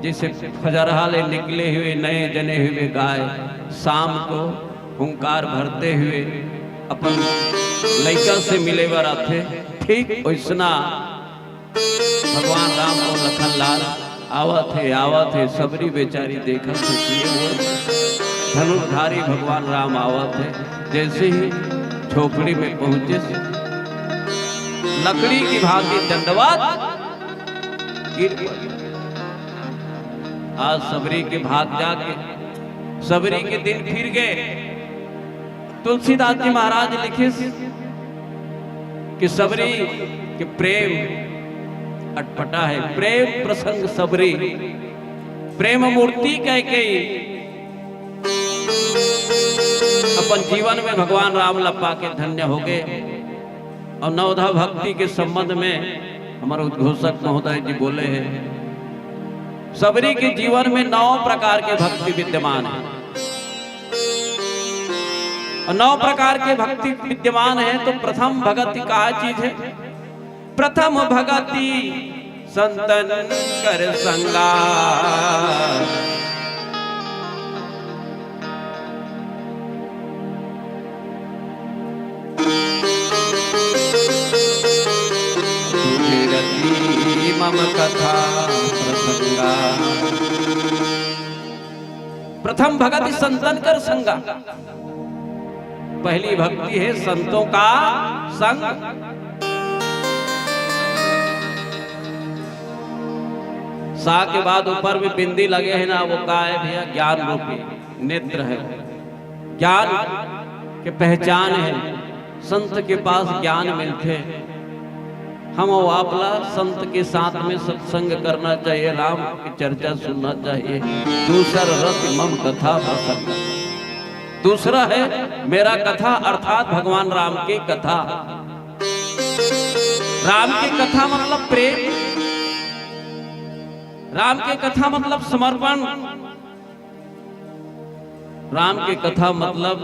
जैसे फजरहा ले निकले हुए नए जने हुए गाय शाम को हुंकार भरते हुए अपन लइका से मिले बर आथे, ठीक वैसना भगवान राम अउ लखन लाल आवत हे, आवत हे। सबरी बेचारी देखत हे कि ये वो धनुषधारी भगवान राम आवत हे। जैसे ही झोपड़ी में पहुंचे, लकड़ी की भांति दंडवत गिर पड़े। आज सबरी के भाग जागे, सबरी के दिन फिर गए। तुलसीदास जी महाराज लिखिस कि सबरी के प्रेम अटपटा हे, प्रेम प्रसंग सबरी, प्रेम मूर्ति कह के अपन जीवन में भगवान राम ला पाके धन्य हो गए। अउ नवधा भक्ति के संबंध में हमर उद्घोषक महोदय जी बोले हे, सबरी के जीवन में नौ प्रकार के भक्ति विद्यमान हे। अउ नौ प्रकार के भक्ति विद्यमान हे, तो प्रथम भगति का चीज हे? प्रथम भगति संतन कर संगा। तुझे रति मम कथा प्रसंगा। प्रथम भगति संतन कर संगा। पहली भक्ति हे संतों का संग। सा के बाद ऊपर में बिंदी लगे हे ना, वो का हे भैया? ज्ञान रूपी नेत्र हे। ज्ञान के पहचान हे, संत के पास ज्ञान मिलथे। हम अउ आप ला संत के साथ में सत्संग करना चाहिए, राम की चर्चा सुनना चाहिए। दूसर रति मम कथा प्रसंग। दूसरा हे मेरा कथा अर्थात भगवान राम की कथा। राम की कथा मतलब प्रेम, राम की कथा मतलब समर्पण। राम के कथा मतलब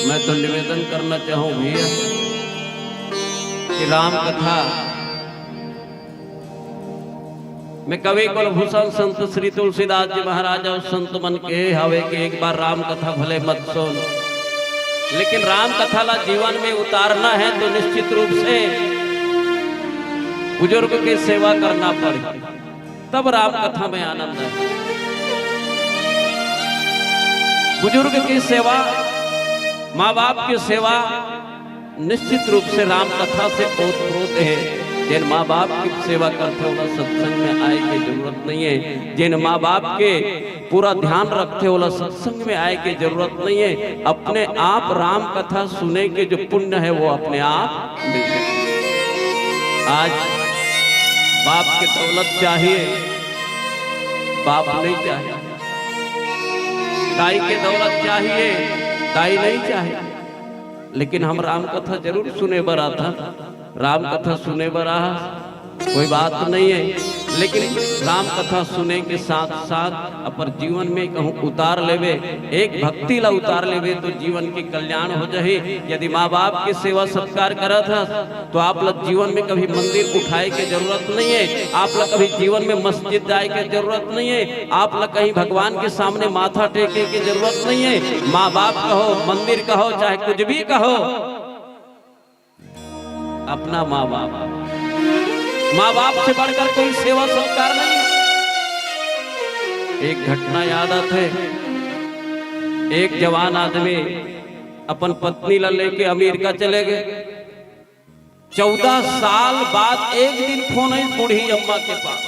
मैं तो निवेदन करना चाहूं भैया कि राम कथा में कवि कुलभूषण संत श्री तुलसीदास जी महाराज अउ संत मन के हवे कि एक बार राम कथा भले मत सुन, लेकिन राम कथा ला जीवन में उतारना हे तो निश्चित रूप से बुजुर्ग की सेवा करना पड़े। तब राम कथा में आनंद है। बुजुर्ग की सेवा, माँ बाप की सेवा निश्चित रूप से राम कथा से ओतप्रोत है। जेन माँ बाप के सेवा करथे, ओला सत्संग में आए के जरूरत नहीं है। जेन माँ बाप के पूरा ध्यान रखथे, ओला सत्संग में आए के जरूरत नहीं है। अपने आप राम कथा सुने के जो पुण्य है, वो अपने आप मिल जाए। आज बाप के दौलत चाहिए, बाप नहीं चाहिए। दाई के दौलत चाहिए, दाई नहीं चाहिए। लेकिन हम राम कथा जरूर सुने बर आथन। राम कथा सुने बर आ, कोई बात नहीं है, लेकिन राम कथा सुने के साथ साथ अपन जीवन में कहूँ उतार लेवे, एक भक्ति ला उतार लेवे, तो जीवन के कल्याण हो जाही। यदि माँ बाप के सेवा सत्कार करत हस, तो आप ला जीवन में कभी मंदिर उठाए के जरूरत नहीं है, आप ला कभी जीवन में मस्जिद जाए के जरूरत नहीं है, आप ला कहीं भगवान के सामने माथा टेके के जरूरत नहीं है। माँ बाप कहो, मंदिर कहो, चाहे कुछ भी कहो, अपना माँ बाप, माँ बाप से बढ़कर कोई सेवा सत्कार नहीं। एक घटना याद आथे, एक जवान आदमी अपन पत्नी ला लेके अमेरिका चले गए। चौदह साल बाद एक दिन फोन आई बूढ़ी अम्मा के पास।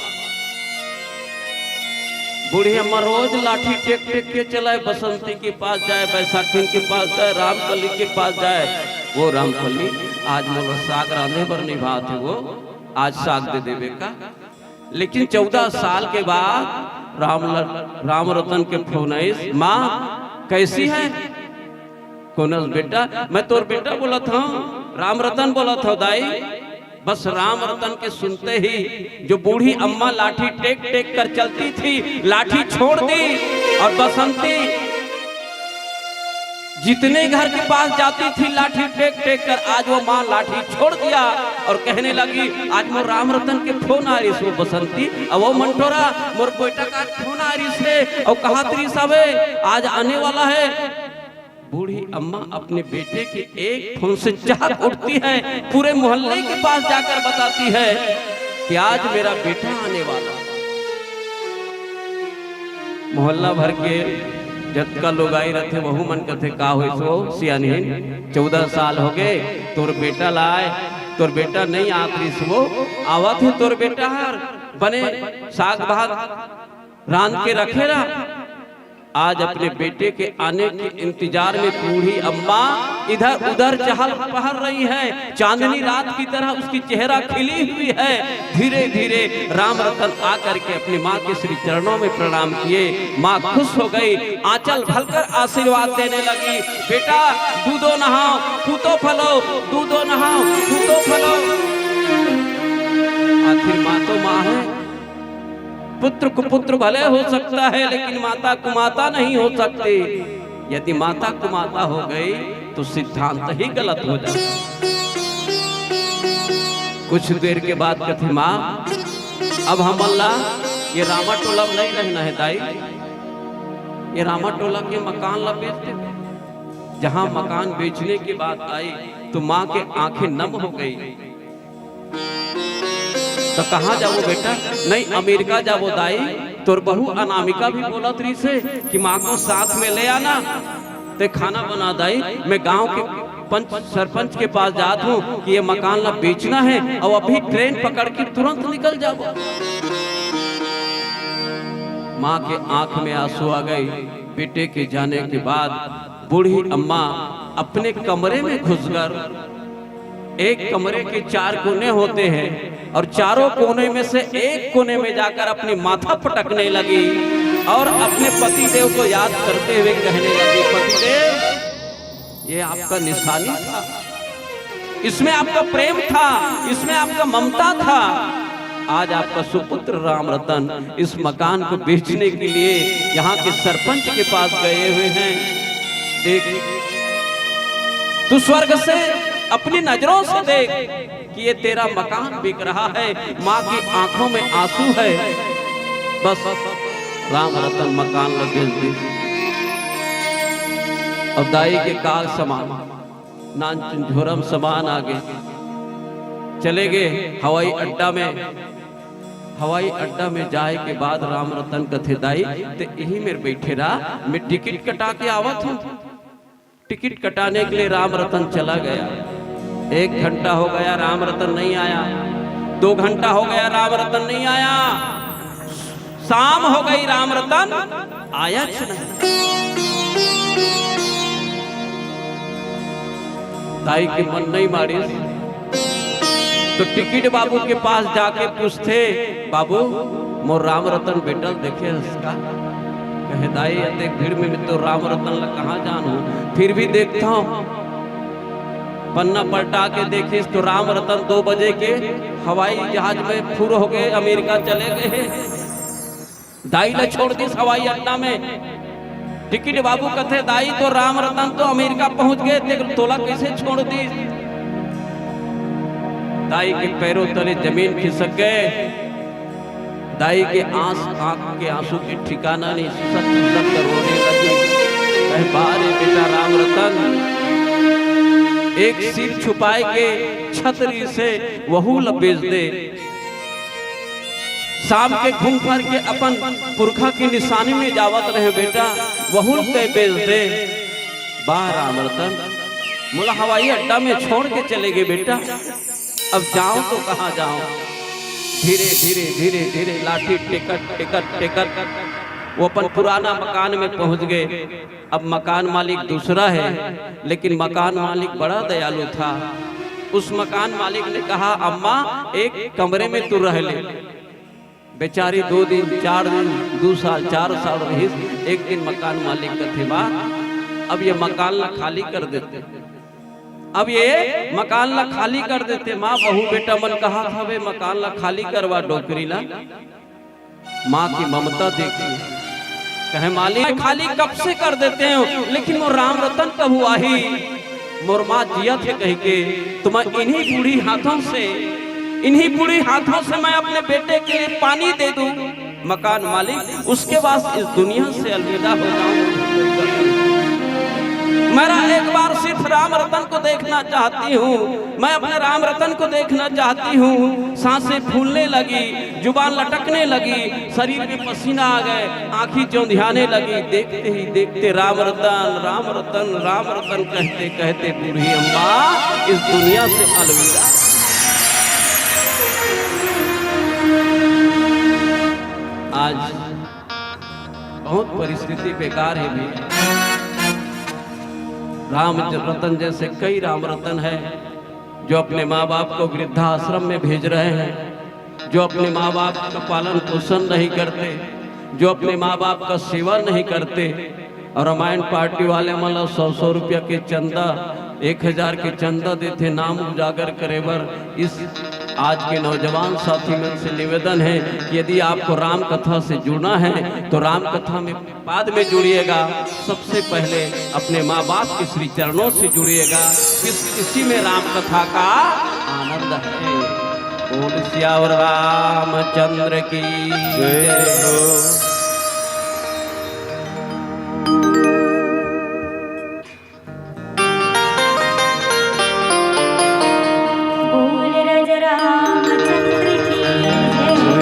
बूढ़ी अम्मा रोज लाठी टेक टेक के चलाए, बसंती के पास जाए, बैसाखी के पास जाए, रामकली के पास जाए। वो रामकली, आज मोला साग रांधे बर नहीं भात है, वो आज साग दे देवे का। लेकिन चौदह साल के बाद राम ल-, राम रतन के फोन आइस, "माँ, कैसी है?" कोनस बेटा, मैं तोर बेटा बोलत हूँ, राम रतन बोलत हूँ दाई। बस राम रतन के सुनते ही जो बूढ़ी अम्मा लाठी टेक टेक कर चलती थी, लाठी छोड़ दी और बसंती जितने घर के पास जाती थी लाठी टेक टेक कर, आज वो माँ लाठी छोड़ दिया और कहने लगी, "आज मोर राम रतन के फोन आ रही सो बसंती, अब वो मंटोरा मोर बेटा का फोन आ रही से और कहा तरी साबे आज आने वाला है।" बूढ़ी अम्मा अपने बेटे के एक फोन से चहक उठती है, पूरे मोहल्ले के पास जाकर बताती है कि आज मेरा बेटा आने वाला है। मोहल्ला भर के जतका लोगाई रथे, वहू मन कथे, "का होइस वो सियानहिन, चौदह साल हो गए, तोर बेटा ला आए, तोर बेटा नहीं आत रिस वो, आवत हे तोर बेटा हर, बने साग भात रांध के रखे रहा।" आज अपने बेटे के आने के इंतजार में बूढ़ी अम्मा इधर उधर चहल पहल रही है। चांदनी रात की तरह उसकी चेहरा खिली हुई है। धीरे धीरे राम रतन आकर के अपनी माँ के श्री चरणों में प्रणाम किए। माँ खुश हो गई, आंचल भरकर आशीर्वाद देने लगी, "बेटा, दूधो नहाओ, पूतो फलो, दूधो नहाओ, पूतो फलो।" आखिर माँ तो माँ है, पुत्र कुपुत्र भले हो सकता है, लेकिन माता कुमाता नहीं हो सकती। यदि माता कुमाता हो गई, तो सिद्धांत ही गलत हो जाए। कुछ देर के बाद कथे, "माँ, अब हमन ला ये रामा टोला में नहीं रहना है दाई, ये रामा टोला के मकान ला बेच दे।" जहाँ मकान बेचने की बात आई, तो माँ के आंखें नम हो गई। "तो कहाँ जाबो बेटा?" "नहीं, अमेरिका जाबो दाई, तोर बहू अनामिका भी बोलत रहिस हे कि माँ को साथ में ले आना, ते खाना बना दाई, मैं गांव के पंच सरपंच के पास जात हूँ कि ये मकान ला बेचना है और अभी ट्रेन पकड़ के तुरंत निकल जाबो।" माँ के आंख में आंसू आ गए। बेटे के जाने के बाद बूढ़ी अम्मा अपने कमरे में घुसकर, एक कमरे के चार कोने होते हैं और चारों कोने में से एक कोने में जाकर अपनी माथा पटकने लगी और अपने पति देव को याद करते हुए कहने लगी, "पतिदेव, ये आपका निशानी था, इसमें आपका प्रेम था, इसमें आपका ममता था। आज आपका सुपुत्र राम रतन इस मकान को बेचने के लिए यहाँ के सरपंच के पास गए हुए हैं। देख, तू स्वर्ग से अपनी नजरों से देख कि ये तेरा मकान बिक रहा है।" माँ की आंखों में आंसू है। बस राम रतन मकान ला बेच दे और दाई के काग समान, नान चुंझोरम समान आ गए, चले गए हवाई अड्डा में। हवाई अड्डा में जाए के बाद राम रतन कथे, "दाई, ते यही मेर बैठे रहा, मैं टिकट कटा के आवत हूँ।" टिकट कटाने के लिए राम रतन चला गया। एक घंटा हो गया, राम रतन नहीं आया। दो घंटा हो गया, राम रतन नहीं आया। शाम हो गई, राम रतन आयाच नहीं। दाई के मन नहीं मारिस, तो टिकट बाबू के पास जाके पूछथे, "बाबू, मोर राम रतन बेटा ल देखे हस का?" कहे, "दाई, अतेक भीड़ में तो राम रतन ला कहाँ जानहूँ, फिर भी देखथंव।" पन्ना पलटा के देखिस तो राम रतन दो बजे के हवाई जहाज में फुर होके अमेरिका चले गए। दाई ला छोड़ दिस हवाई अड्डा में। टिकट बाबू कथे, "दाई, तोर राम रतन तो अमेरिका पहुंच गए, ते तोला कैसे छोड़ दिस?" दाई के पैरों तले जमीन खिसक गए। दाई के आंस, आंख के आंसू के ठिकाना नहीं, सत सत रोने लगी। कहे, "बा रे बेटा राम रतन, एक सिर छुपाए के छतरी से वहू ल बेच दे। शाम के घूम फिर के अपन पुरखा के निशानी में जावत रहे बेटा, वहू ल तैं बेच दे। बा राम रतन, मोला हवाई अड्डा में छोड़ के चले गए बेटा।" अब जाओ तो कहाँ जाओ? धीरे धीरे, धीरे धीरे लाठी टेकत टेकत टेकत वो अपन पुराना मकान में पहुंच गए। अब मकान मालिक दूसरा है, लेकिन मकान मालिक बड़ा दयालु था। उस मकान मालिक ने कहा, "अम्मा, एक कमरे में तू रह ले।" बेचारी दो दिन, चार दिन, दो साल, चार साल रहिस। एक दिन मकान मालिक कथे, "बा, अब ये मकान ला खाली कर देते, अब ये मकान ला खाली कर देते।" माँ, बहू, बेटा मन कहा था, "वे मकान ला खाली करवा, डोकरी ला।" माँ की ममता देखी, कहे, "मालिक, मैं खाली कब से कर देते हूँ, लेकिन मोर राम रतन कब आही? मोर माँ जियत हे कह के, तो मैं इन्हीं बूढ़ी हाथों से, इन्हीं बूढ़ी हाथों से मैं अपने बेटे के लिए पानी दे दूँ, मकान मालिक, उसके बाद इस दुनिया से अलविदा हो जाऊँ। मेरा एक बार सिर्फ राम रतन को देखना चाहती हूँ, मैं अपने राम रतन को देखना चाहती हूँ।" सांसें फूलने लगी, जुबान लटकने लगी, शरीर में पसीना आ गए, आंखी चौंधियाने लगी। देखते ही देखते राम रतन, राम रतन, राम रतन कहते कहते बूढ़ी अम्मा इस दुनिया से अलविदा। आज बहुत परिस्थिति बेकार है भी। राम रतन जैसे कई राम रतन है, जो अपने माँ बाप को वृद्धाश्रम में भेज रहे हैं, जो अपने माँ बाप का पालन पोषण नहीं करते, जो अपने माँ बाप का सेवा नहीं करते। और रामायण पार्टी वाले मन ला सौ सौ रुपया के चंदा, एक हजार के चंदा देथे नाम उजागर करे बर। इस आज के नौजवान साथी मन से निवेदन है कि यदि आपको राम कथा से जुड़ना है तो राम कथा में बाद में जुड़िएगा, सबसे पहले अपने माँ बाप के श्री चरणों से जुड़िएगा। इस, इसी में राम कथा का आनंद है। बोल सियावर रामचंद्र की जय हो। बोल राजा रामचंद्र की जय हो।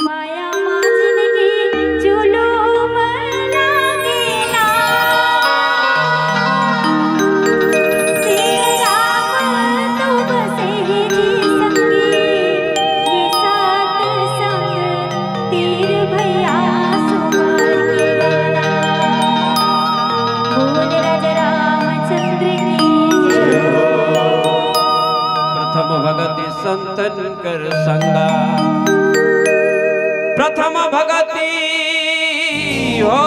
माया मा जिनगी जुलूम लागेला। श्री राम तुम सहजी संगी, ये सात संग तीर भैया सुमार के लाला। बोल राजा रामचंद्र की जय। प्रथम भगति संतन कर संगा, प्रथम भगति हो,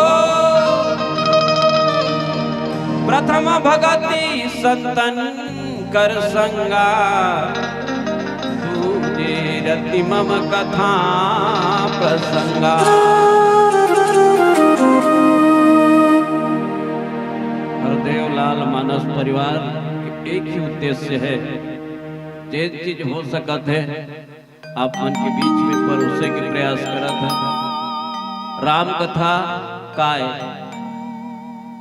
प्रथम भगति संतन कर संगा, दूजे रति मम कथा प्रसंगा। हरदेव लाल मानस परिवार के एक ही उद्देश्य है, जे चीज हो सकत है, आप मन के बीच में परोसे के प्रयास करत हन। राम कथा काय?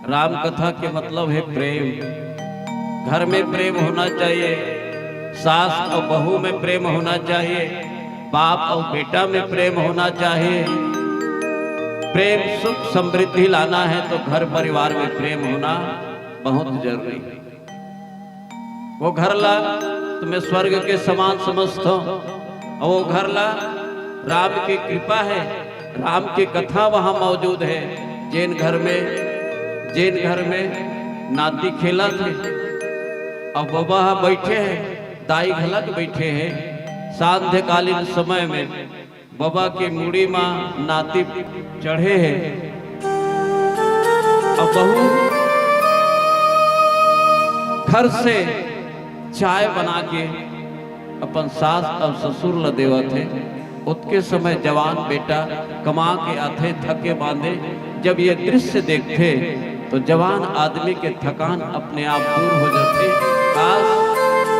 राम कथा के मतलब है प्रेम। घर में प्रेम होना चाहिए, सास और बहू में प्रेम होना चाहिए, बाप और बेटा में प्रेम होना चाहिए। प्रेम सुख समृद्धि लाना है तो घर परिवार में प्रेम होना बहुत जरूरी है। वो घर ला तुम्हें स्वर्ग के समान समझत हो, और वो घर ला राम की कृपा है, राम की कथा वहाँ मौजूद है। जेन घर में, जेन घर में नाती खेलत हे, अब बबा ह बैठे हे, दाई घलक बैठे हे, सांध्यकालीन समय में बबा के मुड़ी मा नाती चढ़े हे, अब बहू घर से चाय बना के अपन सास अउ ससुर ल देवत हे। ओतके समय जवान बेटा कमा के आथे, थके बांधे, जब ये दृश्य देखथे तो जवान आदमी के थकान अपने आप दूर हो जाथे। काश,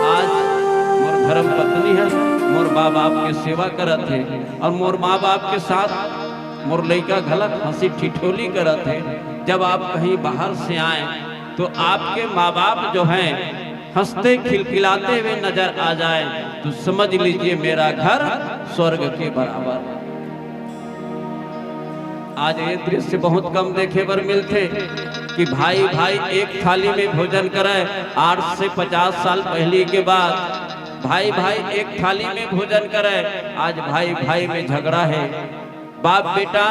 आज मोर धर्म पत्नी ह मोर माँ बाप के सेवा करत हे अउ मोर माँ बाप के साथ मोर लइका घलक हंसी ठिठोली करत हे। जब आप कहीं बाहर से आए तो आपके माँ बाप जो हैं हंसते खिलखिलाते हुए नजर आ जाए तो समझ लीजिए मेरा घर स्वर्ग के बराबर। आज ये दृश्य बहुत कम देखे बर मिलथे कि भाई भाई एक थाली में भोजन करे। आठ से पचास साल पहली के बात, भाई भाई एक थाली में भोजन करे, आज भाई भाई में झगड़ा हे। बाप बेटा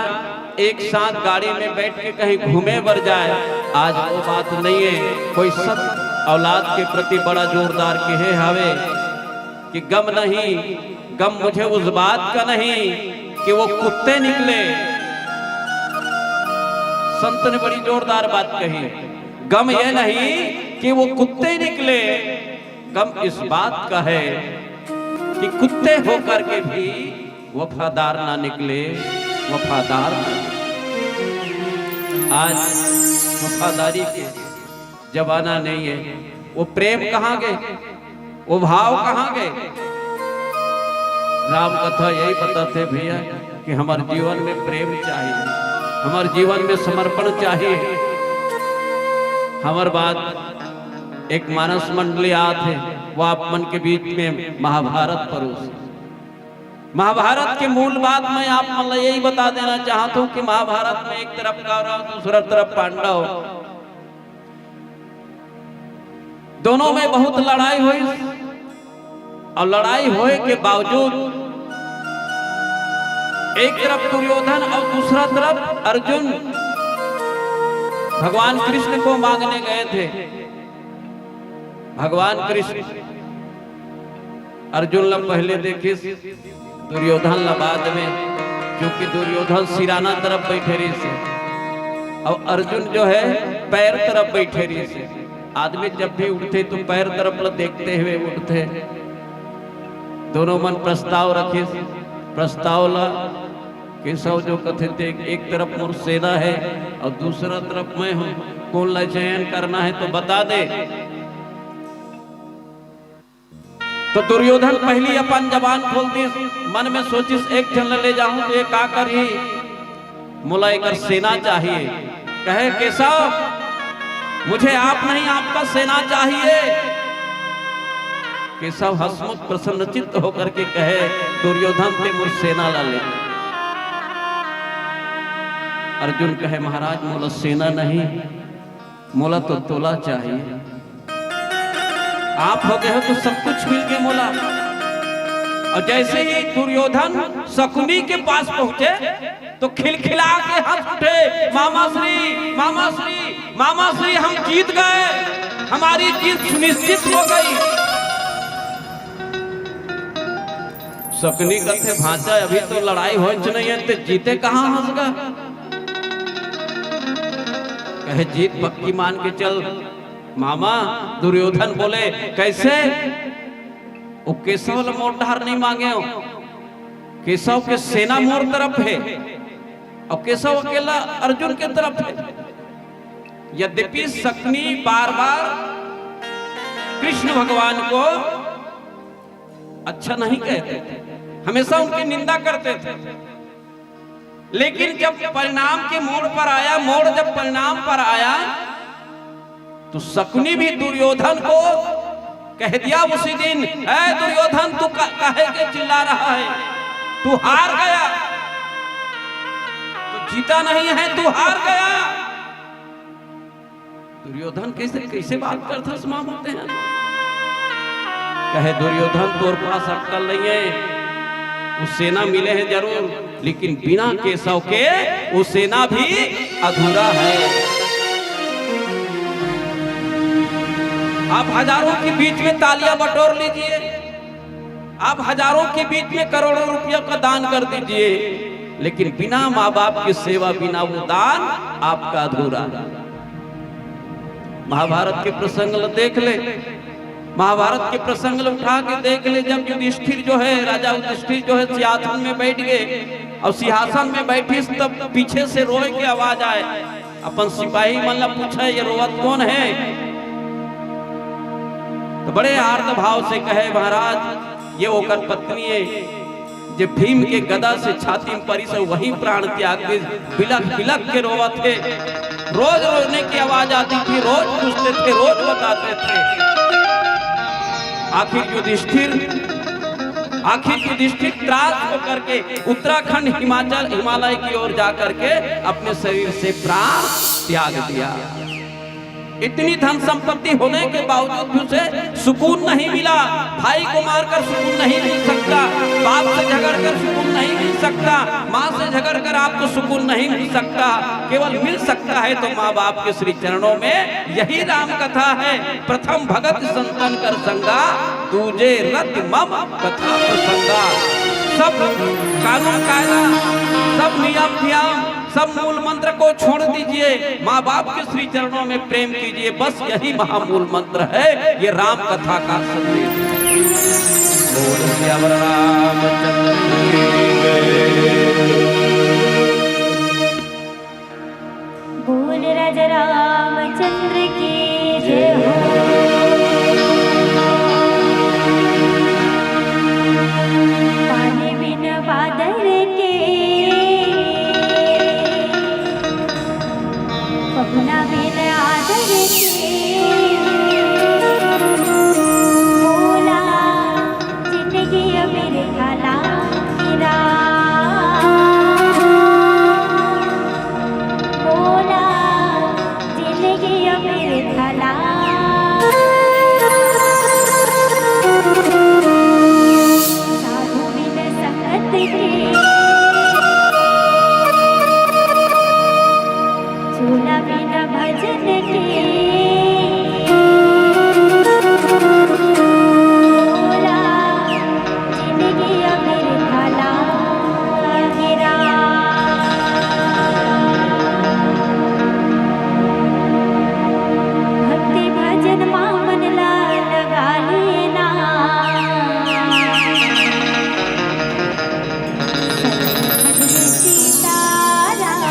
एक साथ गाड़ी में बैठ के कहीं घूमे बर जाए, आज वो बात नहीं हे। कोई सत औलाद के प्रति बड़ा जोरदार कहे हवे कि गम नहीं, गम मुझे उस बात का नहीं कि वो कुत्ते निकले। संत ने बड़ी जोरदार बात कही, गम ये नहीं कि वो कुत्ते निकले, गम इस बात का है कि कुत्ते होकर के भी वफादार ना निकले, वफादार ना निकले। आज वफादारी के जमाना नहीं हे। वो प्रेम कहाँ गे, वो भाव कहाँ गे? राम कथा यही बताथे भैया कि हमर जीवन में प्रेम चाहिए, हमर जीवन में समर्पण चाहिए। हमर बाद एक मानस मंडली आत हे, वो आप मन के बीच में महाभारत परोस। महाभारत के मूल बात मैं आप मन ला यही बता देना चाहत हूँ कि महाभारत में एक तरफ कौरव, दूसरा तरफ पांडव, दोनों में बहुत लड़ाई होइस अउ लड़ाई होए के बावजूद एक तरफ दुर्योधन अउ दूसरा तरफ अर्जुन भगवान कृष्ण को मांगने गए थे। भगवान कृष्ण अर्जुन ला पहले देखिस, दुर्योधन ला बाद में, क्योंकि दुर्योधन सिराना तरफ बैठे रहिस हे अउ अर्जुन जो हे पैर तरफ बैठे रहिस हे। आदमी जब भी उठथे तो पैर तरफ ला देखते हुए उठथे। दोनों मन प्रस्ताव रखिस, प्रस्ताव ला केशव जो कथे ते एक तरफ मोर सेना हे अउ दूसरा तरफ मैं हूँ, कोन ला चयन करना हे तो बता दे। तो दुर्योधन पहली अपन जबान खोल दिस, मन में सोचिस एक झन ल ले जाहूं तो ये का करही, मोला एकर सेना चाहिए। कहे केशव, मुझे आप नहीं आपका सेना चाहिए। केशव हंसमुख प्रसन्नचित्त होकर के कहे दुर्योधन ते मोर सेना ला ले। अर्जुन कहे महाराज मोला सेना नहीं, मोला तो तोला चाहिए। आप हो गए हो तो सब कुछ मिल गए मोला। और जैसे ही दुर्योधन शकुनी के पास पहुंचे तो खिलखिला के हंस उठे, मामा श्री, मामा श्री, मामा श्री, हम जीत गए, हमारी जीत सुनिश्चित हो गई। शकुनी कथे भांचा अभी तो लड़ाई होच नहीं है, ते जीते कहाँ हंस गा? कहे जीत पक्की मान के चल। मामा दुर्योधन बोले कैसे? वो केशव ल मोर डहर नहीं मांगे हो, केशव के सेना मोर तरफ है और केशव अकेला अर्जुन के तरफ है। यद्यपि शकुनी बार बार कृष्ण भगवान को अच्छा नहीं कहते थे, हमेशा उनकी निंदा करते थे, लेकिन जब परिणाम के मोड़ पर आया, मोड़ जब परिणाम पर आया तो शकुनी भी दुर्योधन को कह दिया उसी दिन, "ए दुर्योधन, तू का-, काहे के चिल्ला रहा है? तू हार गया, तू जीता नहीं है, तू हार गया।" दुर्योधन कैसे, कैसे बात करथस मामा तें? कहे दुर्योधन तोर पास अक्कल नहीं है, वो सेना मिले है जरूर, लेकिन बिना केशव के वो सेना भी अधूरा है। आप हजारों के बीच में तालियां बटोर लीजिए, आप हजारों के बीच में करोड़ों रुपयों का दान कर दीजिए, लेकिन बिना माँ बाप की सेवा, बिना वो दान आपका अधूरा। महाभारत के प्रसंग ल देख ले, महाभारत के प्रसंग ल उठा के देख ले। जब युधिष्ठिर जो है, राजा युधिष्ठिर जो है, सिंहासन में बैठ गए और सिंहासन में बैठिस, तब पीछे से रोए के आवाज आए। अपन सिपाही मन ला पूछे, "ये रोवत कौन है?" तो बड़े आर्त भाव से कहे, "महाराज, ये ओकर पत्नी है।" जे भीम के गदा से छाती में परिस, वही प्राण त्याग दिस। बिलख बिलख के रोवत हे। रोज रोने की आवाज आती थी, रोज पूछते थे, रोज बताते थे। आखिर युधिष्ठिर, आखिर युधिष्ठिर त्रास को करके उत्तराखंड, हिमाचल, हिमालय की ओर जा करके अपने शरीर से प्राण त्याग दिया। इतनी धन संपत्ति होने के बावजूद भी उसे सुकून नहीं मिला। भाई को मारकर सुकून नहीं मिल सकता, बाप से झगड़कर सुकून नहीं मिल सकता, माँ से झगड़कर आपको सुकून नहीं मिल सकता। केवल मिल सकता है तो माँ बाप के श्री चरणों में। यही राम कथा है। प्रथम भगत संतन कर संगा, दूजे रति मम कथा प्रसंगा। सब कानून कायदा, सब नियम ध्यान, सब मूल मंत्र को छोड़ दीजिए, माँ बाप के श्री चरणों में प्रेम कीजिए। बस यही महामूल मंत्र है, ये राम कथा का संदेश है। बोल सियावर रामचंद्र की जय। बोल राजा रामचंद्र की जय हो। पानी बिन बादल के, पहुना बिन आदर के, बोला जिंदगी मेरे थाला गिरा। बोला जिंदगी मेरे थाला। साधु बिन संगत के, झूला बिन भजन के, बोला जिंदगी अगर भला गिरा। भक्ति भजन मा मन ला लगा लेना। सीताराम।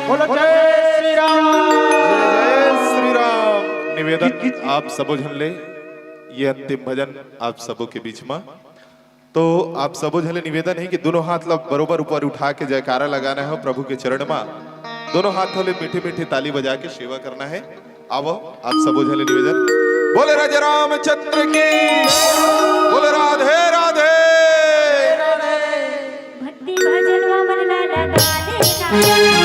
बोलो जय श्री राम। जय श्री राम। निवेदन, आप सबो झन ले ये अंतिम भजन आप सबो के बीच में। तो आप सबो झन ले निवेदन है कि दोनों हाथ ला बरोबर ऊपर उठा के जयकारा लगाना है प्रभु के चरण मा। दोनों हाथों ले मीठे मीठे ताली बजा के सेवा करना है। आवो, आप सबो झन ले निवेदन। बोले राजा रामचंद्र की, बोले राधे राधे। भक्ति भजन मा मन ला लगा देना।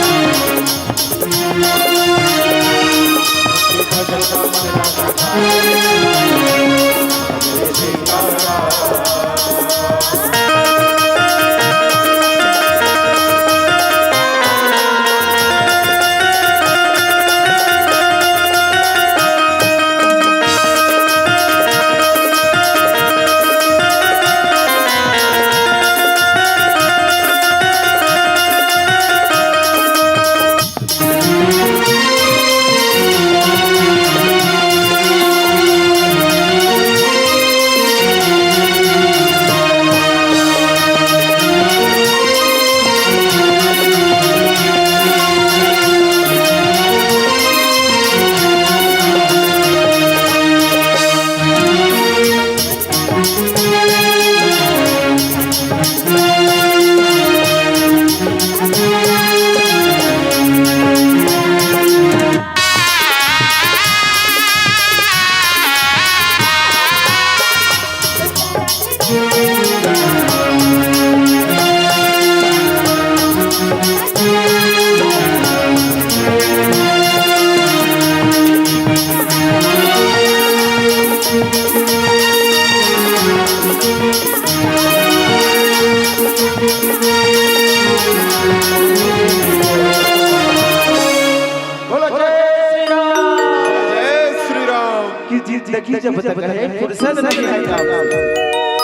जब तक है फुर्सत नहीं है काम से,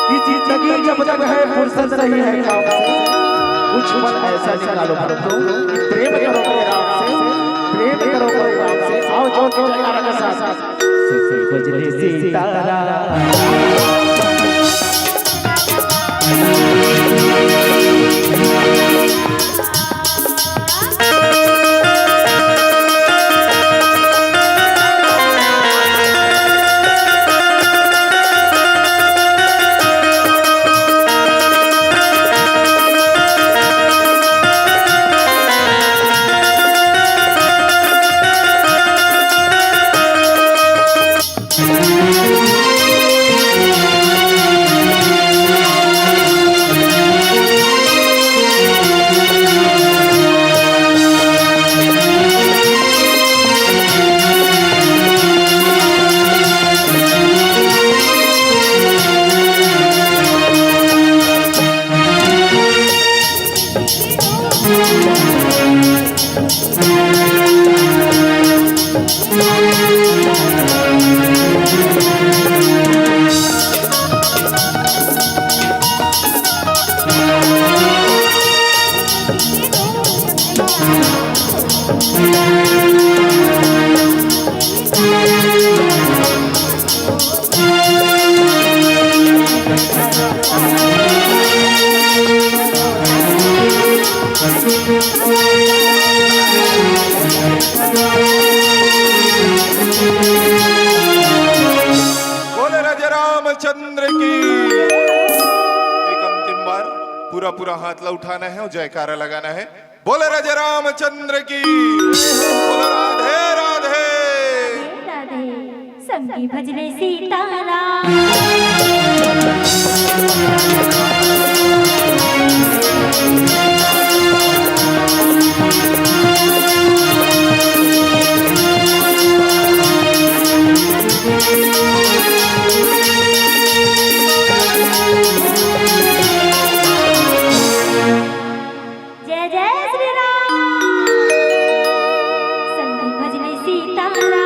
कि जिंदगी जब तक है फुर्सत नहीं है काम से, कुछ पल ऐसा निकालो बंधु कि प्रेम करो मेरे राम से, प्रेम करो मेरे राम से। आओ जोर जोर जयकारा के साथ। ससुर बजले सीताराम। बोले राजा रामचंद्र की। एक अंतिम बार पूरा पूरा हाथ ला उठाना है और जयकारा लगाना है। बोले राजा रामचंद्र की। बोले राधे राधे। राधे। संगी भजले सीताराम। जय जय श्री राम। संगी भजले सीताराम।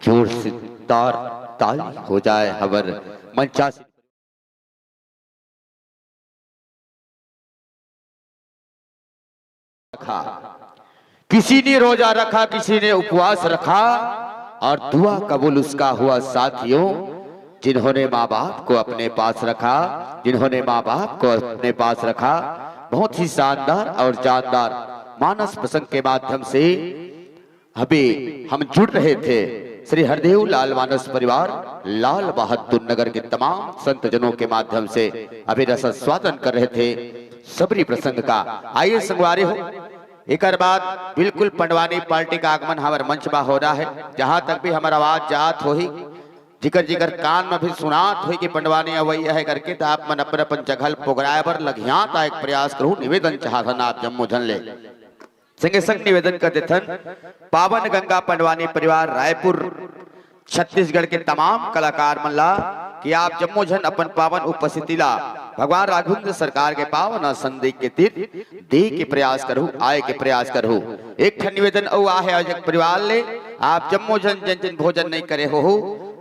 जोर से तार ताली हो जाए। हवर मंचा से रखा, किसी ने रोजा रखा, किसी ने उपवास रखा, और दुआ कबूल उसका हुआ साथियों, जिन्होंने माँ बाप को अपने पास रखा, जिन्होंने माँ बाप को अपने पास रखा। बहुत ही शानदार और जानदार मानस प्रसंग के माध्यम से अभी हम जुड़ रहे थे श्री हरदेव लाल मानस परिवार लाल बहादुर नगर के तमाम संत जनों के माध्यम से अभी रस आस्वादन कर रहे थे सबरी प्रसंग का। आइए संगवारी हो, एकर बाद बिल्कुल पंडवानी पार्टी का आगमन हमर मंच मा हो रहा है। जहां तक भी हमर आवाज जात होही, जिकर जिकर कान में भी सुनात होही कि पंडवानी अवैया है करके, तो आप मन अपन अपन जगह ल पोगराए बर लघियात आए के प्रयास करू। निवेदन चाहत हन आप जम्मो झन ले। संगे संग निवेदन कर देथन, पावन गंगा पंडवानी परिवार रायपुर, छत्तीसगढ़ के तमाम कलाकार मन ला कि आप जम्मो झन अपन पावन उपस्थिति ला भगवान राघवेंद्र सरकार के पावन आसन दे के तीर दे के प्रयास करहु, आए के प्रयास करहु। एक ठन निवेदन अउ आहे आयोजक परिवार ले, आप जम्मो झन जेन जेन भोजन नहीं करे होहू,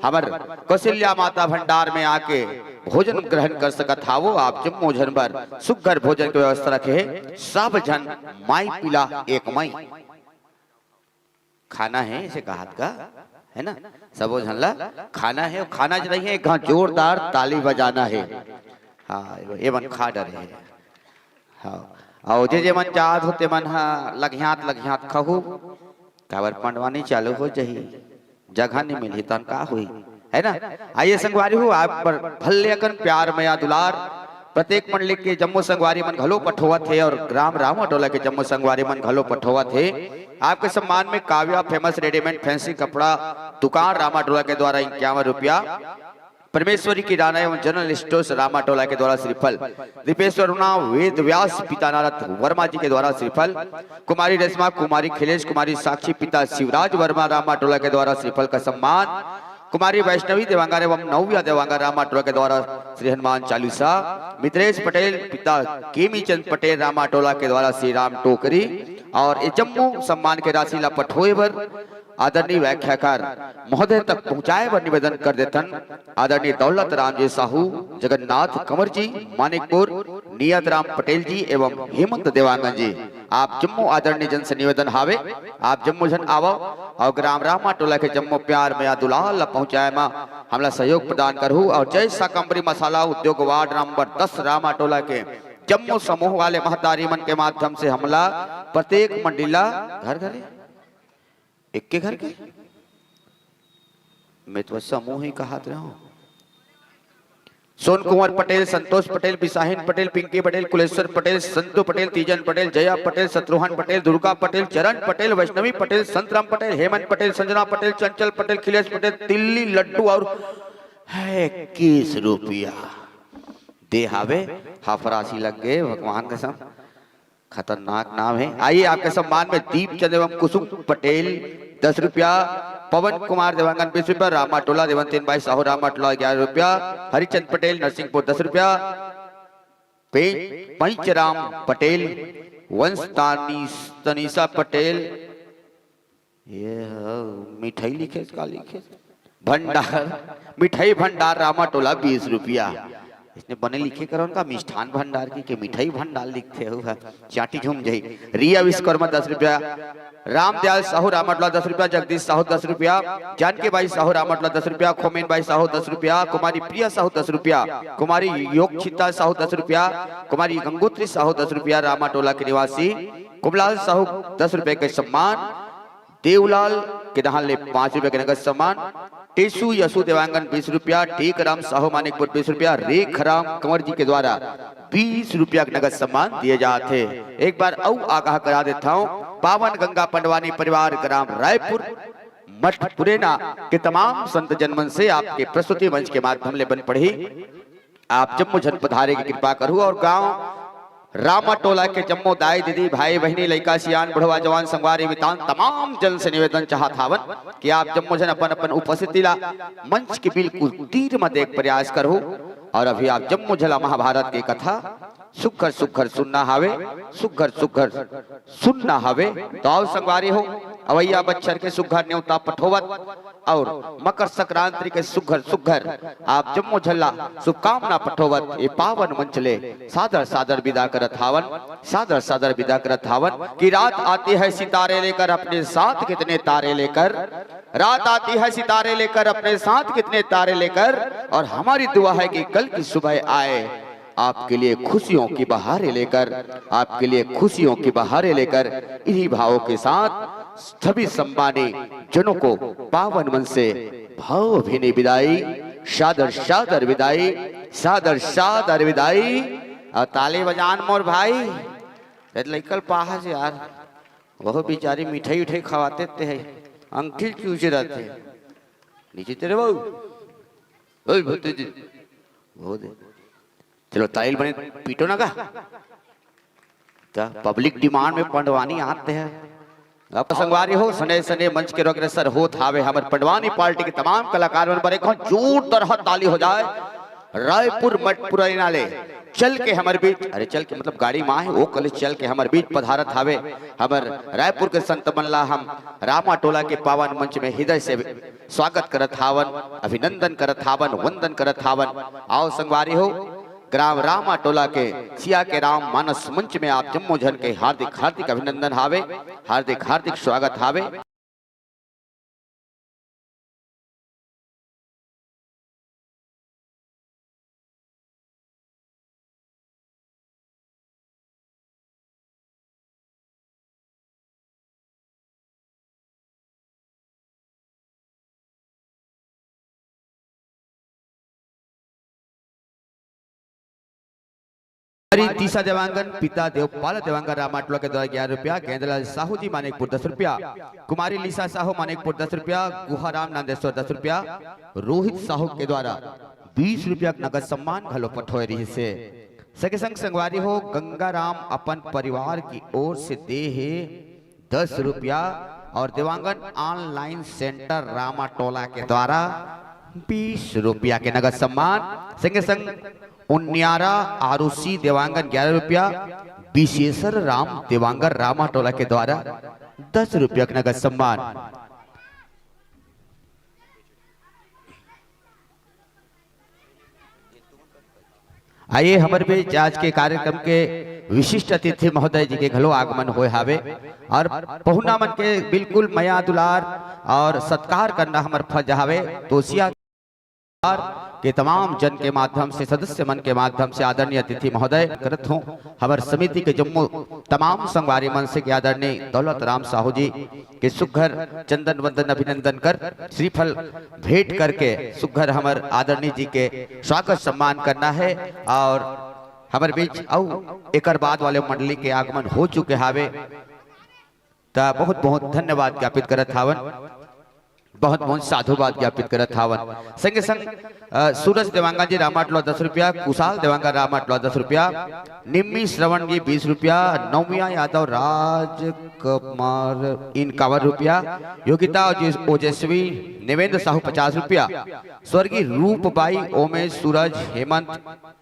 हमर कौशल्या माता भंडार में आके भोजन ग्रहण कर सकत हावो। आप जम्मो झन बर सुग्घर भोजन के व्यवस्था रखे हे। सब झन माई पीला एक माई खाना हे, इसे कहत का हे ना, सबो झन ला खाना हे। अउ खाना च नहीं हे, एक घां जोरदार ताली बजाना हे। हाँ, ये मन खा डरे हे। हाँ, अउ जे जे मन चाहत हो ते मन हा लघियात लघियात खहू। काबर पंडवानी चालू हो जाही, जगह नहीं मिलही तहन का होही, है ना? आइए संगवारी हो, आप पर भल्ले अकन प्यार, मया, दुलार, प्रत्येक मंडली के जम्मो संगवारी मन घलो पठोवत हे और ग्राम रामा टोला के जम्मो संगवारी मन घलो पठोवत हे। आपके सम्मान में काव्या फेमस रेडीमेड फैंसी कपड़ा दुकान रामा टोला के द्वारा इक्यावन रुपया, परमेश्वरी किराना एवं जनरल स्टोर्स रामा टोला के द्वारा श्रीफल, दीपेश्वर उना वेद व्यास पिता नारद वर्मा जी के द्वारा श्रीफल, कुमारी रेशमा, कुमारी खिलेश, कुमारी साक्षी पिता शिवराज वर्मा रामा टोला के द्वारा श्रीफल का सम्मान, कुमारी वैष्णवी देवांगन एवं नव्या देवांगन रामा टोला के द्वारा श्री हनुमान चालीसा, मित्रेश पटेल पिता केमी चंद पटेल रामा टोला के द्वारा श्री राम टोकरी और ये जम्मो सम्मान के राशि ला पठोए बर आदरणीय व्याख्याकार महोदय तक पहुंचाए बर निवेदन कर देथन। आदरणीय दौलत राम जी साहू, जगन्नाथ कंवर जी, मानिकपुर, नियत राम पटेल जी एवं हेमंत देवांगन जी, आप जम्मो आदरणीय जन से निवेदन हावे, आप जम्मो झन आवव और ग्राम रामा टोला के जम्मो प्यार, मया, दुलार ला पहुंचाए मा हमला सहयोग प्रदान करहू और जय शाकंभरी मसाला उद्योग वार्ड नंबर दस रामा टोला के जम्मो समूह वाले महतारी मन के माध्यम से हमला प्रत्येक मंडली ला घर घरे एक के घर के मैं तो समूह ही कहात रहूं। सोन कुंवर पटेल, संतोष पटेल, बिसाहिन पटेल, पिंकी पटेल, कुलेश्वर पटेल, संतु पटेल, तीजन पटेल, जया पटेल, शत्रुघ्न पटेल, दुर्गा पटेल, चरण पटेल, वैष्णवी पटेल, संतराम पटेल, हेमंत पटेल, संजना पटेल, चंचल पटेल, खिलेश पटेल, तिल्ली लड्डू और है इक्कीस रुपया दे हावे। हाफ राशि लग गए भगवान कसम। खतरनाक नाम है। आइए, आपके सम्मान में दीपचंद एवं कुसुम पटेल दस रुपया, पवन कुमार देवांगन बीस रुपया, रामा टोला देवंतीन बाई साहू रामा टोला ग्यारह रुपया, हरिचंद पटेल नरसिंहपुर दस रुपया, पे-, पंचराम पटेल, वंश तानीस-, तनीषा पटेल, ये ह, मिठाई लिखे, का लिखे? भंडार, मिठाई भंडार रामा टोला बीस रुपया। इसने बने लिखे करो उनका मिष्ठान भंडार की, के मिठाई भंडार लिखते हो, ह, चाटी झूम जाई। रिया विश्वकर्मा दस रुपया, रामदयाल साहू रामा टोला दस रुपया, जगदीश साहू दस रुपया, जानकी बाई साहू रामा टोला दस रुपया, खोमेन बाई साहू दस रुपया, कुमारी प्रिया साहू दस रुपया, कुमारी योगचिता साहू दस रुपया, कुमारी गंगोत्री साहू दस रुपया, रामा टोला के निवासी कुमलाल साहू दस रुपए के सम्मान, देवलाल के दहान ले पाँच रुपया के नगद सम्मान, टेसू यसु देवांगन बीस रुपया, टीकराम साहू मानिकपुर बीस रुपया, रेखराम कंवर जी के द्वारा बीस रुपया के नगद सम्मान दिए जात हे। एक बार अउ आगाह करा देता हूँ, पावन गंगा पंडवानी परिवार ग्राम रायपुर मठ पुरेना के तमाम संत जनमन से आपके प्रस्तुति मंच के माध्यम ले बन पढ़ी। आप जम्मो झन पधारे के कृपा करहू और गांव रामा टोला के जम्मो दाई दीदी, भाई बहिनी, लइका सियान, बुढ़वा जवान, संगवारी मितान, तमाम जन से निवेदन चाहत हावन कि आप जम्मो झन अपन अपन उपस्थिति ला मंच के बिल्कुल तीर म देख प्रयास करहू। और अभी आप जम्मो झन ला महाभारत के कथा सुग्घर सुग्घर सुनना हावे, सुग्घर सुग्घर सुनना हवे। तो आओ संगवारी हो, अवैया बच्छर के सुघर नेवता पठोवत और मकर संक्रांति के सुघर सुघर आप जम्मो झन ला शुभकामना पठोवत ये पावन मंच ले सादर सादर विदा करत हावन, सादर सादर विदा करत हावन कि रात आती है सितारे लेकर अपने साथ कितने तारे लेकर, रात आती है सितारे लेकर अपने साथ कितने तारे लेकर, और हमारी दुआ है कि कल की सुबह आए आपके लिए खुशियों की बहारें लेकर, आपके लिए खुशियों की बहारें लेकर इन्हीं भावों के साथ सभी सम्मानी जनों को पावन मन से भावभीनी विदाई, सादर सादर विदाई, सादर सादर विदाई। और ताली बजान मोर भाई, ए लइकल पाहस यार, वह बेचारी मिठाई उठाई खवाते ते है, अंगठी चूजे रहते हैं। नीचे तेरे बाबू, ओए भतीजी, बहुत है। चलो, ताइल बने पीटो ना का। त पब्लिक डिमांड में पंडवानी आते हैं। अब संगवारी हो, सने सने मंच के अग्रसर होत हावे हमर पंडवानी पार्टी के तमाम कलाकार मन बर एक जोरदार ताली हो जाए। रायपुर मठ पुरैना ले चल के हमर बीच, अरे चल के मतलब गाड़ी म आए, ओ कॉलेज चल के हमर बीच पधारत हावे। हमर रायपुर के संत मन ला हम रामा टोला के पावन मंच में हृदय से स्वागत करत हावन, अभिनंदन करत हावन, वंदन करत हावन। आओ संगवारी हो, ग्राम रामा टोला के सिया के राम मानस मंच में आप जम्मो झन के हार्दिक हार्दिक अभिनंदन हावे, हार्दिक हार्दिक स्वागत हावे। कुमारी तीसा देवांगन, पिता देवपाल देवांगन रामाटोला के द्वारा ग्यारह रुपया, गेंदलाल साहू जी मानिकपुर दस रुपया, कुमारी लीसा साहू मानिकपुर दस रुपया, गुहाराम नंदेश्वर दस रुपया, रोहित साहू के द्वारा बीस रुपया नगद सम्मान घलो पठोए रहिस हे। संगे संग संगवारी हो, गंगाराम अपन परिवार की ओर से दे हे दस रुपया और देवांगन ऑनलाइन सेंटर रामाटोला के द्वारा बीस रुपया के नगद सम्मान। संगे संग उनियारा आरुषि देवांगन ग्यारह रुपया, विशेषर राम देवांगन रामाटोला के द्वारा दस रुपया के नगद सम्मान। आइए, हमर बीच आज के कार्यक्रम के विशिष्ट अतिथि महोदय जी के घलो आगमन होए हावे और पहुना मन के बिल्कुल मया दुलार और सत्कार करना हमर फर्ज हावे। तोसिया के तमाम जन के माध्यम से, सदस्य मन के माध्यम से आदरणीय अतिथि महोदय करत हूँ, हमर समिति के जम्मो तमाम संगवारी मन से कि आदरणीय दौलत राम साहू जी के सुघर चंदन वंदन अभिनंदन कर श्रीफल भेंट करके सुघर हमर आदरणीय जी के स्वागत सम्मान करना है। और हमर बीच अउ एकर बाद वाले मंडली के आगमन हो चुके हावे, त बहुत बहुत धन्यवाद ज्ञापित करत हावन, बहुत बहुत साधुवाद ज्ञापित करत हावन। संगे संग अ, सूरज देवांगन जी रामाटोला दस रुपया, कुशाल देवांगन रामाटोला दस रुपया, निम्मी श्रवण जी बीस रुपया, नौमिया यादव राजकुमार इनकावन रुपया, योगिता ओजे-, ओजस्वी नेवेंद्र साहू पचास रुपया, स्वर्गीय रूपबाई ओमेश सूरज हेमंत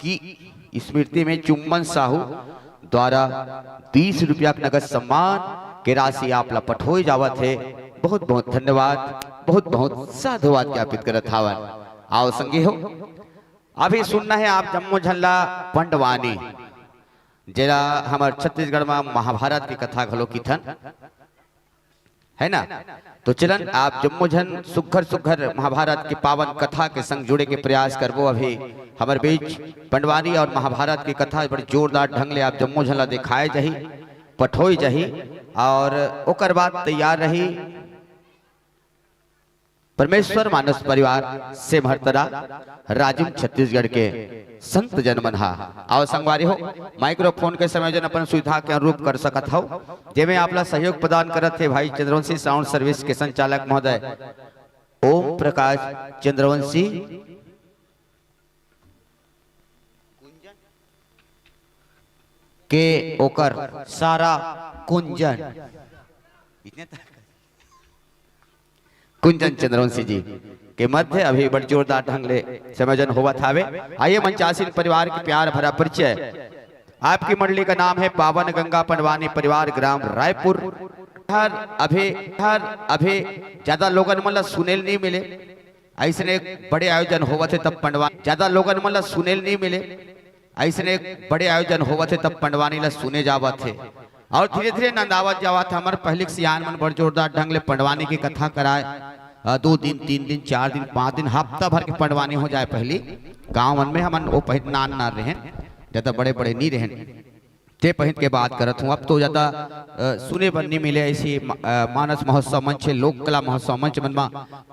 की स्मृति में चुम्बन साहू द्वारा बीस रुपया के नगद सम्मान के राशि आप ला पठोए जावत हे। बहुत बहुत धन्यवाद, बहुत बहुत साधुवाद ज्ञापित करत हावन। आओ संगी हो, अभी सुनना है आप जम्मो झन ला पंडवानी, जेला हमर छत्तीसगढ़ में महाभारत की कथा घलो किथन, है ना? तो चलन आप जम्मो झन सुघर सुघर महाभारत के पावन कथा के संग जुड़े के प्रयास करबो। अभी हमर बीच पंडवानी और महाभारत की कथा बड़ी जोरदार ढंग ले आप जम्मो झन ला दिखाए जाही, पठोई जाही और ओकर बाद तैयार रही परमेश्वर मानस परिवार से महरतरा राजिम छत्तीसगढ़ के संत जन मन हा। आओ संगवारी हो, माइक्रोफोन के संयोजन अपन सुविधा के अनुरूप कर सकत हव, जेमे आप ला सहयोग प्रदान करत हे भाई चंद्रवंशी साउंड सर्विस के संचालक महोदय ओम प्रकाश चंद्रवंशी के ओकर सारा कुंजन, इतने तक कुंजन चंद्रवंशी जी के मध्य अभी बड़ जोरदार ढंग ले संयोजन होवत हावे। आइए मंचासीन परिवार के प्यार भरा परिचय। आपकी मंडली का नाम है पावन गंगा पंडवानी परिवार, ग्राम रायपुर। हर अभी, हर अभी ज्यादा लोगन मन ला सुनेल नहीं मिले, ऐसने बड़े आयोजन होवत हे तब पंडवा, ज्यादा लोगन मन ला सुनेल नहीं मिले, ऐसने बड़े आयोजन होवत हे तब पंडवानी ला सुने जावत हे और धीरे धीरे नंदावत जावत हे। हमर पहिली के सियान मन बड़ जोरदार ढंग ले पंडवानी की कथा कराए। अ, दो दिन, तीन दिन, चार दिन, पाँच दिन, हफ्ता भर के पंडवानी हो जाए। पहिली गाँव मन में हमन वो पहिली नान नान रहेन, ज्यादा बड़े बड़े नहीं रहेन, ते पहित के बात करत हूँ। अब तो ज्यादा अ, सुने बर नहीं मिले ऐसी म-, अ, मानस महोत्सव मंच हे, लोक कला महोत्सव मंच मन मा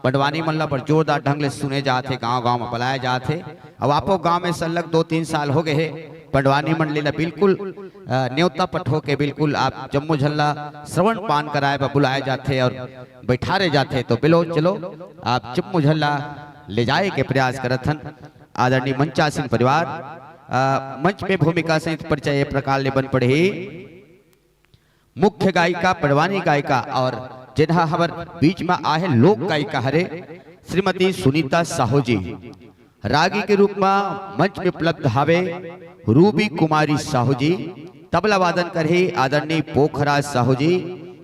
पंडवानी मन ला बड़ जोरदार ढंग ले सुने जात हे, गांव गांव में बुलाए जात हे। अब आपो गांव में सल्लग दो तीन साल हो गए हे, पंडवानी मंडली ला बिल्कुल अ, न्योता पठो के बिल्कुल आप जम्मो झन ला श्रवण पान कराए बर बुलाए जात हे और बैठारे जात हे। तो बिलो चलो आप जम्मो झन ला ले जाए के प्रयास करत हन। आदरणीय मंचासीन परिवार, अ, मंच में भूमिका सहित परिचय ए प्रकार ले बन पड़ही। मुख्य गायिका, पंडवानी गायिका और जेनहा हमर बीच में आहे लोक गायिका हरे श्रीमती सुनीता साहू जी। रागी के रूप में मंच में उपलब्ध हावे रूबी कुमारी साहू जी। तबला वादन करही आदरणीय पोखराज साहू जी।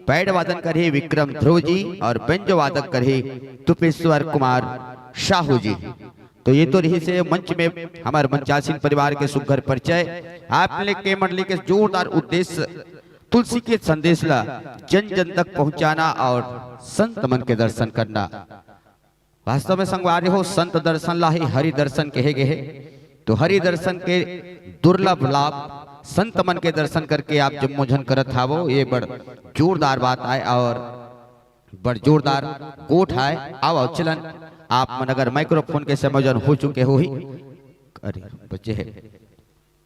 पैड वादन करही विक्रम ध्रुव जी और बेंजो वादन करही तुपेश्वर कुमार साहू जी। तो ये तो रहिस हे मंच में हमर मंचासीन परिवार के सुघर परिचय। आप ले के मंडली के जोरदार उद्देश्य तुलसी के संदेश ला जन जन तक पहुंचाना और संत मन के दर्शन करना। वास्तव में संगवारी हो, संत दर्शन ला ही हरि दर्शन कहे गए हे। तो हरि दर्शन के दुर्लभ लाभ संत मन के दर्शन करके आप जम्मो झन करत हावो, ये बड़ जोरदार बात आय और बड़ जोरदार गोठ आय। आओ, आओ, चलन आप मन अगर माइक्रोफोन के संयोजन हो चुके हो ही, अरे बच्चे है,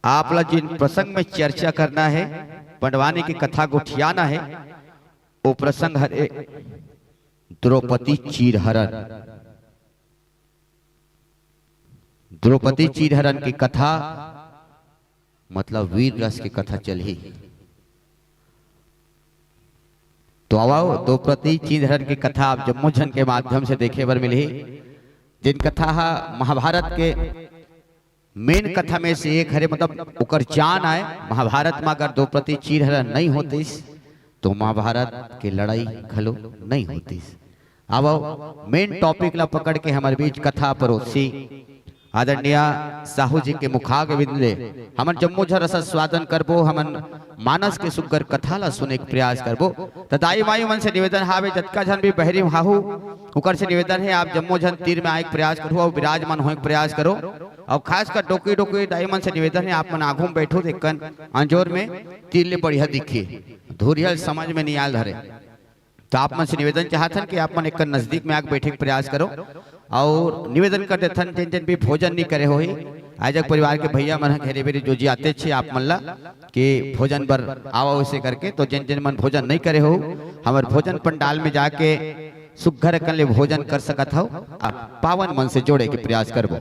आप ला जिन प्रसंग में चर्चा करना है, पंडवानी की कथा गोठियाना है, वो प्रसंग हरे द्रौपदी चीरहरण। द्रौपदी चीरहरण की कथा, मतलब वीर रस की कथा चलही। तो आवव, द्रौपदी चीरहरण की कथा आप जम्मो झन के माध्यम से देखे बर मिलही, जिन कथा हा महाभारत के मेन कथा में से एक हरे, मतलब ओकर जान आय। महाभारत में अगर द्रौपदी चीरहरण नहीं होतिस, तो महाभारत के लड़ाई घलो नहीं होतिस। अब मेन टॉपिक ला पकड़ के हमर बीच कथा परोसी आदरणीय साहू जी के मुखारविंद ले हमन जम्मो झन रसास्वादन करबो, हमन मानस के सुग्घर कथा ला सुने के प्रयास करबो। त दाई माई मन से निवेदन हावे, जतका झन भी बहरी हाहू, ओकर से निवेदन हे, आप जम्मो झन तीर में आए के प्रयास करो और विराजमान होए के प्रयास करो। और खासकर डोकरी डोकरी दाई मन से निवेदन हे, आप मन आगू में बैठो, देखन अंजोर में तीर ले बढ़िया दिखी, धुरियल समझ में नहीं आयल धरे। तो आप मन से निवेदन चाहत हन कि आप मन एक नजदीक में आके बैठे के प्रयास करो और निवेदन कर देथन, जिन जिन भी भोजन नहीं करे होही, आयोजक परिवार के भैया मन ह घेरे बेरे जोजियाते छे आप मन ला कि भोजन बर आवा, वैसे करके। तो जिन जिन मन भोजन नहीं करे हो, हमर भोजन पंडाल में जाके सुग्घर अकन ले भोजन कर सकत हव। आप पावन मन से जोड़े के प्रयास करबो।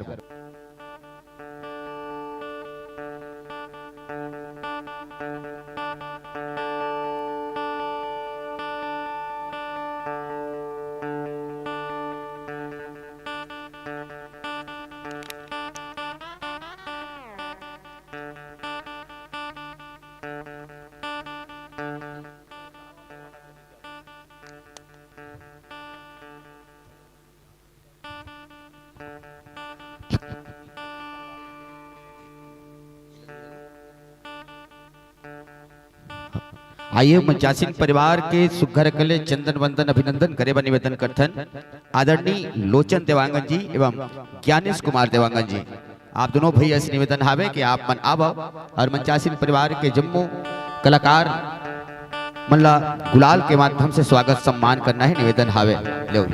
आइए, मंचासीन परिवार के सुग्घर अकन ले चंदन वंदन अभिनंदन करे बर निवेदन करथन आदरणीय लोचन देवांगन जी एवं ज्ञानेश कुमार देवांगन जी। आप दोनों भैया से निवेदन हावे कि आप मन आवव और मंचासीन परिवार के जम्मो कलाकार मन ला गुलाल के माध्यम से स्वागत सम्मान करना हे, निवेदन हावे। लो।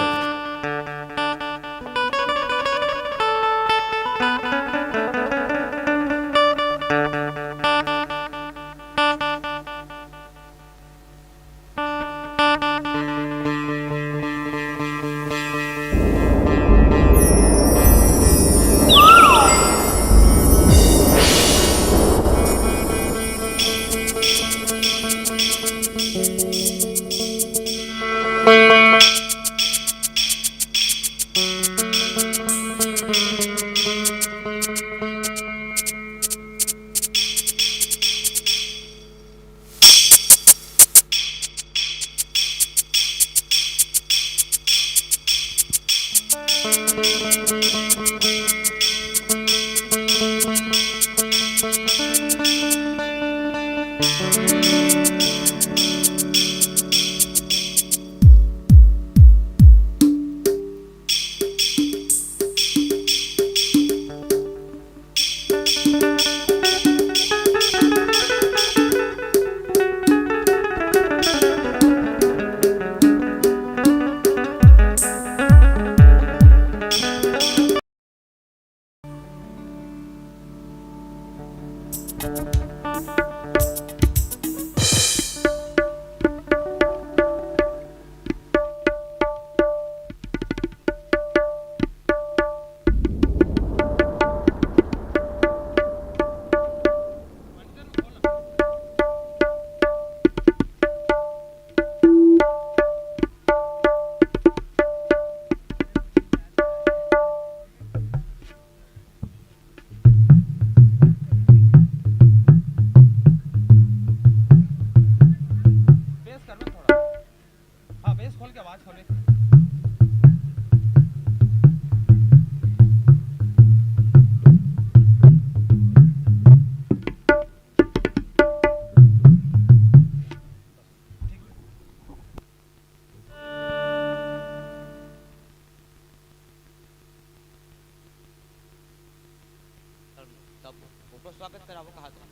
तब ओकर स्वागत कराबो कहा था।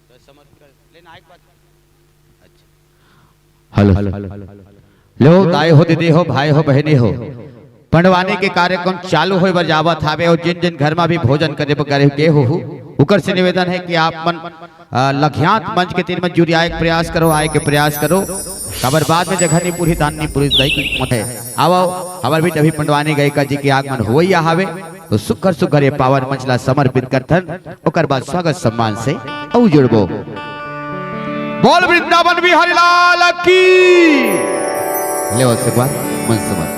तो समर्थ कर लेना एक बात। अच्छा। हेलो। लो, दाई हो, दीदी हो, भाई हो, बहिनी हो, पंडवानी के कार्यक्रम चालू होय बर जावत हावे और जिन जिन घर में भी भोजन करे बर गए, गए हो, उकर से निवेदन हे कि आप मन, अ, लखियात मंच के तीर म जुरियाए के प्रयास करो, आए के प्रयास करो। काबर बाद में जगह नहीं पूरी, दान नहीं पूरी, दई की मत हे। आवो, हमर बीच अभी पंडवानी गायिका जी के आगमन होवइया हावे, तो सुघर सुघर ये पावन मंच ला समर्पित करथन, ओकर बाद स्वागत सम्मान से अउ जुड़बो। बोल वृंदावन बिहारी लाल की। लेवल से एक बार मन से मन।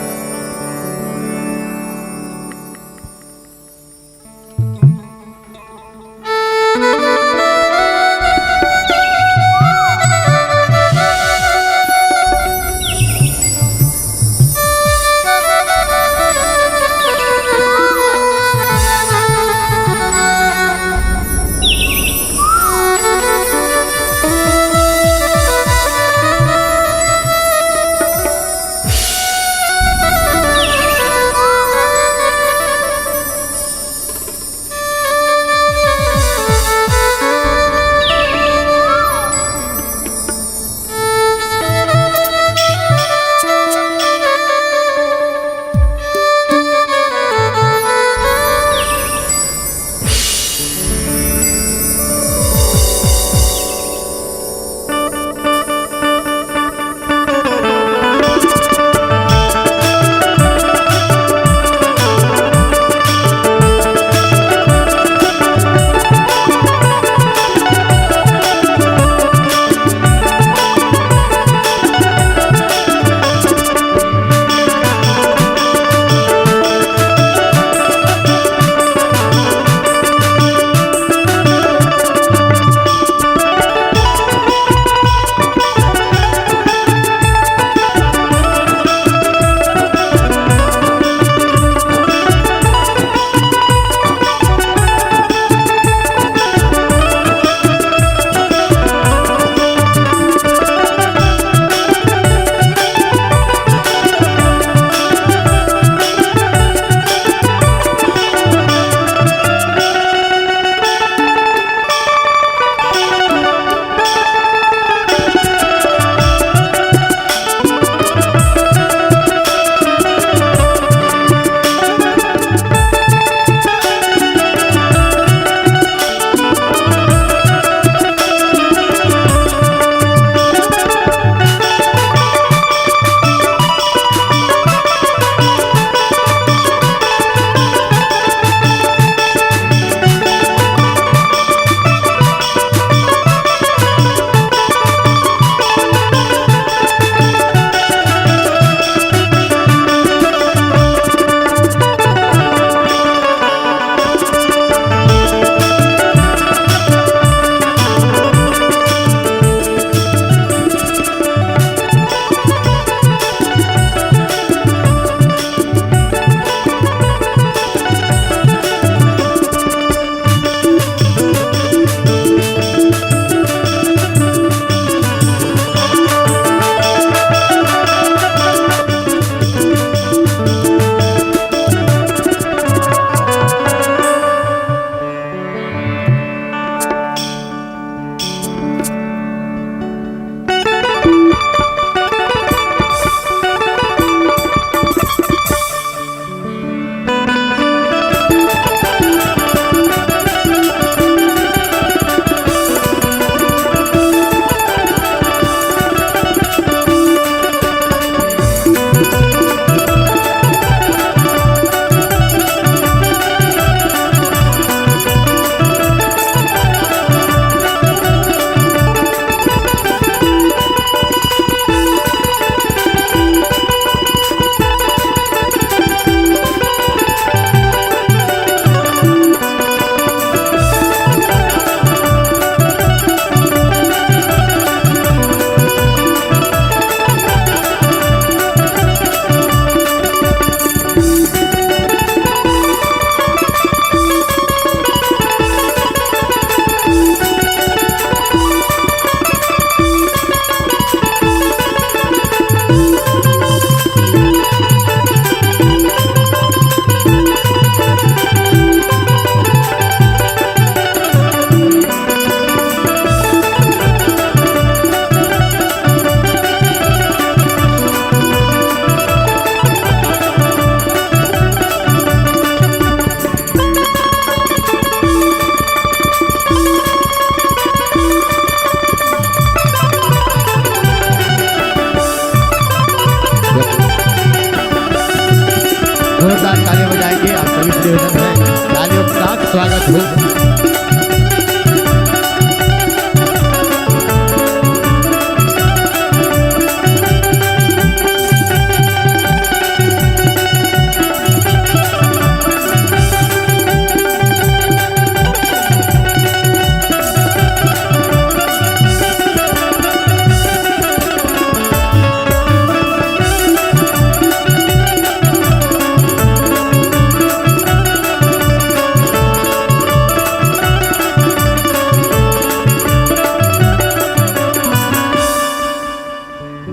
स्वागत हो।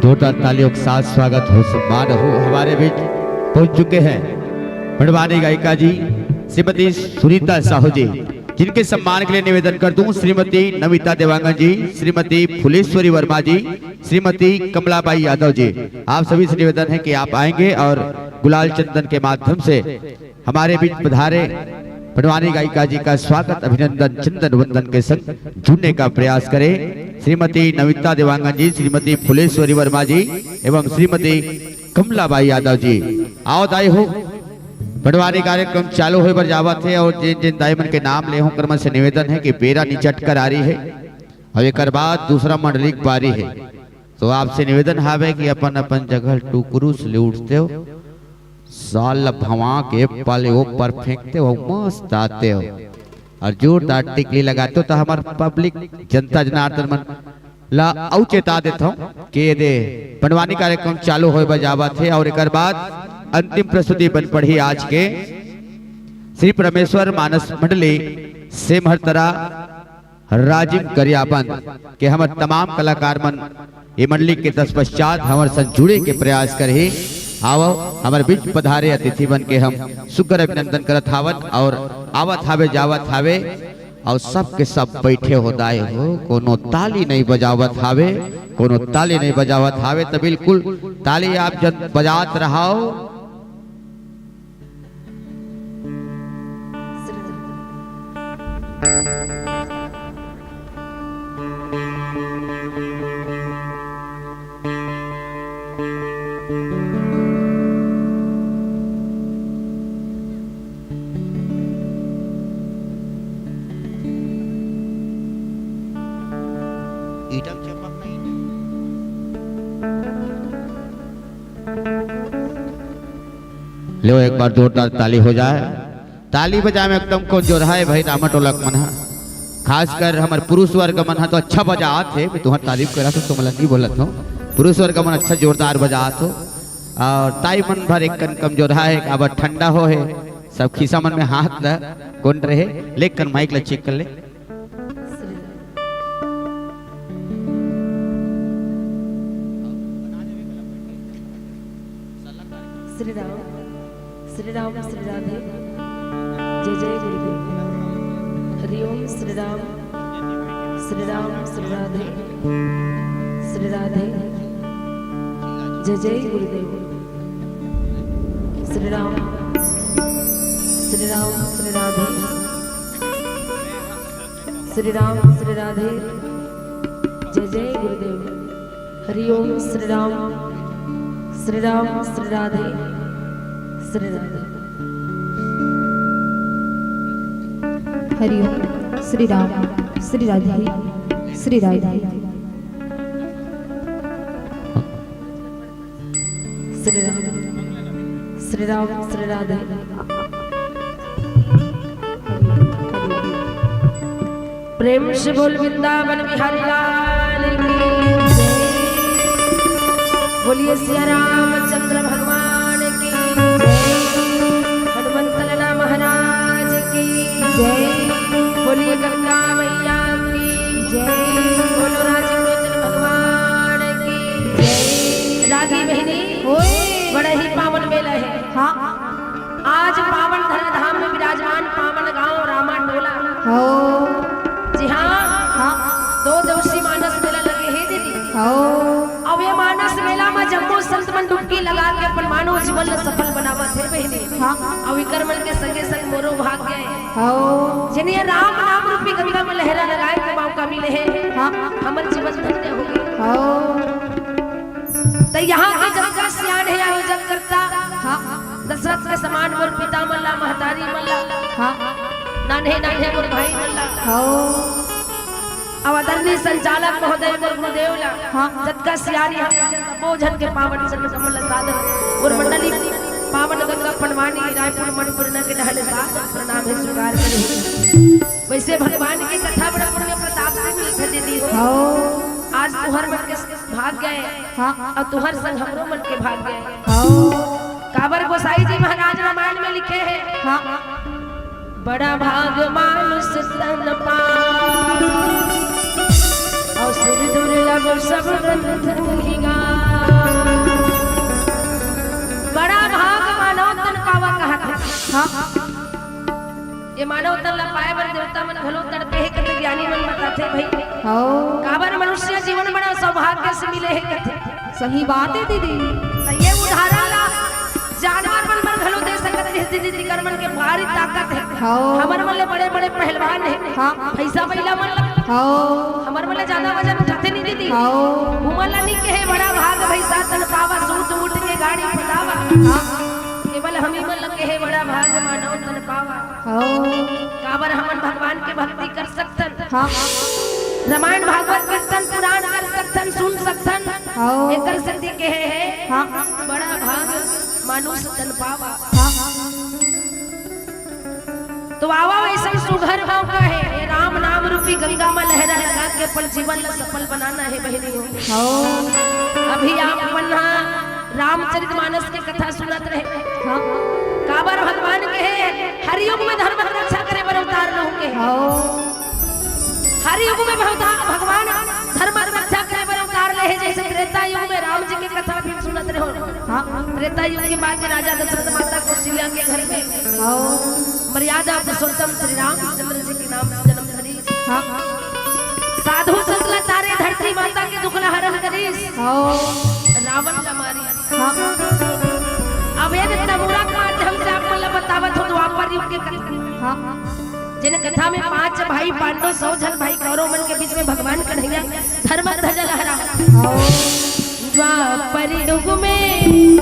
जोरदार तालियों के साथ स्वागत हो, सम्मान हो। हमारे बीच पहुंच चुके हैं पंडवानी गायिका जी श्रीमती सुनीता साहू जी, जिनके सम्मान के लिए निवेदन कर दूं श्रीमती नमिता देवांगन जी, श्रीमती फुलेश्वरी वर्मा जी, श्रीमती कमलाबाई यादव जी, आप सभी से निवेदन है कि आप आएंगे और गुलाल चंदन के माध्यम से हमारे बीच पधारे पंडवानी गायिका जी का स्वागत अभिनंदन चंदन वंदन के संग जुड़ने का प्रयास करें। श्रीमती नमिता देवांगन जी, श्रीमती फुलेश्वरी वर्मा जी एवं श्रीमती कमलाबाई यादव जी, आओ दाई हो। पंडवानी कार्यक्रम चालू होए बर जावत हे और जिन जिन दाई मन के नाम ले हों, ओकर मन से निवेदन है कि बेरा निचट कर आ रही है और एकर बाद दूसरा मंडली के पारी है। तो आपसे निवेदन हावे कि अपन अपन जगह टुकरुस ले उठते हो, साल ल भवा के पले ऊपर फेंकते हो, मस्त आते हो और जोरदार टिकली लगाते हो। तो हमार पब्लिक, जनता जनार्दन मन ला अउ चेता देत हूँ कि ये दे पंडवानी कार्यक्रम चालू होए बर जावत हे और एकर बाद अंतिम प्रस्तुति बन पड़ही आज के श्री परमेश्वर मानस मंडली सेमहरतरा राजिम गरियाबंद के हमर तमाम कलाकार मन ये मंडली के तत्पश्चात हमर संग जुड़े के प्रयास करही। आवव, हमर बीच पधारे अतिथि मन के हम सुग्घर अभिनंदन करत हावन और आवत हावे, जावत हावे और सबके सब बैठे हो दाई हो, कोनो ताली नहीं बजावत हावे, कोनो ताली नहीं बजावत हावे, तो बिल्कुल ताली आप जन बजात रहाओ। ईटम चपक नहीं। लो, एक बार जोरदार ताली हो जाए। ताली बजाए में एकदम कमजोरहा हे भाई, रामा टोला के मन ह, खासकर हमर पुरुष वर्ग मन ह तो अच्छा बजात हे। मैं तुहर तारीफ करा तो तुमला नहीं बोलत हो, पुरुष वर्ग मन अच्छा जोरदार बजात हो। और ताई मन भर एक कन कमजोरहा हे, काबर ठंडा हो हे, सब खिसा मन में हाथ ल कोन रहे, लेकिन माइक ल चेक कर ले। श्री राम, श्री राम, श्री राधे। जय जय गुरुदेव। हरि ओम। श्री राम, श्री राम, श्री राधे। श्री राधे। जय जय गुरुदेव। श्री राम, श्री राम, श्री राधे। श्री राम, श्री राधे। जय जय गुरुदेव। हरि ओम। श्री राम, श्री राम, श्री राधे, श्री राधे। हरि ओम। श्री राम, श्री राधे, श्री राधे। श्री राम, श्री राम, श्री राधे। प्रेम से बोल वृंदावन बिहारी लाल की जय। बोलिए सिया रामचंद्र भगवान की जय, हनुमंत लला महाराज की जय, बोलिए गंगा मैया की जय, बोलो राजीव लोचन भगवान की जय। रागी बहिनी, ओए। बड़ा ही पावन मेला है। हाँ। आज पावन धरा धाम में विराजमान पावन गांव रामा टोला। हो। जी हाँ। हाँ। दो दिवसीय मानस मेला लगे हे दीदी। हो। अब ये मानस मेला में जम्मो संत मन डुबकी लगा के अपन मानव जीवन ला सफल बनावत हे बहिनी। हाँ। अब इकर मन के संगे संग मोरो भाग्य हे। हो। जिन्हें राम नाम रूपी गंगा में लहरा लगाए के मौका मिले हे। हाँ। हमर जीवन धन्य हो गे। हो। त यहाँ के जतका सियान हे आयोजन करता, हाँ। दशरथ के समान मोर पिता मन ला, महतारी मन ला, हाँ। नान्हे नान्हे मोर भाई मन ला। हव। अउ आदरणीय संचालक महोदय मोर गुरुदेव ला। हाँ। जतका सियारी हे, सबो झन के पावन चरण कमल ला सादर। अउ मंडली पावन गंगा पनवानी रायपुर मणिपुर न के डहले सादर प्रणाम हे स्वीकार करे। वइसे भगवान के कथा बड़ा पुण्य प्रताप से मिलथे दीदी हो। हव। आज तुंहर मन के भाग गए। हाँ। अउ तुंहर संग हमरो मन के भाग गए। हव। काबर गोसाई जी महाराज रामायण में लिखे हे। हाँ। बड़ा भाग मानुष तन पावा, अउ सुर दुर्लभ सब गण तुहिगा। बड़ा भाग मानव तन पावा कहत हे। हाँ। ये मानव तन ला पाए बर देवता मन घलो तड़पे हे, कथे ज्ञानी मन बताथे भई। हव। काबर मनुष्य जीवन बड़ा सौभाग्य से मिले हे कथे। सही बात हे दीदी। त ये उदाहरण ला जानवर मन बर घलो दे सकत हे दीदी, तिकर मन के भारी ताकत हे। हव। हमर मन ले बड़े-बड़े पहलवान हे। हाँ। भैंसा बइला मन ला। हव। हमर मन ले जादा वजन उठाथे नहीं दीदी। हव। उमन ला नहीं कहे बड़ा भाग भैंसा तन पावा, सूत उठ के गाड़ी पतावा। हाँ। केवल हमी मन ला कहे बड़ा भाग मानव तन पावा। हव। काबर हमन भगवान के भक्ति कर सकथन। हाँ। रामायण भागवत कीर्तन पुराण कर सकथन, सुन सकथन। हव। एकर सेती कहे हे, हाँ। बड़ा भाग मानुष तन पावा। हाँ। तो आवा वइसन सुघर मौका हे, ये राम नाम रूपी गंगा म लहरा लगा के अपन जीवन ला सफल बनाना हे बहिनी हो। हव। अभी आप मन हा रामचरितमानस के कथा सुनत रहे। हाँ। काबर भगवान कहे, हर युग में धर्म के रक्षा करे बर अवतार लहूं कहे। हव। हर युग में भगवान, भगवान धर्म के रक्षा करे बर अवतार ले हे, जइसे त्रेता युग में राम जी के कथा भी सुनत रहे हो। हाँ। त्रेता युग के बाद में राजा दशरथ माता कौशल्या के घर में हव। मर्यादा पुरुषोत्तम श्री रामचंद्र जी के नाम से जन्म धरी। हाँ। साधु संत ला तारे, धरती माता के दुख ला हरण करिस। हव। रावण ला मारिस। हाँ। अब ये इतना बुरा के माध्यम से आप मन ला बतावत हो द्वापर युग के कथा। हाँ। जेन कथा में पांच भाई पांडव, सौ झन भाई कौरव मन के बीच में भगवान कन्हैया धर्म ध्वजा लहरावत। हव। द्वापर युग में,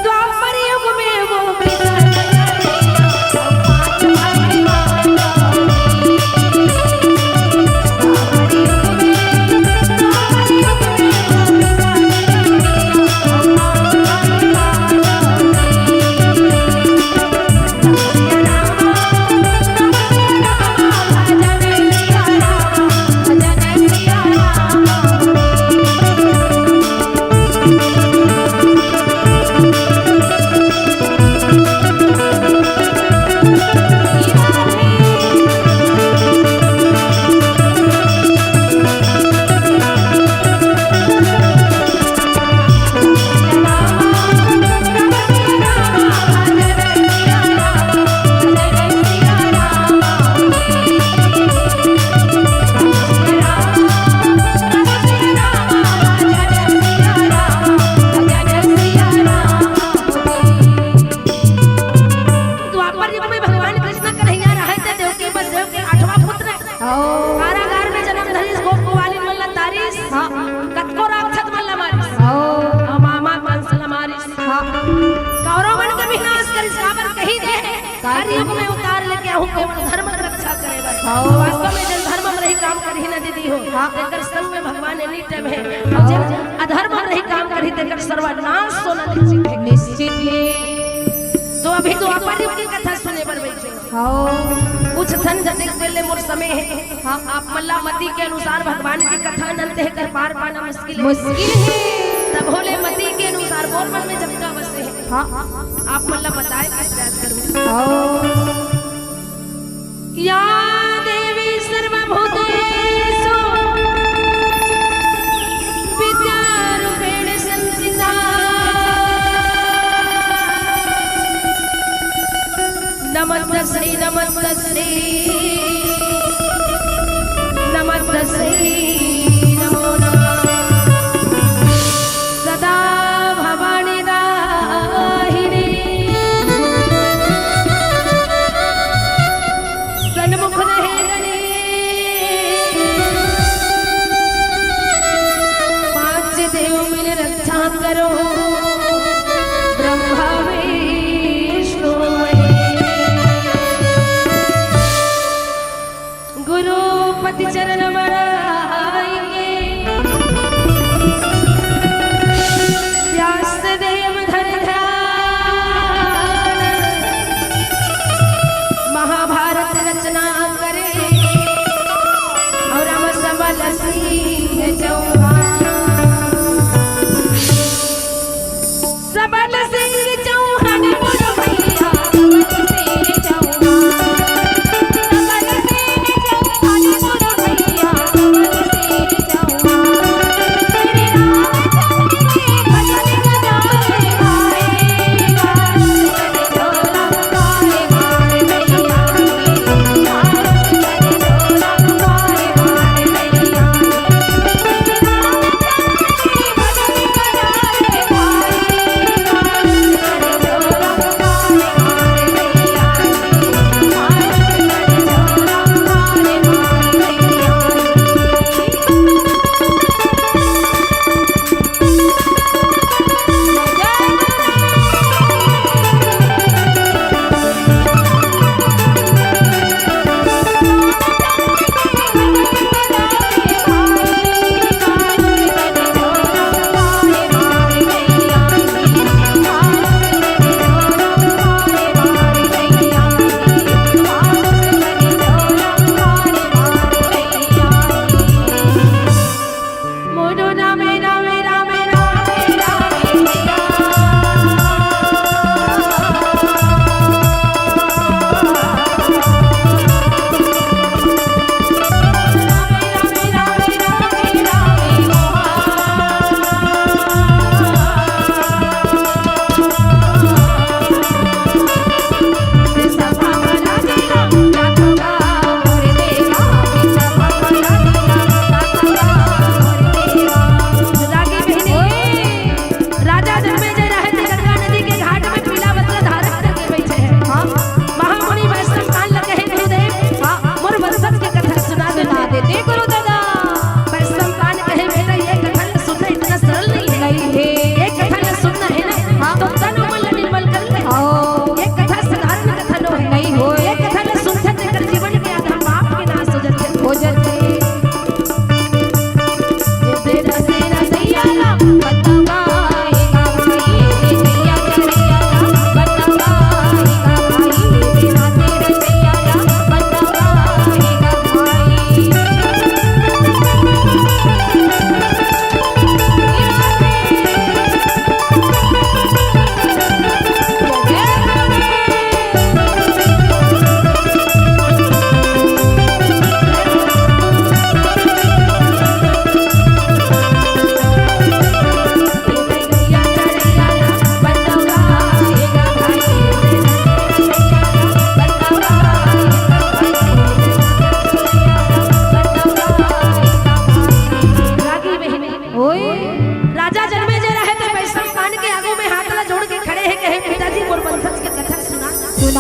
द्वापर युग में वो द्वापर युग में भगवान कृष्ण कन्हैया रहे थे, देवकी बलदेव के आठवां पुत्र। हव। कारागार में जन्म धरिस, गोप गोपालिन मन ला तारिस। हाँ। कतको राक्षस मन ला मारिस। हव। अउ मामा कंस ला मारिस। हाँ। कौरव मन के विनाश करिस, काबर कही दे। का हर युग में अवतार लेके आहूं केवल धर्म के रक्षा करे बर। हव। वास्तव में जेन धर्म म रही काम करही ना दीदी हो, हाँ। तेकर संग में भगवान any time हे। अउ जेन अधर्म म रही काम करही, तेकर सर्वनाश होना निश्चित हे। निश्चित हे। तो अभी द्वापर युग के कथा सुने बर बइठे। हव। कुछ थन जतेक बेर ले मोर समय हे। हाँ। आप मन ला मति के अनुसार भगवान के कथा नंत हे, कर पार पाना मुश्किल हे। मुश्किल हे। तभो ले मति के अनुसार मोर मन में जतका बसे हे। हाँ। आप मन ला बताए के प्रयास करूँ। हव। या देवी सर्वभूतेषु विद्यारूपेण संस्थिता। नमस्तस्यै, नमस्तस्यै, नमस्तस्यै, नमो नमः। सदा भवानी दाहिनी, सन्मुख रहे गणेश। पांच देव मिल रक्षा करो, ब्रह्मा विष्णु महेश।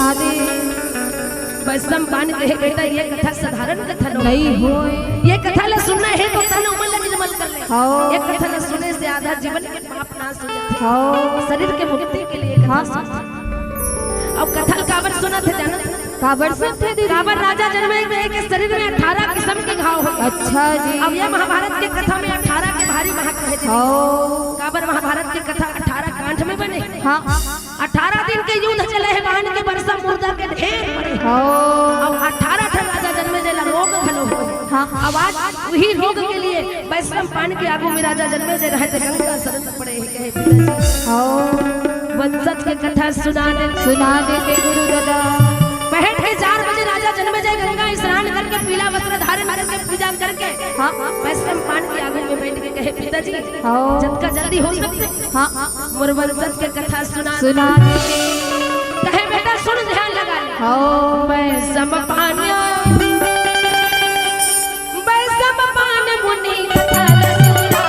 वैश्वानर पान कहे, "बेटा, ये कथा साधारण कथा नोहे।" ये कथा ला सुनना हे तो तन मन ला निर्मल कर ले। हाँ। ये कथा ला सुने से आधा जीवन के पाप नाश हो जाथे। हाँ। शरीर के मुक्ति के लिए कथा सुन। अब कथा काबर सुनत हे जानत हे? काबर सुनत हे दीदी? काबर राजा जनमेजय के शरीर में अठारह किसम के घाव हो। अच्छा जी। अब ये महाभारत के कथा में अठारह के भारी महत्व हे दीदी। हाँ। काबर महाभारत के कथा अठारह कांड में बने। हाँ। अठारह दिन के युद्ध चले हे, बान के बरसा, मुर्दा के ढेर पड़े। हाँ। अब अठारह ठन राजा जनमेजय ला रोग घलो होय। हाँ। अब आज उही रोग के लिए वैश्वानर पान के आगू में राजा जनमेजय रहे थे, गंगा शरण पड़े हे, कहे, "पिताजी, हाँ। वंशज के कथा सुना दे।" सुना दे के गुरु दादा। पहर के चार बजे राजा जनमेजय गंगा स्नान करके पीला वस्त्र धारण करके पूजा करके हाँ। वैश्वानर पान के आगू में बैठ के कहे, "पिताजी, हाँ। जतका जल्दी हो सकथे, हाँ। मोर वंशज के कथा सुना।" सुना दे। कहे, "बेटा सुन, ध्यान लगा ले।" हाँ। वैश्वानर पान, वैश्वानर पान मुनि कथा सुना।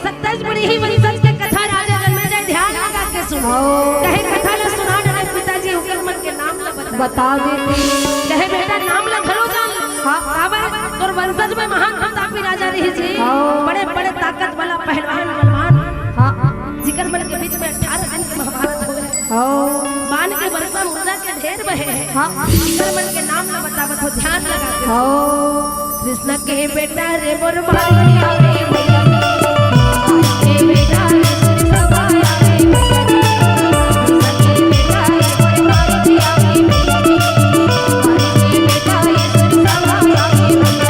सत्ताईस बड़ी ही वंशज के कथा राजा जनमेजय ध्यान लगा के सुन। हाँ। कहे, "कथा ला सुना डरे पिताजी, ओकर मन के नाम ला बता।" बता देते। कहे, "बेटा, नाम ला घलो जान ले।" हाँ। काबर तोर वंशज में महान प्रतापी राजा रहिस हे। हाँ। बड़े बड़े ताकत वाला पहलवान बलवान। हाँ। जिकर मन के बीच में अठारह दिन के महाभारत होय। हाँ। बान के बरसा, मुर्दा के ढेर बहे। हाँ। इकर मन के नाम ला बतावत हों, ध्यान लगा के। हाँ। कृष्ण के बेटा रे मोर मारुतिया रे भैया। के बेटा रे सुर सवाया रे भैया। कृष्ण के बेटा रे मोर मारुतिया रे भैया। के बेटा रे सुर सवाया रे भैया।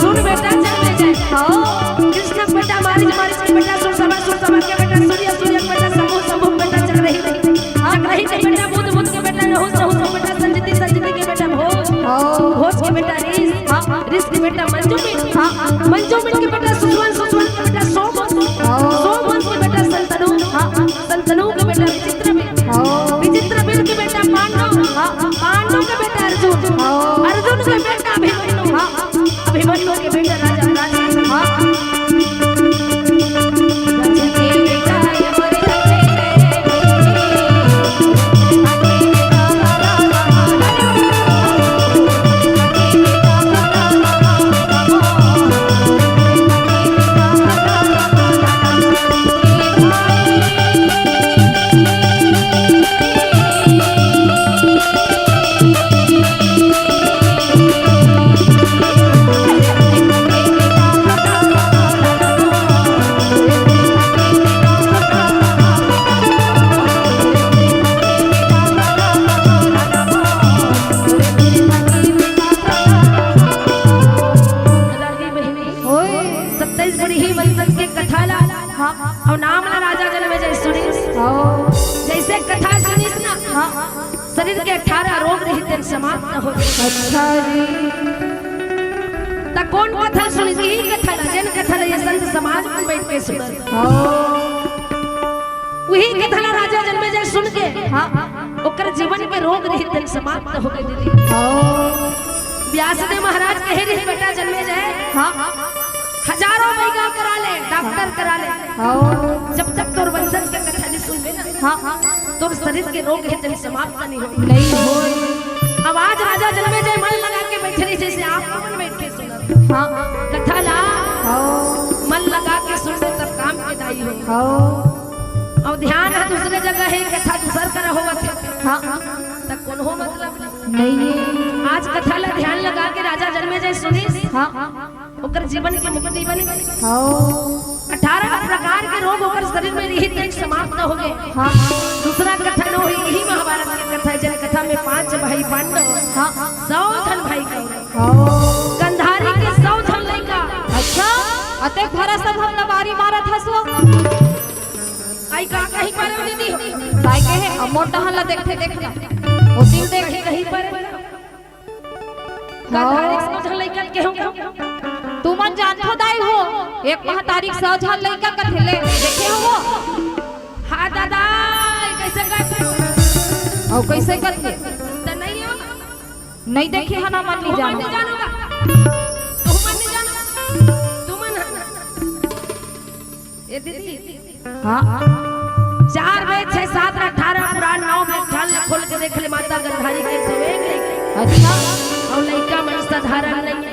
सुन बेटा, चल ले जाए। हाँ। कृष्ण के बेटा मारीच, मारीच के बेटा सुरसभा, सुरसभा के बेटा सूर्य, सूर्य के बेटा शंभु, शंभु के बेटा चक्रहित, चक्रहित के बेटा बुध, बुध के बेटा नहुष, नहुष के बेटा संजीति, संजीति के बेटा भोज, हाँ। भोज के बेटा ऋष, हाँ। ऋष के बेटा मंजुमित, हाँ। मंजुमित के बेटा सुषवंत, सुषवंत के बेटा सोमवंत, हाँ। सोमवंत के बेटा संतनु, हाँ। संतनु के बेटा विचित्रवीर, हाँ। विचित्रवीर के बेटा पांडु, हाँ। पांडु के बेटा अर्जुन, हाँ। अर्जुन के बेटा अभिमन्यु, हाँ। अभिमन्यु के बेटा राजा, राजा, हाँ। रागी बहिनी, ओए। सत्ताईस बड़ी ही वंशज के कथा ला, हाँ। अउ नाम ला राजा जनमेजय सुनिस। हाँ। जैसे कथा सुनिस ना, हाँ। शरीर के अठारह रोग रहित तेन समाप्त हो गे। अच्छा जी। त कोन कथा सुनिस? इही कथा ला, जेन कथा ला ये संत समाज में बैठ के सुनत। हाँ। उही कथा ला राजा जनमेजय सुन के, हाँ। ओकर जीवन के रोग रहित तेन समाप्त हो गे दीदी। हाँ। व्यासदेव महाराज कहे रहिस, "बेटा जनमेजय, हाँ। हजारों बइगा करा ले, डॉक्टर करा ले, हाँ। जब तक तोर वंशज के कथा नइ सुनबे ना, हाँ, हाँ। तोर शरीर के रोग हे तेन समाप्त नइ होय।" नइ होय। अब आज राजा जनमेजय मन लगा के बइठे रहिस, जइसे आप मन बइठ के सुनत। हाँ। कथा ला हाँ। मन लगा के सुनबे तब काम के दाई हो। हाँ। अउ ध्यान ह दूसरे जगह हे, कथा दूसर करा होवत हे। हाँ। त कोनो मतलब नइ हे। आज कथा ला ध्यान लगा के राजा जनमेजय सुनिस, हाँ। ओकर जीवन के मुक्ति बने। हाँ। अठारह प्रकार के रोग ओकर शरीर में रहित, एक समाप्त हो गए। हाँ। दूसरा कथा नइ हे, इही महाभारत के कथा हे, जेन कथा में पांच भाई पांडव, हाँ। सौ झन भाई कौरव। हाँ। गंधारी के सौ झन लइका। अच्छा, अतेक भरा सब हम लबारी मारत हसो। आई का कहीं पर दीदी हो? काय कहे, अब मोर डहन ला देखथे, देख ना। ओ दिल देख। कहीं, कहीं पर। हाँ। गंधारी सौ झन लइका के हो। तुमन जानथो दाई हो, एक महतारी सौ झन लइका कथे ले, देखे हो वो? हाँ दादा, ये कइसे करथे? अउ कइसे करथे? त नइ हो? नइ देखे हन, हमन नइ तुमन जानन। नइ जानन का? तुमन नइ जानन? तुमन ह ना। ए दीदी। हाँ। चार वेद, छह शास्त्र, अठारह पुराण, नौ में ध्यान ला खोल के देख ले, माता गंधारी के सवेग लइका। अच्छा। अउ लइका मन साधारण नइ हे।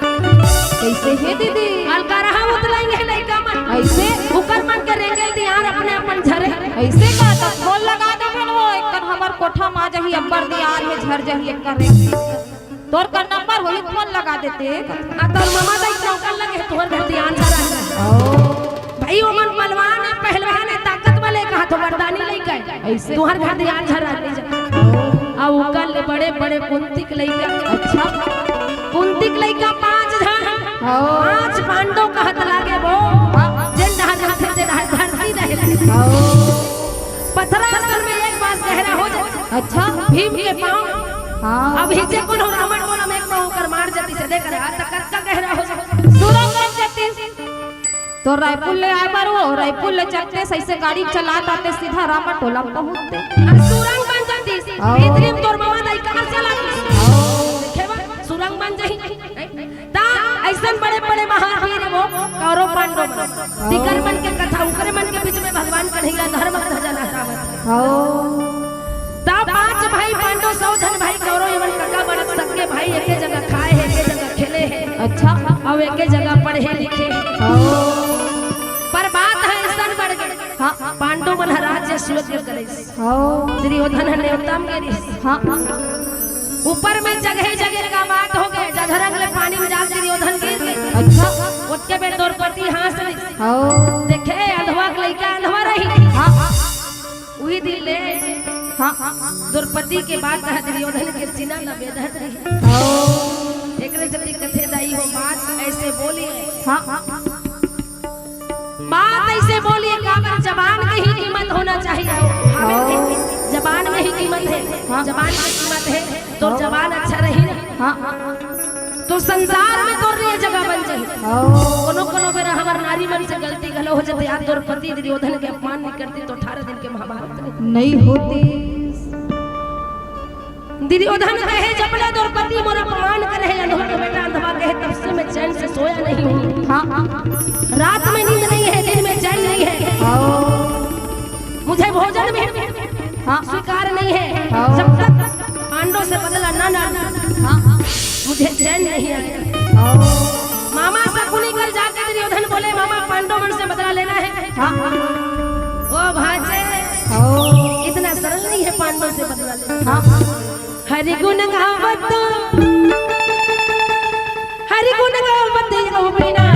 कइसे हे दीदी? अलका रहा उतलाएंगे लइका मन। अइसे? उकर मन के रेंगे दियार अपने अपन झरे। अइसे का? त खोल लगा दे बहन वो, एकर हमर कोठा मा जाही, अब्बड़ दियार हे, झर जाही एकर रेंगे। तोर कर नंबर होही, फोन लगा देते। आ, तोर ममा दाई नौकर लगे, तोहर घर दियान झरा हे। ओ। भाई, ओमन पहलवान हे, पहलवान हे, ताकत वाले कहा तो वरदानी लइका हे। अइसे? तोहर घर दियान झरा हे। अउ ओकर ले बड़े-बड़े कुंती के लइका। अच्छा। कुंती के लइका पांच झन। ओ। पांच पांडव कहत लागे वो। हाँ। जेन डहर जाथे, ते डहर धरती रहे। ओ। पथरा असन में एक बास गहरा हो जाथे। अच्छा। भीम के पांव। हाँ। अब हिचे कोनो रावण बोला में एक पांव ओकर मार जातिस, देख रहा, त कतका गहरा हो जाथे। सुरंग बन जातिस। तो रायपुर ले आए बर वो, रायपुर ले चलते सही से गाड़ी चलात आते सीधा रामटोला पहुंचते। अरे सुरंग बन जातिस। हाँ। भीतरी में तोर ममा दाई कार चलातिस। हाँ। देखे बा, सुरंग बन जाही। त अइसन बड़े-बड़े महावीर वो कौरव पांडव मन। हाँ। तिकर मन के कथा, उकरे मन के बीच में भगवान कन्हैया धर्म ध्वजा लहरावत हे। हाँ। त पांच भाई पांडव, सौ झन भाई कौरव, एमन कका बड़क सके भाई एके जगह खाए हे, एके जगह खेले हे। अच्छा। अउ एके जगह पढ़े लिखे हे। हाँ। पर बात हे अइसन बढ़ गे। हाँ। पांडव मन ह राज्य स्वीकृत करिस। हाँ। दुर्योधन ह नेवता म गे रिहिस। हाँ। ऊपर में जगहे जगहे का बात हो गे, जधरंग ले पानी में जाके दुर्योधन गिर गे। अच्छा। ओतके बेर द्रौपदी हाँस रहिस। हाँ। देखे, अंधवा के लइका अंधवा रही। हाँ। उही दिन ले। हाँ। द्रौपदी के बात ह दुर्योधन के सीना ला बेधत रही। हाँ। एकरे सेती कथे दाई हो, बात अइसे बोली। हाँ। बात अइसे बोली, काबर जबान के ही कीमत होना चाहिए। हाँ। जबान में ही कीमत हे, हाँ। जबान के कीमत हे, तो हाँ। जबान अच्छा रही ना। हाँ। तो संसार में तोर लिए जगह बन जाही। हाँ। कोनो कोनो बेरा हमर नारी मन से गलती घलो हो जाथे यार, द्रौपदी दुर्योधन के अपमान नइ करतिस तो अठारह दिन के महाभारत नइ होतिस। दुर्योधन कहे, "जब ले द्रौपदी मोर अपमान करे हे, अंधवा के बेटा अंधवा कहे, तब से मैं चैन से सोया नहीं हूँ। हाँ, हाँ, हाँ। रात में नींद नहीं है, दिन में चैन नहीं है। हाँ। मुझे भोजन भी हाँ। स्वीकार नहीं है। हाँ। जब तक पांडव से बदला ना, ना, हाँ, हाँ। मुझे चैन नहीं आएगा।" हाँ। मामा शकुनी कर जाके दुर्योधन बोले, "मामा, पांडव मन से बदला लेना है।" हाँ, हाँ। ओ भांजे, हाँ। इतना सरल नहीं है पांडव से बदला लेना। हाँ, हाँ। हरि गुण गावत, हरि गुण गावत, ओ बिना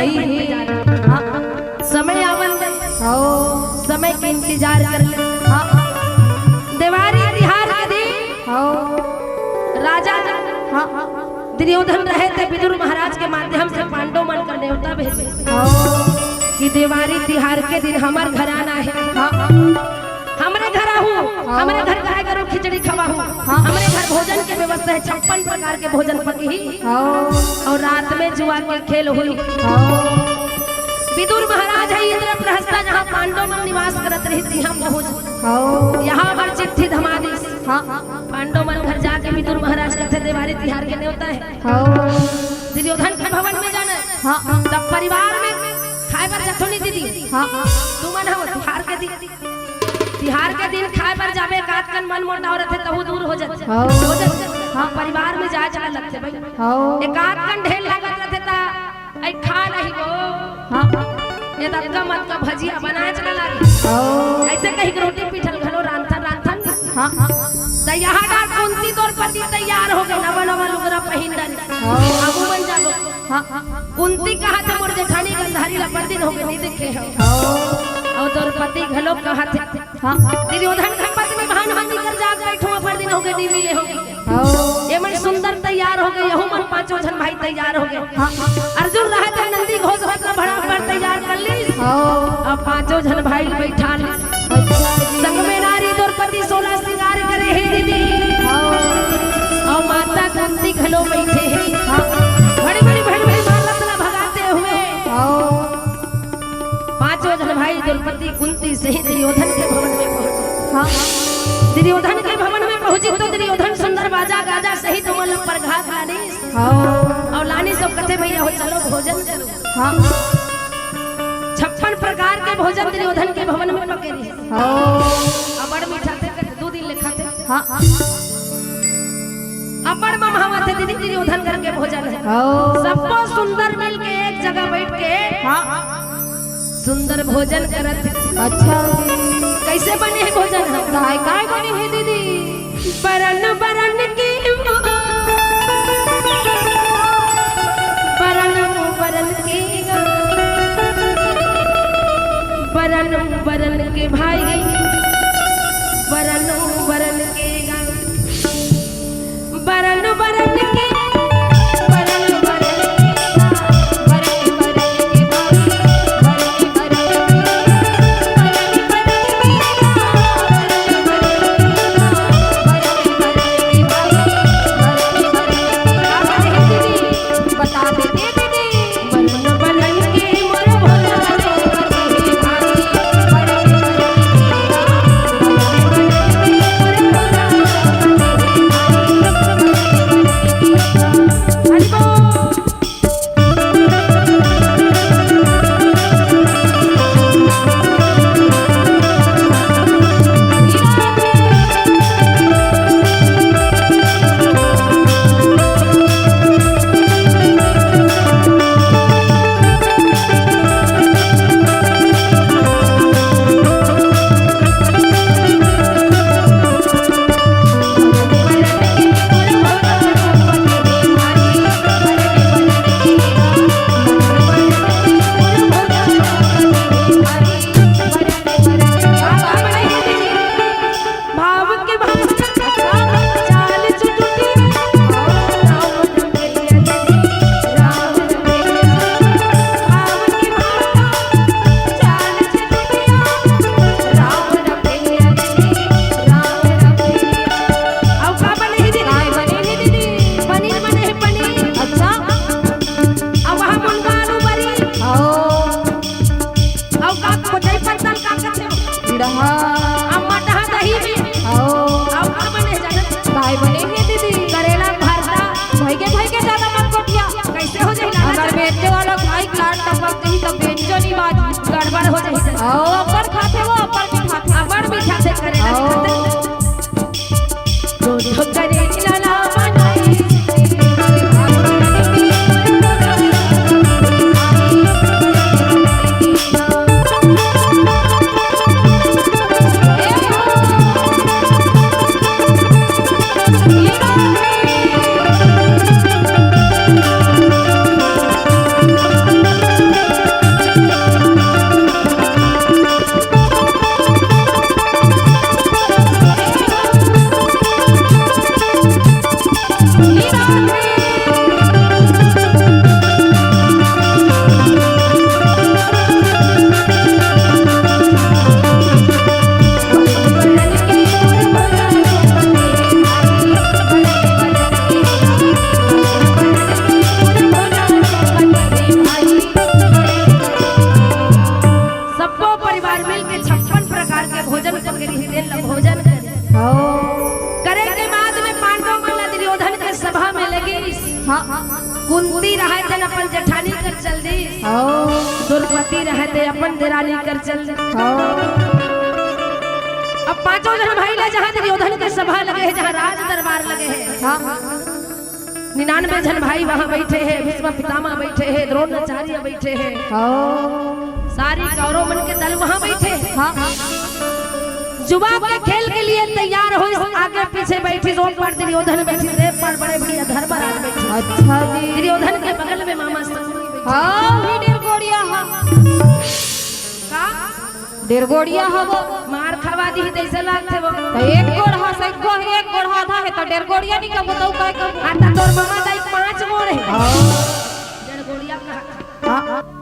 हाँ। समय आवन दे। हाँ। समय के इंतजार कर ले। हाँ। देवारी तिहार के दिन। हाँ। राजा। हाँ। दुर्योधन रहे ते विदुर महाराज के माध्यम से पांडव मन का न्योता भेजे। हाँ। कि देवारी तिहार के दिन हमर घर आना है। हाँ। हमरे घर आहू, हाँ। हमरे घर गाय गरु खिचड़ी खवाहू, हाँ। हमरे घर भोजन के व्यवस्था है, छप्पन प्रकार के भोजन पकही। हाँ। अउ रात में जुआ के खेल होई। हाँ। विदुर महाराज है इंद्रप्रस्थ, जहाँ पांडव मन निवास करत रहिस, तिहाँ पहुँच। हाँ। यहाँ पर चिट्ठी धमा दिस। हाँ। पांडव मन घर जाके विदुर महाराज कथे देवारी तिहार के न्योता है। हाँ। दुर्योधन के भवन में जाना है। हाँ। तब परिवार में खाए बर जाथो नहीं दीदी। हाँ। तुमन हो तिहार के दिन तिहार के दिन खाए बर जाबे, एकाध कन मन मोटाव रथे, तहू दूर हो जाथे। हाँ। हो जाथे। हाँ, परिवार में जाए चला लगथे भाई। हाँ। एकाध कन ढेर लागत रथे, त अई खा नहीं वो। हाँ। ये ततका मत का भजिया बनाए चला लागे। हाँ। ऐसे कहीं के रोटी पीठल घलो रांधथन, रांधथन। हाँ। त यहाँ डार कुंती द्रौपदी तैयार हो गए, नवा नवा लुगरा पहिन डारे। हाँ। आगू मन जाबो। हाँ। कुंती कहाथे मोर जेठानी गंधारी ला बड़ दिन हो गए नहीं देखे हो। हाँ। अउ द्रौपदी घलो कहाथे। हाँ। दुर्योधन के पत्नी भान हानि कर जाग बैठो, बड़ दिन हो गए नहीं मिले हो। हाँ। ये मन सुंदर तैयार हो गए, यहू मन पांचों झन भाई तैयार हो गए। हाँ। अर्जुन रहे थे नंदी घोष होत ला भड़ा पर तैयार कर ली। हाँ। अब पांचों झन भाई बैठा ली। अच्छा जी। संग में नारी द्रौपदी सोलह श्रृंगार करे हे दीदी। हाँ। अउ माता कुंती घलो बैठे हे। हाँ। बड़े बड़े बड़े बड़े मारत ला भगाते हुए। हाँ। पांचों झन भाई द्रौपदी कुंती सहित दुर्योधन के भवन में पहुंचे। हाँ। दुर्योधन के भवन में पहुंची तो दुर्योधन सुंदर बाजा गाजा सहित ओमन ला परघात लानिस। हाँ। अउ लानिस सब कथे भैया हो चलो भोजन करो। हाँ। छप्पन प्रकार के भोजन दुर्योधन के भवन में पके रहिस। हाँ। अबड़ मीठा थे, दू दिन ले खाथे। हाँ। अबड़ ममहावत हे दीदी, दुर्योधन घर के भोजन है। हाँ। सबको सुंदर मिल के एक जगह बैठ के हाँ। सुंदर भोजन करत हे। अच्छा। कैसे बने हे भोजन है? काय, काय बने हे दीदी? बरन बरन के बरन बरन के बरन बरन के भाई, बरन बरन के बरन बरन के बरन बरन के बरन बरन के भाई, बरन बरन के बरन बरन के बरन बरन के भाई, बरन बरन के बता दे दे दे। भाव के भाव चाल चुटुकी। अउ का बने हे दीदी? काय बने हे दीदी? पनीर बने हे, पनीर। अच्छा। अउ वहाँ मुनगा आलू बरी। ओ। अउ का कोचई पत्ता ल का कथे? बिड़हा। अउ मटहा दही में। ओ। अउ का बने हे जानत? काय बने हे दीदी? करेला भरता। भइगे, भइगे, जादा मत कोटिया। कैसे हो जाही लागत? अगर बेंचो वाला खाई लाल टपक जाही त बेंचो नहीं बाजी। गड़बड़ हो जाही। ओ, अब्बड़ खाथे वो, अब्बड़ मीठा खाथे। अब्बड़ मीठा से करेला ओ। खाथे। रहय तेन अपन जेठानी कर चल दिस। हाँ। द्रौपदी रहय ते अपन देरानी कर चल दिस। हाँ। अब पांचों झन भाई ला जहाँ दुर्योधन के सभा लगे हे, जहाँ राज दरबार लगे हे, हाँ। निन्यानवे झन भाई वहाँ बैठे हे, भीष्म पितामह बैठे हे, द्रोणाचार्य बैठे हे। हाँ। सारी कौरव मन के दल वहाँ बैठे हे। हाँ। जुआ के खेल के लिए तैयार होइस, आगे पीछे बैठिस, ओ पार दुर्योधन बैठिस, ए पार बड़े भैया धर्मराज बैठिस। अच्छा जी। दुर्योधन के बगल में मामा शकुनि बैठिस। हाँ, वही डेढ़ गोड़िया हा। का? डेढ़ गोड़िया हा वो। मार खवा दिही तइसे लागथे वो। त एक गोड़ हा, सही को एक गोड़ हा आधा हे, त डेढ़ गोड़िया नहीं कबो, त काय कबो? आ, त तोर मामा दाई पाँच गोड़ हे। हाँ। डेढ़ गोड़िया कहा। हाँ।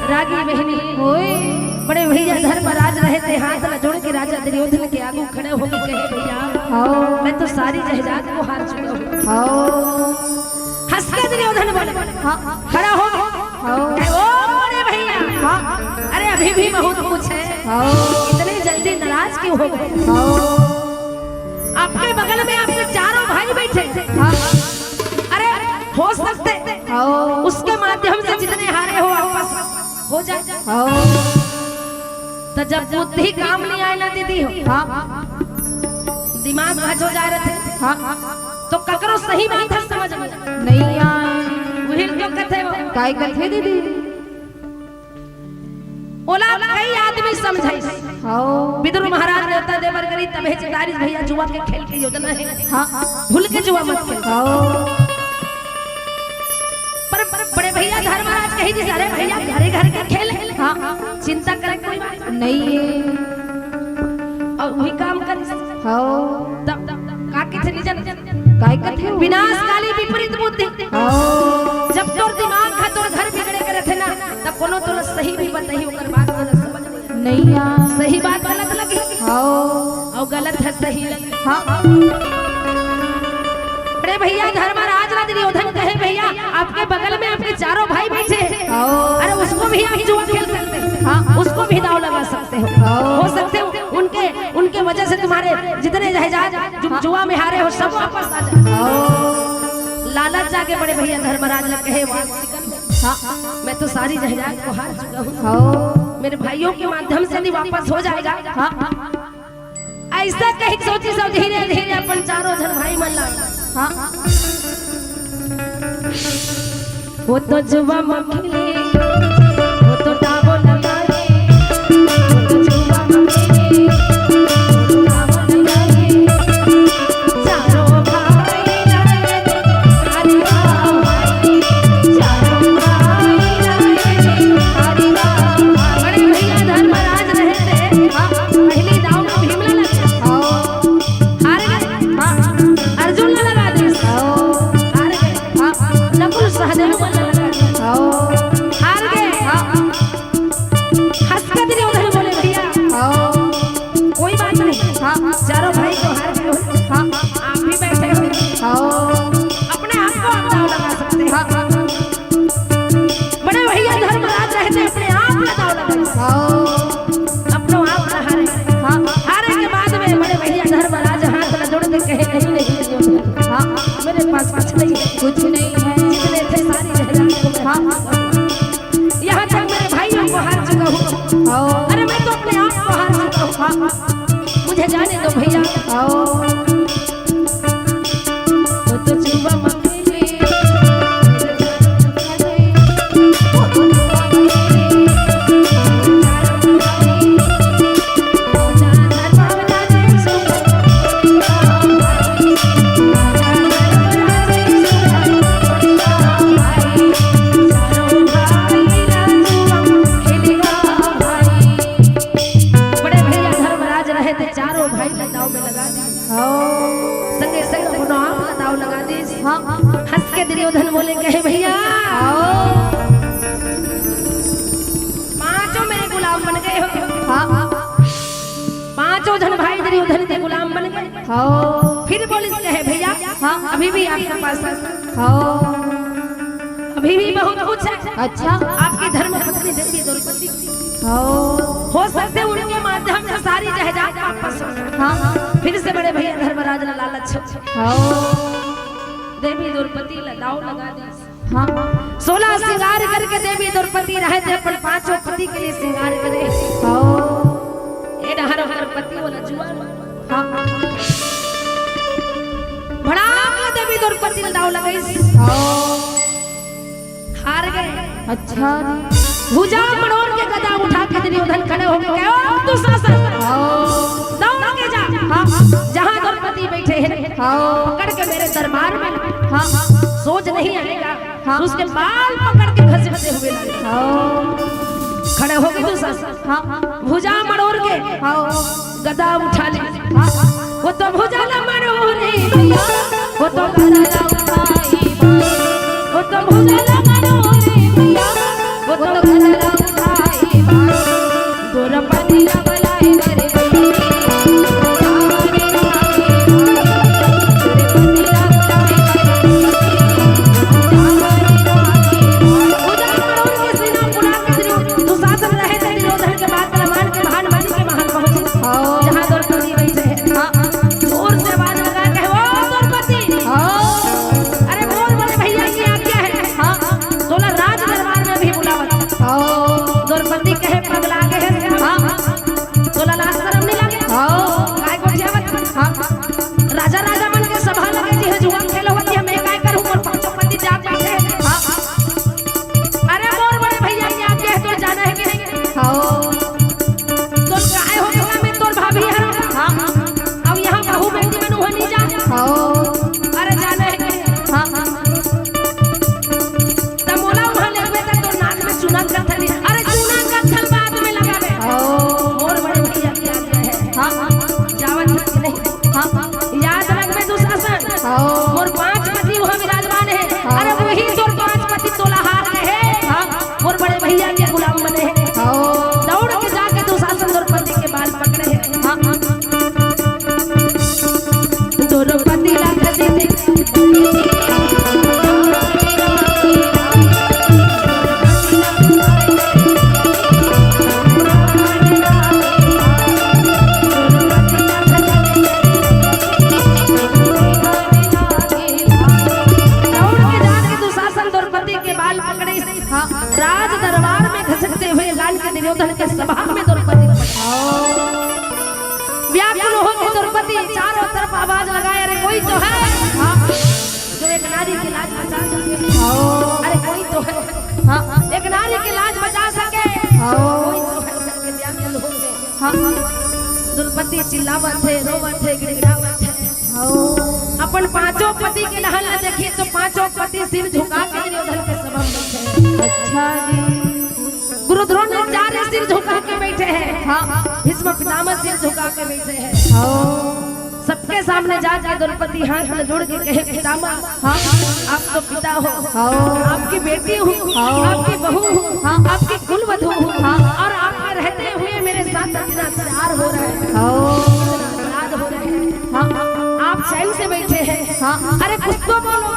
रागी बहिनी होय। बड़े भैया धर्मराज रहे ते हाथ ला जोड़ के राजा दुर्योधन के आगू खड़े होके कहे, "भैया, हाँ। मैं तो सारी जायदाद को हार चुका हूँ।" हाँ। हंस के दुर्योधन बोले, हाँ। खड़ा हो। हाँ। कहे, "ओ बड़े भैया, हाँ। अरे अभी भी बहुत कुछ है, हाँ। इतनी जल्दी नाराज क्यों हो गए?" हाँ। आपके बगल में आपके चारों भाई बैठे। हाँ। अरे हो सकते हाँ। उसके माध्यम से जितने हारे हो वापस हो जाए। हाँ। तो जब बुद्धि काम नहीं आए ना दीदी हो, हाँ। दिमाग भज हो जा रहे थे, हाँ। तो ककरो सही बात है समझ में नहीं आए। वही तो कथे हो। काय कथे दीदी? ओला कई आदमी समझाइस। हाँ। विदुर महाराज नेवता दे बर करी, तभे चितारिस भैया जुआ के खेल के योजना है। हाँ। भूल के जुआ मत खेल। हाँ। पर, पर बड़े भैया धर्मराज कही दिस, "अरे भैया, घरे घर के खेल है।" हाँ। चिंता करे कोई बात नहीं है। और वही काम कर। हाँ। तब, तब, तब का कथे नहीं जान। काय कथे हो? विनाश काली विपरीत बुद्धि। हाँ। जब तोर दिमाग का तोर घर बिगड़े के रथे ना, तब कोनो तोला सही भी बताही, ओकर बात तोला समझ नहीं। नहीं आ। सही बात गलत लगी। हाँ। और गलत है सही लगी। हाँ। अरे भैया धर्मराज ला दुर्योधन कहे, "भैया आपके बगल में आपके चारों भाई बैठे हैं। हाँ। अरे उसको भी आप जुआ खेल सकते हैं। हाँ। उसको भी दाव लगा सकते हो। हाँ। हो सकते हो उनके, उनके वजह से तुम्हारे जितने जायदाद जो हाँ। जुआ में हारे हो सब वापस आ जाए।" हाँ। लालच जागे बड़े भैया धर्मराज ला कहे, "वाह।" हाँ। मैं तो सारी जायदाद को हार चुका हूँ। हाँ। मेरे भाइयों के माध्यम से भी वापस हो जाएगा। हाँ। ऐसा कही सोची सब धीरे धीरे अपन चारों झन भाई मन ला। हाँ। वो तो जुआ मखिले, वो तो दावो लगाए, वो तो जुआ मखिले, वो तो दावो लगाए। चारों भाई लड़े, अरे वाह भाई, चारों भाई लड़े, अरे वाह भाई। बड़े भैया धर्मराज रहे थे, हाँ, पहली दाव में भीमला लगे। हाँ। हार गए। हाँ। अर्जुन ला लगा दे। हाँ। हार गए। हाँ। नकुल सहदेव ला लगा दे। हाँ। हार गए। अरे मैं तो अपने आप को हार चुका हूँ। मुझे जाने दो भैया। बड़े भैया धर्मराज रहे थे, चारों भाई ला दाव में लगा दिस। संगे संग अपनो आप ला दाव लगा दिस। हंस के दुर्योधन बोले, कहे, भैया, पांचों मेरे गुलाम बन गए हो। पांचों झन भाई दुर्योधन के गुलाम बन गए। फिर बोलिस, कहे, भैया, अभी भी आपके पास, अभी भी बहुत कुछ है। अच्छा। आपकी धर्म पत्नी देवी द्रौपदी, हो सकते उनके माध्यम से सारी जायदाद वापस हो। फिर से बड़े भैया धर्मराज ला लालच हो। देवी द्रौपदी ला दाव लगा दिस। सोलह श्रृंगार करके देवी द्रौपदी रहे थे, अपन पांचों पति के लिए श्रृंगार करे। ए डहर ओकर पति वाला जुआ। भड़ाक ले देवी द्रौपदी ला दाव लगाइस। हार गए। अच्छा। भुजा मरोड़ के गदा उठा के दुर्योधन खड़े होके कहे, ओ दुशासन, दौड़ के जा। जहाँ द्रौपदी बैठे हैं, पकड़ के मेरे दरबार में। सोज नहीं आएगा। उसके बाल पकड़ के घसीटते हुए लाए। खड़े हो गए दुशासन। भुजा मरोड़ के गदा उठा ले। वो तो भुजा ला मरोड़े भैया, वो तो गदा ला उठाई बा। वो तो भुजा ला मरोड़े भैया, वो तो गदा ला उठाई बा। द्रौपदी ला बलाए करे भैया। उधर करोड़ के सेना बुला के दुर्यो-, दुशासन रहे थे, दुर्योधन के बात ला मान के महान बन के महान पहुंचे। जहाँ द्रौपदी बैठे हैं। जोर से आवाज लगा के, "ओ द्रौपदी!" अरे मोर बड़े भैया की आज्ञा है। तोला राज दरबार में भी बुलावत। द्रौपदी कहे, "पगला गे है।" तोला लाज शरम नहीं लगे? काय गोठियावत? राजा, राजा मन के सभा लगे जी, जुआ खेल होवत हे, मैं काय करूं, मोर पांचों पति जाग बैठे। अरे मोर बड़े भैया, ये आज्ञा है, तोर जाना है कि नहीं? तोर काय हो गया, मैं तोर भाभी हरंव। अब यहाँ बहू बेटी मन उहाँ नहीं जा। अरे जाना है कि नहीं? त मोला उहाँ लेगबे त तोर नाक में चूना कत्थल। अरे चूना कत्थल बाद में लगाबे। मोर बड़े भैया की आज्ञा है। जावत है कि नहीं? याद रखबे दुशासन। मोर पांच पति उहाँ विराजमान है। अरे वही तोर पांच पति तोला हार रहे। मोर बड़े भैया के गुलाम बने हैं। दौड़ के जाके दुशासन द्रौपदी के बाल पकड़े हैं। द्रौपदी ला घसीटे। दौड़ के जाके दुशासन द्रौपदी के बाल पकड़े। राज दरबार में घसीटते हुए लान के दुर्योधन के सभा में द्रौपदी पहुंचा। व्याकुल हो गई द्रौपदी, चारों तरफ आवाज लगाए, "अरे कोई तो है, हाँ, जो एक नारी की लाज बचा सके। अरे कोई तो है, हाँ, एक नारी की लाज बचा सके। कोई तो है," करके व्याकुल हो गए। द्रौपदी चिल्लावत है, रोवत है, गिड़गिड़ावत है। अपन पांचों पति के डहर ला देखी तो पांचों पति सिर झुका के दुर्योधन के सभा में बैठे हैं। अच्छा जी। गुरु द्रोणाचार्य सिर झुका के बैठे हैं। भीष्म पितामह सिर झुका के बैठे हैं। सबके सामने जाके द्रौपदी हाथ में जोड़ के कहे, "पितामह, आप तो पिता हो, आपकी बेटी हूँ, आपकी बहू हूँ, आपकी कुल वधू हूँ, और आपके रहते हुए मेरे साथ इतना अत्याचार हो रहा है, इतना अपराध हो रहा है। आप चैन से बैठे हैं। अरे कुछ तो बोलो।"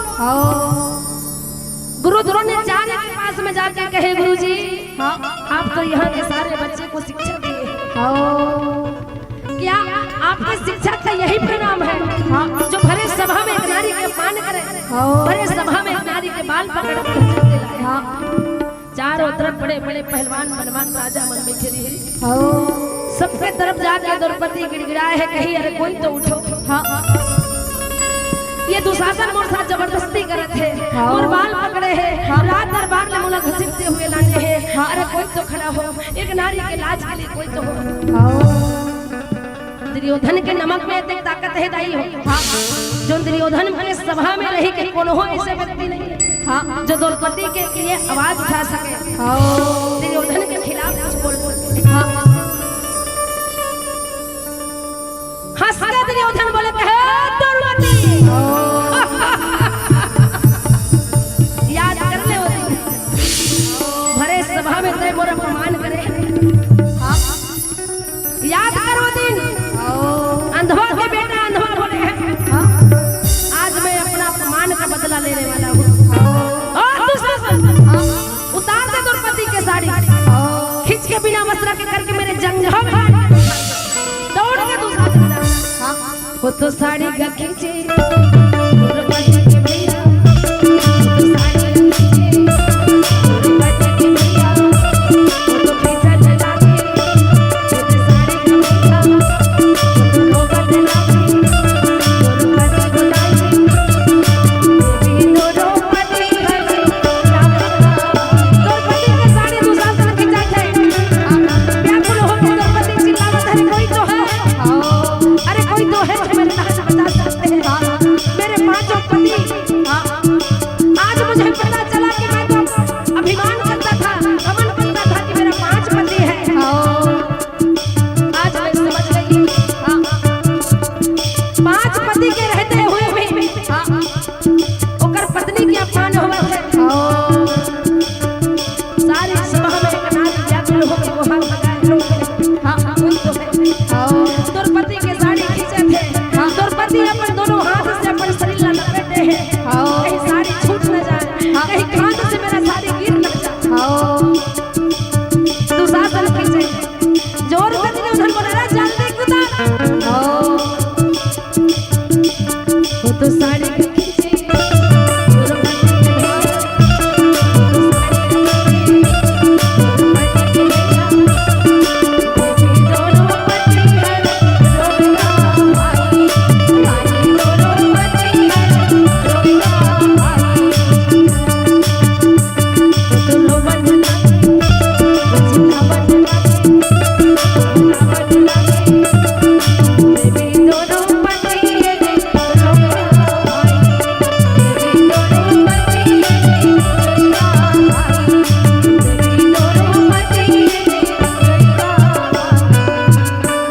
गुरु द्रोणाचार्य के पास में जाके कहे, "गुरु जी, आप तो यहाँ के सारे बच्चे को शिक्षा दिए हैं। क्या आपकी शिक्षा का यही परिणाम है, जो भरे सभा में एक नारी के अपमान करे, भरे सभा में एक नारी के बाल पकड़ के घसीटते लाए?" चारों तरफ बड़े बड़े पहलवान बलवान राजा मन बैठे रहे। हाँ। सबके तरफ जाके द्रौपदी गिड़गिड़ाए हे, कही, "अरे कोई तो उठो।" हाँ। ये दुशासन मोर साथ जबरदस्ती करत हे, हाँ। मोर बाल पकड़े हे, हाँ। राज दरबार ले मोला घसीटते हुए लाने हे। हाँ। अरे कोई तो खड़ा हो, एक नारी के लाज के लिए कोई तो हो। हाँ। दुर्योधन के नमक में इतनी ताकत हे दाई हो। हाँ। जो दुर्योधन के सभा में रही के कोनो हो ऐसे व्यक्ति नहीं। हाँ। जो द्रौपदी के लिए आवाज उठा सके। हाँ। दुर्योधन के खिलाफ कुछ बोल सके। हाँ। हंस के दुर्योधन बोले, "कहे द्रौपदी।" हाँ। याद कर ले वो दिन। भरे सभा में तय मोर अपमान करे। हाँ। याद करो दिन। हाँ। अंधवा के बेटा अंधवा बोले हे। हाँ। आज मैं अपना अपमान का बदला लेने वाला हूँ। हाँ। और दुशासन, हाँ। उतार दे द्रौपदी के साड़ी। हाँ। खींच के बिना वस्त्र के करके मेरे जंघा में दौड़ के दुशासन। हाँ। वो तो साड़ी का खींचे। द्रौपदी के साड़ी दुशासन खींचत हे। व्याकुल होके द्रौपदी चिल्लावत हे, "कोई तो है, अरे कोई तो है जो मेरे लाज बचा सकते हैं, मेरे पांचों पति।" आज मुझे पता चला कि मैं तो अभिमान करता था, घमंड करता था कि मेरा पांच पति है। आज मैं समझ गई। पांच पति के रहते हुए भी ओकर पत्नी के अपमान होवत हे। सारी सभा में एक नारी व्याकुल होके गुहार लगाए, रो रहे। हाँ, हाँ, कोई तो है। हाँ। द्रौपदी के साड़ी खींचत हे। हाँ। द्रौपदी अपन दोनों हाथ से अपन शरीर ला लपेटे हे। हाँ। कहीं साड़ी छूट न जाए, हाँ। कहीं कांध से मेरा साड़ी गिर न जाए। हाँ। दुशासन खींचे। जोर से नहीं, उधर बोला, "अरे, जल्दी उतार।" हाँ। वो तो साड़ी खींचे।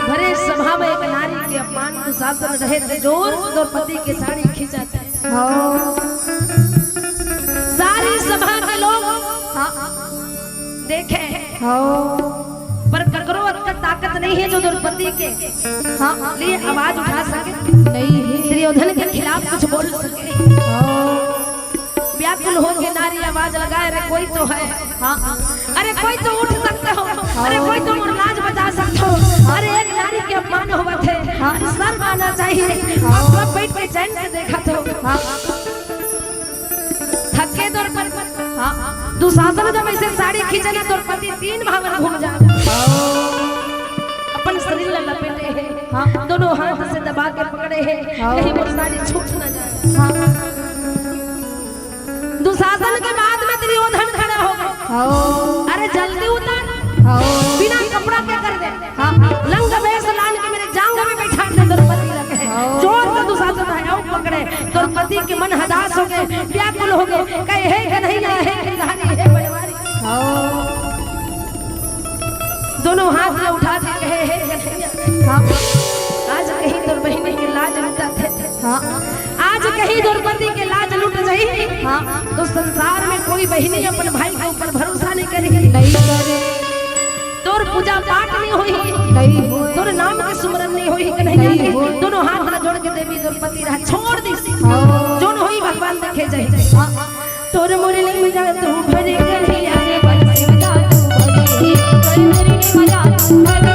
भरे सभा में एक नारी के अपमान दुशासन रहे थे, जोर से द्रौपदी के साड़ी खींचा था। हाँ। सारी सभा के लोग, हाँ, देखे। हाँ। पर ककरो अतका ताकत नहीं है जो द्रौपदी के, हाँ, लिए आवाज उठा सके। नहीं है। दुर्योधन के खिलाफ कुछ बोल सके। हाँ। व्याकुल होके नारी आवाज लगाए, "अरे कोई तो है।" हाँ। "अरे कोई तो उठ सकते हो, अरे कोई तो मोर लाज बचा सकते हो, अरे एक नारी के अपमान होवत हे, हाँ। शर्म आना चाहिए।" हाँ। सब बैठ के चैन से देखा तो, हाँ। थके द्रौपदी, हाँ। दुशासन जब ऐसे साड़ी खींचे ना, द्रौपदी तीन भावन घूम जाए। हाँ। अपन शरीर ला लपेटे हे, हाँ। दोनों हाथ से दबा के पकड़े हे, हाँ। कहीं मोर साड़ी छूट ना जाए। हाँ। दुशासन के बाद में दुर्योधन खड़ा हो गए। हाँ। "अरे जल्दी उतार, हाँ। बिना कपड़ा के कर दे।" हाँ। लंग वेश लान के मेरे जांग में बैठा दे द्रौपदी लगे। हाँ। जोर से दुशासन है, आओ पकड़े। द्रौपदी के मन हदास हो गए, व्याकुल हो गए, कहे, "हे कन्हैया, हे गिरधारी, हे बनवारी।" हाँ। दोनों हाथ में उठा के कहे, "हे कन्हैया, हाँ। आज कहीं तोर बहिनी के लाज लुटत हे।" हाँ। आज कहीं द्रौपदी के लाज लुट जाही, हाँ। तो संसार में कोई बहिनी अपन भाई के ऊपर भरोसा नहीं करी। नहीं करे। तोर पूजा पाठ नहीं होही। नहीं होय। तोर नाम के सुमरन नहीं होही, कन्हैया नहीं के होय। दोनों हाथ ला जोड़ के देवी द्रौपदी ला छोड़ दिस। हाँ। जोन होही भगवान देखे जाही। हाँ। तोर मुरली में जा तू भरे कन्हैया रे, बंसी में जा तू भरे। तोर मुरली में जा तू भरे।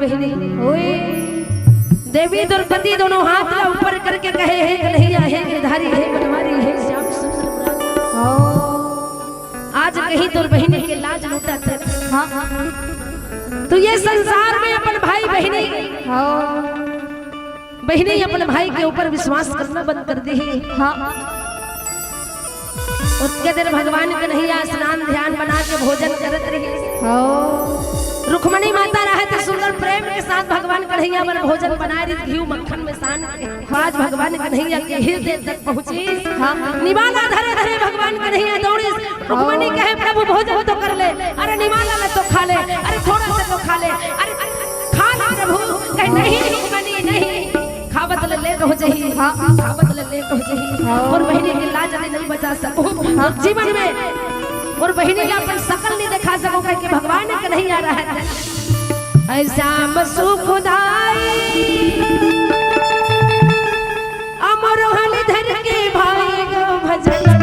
बहिनी, ओए। देवी द्रौपदी दोनों हाथ ला ऊपर करके कहे, "हे कन्हैया, हे गिरधारी, हे बनवारी, हे श्याम सुंदर मुरारी।" हाँ। आज कहीं तोर बहिनी के लाज लूटत हे। हाँ, हाँ। तो ये संसार में अपन भाई बहिनी, हाँ। बहिनी अपन भाई के ऊपर विश्वास करना बंद कर दे। हाँ। ओतके देर भगवान कन्हैया स्नान ध्यान बना के भोजन करत रहिस। हाँ। रुक्मणी माता रहे त सुंदर प्रेम के साथ भगवान कन्हैया बर भोजन बनाए रहिस, घी मक्खन में सान के। आज भगवान कन्हैया के हृदय तक पहुँचिस। हाँ। निवाला धरे धरे भगवान कन्हैया दौड़िस। रुक्मणी कहे, "प्रभु भोजन तो कर ले, अरे निवाला ला तो खा ले, अरे थोड़ा सा तो खा ले, अरे खा ले प्रभु।" कहे, "नहीं रुक्मणी, नहीं।" खावत ले लेट हो जही। हाँ, हाँ। खावत ले लेट हो जही। हाँ। मोर बहिनी के लाज ले नहीं बचा सकूं। हाँ। जीवन में मोर बहिनी ला अपन सकल नहीं दिखा सकूं, कह के भगवान कन्हैया रहे। ऐ श्याम सुखदाई, अमर हल धर के भाई गो भजन।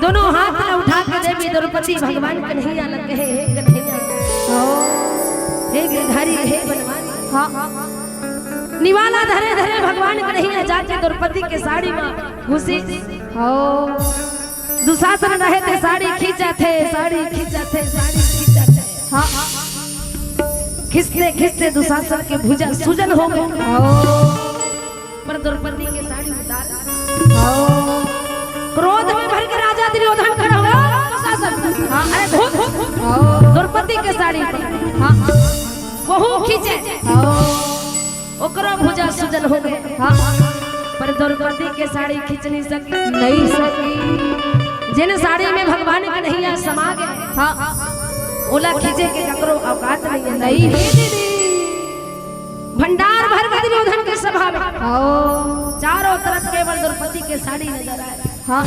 दोनों हाथ ला उठा के देवी द्रौपदी भगवान कन्हैया ला कहे, "हे कन्हैया, हे गिरधारी, हे बनवारी।" हाँ। निवाला धरे धरे भगवान कन्हैया जाके द्रौपदी के साड़ी में घुसी। हाँ। दुशासन रहे ते साड़ी खींचत हे, साड़ी खींचत हे, साड़ी खींचत हे। हाँ। खींचते खींचते दुशासन के भुजा सूजन हो गए। हाँ। पर द्रौपदी के साड़ी उतार। हाँ। क्रोध में भर के राजा दुर्योधन खड़ा हुआ। दुशासन। हाँ, अरे धुत। हाँ। द्रौपदी के साड़ी पर। हाँ। वहू खींचे। हाँ। ओकरो भुजा सूजन हो गए। हाँ। पर द्रौपदी के साड़ी खींच नहीं सकी। नहीं सकी। जिन साड़ी में भगवान कन्हैया समा गए, हाँ। ओला खींचे के ककरो औकात नहीं है। नहीं है दीदी। भंडार भर गए दुर्योधन के सभा में। हाँ। चारों तरफ केवल द्रौपदी के साड़ी नजर आए। हाँ।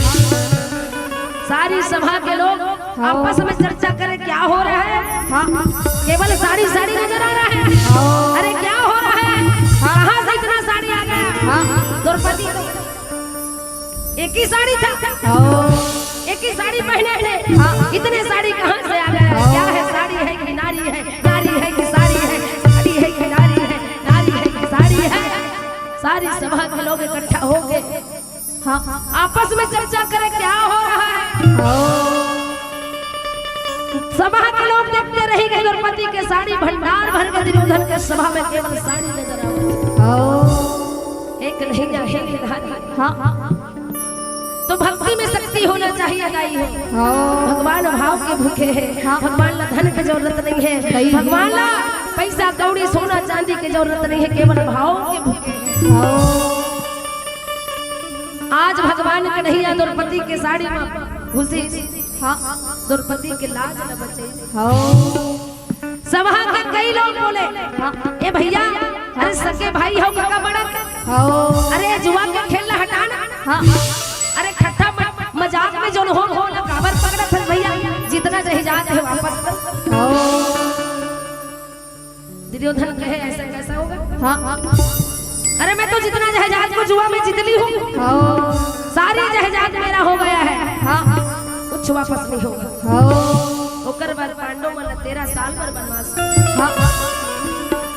सारी सभा के लोग हाँ। आपस में चर्चा करें, क्या हो रहा है? हाँ। केवल साड़ी, साड़ी नजर आ रहा है। हाँ। अरे, क्या हो रहा है? हाँ। कहाँ से इतना साड़ी आ गया? हाँ। द्रौपदी, एक ही साड़ी था। हाँ। एक ही साड़ी पहने थे। हाँ। इतने साड़ी कहाँ से आ गया? हाँ। क्या है? साड़ी है कि नारी है? नारी है कि साड़ी है? साड़ी है कि नारी है? नारी है कि साड़ी है? सारी सभा के लोग इकट्ठा होके हाँ। आपस में चर्चा करें, क्या हो रहा है? हाँ। सभा के लोग देखते रह गए, द्रौपदी के साड़ी भंडार भर के दुर्योधन के सभा में केवल साड़ी नजर आवत। हाँ। एक नहीं ना, एक धारी। हाँ, हाँ, हाँ। तो भक्ति में शक्ति होना चाहिए दाई हो। हाँ। भगवान भाव के भूखे हे। हाँ। भगवान ला धन के जरूरत नहीं हे। नहीं। भगवान ला पैसा कौड़ी सोना चांदी के जरूरत नहीं हे, केवल भाव के भूखे हे। हाँ। आज भगवान कन्हैया द्रौपदी के साड़ी में घुसी। हाँ। द्रौपदी के लाज न बचे। हाँ। सभा के कई लोग बोले, हाँ। "ए भैया, अरे सके भाई हो, कका बड़ा, हाँ। अरे जुआ के खेल ला हटा ना।" हाँ। "अरे ठट्ठा म-, मजाक में जोन हो, हो ना, काबर पकड़त हस भैया, जितना जहिजात हे वापस कर।" हाँ। दुर्योधन कहे, "ऐसा कैसा होगा?" हाँ। "अरे मैं तो जितना जहिजात को जुआ में जीत ली हूँ, हाँ। सारी जहिजात मेरा हो गया है, हाँ। कुछ वापस नहीं होगा।" हाँ। ओकर बाद पांडव मन तेरह साल बर बनवास। हाँ।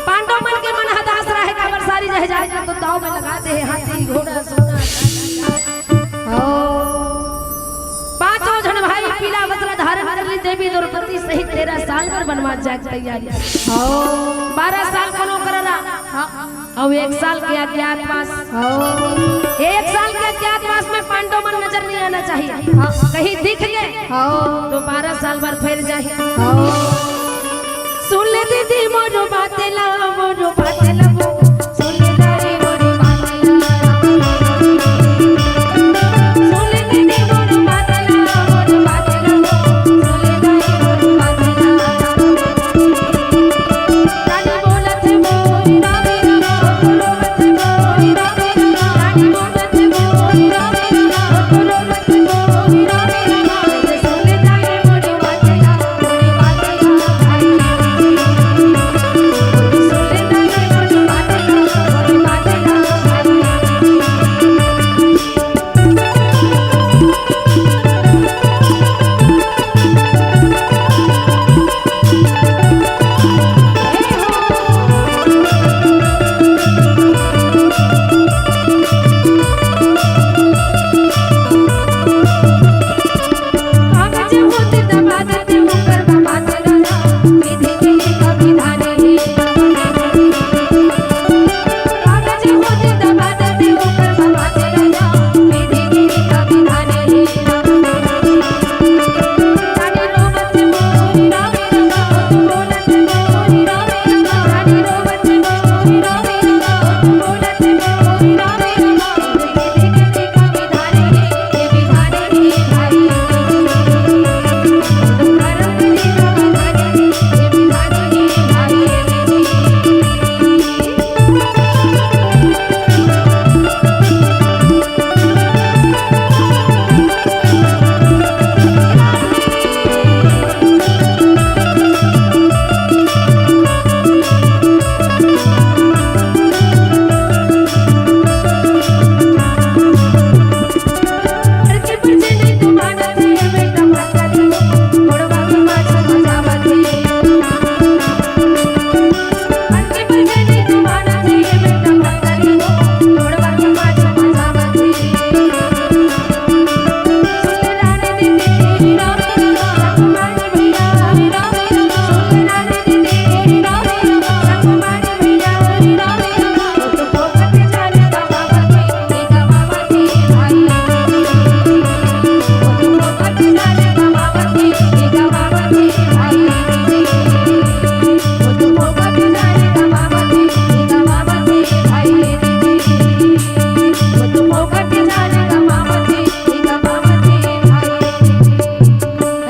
पांडव मन के मन हताश रहे, काबर सारी जहिजात ला तो दाव में लगा दे हे, हाथी, घोड़ा, सोना। हाँ। पांचों झन भाई पीला वस्त्र धारण कर ली, देवी द्रौपदी सहित तेरह साल बर बनवास जाए के तैयारी। हाँ। बारह साल कोनो करला। हाँ। अउ एक साल के अज्ञातवास। हाँ। एक साल के अज्ञातवास में पांडव मन नजर नहीं आना चाहिए। हाँ। कहीं दिख गए हाँ। तो बारह साल बर फैल जाए। हाँ। सुन ले दीदी मोरो बात ला, मोरो बात ला, सुन ले दाई मोरो बात ला। सुन ले दीदी मोरो बात ला, मोरो बात ला, सुन ले दाई मोरो बात ला।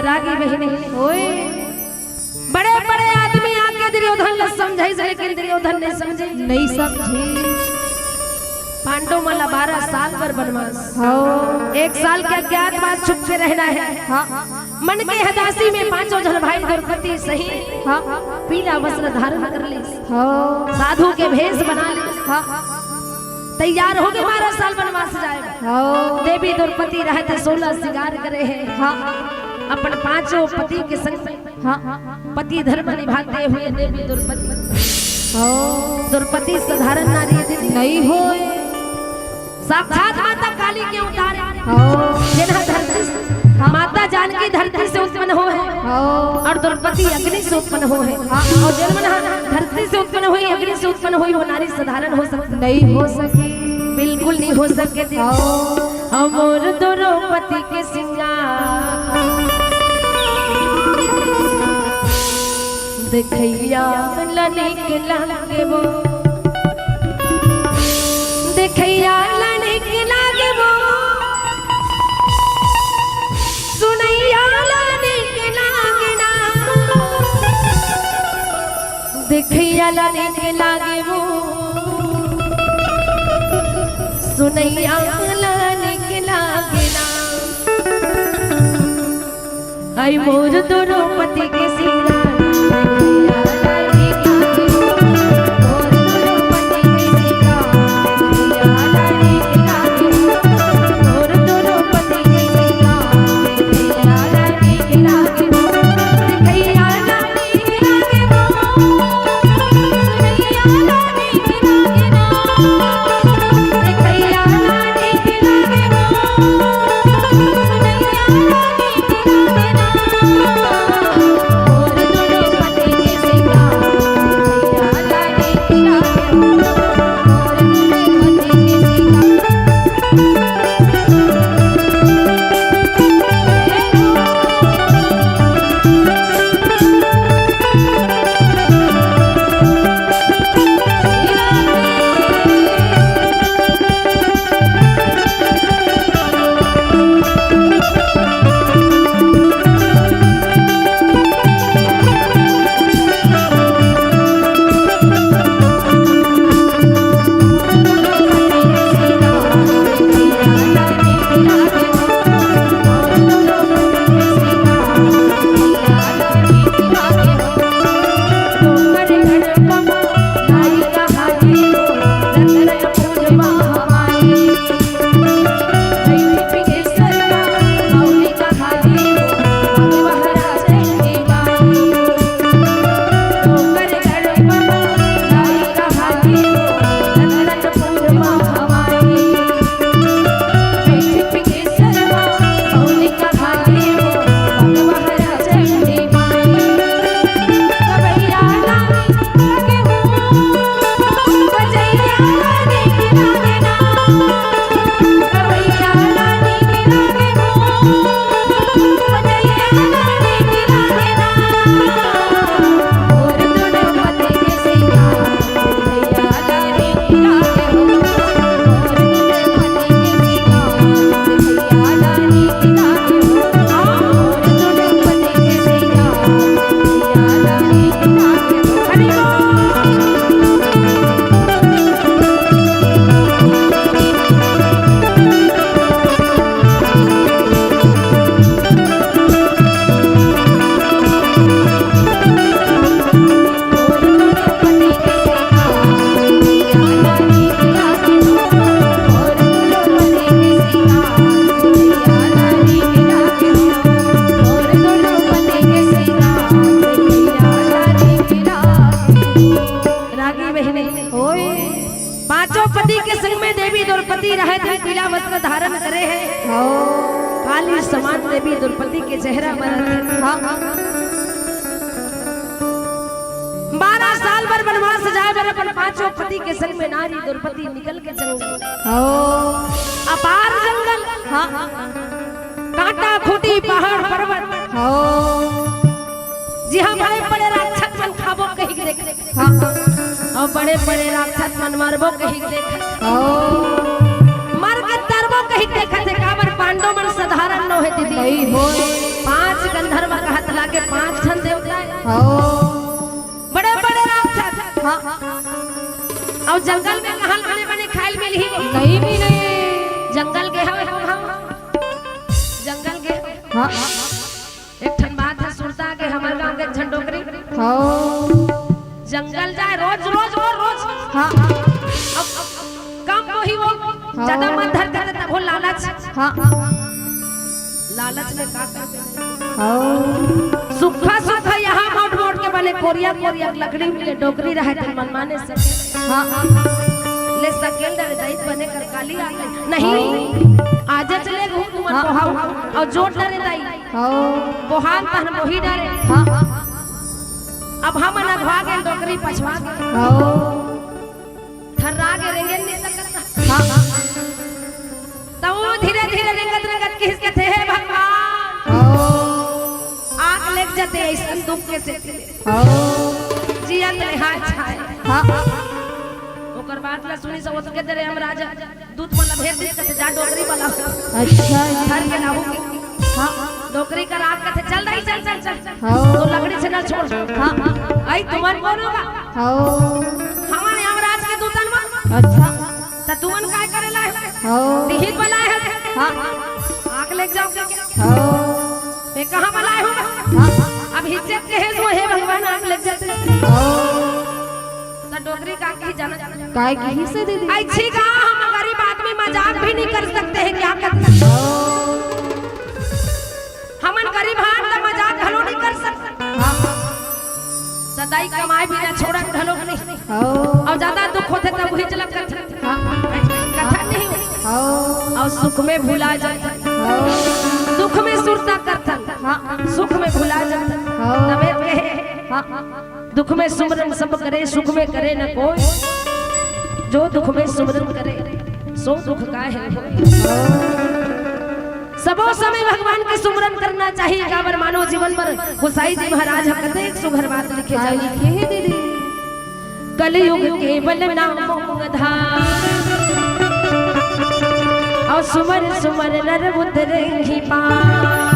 रागी बहिनी। ओए। बड़े बड़े आदमी आके दुर्योधन ला समझाइस, लेकिन दुर्योधन नहीं समझे। नहीं समझे। पांडव मन ला बारह साल बर बनवास। हाँ। एक साल के अज्ञातवास छुप के रहना है। हाँ। मन के हताशी में पांचों झन भाई द्रौपदी सहित हाँ। पीला वस्त्र धारण कर ले। हाँ। साधु के भेष बना ले। हाँ। तैयार हो के बारह साल बनवास जाए। हाँ। देवी द्रौपदी रहत सोलह सिंगार करे हे। हाँ। अपन पांचों पति के संग हाँ। पति धर्म निभाते हुए देवी द्रौपदी। हाँ। द्रौपदी साधारण नारी है दीदी। नहीं होय। साक्षात माता काली के अवतार हे। हाँ। जेन ह धरती से, हाँ। माता जानकी धरती से उत्पन्न होय हे। हाँ। और द्रौपदी अग्नि से उत्पन्न होय हे। हाँ। और जेन मन ह धरती से उत्पन्न होय, अग्नि से उत्पन्न होय, वो नारी साधारण हो सकती? नहीं हो सके। बिल्कुल नहीं हो सके दीदी। हाँ। अमर द्रौ पति के सिंगार। देखइया ला नीक लागे वो, देखइया ला नीक लागे वो, सुनइया ला नीक लागे ना। देखइया ला नीक लागे वो, सुनइया ला नीक लागे ना। आई मोर दोनों पति के सिंगार। रागी बहिनी, ओए। पांचों पति के संग में देवी द्रौपदी रहे थे, पीला वस्त्र धारण करे हे। हाँ। काली समान देवी द्रौपदी के चेहरा पर। हाँ, हाँ। बारह साल बर वनवास जाए बर अपन पांचों पति के संग में नारी द्रौपदी निकल के जंगल। हाँ। अपार जंगल। हाँ, हाँ। कांटा खूंटी पहाड़ पर्वत। हाँ। जिहां बड़े बड़े राक्षस मन खाबो कहिके देख। हाँ। अउ बड़े बड़े राक्षस मन मरबो कहिके देख। हाँ। मर के तरबो कहिके देखत हे, काबर पांडव मन साधारण नो हे दीदी। नहीं हो। पांच गंधर्व कहत लागे, पांच ठन देवता हे। हाँ। बड़े बड़े राक्षस। हाँ। अउ जंगल में कहां बने बने खाए ल मिलही? नहीं मिले। जंगल गे हवे हम, हम। जंगल गे। हाँ। एक ठन बात हे, सुरता के हमर गांव के एक झन डोकरी। हाँ। जंगल जाए रोज, रोज, रोज, रोज। हाँ। अब, अब कम वही वो, हाँ। ज्यादा मन धर करे तब वो लालच। हाँ। लालच में का कर दे? हाँ। सुखा सुखा यहाँ मोट मोट के बने कोरिया कोरिया लकड़ी के डोकरी रहे थे, मन माने सकेल। हाँ। ले सकेल डरे दाई बने कर काली आ गई। नहीं, हाँ। आज चले घूम मन हाँ। बोहाव, अउ जोर डरे दाई। हाँ। बोहान तहन मोही डरे। हाँ। अब हम अगवा गेन डोकरी पछवा गेन। हाँ। थर्रा के रेंगेन नहीं सकत। हाँ। तब वो धीरे धीरे रेंगत रहे। कत किहिस कथे, "हे भगवान, आँख लग जाते अइसन दुख के सेती ले। जियत ले हाथ छाय।" ओकर बात ला सुनिस, ओतके देर यमराज दूत मन ला भेज दिस, कथे, "जा डोकरी बला।" अच्छा। घर के लाहू के। डोकरी कर आँख कथे, "चल दाई, चल, चल, चल।" तो लकड़ी छेना छोड़। आई तुमन कोन होगा? हमन यमराज के दूतन मन। अच्छा। त तुमन काय करे लाए हो? तिही बलाए हो। आँख लेग जाओ। मैं कहाँ बलाए हो? अब हिज्जत के हे जो, हे भगवान, आँख लेग जाते। त डोकरी का की जाना। काय किहिस दीदी? अच्छी का, हम गरीब आदमी मजाक भी नहीं कर सकते हैं, क्या करते हैं? हमन गरीब हन त मजाक घलो नहीं कर सकते। त दाई कमाए बिना छोड़त घलो नहीं। अउ ज्यादा दुख होथे तब उही चलत करथे। कथा नहीं हो। अउ सुख में भुला जाथे। दुख में सुरता करथन। सुख में भुला जाथन। तबे कहे, दुख में सुमरन सब करे, सुख में करे न कोई। जो दुख में सुमरन करे, सो दुख काहे होय। सबो समय भगवान के सुमरन करना चाहिए, काबर मानव जीवन बर गोसाई जी महाराज ह कतेक सुघर बात लिखे। काय जाय लिखे हे दीदी? कलयुग केवल नाम आधार, अउ सुमर सुमर नर उतरही पार।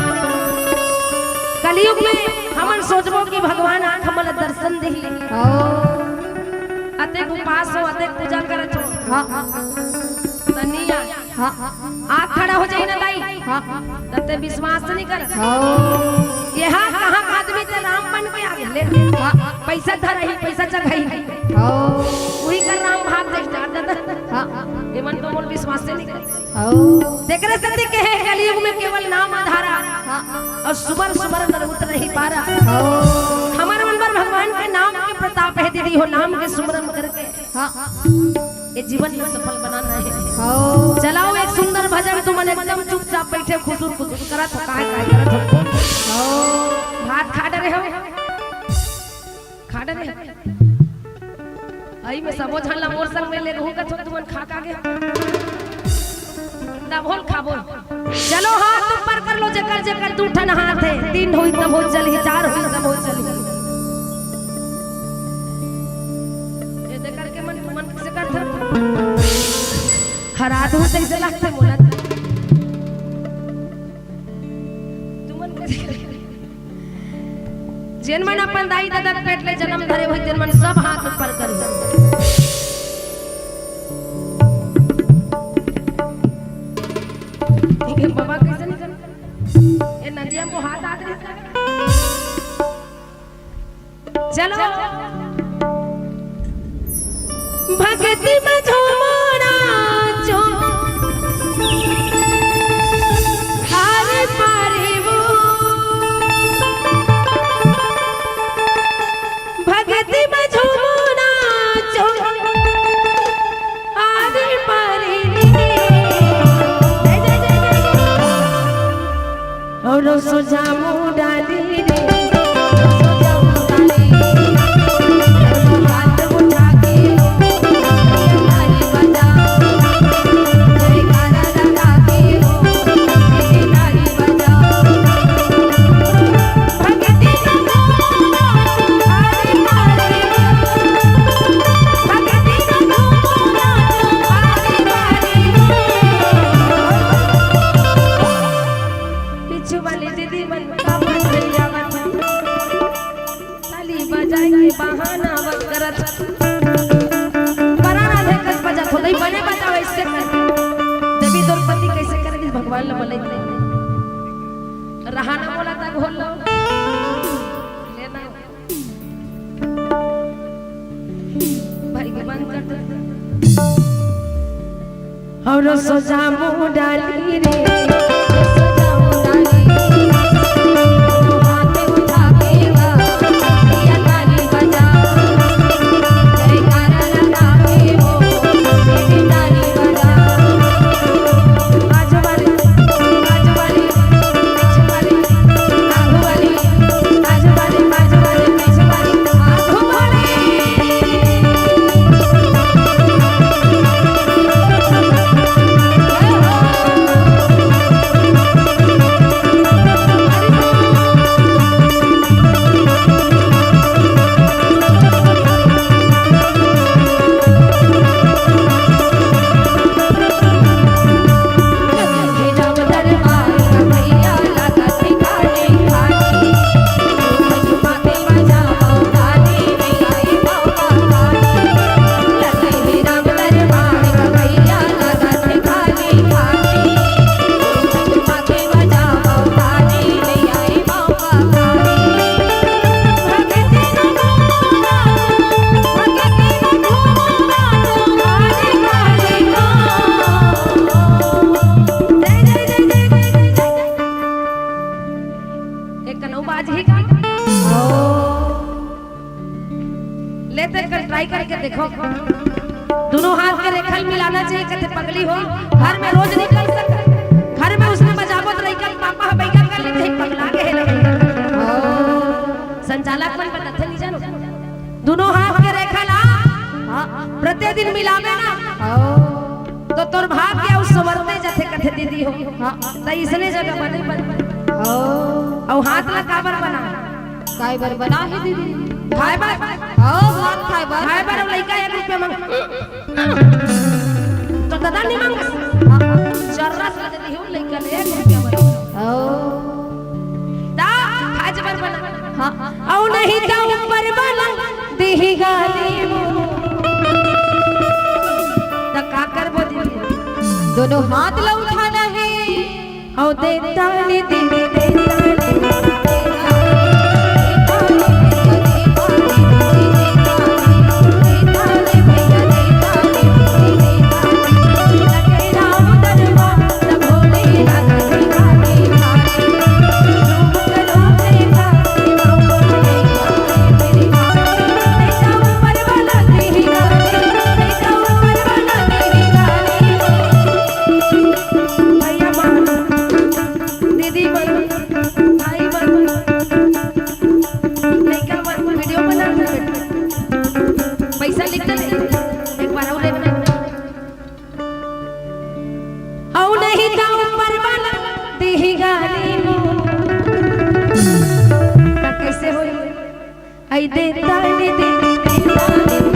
कलयुग में हमन सोचबो कि भगवान आँख हमन ला दर्शन देही। अतेक उपास हो, अतेक पूजा करत हो। त नइ आ। आँख खड़ा हो जाही ना दाई। तते विश्वास नहीं कर। ये हा कहाँ का आदमी ते राम बन के आ गेले। पैसा धरही, पैसा चघही। उही कर राम भाग जाही, डार दादा। ये मन तो मोर विश्वास नहीं कर। तेकरे सेती कहे कलयुग में केवल नाम आधारा। अउ सुमर सुमर नर उतरही पारा। हमर मन बर भगवान के नाम के प्रताप हे दीदी हो, नाम के सुमरन करके ये जीवन में सफल बनाना है। चलाओ एक सुंदर भजन, तुमन एकदम चुपचाप बैठे, खुसुर खुसुर करत हो, काय काय करत हो। भात खा डरे हो, खा डरे हो। अई में सबो झन ला मोर संग में ले रहूं कथो, तुमन खा का गे। तब होल खाबो। चलो हाथ ऊपर कर लो, जेकर जेकर दू ठन हाथ हे, तीन होई तब हो चलही, चार होई तब हो चलही। ये दे करके मन, मन से कर था। हरा दू तैसे लागथे मोला। तुमन कर जेन मन अपन दाई ददा के पेट ले जन्म धरे होही, तेन मन सब हाथ ऊपर करी। ये बाबा कैसे नहीं करना? ये नदिया को हाथ आ गए। चलो। भक्ति में झूमो नाचो, आरे पारे वो। भक्ति में झूमो नाचो, आरे पारे वो। जय जय जय जय। और सो जामू डाली रे, सो जामू डाली, हाथ उठा के, ताली बजाओ, जयकारा लगा के, ताली बजाओ। भक्ति का नारा, हरे हरे, भक्ति का नारा, हरे हरे। पीछू वाली दीदी मन का बजैया बजा, ताली बजाए के बहाना बन करत। पराना देखत बजा, खुद ही बने बजाओ, ऐसे कर। देवी द्रौपदी कैसे कर दी भगवान ला बोले। रहाना बोला था घोल लो। लेना। भाई के बंद कर दे। और सो जामू डाली रे, सो जामू डाली, हाथ उठा के वा, या ताली बजा, जयकारा लगा के वो, ये भी ताली बजा। आजू बाजू, आजू बाजू, पीछू वाली, आगू वाली, आजू बाजू, आजू बाजू, पीछू वाली, आगू वाली। ट्राई करके देखो, दोनों हाथ के रेखा ल मिलाना चाहिए। कथे पगली हो, घर में रोज निकल सक, घर में उसने बजावत रही का पापा ह बैठा कर लेते हैं, पगला के है लगे। संचालक मन बताथे नहीं जानो, दोनों हाथ के रेखा ला, हाँ, प्रतिदिन मिलावे ना, हाँ। तो तोर भाग्य अउ संवरते जथे कथे दीदी हो। हाँ। त इसने जगह बने बन। हाँ। अउ हाथ ला काबर बना? काय बर बना हे दीदी? खाए बर। हाँ, भात खाए बर। खाए बर अउ लइका एक रुपया मांग। तो दादा नहीं मांग। हाँ। जरूरत लग रही हो लइका ले एक रुपया बर। हाँ। दा, खाए बर बना। हाँ। अउ नहीं त ऊपर वाला देही गाली। त का करबो दीदी? दोनों हाथ ला उठाना हे। अउ देता ने दीदी, देता ने दीदी। भैया मन, दीदी मन, भाई मन, लइका मन, वीडियो बना रहे बेटा। पैसा लिख दे, एक बार अउ लेना। अउ नहीं त ऊपर वाला देही गाली हो। त कैसे होई? आई देता ने दीदी, देता ने दीदी।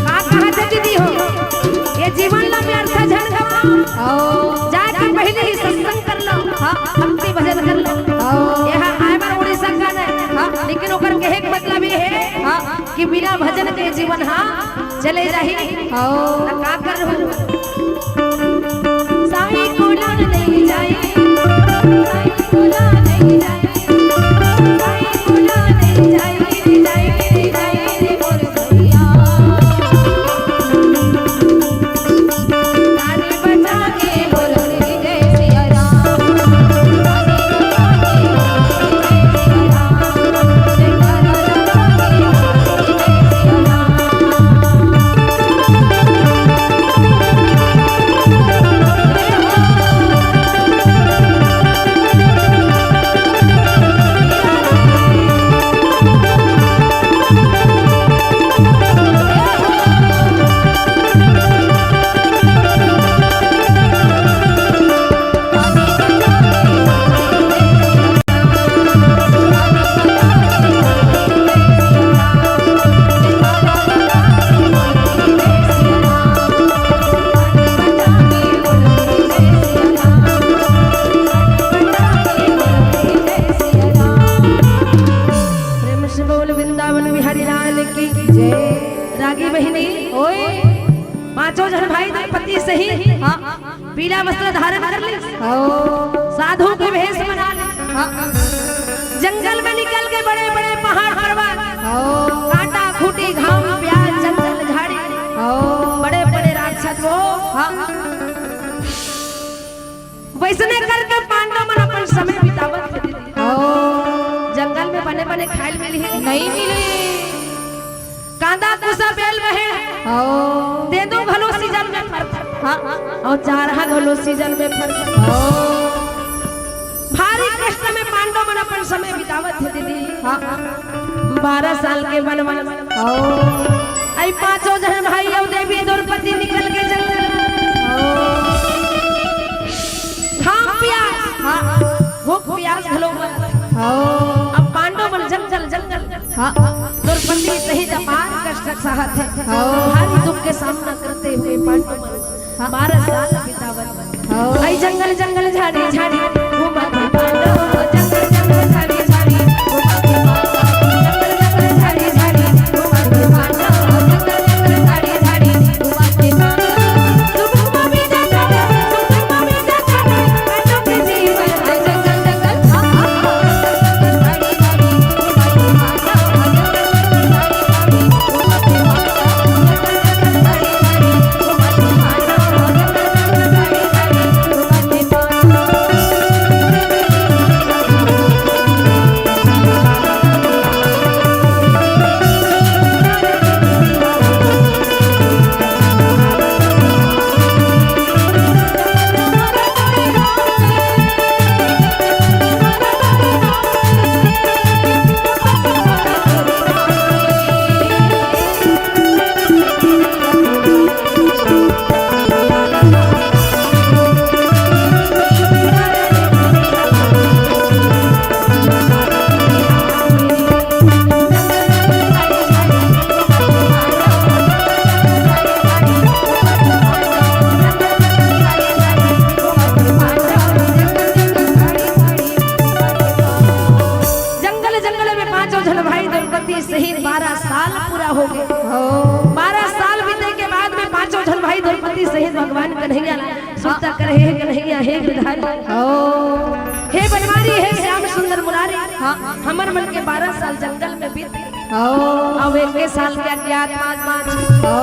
का कहत हे दीदी हो? ये जीवन ला व्यर्थ झन गवाओ। आओ। जाए के पहले ही सत्संग कर लो। हाँ। भक्ति भजन कर लो। आओ। ये हा आए बर उड़ीसा का नहीं। हाँ। लेकिन ओकर कहे के मतलब ये है हाँ। कि बिना भजन के जीवन हा चले जाही। आओ। त का करहूँ? साई कोला नहीं जाए, साई कोला नहीं जाए। प्रेम से बोल वृंदावन बिहारी लाल की जय। रागी बहिनी, ओए। पांचों झन भाई दंपति सही हाँ। पीला वस्त्र धारण कर ले। हाँ। साधु के भेष बना ले। हाँ। जंगल में निकल के बड़े-बड़े पहाड़ पर्वत, हाँ। कांटा, खूंटी, घाम, प्यास, जंगल, झाड़ी, हाँ। बड़े-बड़े राक्षस वो। हाँ। वैसने करके पांडव मन अपन समय बितावत हे। हाँ। जंगल में बने-बने खाइल मिली। नहीं मिली। कांदा कुसा बेल बहे। हाँ। तेंदू घलो सीजन में फरथे। हाँ, हाँ। अउ चारा घलो सीजन में फरथे। हाँ। भारी कष्ट में पांडव मन अपन समय बितावत हे दीदी। हाँ, हाँ। बारह साल के वनवास। हाँ। अई पांचों झन भाई अउ देवी द्रौपदी निकल के जंगल में। हाँ। घाम पियास। हाँ। भूख पियास घलो मरत। हाँ। अब पांडव मन जंगल जंगल। हाँ। द्रौपदी सहित अपार कष्ट सहत हे। हाँ। भारी दुख के सामना करते हुए पांडव मन हाँ। बारह साल बितावत। हाँ। अई जंगल जंगल झाड़ी झाड़ी घूमत पांडव, जंगल जंगल झाड़ी झाड़ी घूमत पांडव, जंगल जंगल झाड़ी झाड़ी घूमत पांडव, जंगल जंगल झाड़ी झाड़ी घूमत पांडव। जंगल जंगल में पांचों झन भाई द्रौपदी सहित बारह साल पूरा हो गए। हो। बारह साल बीते के बाद में पांचों झन भाई द्रौपदी सहित भगवान कन्हैया ला सुरता करे, "हे कन्हैया, हे गिरधारी, हो। हे बनवारी, हे श्याम सुंदर मुरारी, हाँ। हमर मन के बारह साल जंगल में बीत गए। हो। अब एक साल के अज्ञातवास बाँचे। हो।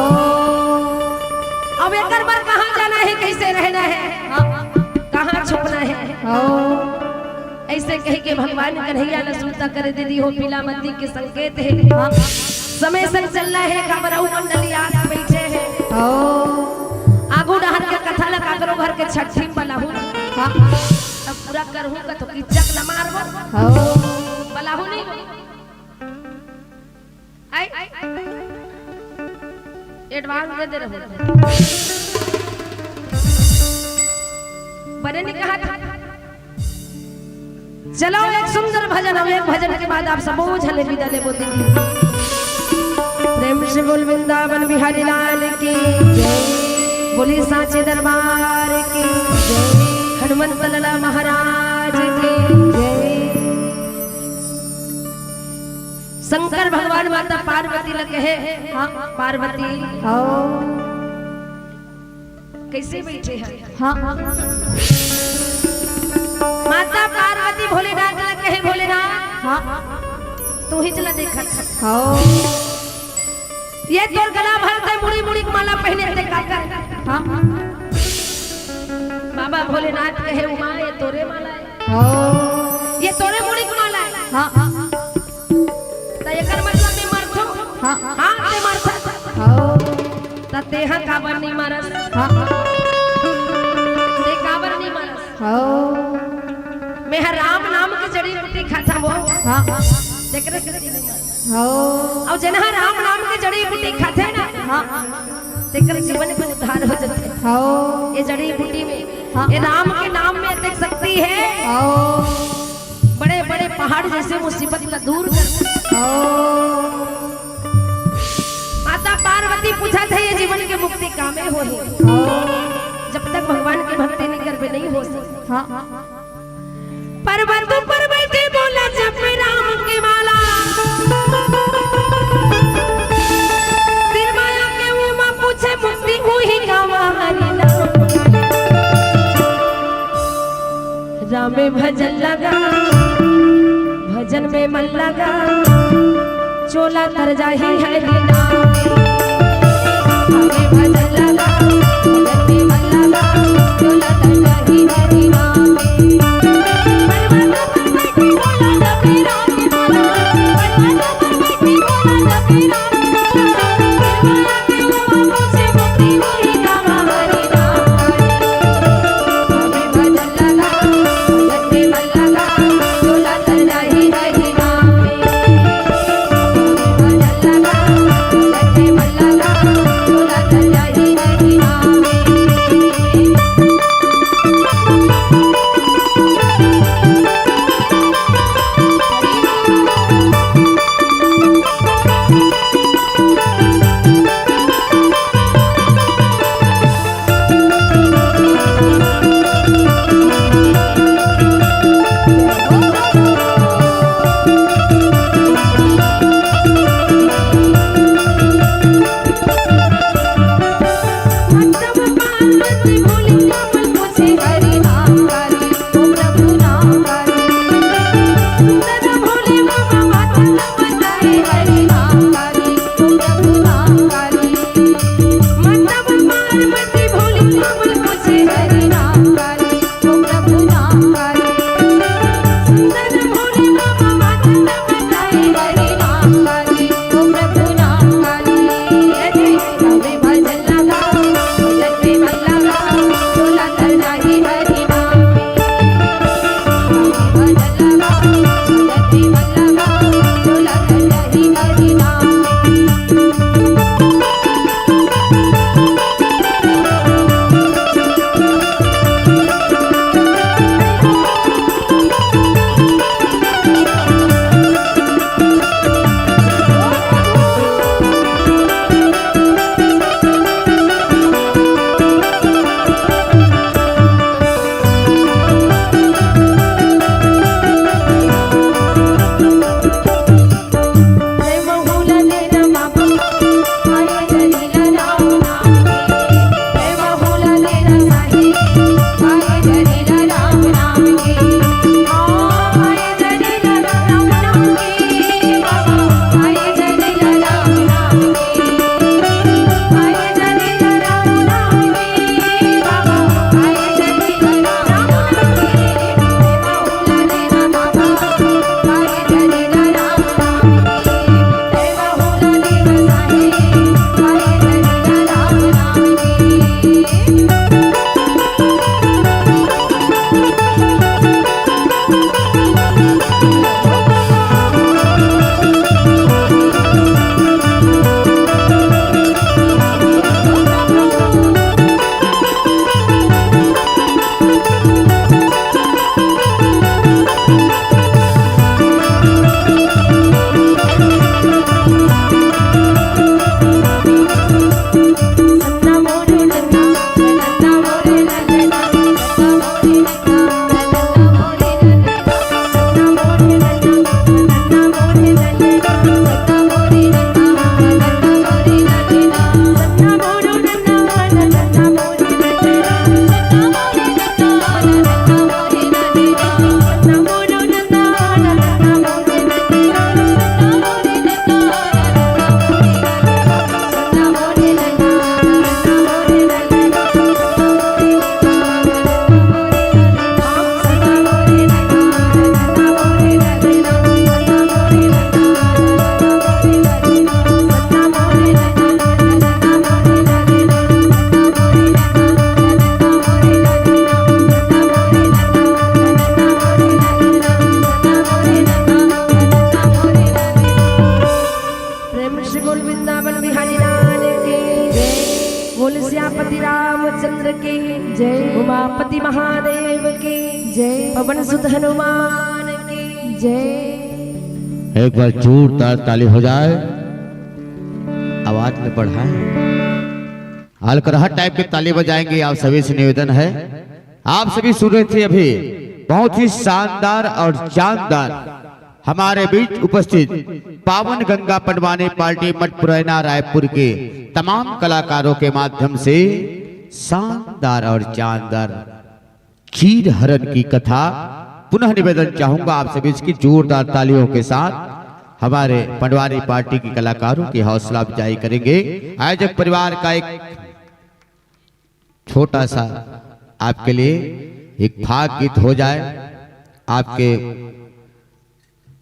अब एकर बर कहाँ जाना हे, कइसे रहना हे, हाँ। कहाँ छुपना हे?" हो। अइसे कहि के भगवान कन्हैया ल सुरता करे दीदी हो, पीला बत्ती के संकेत हे। हाँ। समय संग चलना हे, काबर अउ मंडली आत बइठे हे। हो। आगू डहर के कथा ल काकरो घर के छट्ठी म बलाहू। हाँ। तब पूरा करहूँ कथो कि चक ल मारबो। हो। बलाहू नहीं। आई, एडवांस दे दे रहो। बने नहीं कहा था। चलो, एक सुंदर भजन, हम एक भजन के बाद आप सबो झने विदा लेबो दीदी। प्रेम से बोल वृंदावन बिहारी लाल की जय। बोली सांचे दरबार की जय। हनुमंत लाला महाराज की जय। शंकर भगवान माता पार्वती ल कहे, हाँ, पार्वती, हो। कइसे बइठे हे? हाँ। माता पार्वती भोलेनाथ ल कहे, "भोलेनाथ, हाँ। तुही चला देखत हस। हो। ये तोर गला भर ते मुड़ी मुड़ी के माला पहिने ते काकर?" हाँ। बाबा भोलेनाथ कहे, "उमा, ये तोरे माला हे।" हो। ये तोरे मुड़ी के माला हे। हाँ। त एकर मतलब मैं मरथों? हाँ। हाँ, ते मरथस। हो। त तेहा काबर नहीं मरस? हाँ। ते काबर नहीं मरस? हो। मैं ह राम नाम के जड़ी बूटी खाता वो। हाँ। तेकरे से नहीं मरस। हो। अउ जेन ह राम नाम के जड़ी बूटी खाथे ना, हाँ। तेकर जीवन के उद्धार हो जाथे। हो। ये जड़ी बूटी में, हाँ। ये राम के नाम में अतेक शक्ति हे। हो। बड़े-बड़े पहाड़ जइसे मुसीबत ला दूर कर। हो। माता पार्वती पूछत हे, "ये जीवन के मुक्ति कामे होही?" हो। जब तक भगवान के भक्ति नहीं करबे, नहीं हो सकता। हाँ। पर्वत ऊपर बइठे बोला, "जप राम के माला।" फिर माया के उमा पूछे, "मुक्ति हुई कामा हरि नाम।" राम में भजन लगा, भजन में मन लगा, चोला तर जाही हरि नाम। राम में भजन लगा, भजन में मन लगा, चोला तर जाही हरि नाम। पति महादेव की जय। पवन सुत हनुमान की जय। एक बार जोरदार ताली हो जाए, आवाज में बढ़ाएं। हल्का हर टाइप के ताली बजाएंगे। आप सभी से निवेदन है, आप सभी सुन रहे थे अभी बहुत ही शानदार और जानदार हमारे बीच उपस्थित पावन गंगा पंडवानी पार्टी मठ पुरैना रायपुर के तमाम कलाकारों के माध्यम से शानदार और जानदार चीर हरण की कथा। पुनः निवेदन चाहूंगा आप सभी इसकी जोरदार तालियों के साथ हमारे पंडवानी पार्टी के कलाकारों की हौसला अफजाई करेंगे। आयोजक परिवार का एक छोटा सा आपके लिए एक फाग गीत हो जाए, आपके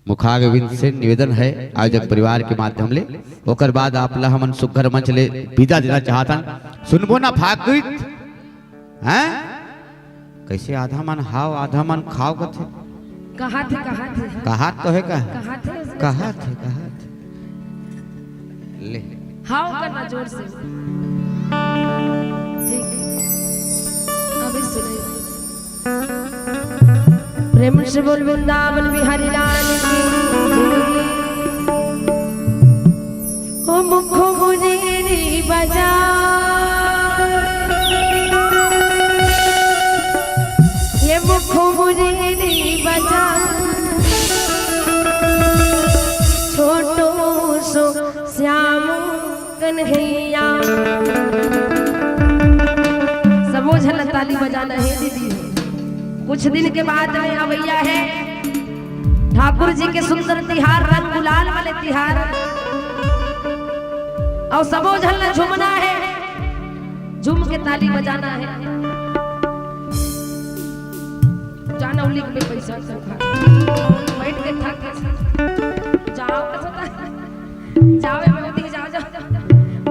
मुखारविंद से निवेदन है आयोजक परिवार के माध्यम ले। ओकर बाद आप ला हमन सुघर मंच ले विदा देना चाहतन। सुनबो ना फाग गीत, हैं? कैसे आधा मन हाव आधा मन खाव कथे? कहा थे, कहा थे, हाँ। कहा तो है का? कहा थे उसने? कहा थे, कहा थे। ले। हाव करना जोर से। ठीक। अभी सुनाई। प्रेम से बोल वृंदावन बिहारी लाल की। ओ मुखो मुरली बजा, ये मुखो मुरली बजा, छोटो सो श्याम कन्हैया। सबो झन ताली बजाना है दीदी। कुछ दिन के बाद में अवैया है ठाकुर जी के सुंदर तिहार, रंग गुलाल वाले तिहार। और सबो झन ला झूमना है, झूम के ताली बजाना है। जाना उलिक में पैसा तो खा। बैठ के थक गए। जाओ, जाओ, ए, ओती जाओ, जाओ।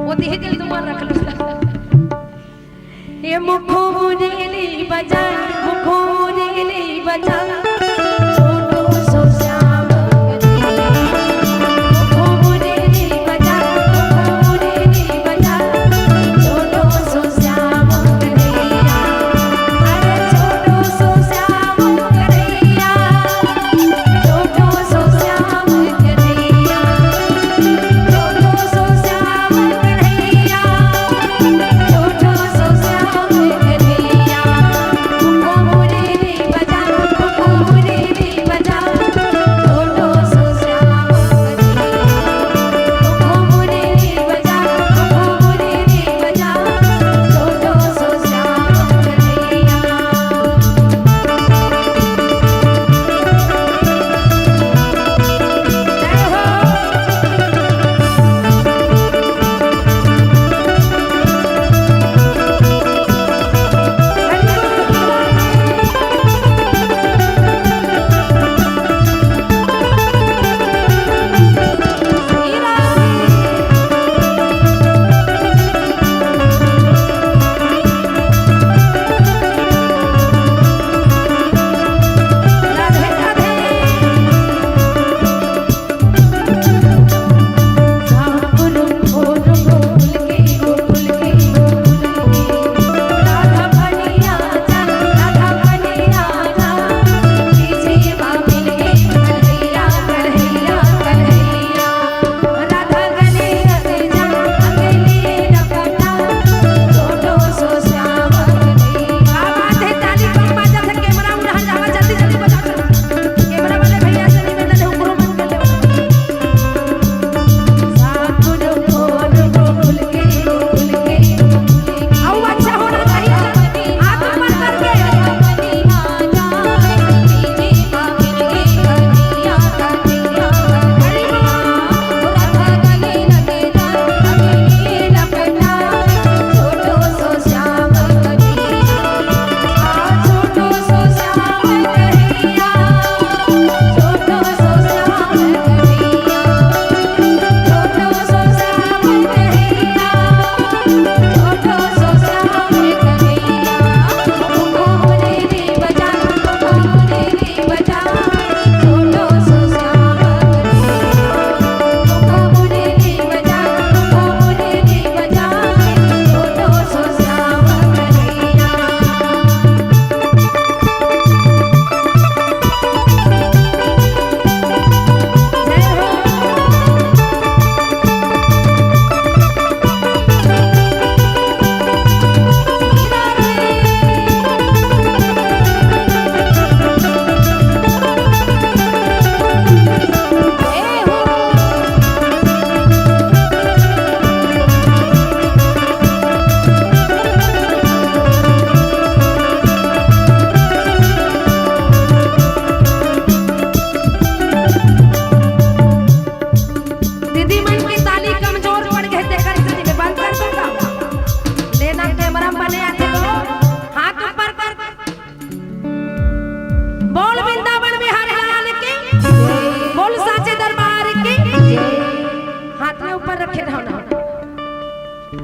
ओती ही दिल तुम्हार रख लो। ये मुखो मुरली बजा, मुखो मुरली बजा, छोटो सो श्याम कन्हैया। मुखो मुरली बजा, मुखो मुरली बजा, छोटो सो श्याम कन्हैया। अरे छोटो सो श्याम कन्हैया, छोटो सो श्याम कन्हैया, छोटो सो श्याम कन्हैया, छोटो सो श्याम कन्हैया। मुखो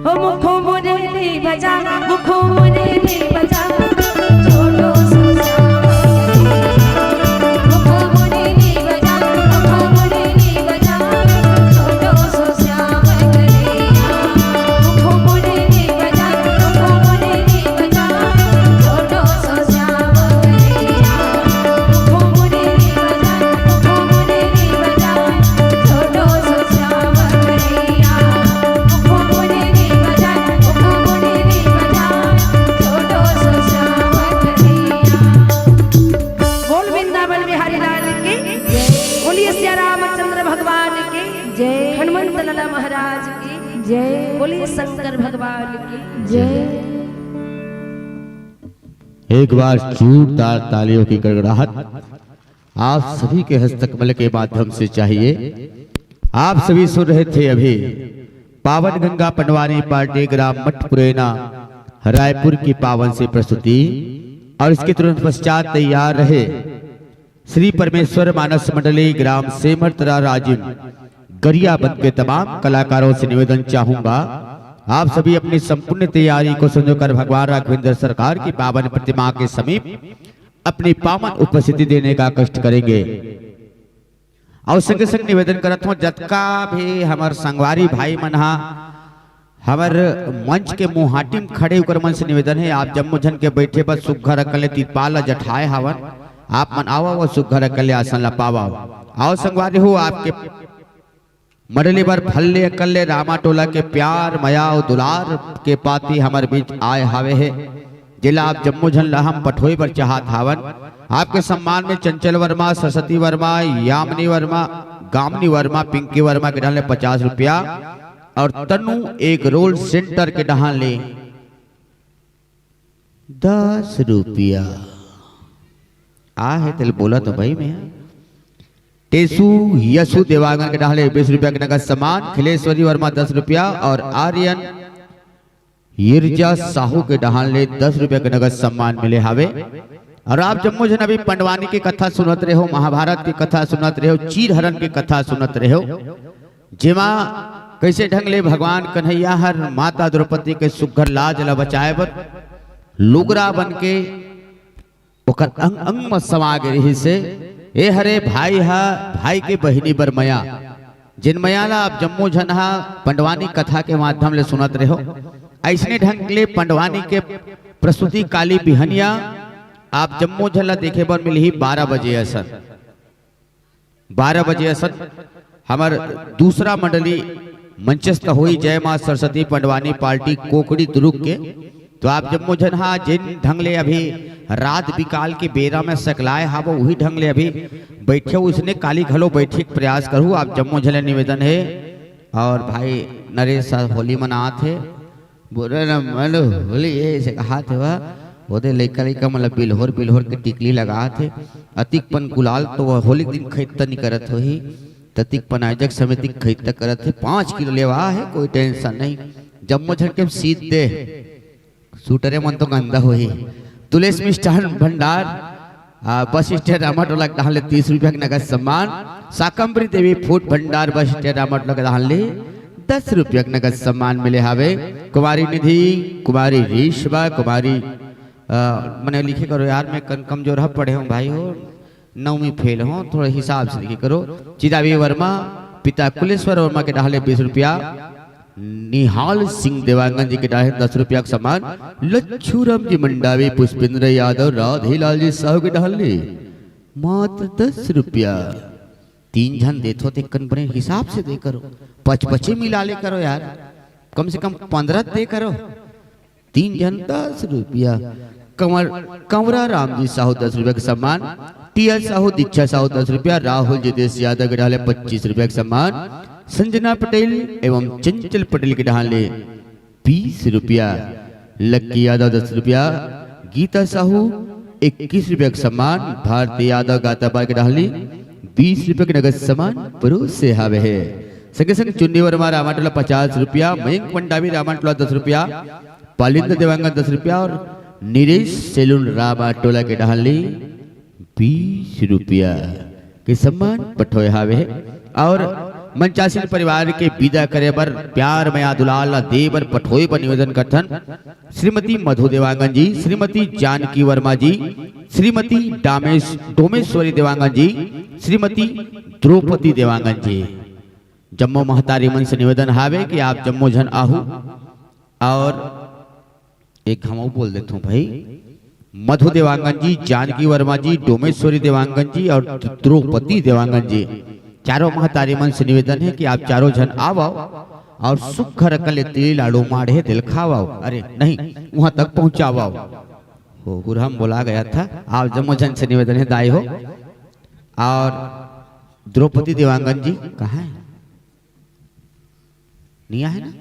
ओ मुखो मोरे नी बजा, मुखो मोरे नी बजा, छोटो सो श्याम कन्हैया। मुखो मोरे नी बजा, मुखो मोरे नी बजा, छोटो सो श्याम कन्हैया। मुखो मोरे नी बजा, मुखो मोरे नी बजा, छोटो सो श्याम कन्हैया। मुखो मोरे नी बजा, मुखो मोरे नी बजा, छोटो सो श्याम कन्हैया। बोल वृंदावन बिहारी लाल की, बोलिए सिया रामचंद्र भगवान की, जय। हनुमंत लाला महाराज की, जय। बोलिए शंकर भगवान की, जय। एक बार जोरदार तालियों की गड़गड़ाहट आप सभी के हस्तकमल के माध्यम से चाहिए। आप सभी सुन रहे थे अभी पावन गंगा पंडवानी पार्टी ग्राम मठ पुरैना रायपुर की पावन सी प्रस्तुति, और इसके तुरंत पश्चात तैयार रहे श्री परमेश्वर मानस मंडली ग्राम सेमरतरा राजिम गरियाबंद के तमाम कलाकारों से निवेदन चाहूंगा, आप सभी अपनी संपूर्ण तैयारी को संजोकर भगवान राघवेंद्र सरकार की पावन प्रतिमा के समीप अपनी पावन उपस्थिति देने का कष्ट करेंगे। और संगे संग निवेदन करत हूँ, जतका भी हमर संगवारी भाई मन हा हमर मंच के मुहाटी में खड़े, ओकर मन से निवेदन है, आप जम्मो झन के बैठे बर सुग्घर अकन ले तिरपाल ला जठाए हावन, आप मन आवा, वो सुग्घर अकन ले आसन ला पावा। आओ संगवारी हो, आपके मड़ली बर फल्ले अकन ले रामा टोला के प्यार, मया और दुलार के पाती हमर बीच आए हावे हे, जेला आप जम्मो झन ला हम पठोई बर चाहत हावन। आपके सम्मान में चंचल वर्मा, सरस्वती वर्मा, यामिनी वर्मा, गामिनी वर्मा, पिंकी वर्मा के डाले पचास रुपया और तनु एग रोल सेंटर के डहान ले दस रुपया। आ है तेल बोला तो भाई मैं। टेसू यसु देवांगन के डहान ले बीस रुपया के नगद सम्मान, खिलेश्वरी वर्मा दस रुपया और आर्यन यिर्जा साहू के डहान ले दस रुपया के नगद सम्मान मिले हावे। और आप जम्मो झन अभी पंडवानी की कथा सुनत रहे हो, महाभारत की कथा सुनत रहे हो, चीरहरण की कथा सुनत रहे हो, जेमा कइसे ढंग ले भगवान कन्हैया हर माता द्रौपदी के सुग्घर लाज ला बचाए बर लुगरा बन के ओकर अंग अंग म समा गे रिहिस हे। ए हरे भाई हा भाई के बहिनी बर मया, जेन मया ला आप जम्मो झन हा पंडवानी कथा के माध्यम ले सुनत रहे हो। अइसने ढंग ले पंडवानी के प्रस्तुति काली बिहनिया आप जम्मो झन ला देखे बर मिलही बारह बजे असन। बारह बजे असन हमर दूसरा मंडली मंचस्थ होई, जय मां सरस्वती पंडवानी पार्टी कोकड़ी दुर्ग के। तो आप जम्मो झन हा जेन ढंग ले अभी रात बिकाल के बेरा में सकलाए हावो, उही ढंग ले अभी बैठे हो, उसने काली घलो बैठे के प्रयास करू। आप जम्मो झन ले निवेदन हे। और भाई नरेश हा होली मनात हे, बोले न मन होली ये से कहा थे वा, ओदे लइका लइका मन ला बिल्होर बिल्होर के टिकली लगात हे। अतिक पन गुलाल तो वह होली के दिन खरीदता नहीं करत होही, ततिक पन आयोजक समिति खरीदता करत हे। पाँच किलो लेवा हे, कोई टेंशन नहीं, जम्मो झन के सीध दे। सूटरे मन तो गंदा होही। तुलेश मिष्ठान भंडार, आ, बस स्टैंड रामाटोला के डहान ले तीस रुपया के नगद सम्मान। शाकंभरी देवी फूड भंडार बस स्टैंड रामाटोला के डहान ले दस रुपया के नगद सम्मान मिले हावे। कुमारी निधि, कुमारी ऋषभा, कुमारी, आ, मने लिखे करो यार, मैं कन कमजोर हा पढ़े हूँ भाई हो, नौवीं फेल हो, थोड़ा हिसाब से लिखे करो। चिदावी वर्मा, पिता कुलेश्वर वर्मा के डहान ले बीस रुपया। निहाल सिंह देवांगन जी के डहान ले दस रुपया के सम्मान। लच्छू राम जी मंडावी, पुष्पेंद्र यादव, राधेलाल जी साहू के डहान ले मात्र दस रुपया। तीन झन देथो ते कन बने हिसाब से दे करो, पचपचे मिला ले करो यार, कम से कम पंद्रह दे करो। तीन झन दस रुपया। कंवर, कंवरा राम जी साहू दस रुपया के सम्मान। टीएल साहू, दीक्षा साहू दस रुपया। राहुल जितेश यादव के डहान ले पच्चीस रुपया के सम्मान। संजना पटेल एवं चंचल पटेल के डहान ले बीस रुपया। लक्की यादव दस रुपया। गीता साहू इक्कीस रुपया के सम्मान। भारती यादव गातापार के डहान ले बीस रुपया के नगद सम्मान परोसे हावे हे। संगे संग चुन्नी वर्मा रामाटोला पचास रुपया, मयंक मंडावी रामाटोला दस रुपया, पालिंद देवांगन दस रुपया और निरेश सेलून रामाटोला के डहान ले बीस रुपया के सम्मान पठोए हावे हे। और मंचासीन परिवार के विदा करे बर, प्यार, मया, दुलार ला दे बर, पठोए बर निवेदन करथन श्रीमती मधु देवांगन जी, श्रीमती जानकी वर्मा जी, श्रीमती डामेश, डोमेश्वरी देवांगन जी, श्रीमती द्रौपदी देवांगन जी। जम्मो महतारी मन से निवेदन हावे कि आप जम्मो झन आहू। और एक हम अउ बोल देथों भाई, मधु देवांगन जी, जानकी वर्मा जी, डोमेश्वरी देवांगन जी और द्रौपदी देवांगन जी, चारों महतारी मन से निवेदन है कि आप चारों झन आवव और सुग्घर अकन ले तिली लाडू माढ़े तेल खावव। अरे नहीं, वहां तक पहुंचावव। हो, गुरहम बोला गया था, आप जम्मो झन से निवेदन है दाई हो। और द्रौपदी देवांगन जी कहाँ है? नहीं आए ना?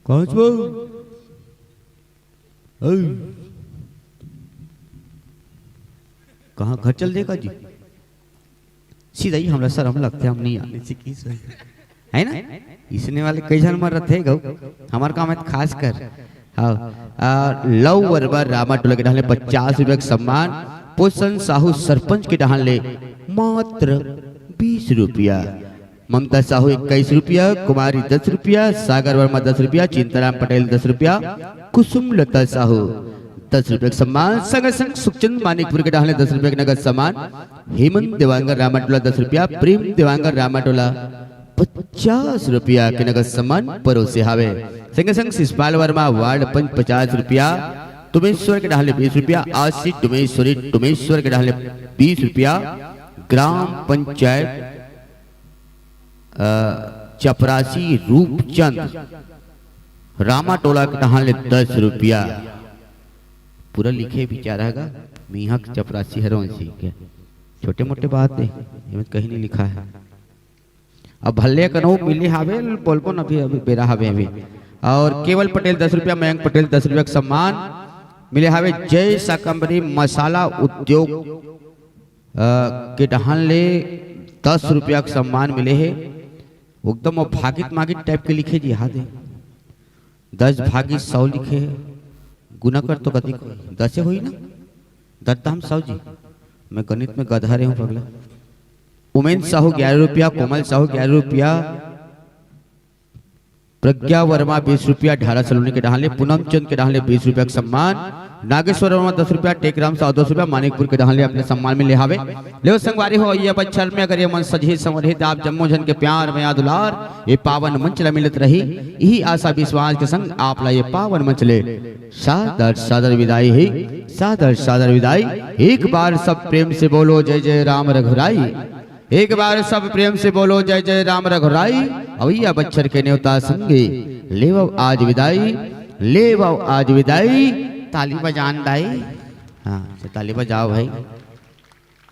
कौन छो? ओए। कहाँ घर चल देगा जी? सीधा ही हमरा शर्म लगथे, हम नहीं आने से की सही। है ना? इसने वाले कई झन मर रथे गौ। हमार काम है खास कर। हाँ। आ, लव वरबर रामा टोला के डाले पचास रुपया के सम्मान, पोषण साहू सरपंच के डाले मात्र बीस रुपया। ममता साहू इक्कीस रुपया, कुमारी दस रुपया, सागर वर्मा दस रुपया, चिंताराम पटेल दस रुपया, कुसुम लता साहू दस रुपया के सम्मान, संग संग सुखचंद मानिकपुर के डाले दस रुपया के नगद सम्मान, हेमंत देवांगन रामाटोला दस रुपया, प्रेम देवांगन रामाटोला पचास रुपया के नगद सम्मान परोसे हावे। संग संग शिषपाल वर्मा वार्ड पंच पचास रुपया, डोमेश्वर के डाले बीस रुपया, आशीष डोमेश्वरी डोमेश्वर के डाले बीस रुपया, ग्राम पंचायत अ, चपरासी रूपचंद रामा टोला के तहां ले दस रुपया। पूरा लिखे बिचारा गा, मिहक चपरासी हरवंशी के। छोटे मोटे बात है, एमे कहीं नहीं लिखा है। अब भल्ले कनो मिले हावे, बोलबो न अभी, अभी बेरा हावे अभी। और केवल पटेल दस रुपया, मयंक पटेल दस रुपया के सम्मान मिले हावे। जय शाकंभरी मसाला उद्योग अ, के डहान ले दस रुपया के सम्मान मिले हे। एकदम वो भागित मागित टाइप के लिखे जी, हाथ दे। दस भागी सौ लिखे हे। गुना कर तो कति होही? दसे होही ना? दत्ताम सौ जी। मैं गणित में गधा रहे हूँ पगला। उमेन साहू ग्यारह रुपया, कोमल साहू ग्यारह रुपया, प्रज्ञा वर्मा बीस रुपया, ढारा सलोनी के डहान ले, पूनम चंद के डहान ले बीस रुपया के सम्मान, नागेश्वर वर्मा दस रुपया, टेकराम साहू दस रुपया, मानिकपुर के डहान ले अपने सम्मान में ले हावे। लेव संगवारी हो, ये बच्छर में अगर ये मन सजही संवरही त आप जम्मो झन के प्यार, मया, दुलार ये पावन मंच ला मिलत रही। यही आशा विश्वास के संग आप ला ये पावन मंच ले सादर सादर विदाई है, सादर सादर विदाई। एक बार सब प्रेम से बोलो जय जय राम रघुराई। एक बार सब प्रेम से बोलो जय जय राम रघुराई। अवैया बच्छर के नेवता संगे लेवव आज विदाई, लेवव आज विदाई। ताली बजान दाई। हाँ, अच्छा, ताली बजाओ भाई।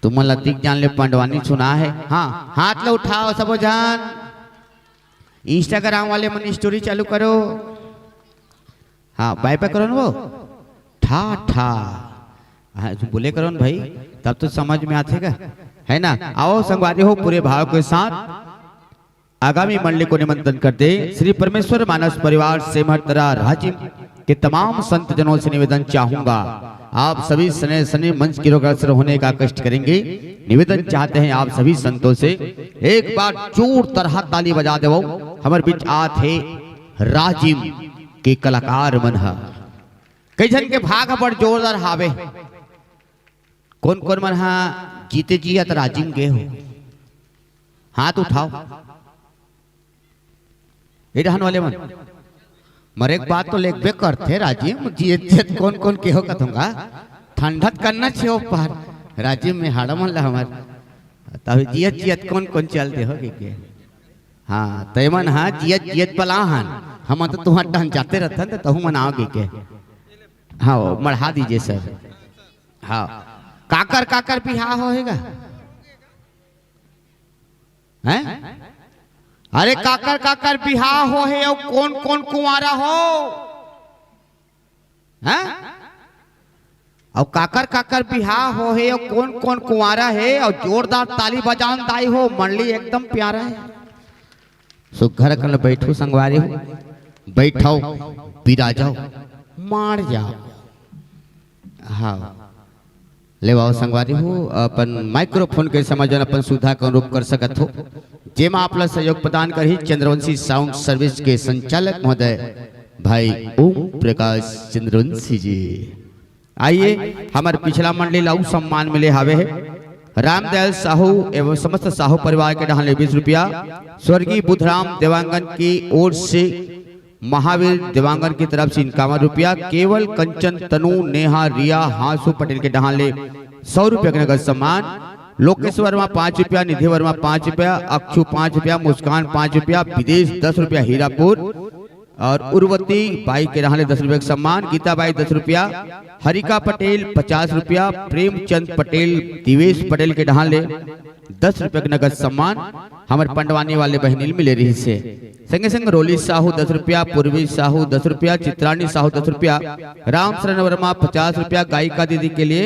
तुमन ला दिख जान ले पंडवानी सुना है। हाँ, हाथ ला उठाओ सबो झन। Instagram वाले मन story चालू करो। हाँ, बाय बाय करो ना वो। ठा ठा। हाँ, जो बोले करो ना भाई, तब तो समझ में आथे का, है ना? आओ संगवारी हो, पूरे भाव के साथ आगामी मंडली को निमंत्रण करते श्री परमेश्वर मानस परिवार सेमहरतरा राजिम के तमाम संत जनों से निवेदन चाहूंगा, आप सभी सने सने मंच के रोगाग्रस्त होने का कष्ट करेंगे। निवेदन चाहते हैं आप सभी संतों से, एक बार जोर तरह ताली बजा देवो। हमर बीच आत हे राजिम के कलाकार मन ह। कई झन के भाग ह बड़ जोरदार हावे। कोन कोन मन ह जीते जियत राजिम गे हो, हाथ उठाओ। ए डहन वाले मन, मरे के बाद तो लेगबे करथे राजिम, जियत जियत कोन कोन के हो कथोंगा। ठंडत करना छे ओ पार राजिम में हाड़ा मन ला हमर। तब जियत जियत कोन कोन चल दे हो के, के? हाँ, तैमन हाँ जियत जियत बला हन। हम तो तुहर डहन जाते रहथन त तहू मन आओगे के? हाँ, वो मढ़ा दीजिए सर। हाँ, काकर काकर बिहाव होएगा? हैं? अरे काकर काकर बिहाव हो हे अउ कोन कोन कुंवारा हो? हैं? अउ काकर काकर बिहाव हो हे अउ कोन कोन कुंवारा हे? अउ जोरदार ताली बजाओ न दाई हो, मंडली एकदम प्यारा हे। सुघर कन बैठो संगवारी हो, बैठो, बिराजो, माड़ जाओ। हाँ। लेवाओ संगवारी हो, अपन माइक्रोफोन के समझन अपन सुविधा के अनुरूप कर सकत हो, जेमा आप ला सहयोग प्रदान करही चंद्रवंशी साउंड सर्विस के संचालक महोदय भाई ओम प्रकाश चंद्रवंशी जी। आइए, हमर पिछला मंडली ला अउ सम्मान मिले हावे हे रामदयाल साहू एवं समस्त साहू परिवार के डहान ले बीस रुपया, स्वर्गीय बुधराम देवांगन की ओर से महावीर देवांगन की तरफ से इक्यावन रुपया, केवल कंचन, तनु, नेहा, रिया, हांसू पटेल के डहान ले सौ रुपया के नगद सम्मान, लोकेश वर्मा पाँच रुपया, निधि वर्मा पाँच रुपया, अक्षु पाँच रुपया, मुस्कान पाँच रुपया, विदेश दस रुपया हीरापुर और उर्वती बाई के डहान ले दस रुपया के सम्मान, गीता बाई दस रुपया, हरिका पटेल पचास रुपया, प्रेमचंद पटेल, दिवेश पटेल के डहान ले दस रुपया के नगद सम्मान हमर पंडवानी वाले बहिनी ल मिले रहिस हे। संगे संग रोली साहू दस रुपया, पूर्वी साहू दस रुपया, चित्रानी साहू दस रुपया, रामशरण वर्मा पचास रुपया गायिका दीदी के लिए,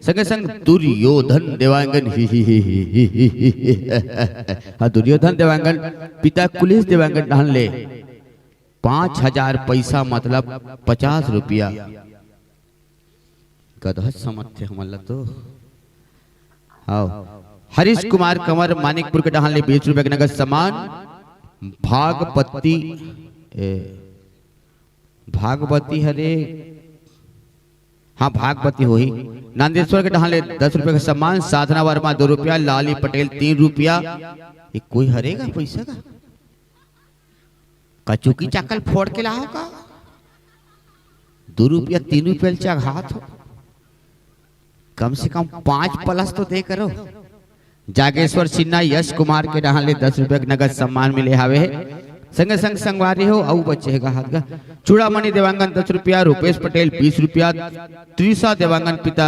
संगे संग दुर्योधन देवांगन ही ही ही ही ही ही ही हाँ, दुर्योधन देवांगन पिता कुलेश देवांगन डहान ले पाँच हजार पैसा मतलब पचास रुपया। गदहज समझथे हमन ला तो। हाव। हरीश कुमार कंवर मानिकपुर के डहान ले बीस रुपया के नगद सम्मान। भागपति, ए, भागवती हरे, हाँ, भागवती होही। नांदेश्वर के डहान ले दस रुपया के सम्मान। साधना वर्मा दो रुपया, लाली पटेल तीन रुपया। ये कोई हरे का पैसा का? का चुकी चाकल फोड़ के लाओ का? दो रुपया, तीन रुपया ल चघात हो, कम से कम पाँच प्लस तो दे करो। जागेश्वर सिन्हा यश कुमार के डहान ले दस रुपया के नगद सम्मान मिले हावे हे। संगे संग संगवारी हो, अउ बचे हे गा हाथ गा। चूड़ामणि देवांगन दस रुपया, रूपेश पटेल बीस रुपया, त्रिशा देवांगन पिता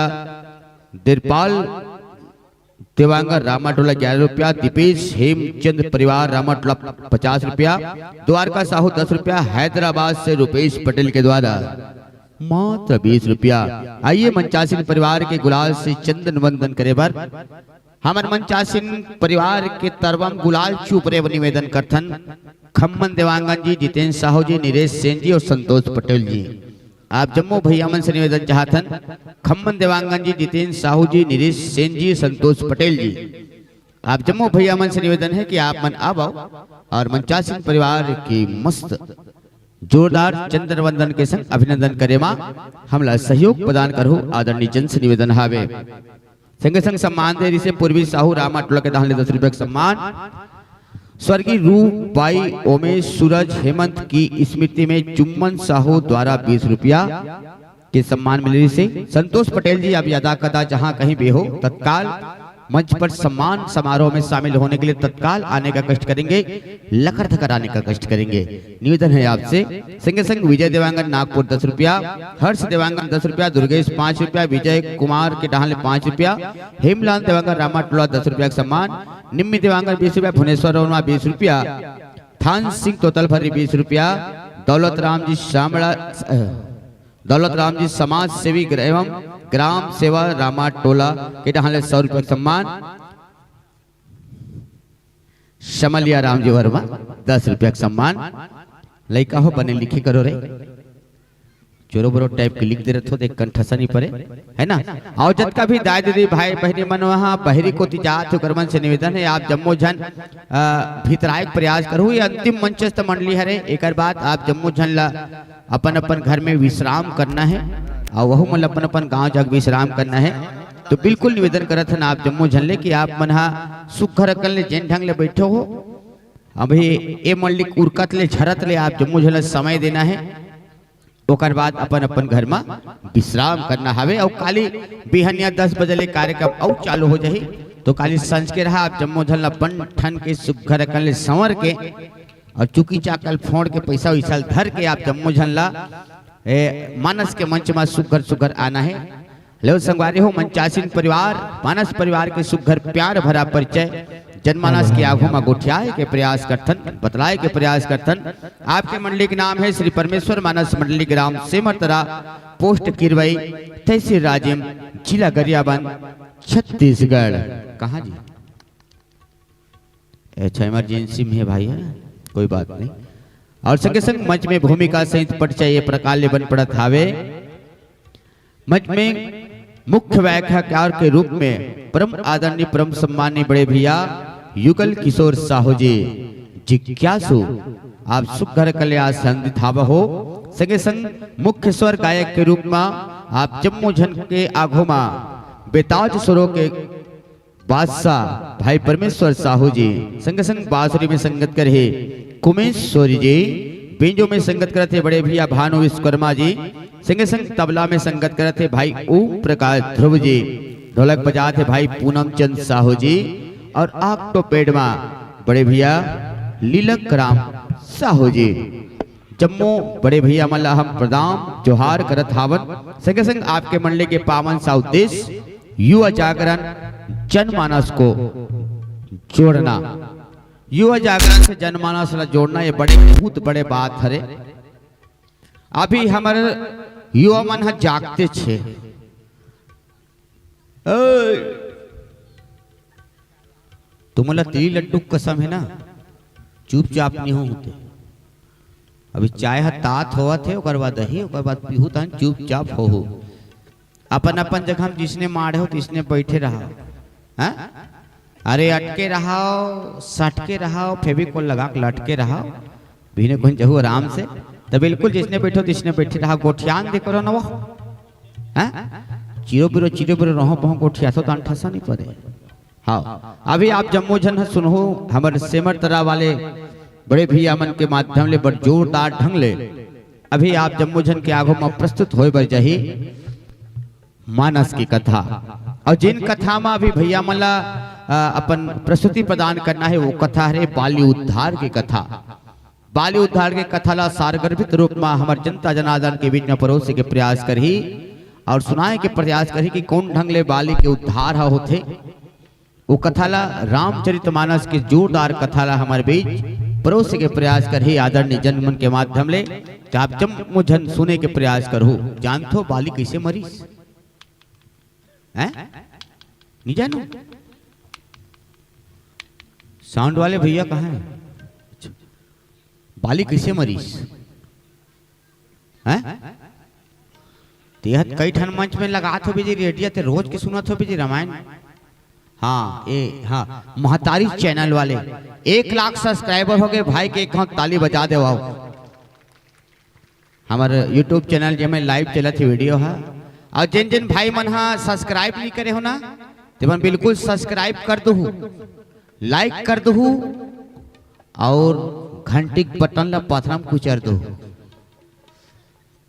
देरपाल देवांगन रामाटोला ग्यारह रुपया, दीपेश हेमचंद परिवार रामाटोला पचास रुपया, द्वारका साहू दस रुपया, हैदराबाद से रूपेश पटेल के द्वारा मात्र बीस रुपया। आइए, मंचासीन परिवार के गुलाल से चंदन वंदन करे बर हमर मंचासीन परिवार के तरवम गुलाल चुपरे बर निवेदन करथन। खम्मन देवांगन जी, जितेंद्र साहू जी, निरेश सेन जी और संतोष पटेल जी, आप जम्मो भैया मन से निवेदन चाहथन, खम्मन देवांगन जी, जितेंद्र साहू जी, निरेश सेन जी, संतोष पटेल जी, आप जम्मो भैया मन से निवेदन है कि आप मन आवव और मंचासीन परिवार की मस्त जोरदार चंद्र वंदन के संग अभिनंदन करे मा हमला सहयोग प्रदान करहु, आदरणीय जन से निवेदन हावे। संगे संग सम्मान दे रिसे पूर्वी साहू रामाटोला के डहान ले दस रुपया के सम्मान। स्वर्गीय रूप बाई, ओमेश, सूरज, हेमंत की स्मृति में जुम्मन साहू द्वारा बीस रुपया के सम्मान मिले रिसे। संतोष पटेल जी, आप यदा कदा जहां कहीं भी हो, तत्काल मंच पर सम्मान समारोह में शामिल होने के लिए तत्काल आने का कष्ट करेंगे, लकर धकर आने का कष्ट करेंगे। निवेदन है आपसे। संगे संग विजय देवांगन नागपुर दस रुपया, हर्ष देवांगन दस रुपया, दुर्गेश पाँच रुपया, विजय कुमार के डहान ले पाँच रुपया, हेमलाल देवांगन रामाटोला दस रुपया के सम्मान, निम्मी देवांगन बीस रुपया, भुवनेश्वर वर्मा बीस रुपया, थान सिंह तोतलभर्री बीस रुपया, दौलत राम जी शामड़ा, अ, दौलत राम जी समाज सेवी ग्र-, एवं ग्राम सेवा रामाटोला के डहान ले सौ रुपया के सम्मान, शमलिया राम जी वर्मा दस रुपया के सम्मान। लइका हो, बने लिखे करो रे, चोरो बोरो टाइप के लिख दे रथो, देख कंठसा नहीं परे, है ना? और जतका भी दाई दीदी भाई बहिनी मन वहाँ बहरी कोती जात हो, ओकर मन से निवेदन है, आप जम्मो झन, अ, भितराए के प्रयास करो। ये अंतिम मंचस्थ मंडली हरे, एकर बाद आप जम्मो झन ला अपन अपन घर में विश्राम करना है और वहू मन ला अपन अपन गांव जाके विश्राम करना है। तो बिल्कुल निवेदन करत हन आप जम्मो झन ले कि आप मन हा सुघर अकन ले जेन ढंग ले बैठे हो, अभी ए मंडली के उरकत ले झरत ले आप जम्मो झन ला समय देना है। ओकर बाद अपन अपन घर मा विश्राम करना हवे। अउ काली बिहनिया दस बजे ले कार्यक्रम अउ चालू हो जाही। तो काली संझ के रहा, आप जम्मो झन ला बन ठन के सुघर अकन ले संवर के अउ चुकी चाकल फोड़ के पैसा वैसा धर के आप जम्मो झन ला ए मानस के मंच मा सुघर सुघर आना है। लेव संगवारी हो, मंचासीन परिवार, मानस परिवार के सुघर प्यार भरा परिचय जनमानस के आगू मा गोठियाए के प्रयास करथन, बतलाए के प्रयास करथन। आपके मंडली के नाम है श्री परमेश्वर मानस मंडली, ग्राम सेमरतरा, पोस्ट किरवई, तहसील राजिम, जिला गरियाबंद, छत्तीसगढ़। कहाँ जी? अच्छा, इमरजेंसी में है भाई, है, कोई बात नहीं। और संगे संग मंच में भूमिका सहित परिचय ये प्रकार ले बन पड़त हावे। मंच में मुख्य व्याख्याकार के रूप में परम आदरणीय, परम सम्माननीय बड़े भैया युगल किशोर साहू जी, जिज्ञासु, आप सुघर कल्याण संधि थावा हो। संगे संग मुख्य स्वर गायक के रूप में आप जम्मो झन के आघो मा बेताज सुरों के बादशाह भाई परमेश्वर साहू जी, संगे संग बांसुरी में संगत करे हे कुमेश्वरी जी, बेंजो में संगत करत हे बड़े भैया भानु विश्वकर्मा जी, संगे संग तबला में संगत करत हे भाई ओम प्रकाश ध्रुव जी, ढोलक बजात हे भाई पूनम चंद साहू जी, और ऑक्टोपेड मा बड़े भैया लीलक राम साहू जी। जम्मो बड़े भैया मन ला हम प्रणाम जोहार करत हावन। संगे संग आपके मंडली के पावन सा उद्देश्य युवा जागरण, जनमानस को जोड़ना, युवा जागरण से जनमानस ला जोड़ना, ये बड़े बहुत बड़े बात हरे। अभी हमर युवा मन ह जागते छे। ओए, तुमन ला तिली लड्डू के कसम हे ना, चुपचाप नहीं हो होते। अभी चाय ह तात होवत हे, ओकर बाद दही, ओकर बाद पीहू तहन चुपचाप होहू। अपन अपन जगह में जिसने माढ़े हो तिसने बैठे रहा। हाँ? अरे अटके रहाओ, सटके रहाओ, फेविकोल लगा के लटके रहाओ, बिने कोन जहू आराम से। तो बिल्कुल जिसने बैठो तिसने बैठे रहा, गोठियान दे करो ना वो। हाँ? चिरो बिरो, चिरो बिरो रहो, बहु गोठिया तो तान ठसा नहीं पड़े। हाँ, अभी आप जम्मो झन ह सुनहु, हमर सेमर तरा वाले बड़े भैया मन के माध्यम ले बड़ जोरदार ढंग ले अभी आप जम्मो झन के आगू में प्रस्तुत होए बर जाही मानस की कथा। और जिन कथा में अभी भैया मन ला, अ, अपन प्रस्तुति प्रदान करना है, वो कथा हरे बाली उद्धार की कथा। बाली उद्धार के कथा ला सारगर्भित रूप में हमर जनता जनार्दन के बीच में परोसे के प्रयास करही और सुनाए के प्रयास करही कि कौन ढंग ले बाली के उद्धार ह होथे। वो कथा ला, रामचरितमानस के जोरदार कथा ला हमर बीच परोसे के प्रयास करही आदरणीय जन मन के माध्यम ले। कि आप जम्मो झन सुने के प्रयास करहु। जानथो बाली कैसे मरीस? हैं? नहीं जानो? साउंड वाले भैया कहाँ हैं? अच्छा। बाली कैसे मरीस? हैं? तेहत कई ठन मंच में लगात होबे जी रेडिया, ते रोज के सुनत होबे जी रामायण। हाँ, ए, हाँ, महतारी चैनल वाले एक लाख सब्सक्राइबर हो गए भाई, के एक हाथ ताली बजा देवाओ। हमर YouTube चैनल जेमे लाइव चलत हे वीडियो हा, और जिन जिन भाई मन हा सब्सक्राइब नहीं करे हो ना, ते मन बिल्कुल सब्सक्राइब कर दहू, लाइक कर दहू, और घंटी के बटन ला पथरा में कुचर दहू।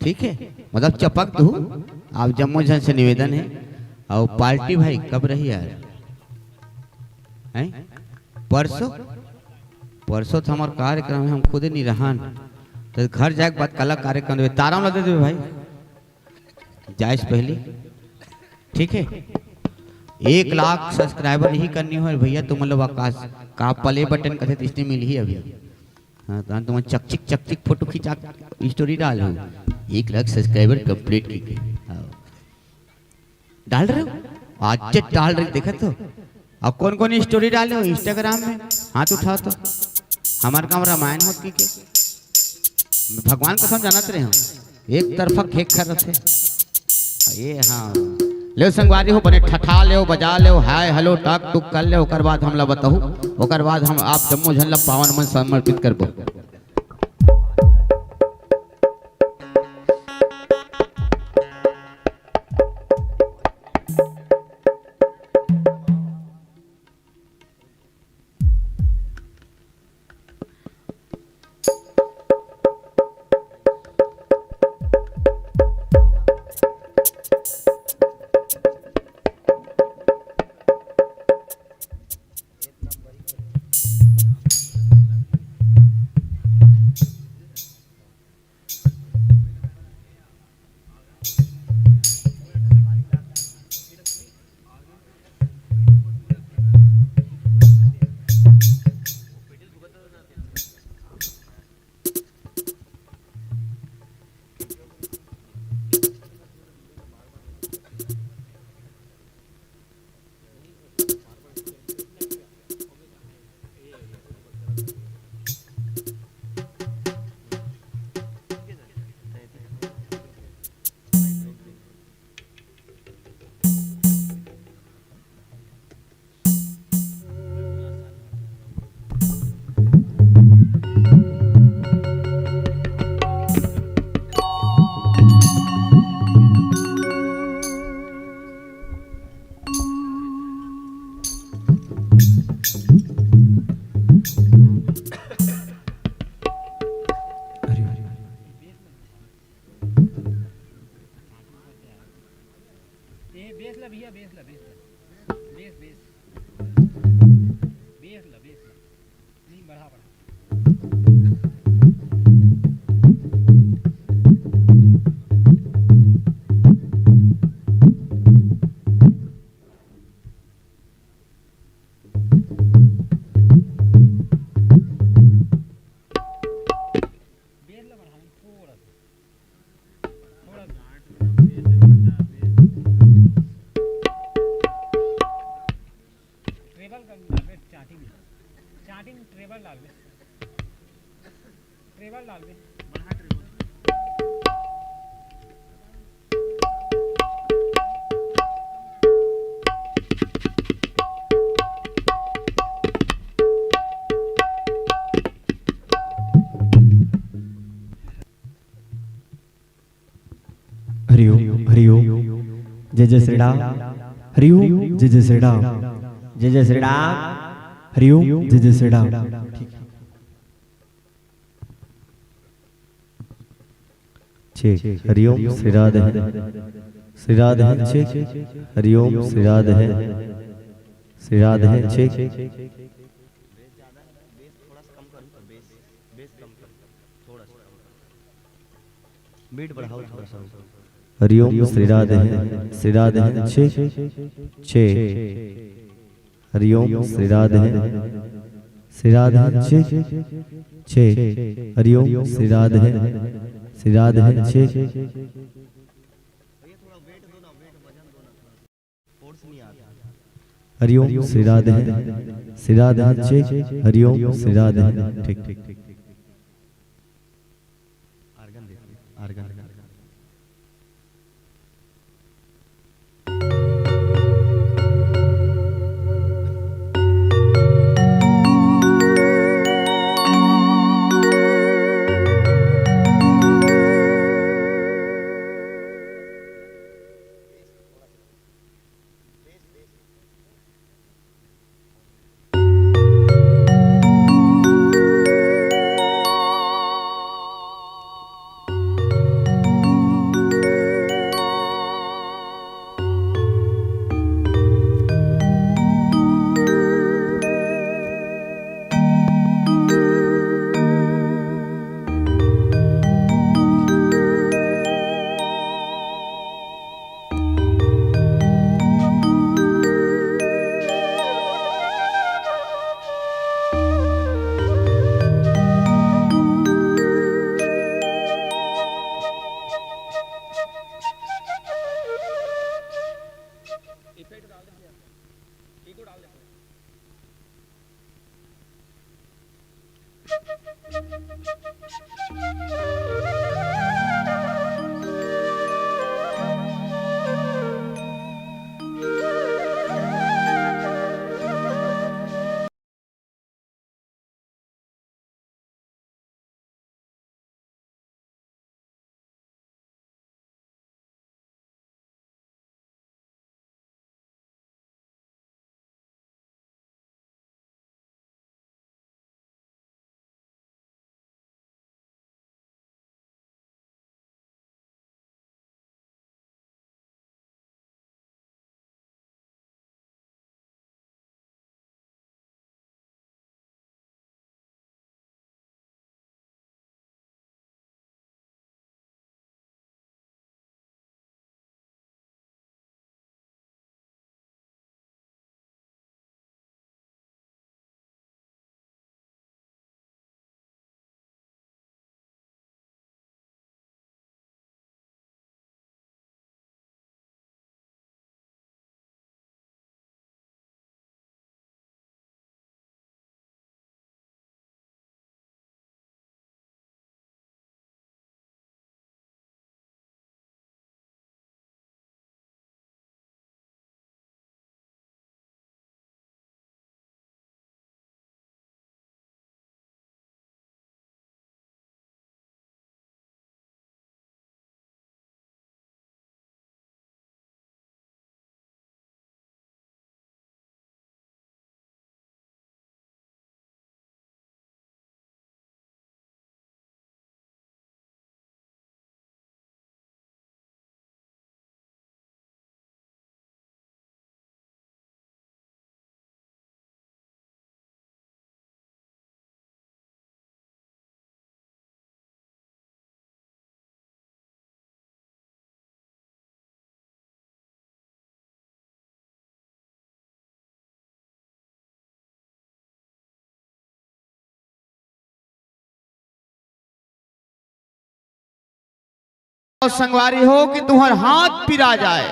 ठीक है, मतलब चपक दहू। आप जम्मो झन से निवेदन है। और पार्टी भाई कब रही यार? हैं? परसों? परसों तो हमार कार्यक्रम है, हम खुदे नहीं रहन। तो घर जाए के बाद कला कार्यक्रम देवे, तारा वाला दे देवे भाई, जाए से पहले। ठीक है, एक लाख सब्सक्राइबर नहीं करनी हो भैया, तुम लोग का, का प्ले बटन कथे तो इसने मिल ही अभी। हाँ, तो तुम चकचिक चकचिक फोटो खिंचा स्टोरी डाल हो, एक लाख सब्सक्राइबर कंप्लीट की के। हाँ। डाल रहे हो? आज डाल रहे, देखा तो। अब कौन कौन स्टोरी डाले हो Instagram में? हाथ उठाओ तो। हमारे गाँव रामायण होत की के? भगवान कसम जानत रहे हो, एक तरफा खेक खा रहे थे। ये हाँ, ले संगवारी हो, बने ठठा ले, बजा ले, हाय हेलो टक टुक कर ले, ओकर बाद हमला बताहू, ओकर बाद हम आप जम्मो झन ला पावन मन समर्पित करबो। बेस ला बढ़ाना थोड़ा सा, थोड़ा सा। ट्रेबल कर डालबे, स्टार्टिंग, स्टार्टिंग ट्रेबल डालबे, ट्रेबल डालबे। हरिओम, हरिओम, जय जय श्री राम। हरिओम, जय जय श्री राम। जय जय श्री राम। हरिओम, जय जय श्री राम। ठीक। Cheque. Hariom Shri Radhe. Shri Radhe, cheque. Hariom Shri Radhe. Shri Radhe, cheque. बीट बढ़ाओ थोड़ा सा। Hariom Shri Radhe. Shri Radhe, cheque. Cheque. Hariom Shri Radhe. Shri Radhe, cheque. Cheque. Hariom Shri Radhe. Shri Radhe, cheque. Hariom Shri Radhe. Shri Radhe, cheque. Hariom Shri Radhe. ठीक, ठीक, ठीक। आर्गन देखिए, आर्गन। संगवारी हो कि तुहर हाथ पिरा जाए।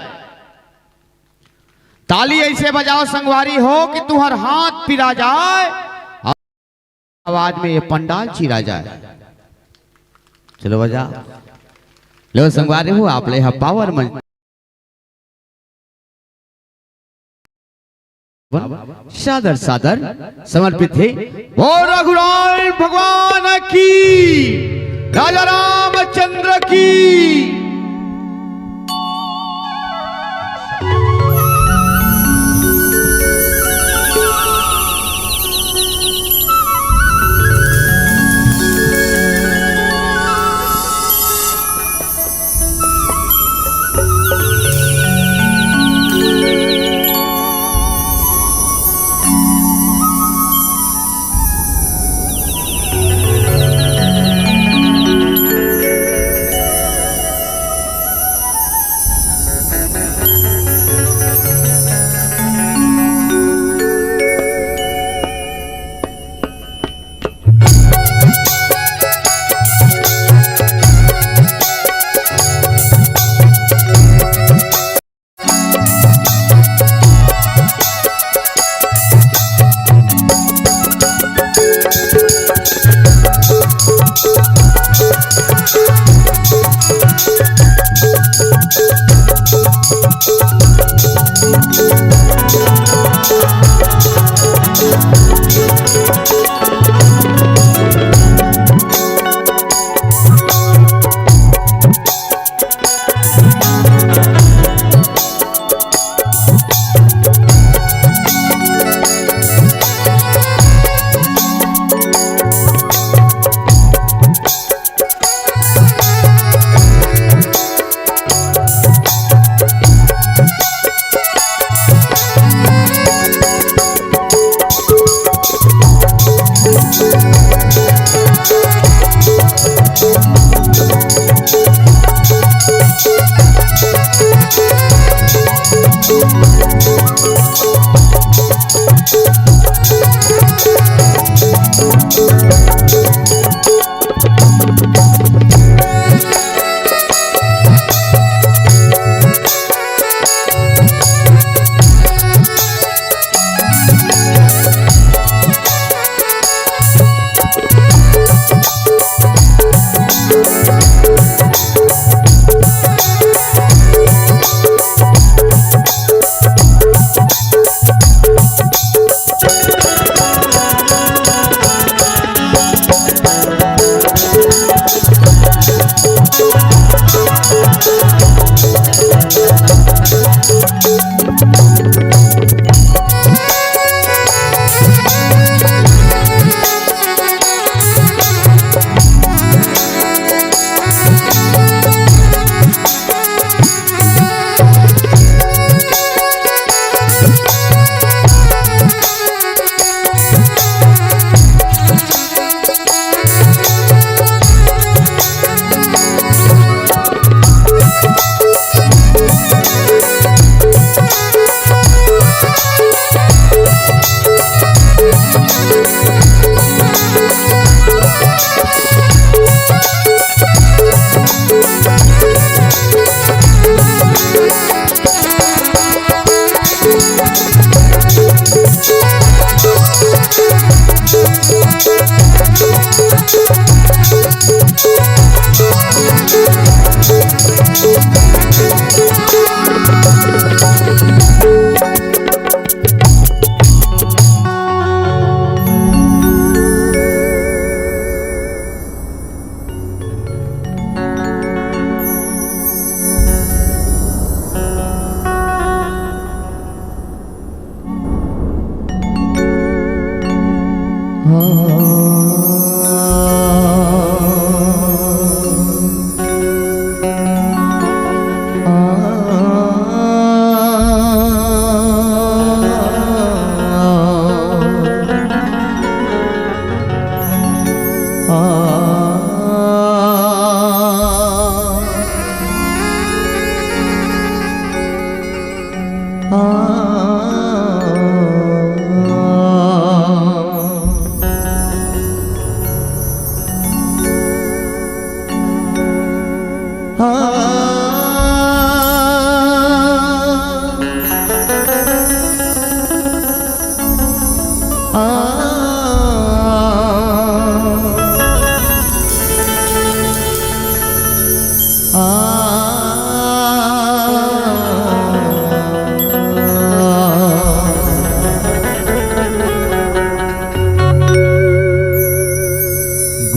ताली ऐसे बजाओ संगवारी हो कि तुहर हाथ पिरा जाए। आवाज में ये पंडाल चिरा जाए। चलो बजा लो संगवारी हो, आप ले हा पावर मंच। सादर सादर समर्पित हे। बोल रघुराय भगवान की, राजा रामचंद्र की।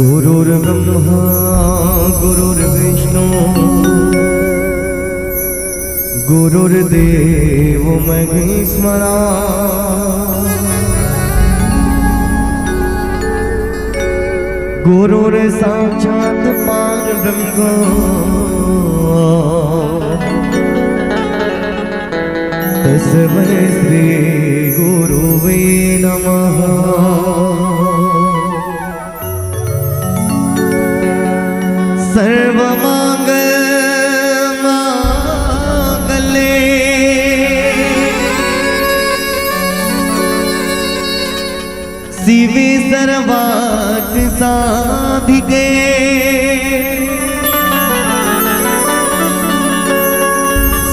गुरुर्ब्रह्मा गुरुर्विष्णु गुरुर्देव महेश्वरा। गुरुर्साक्षात् परब्रह्म तस्मै श्री गुरुवे नमः। सर्वमंगल मांगल्ये शिवे सर्वार्थ साधिके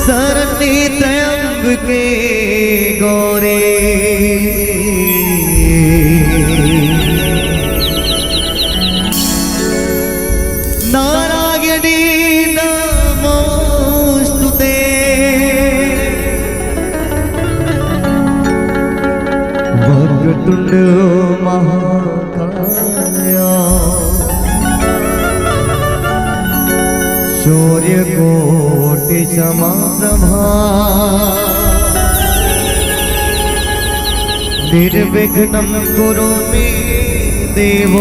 शरण्ये त्र्यंबके गौरी नारायणी नमोस्तुते। वक्रतुंड महाकाय सूर्यकोटि समप्रभा निर्विघ्नं कुरु मे देव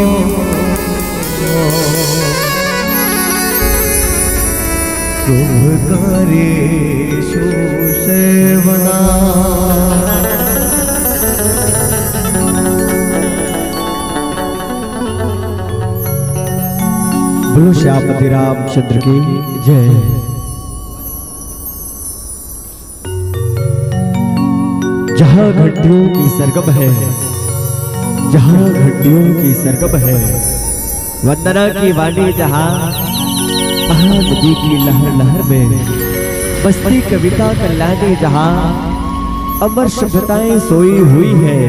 शुभ कार्येषु सर्वदा। बोलो श्यामपति रामचंद्र की जय। जहाँ घंटियों की सरगम है, जहाँ घंटियों की सरगम है, वंदना की वाणी जहाँ, महानदी की लहर लहर में, बसती कविता कल्याणी जहाँ, अमर सभ्यताएं सोई हुई है,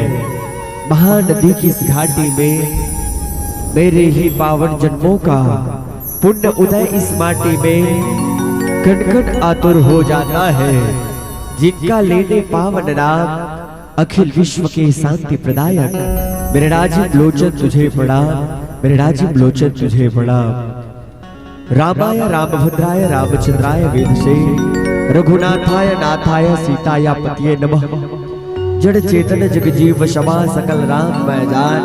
महानदी की इस घाटी में मेरे ही पावन जन्मों का पुण्य उदय इस माटी में कण कण आतुर हो जाता है। जिनका लेने पावन नाम अखिल विश्व के शांति प्रदायक, मेरे राजीव लोचन तुझे प्रणाम, मेरे राजीव लोचन तुझे प्रणाम। रामाय रामभद्राय रामचंद्राय वेधसे, रघुनाथाय नाथाय सीताया पतिये नमः। जड़ चेतन जग जीव समा सकल राम मैं जान,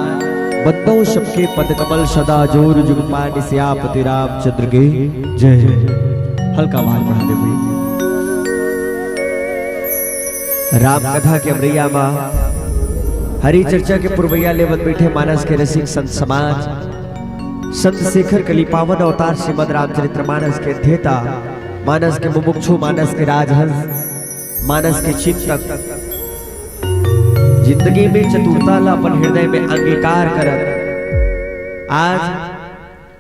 बंदो सबके पद कमल सदा जोर जुग पान सियापति रामचंद्र के जय। हल्का आवाज बढ़ा दे भाई। राम कथा के अमरैया मा हरि चर्चा के पुरवैया लेवत बैठे मानस के रसिक संत समाज, संत शेखर कली पावन अवतार श्रीमद रामचरित्र मानस के अध्येता, मानस के मुमुक्षु, मानस के राजहंस, मानस के चिंतक, जिंदगी में चतुरता ला अपन हृदय में अंगीकार करत आज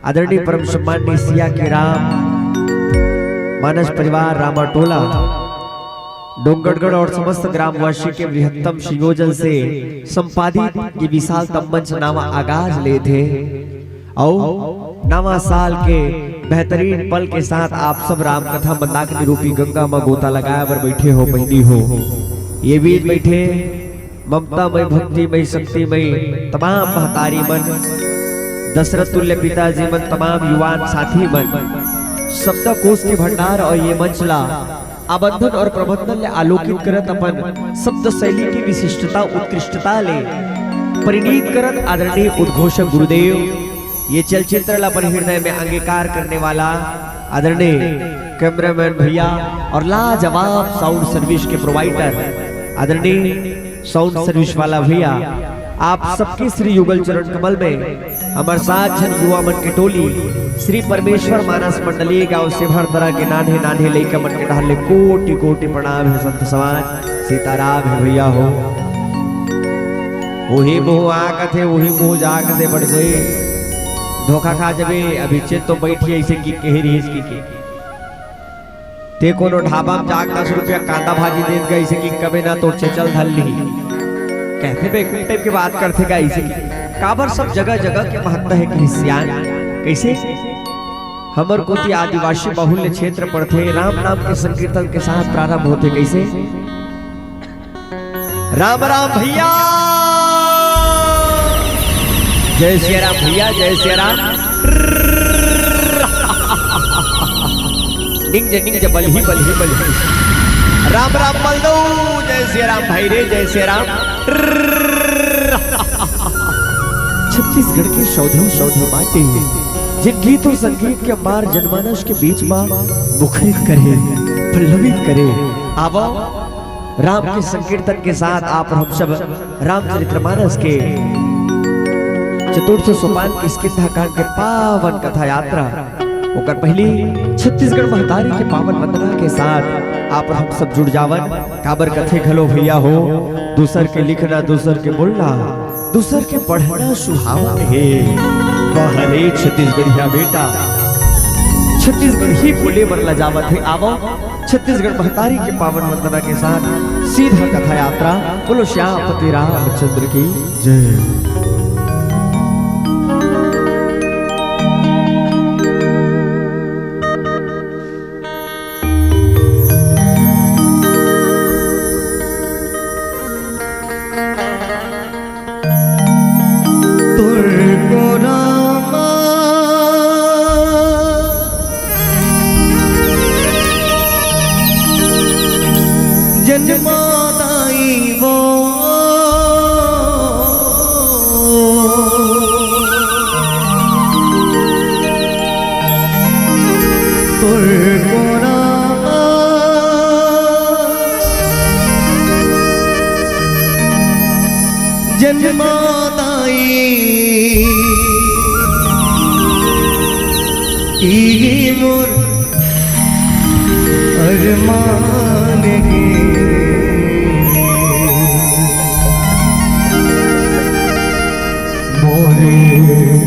आदरणीय परम सम्माननीय सिया के राम, मानस परिवार रामा टोला, डोंगरगढ़ और समस्त ग्रामवासी के बृहत्तम संयोजन से संपादित ये विशालतम मंच नावा आगाज लेथे। अउ नवा साल के बेहतरीन पल के साथ आप सब राम कथा मंदाकिनी रूपी गंगा मा गोता लगाए बर बैठे हो, बहिनी हो। ये बीच बैठे ममता मई, भक्ति मई, शक्ति मई तमाम महतारी मन, दशरथ तुल्य पिताजी मन, तमाम युवान साथी मन, शब्दकोश के भंडार और ये मंच ला आबंधन और प्रबंधन ले आलोकित करत अपन शब्द शैली की विशिष्टता, उत्कृष्टता ले परिणीत करत आदरणीय उद्घोषक गुरुदेव, ये चलचित्र ला अपन हृदय में अंगीकार करने वाला आदरणीय कैमरामैन भैया और लाजवाब साउंड सर्विस के प्रोवाइडर आदरणीय साउंड सर्विस वाला भैया, आप सबके श्री युगल चरण कमल में हमर सात झन युवा मन के टोली, श्री परमेश्वर मानस मंडली गांव सेभरदरा के नान्हे नान्हे लइका मन के डहर ले कोटि कोटि प्रणाम हे संत समाज। सीताराम हे भैया हो। उही मुँह आ कथे, उही मुँह जा कथे, बड़ गई धोखा खा जबे। अभी चेत तो बैठी ऐसे कि कही रहीस कि, कि ते कोनो ढाबा में जाके दस रुपया कांदा भाजी देत गए, अइसे कि कबे ना तोर चेचल धर ली। कहते बेवकूफ टाइप के बात करथे का अइसे कि काबर सब जगह जगह के महत्ता हे कि सियान। कैसे? हमर कोती आदिवासी बहुल्य क्षेत्र पड़थे, राम नाम के संकीर्तन के साथ प्रारंभ होथे। कैसे? राम राम भैया। जय सिया राम भैया, जय सिया राम। निंग जे, निंग जे, बलही, बलही, बलही। राम राम मलदो, जय सिया राम भाई रे, जय सिया राम। छत्तीसगढ़ के सौधे सौधे माटी, जिन गीत अउ संगीत के अंबार जनमानस के बीच मा मुखरित करे, पल्लवित करे। आवो, राम के संकीर्तन के साथ आप हम सब रामचरितमानस के चतुर्थ सोपान के किष्किंधा कांड के पावन कथा यात्रा, ओकर पहली छत्तीसगढ़ महतारी के पावन वंदना के साथ आप हम सब जुड़ जावन। काबर कथे घलो भैया हो, दूसर के लिखना, दूसर के बोलना, दूसर के पढ़ना सुहावन हे। वाह रे छत्तीसगढ़िया बेटा, छत्तीसगढ़ी बोले बर लजावत हे। आवो, छत्तीसगढ़ महतारी के पावन वंदना के साथ सीधा कथा यात्रा। बोलो श्यामपति रामचंद्र की जय। तोर को रामा जन्मा दाई वो। तोर को रामा जन्मा दाई, इही मोर अरमान हे। मोरे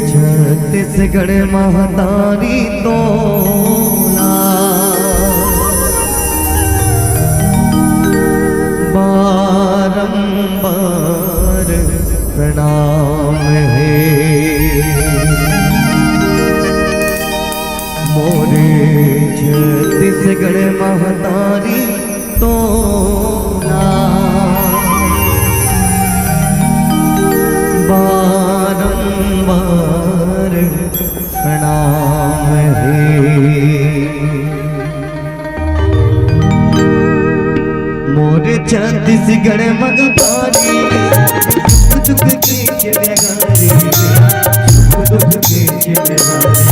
छत्तीसगढ़ महतारी तोला बारंबार प्रणाम हे। मोरे छत्तीसगढ़ महतारी तोला बारंबार प्रणाम हे। मोर छत्तीसगढ़ महतारी, सुख दुख के जिम्मेदारी, सुख दुख के जिम्मेदारी।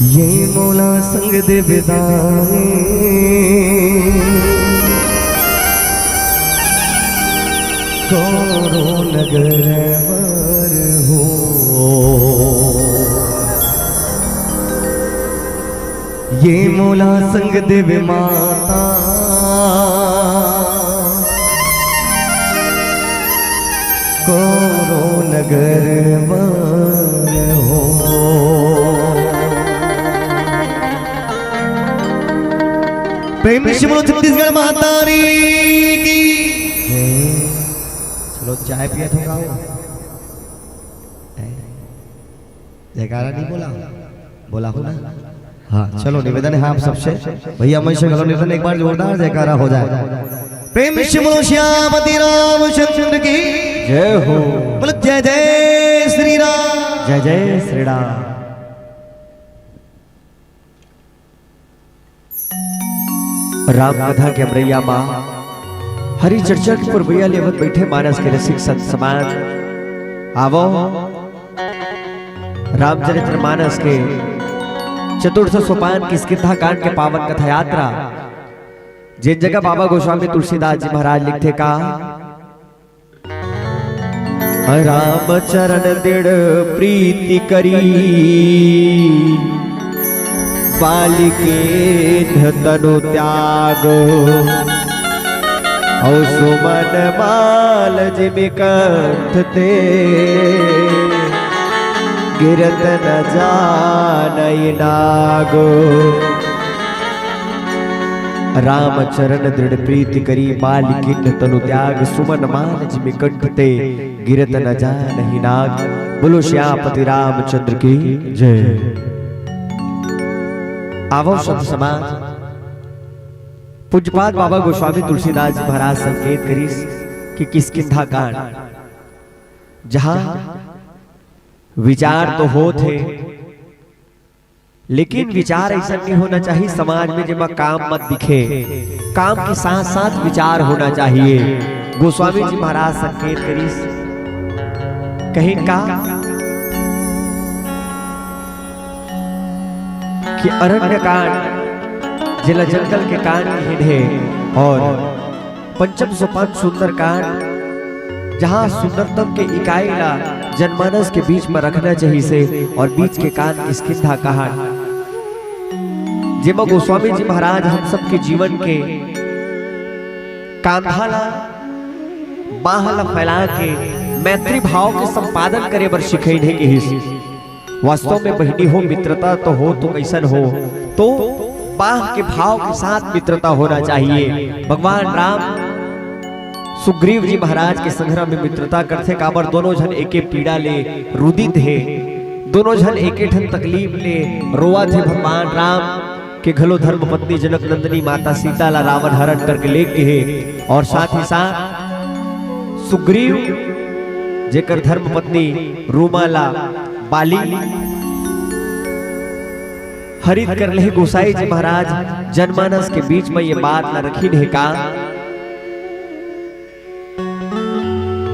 ये मोला संग दे बिदाए, कौरो नगर बर हो। ये मोला संग देवे माता, कौरो नगर बर हो। प्रेम से बोलो छत्तीसगढ़ माता री की जय। चलो, चाय पिया थोड़ा हो। जयकारा नहीं बोला, बोला हो ना? हाँ, चलो, निवेदन है आप सबसे। भैया, मैं से घलो निवेदन, एक बार जोरदार जयकारा हो जाए। प्रेम से बोलो श्यामति रामचंद्र की जय हो। बोलो जय जय श्री राम। जय जय श्री राम। राम कथा के अमरैया माँ, हरि चर्चा के पुरबैया लेवत बैठे मानस के रसिक संत समाज। आवो, रामचरित्र मानस के चतुर्थ सोपान किष्किंधा कांड के पावन कथा यात्रा, जेन जगह बाबा गोस्वामी तुलसीदास जी महाराज लिखथे का, रामचरण दृढ़ प्रीति करी, बालिकेन्ह तनु त्याग। अउ सुमन माल जिमि कंठ ते, गिरत न जानइ नाग। रामचरण दृढ़ प्रीति करी, बालिकेन्ह तनु त्याग। सुमन माल जिमि कंठ ते, गिरत न जानहि नाग। बोलो श्यामपति रामचंद्र की जय। आवो संत समाज, पूज्यपाद बाबा गोस्वामी तुलसीदास जी महाराज संकेत करिस कि किष्किंधा कांड, जहां विचार तो होत हे, लेकिन विचार अइसन नहीं होना चाहिए समाज में जेमा काम मत दिखे, काम के साथ साथ विचार होना चाहिए। गोस्वामी जी महाराज संकेत करिस, कहिन का कि अरण्य कांड, जेला जंगल के कांड कहिन हे, और पंचम सोपान सुंदरकांड, जहां सुंदरतम के इकाई ला जनमानस के बीच में रखना चाहिए से, और बीच के कांड किष्किंधा कांड, जेमा गोस्वामी जी महाराज हम सबके जीवन के कांधा ला, बाह ला फैला के मैत्री भाव के संपादन करे बर सिखइन हे कहिस। वास्तव में बहिनी हो, मित्रता तो हो तो कइसन हो, तो बाह के भाव के साथ मित्रता होना चाहिए। भगवान राम सुग्रीव जी महाराज के संघरा में मित्रता करथे, काबर दोनों झन एके पीड़ा ले रुदित हे, दोनों झन एके ठन तकलीफ ले रोवत हे। भगवान राम के घलो धर्म पत्नी जनक नंदिनी माता सीता ला रावण हरण करके ले गे हे, और साथ ही साथ सुग्रीव जेकर धर्म पत्नी रूमा ला बाली हरित कर ले, गोसाई जी महाराज जनमानस के बीच में ये बात ला रखिन हे का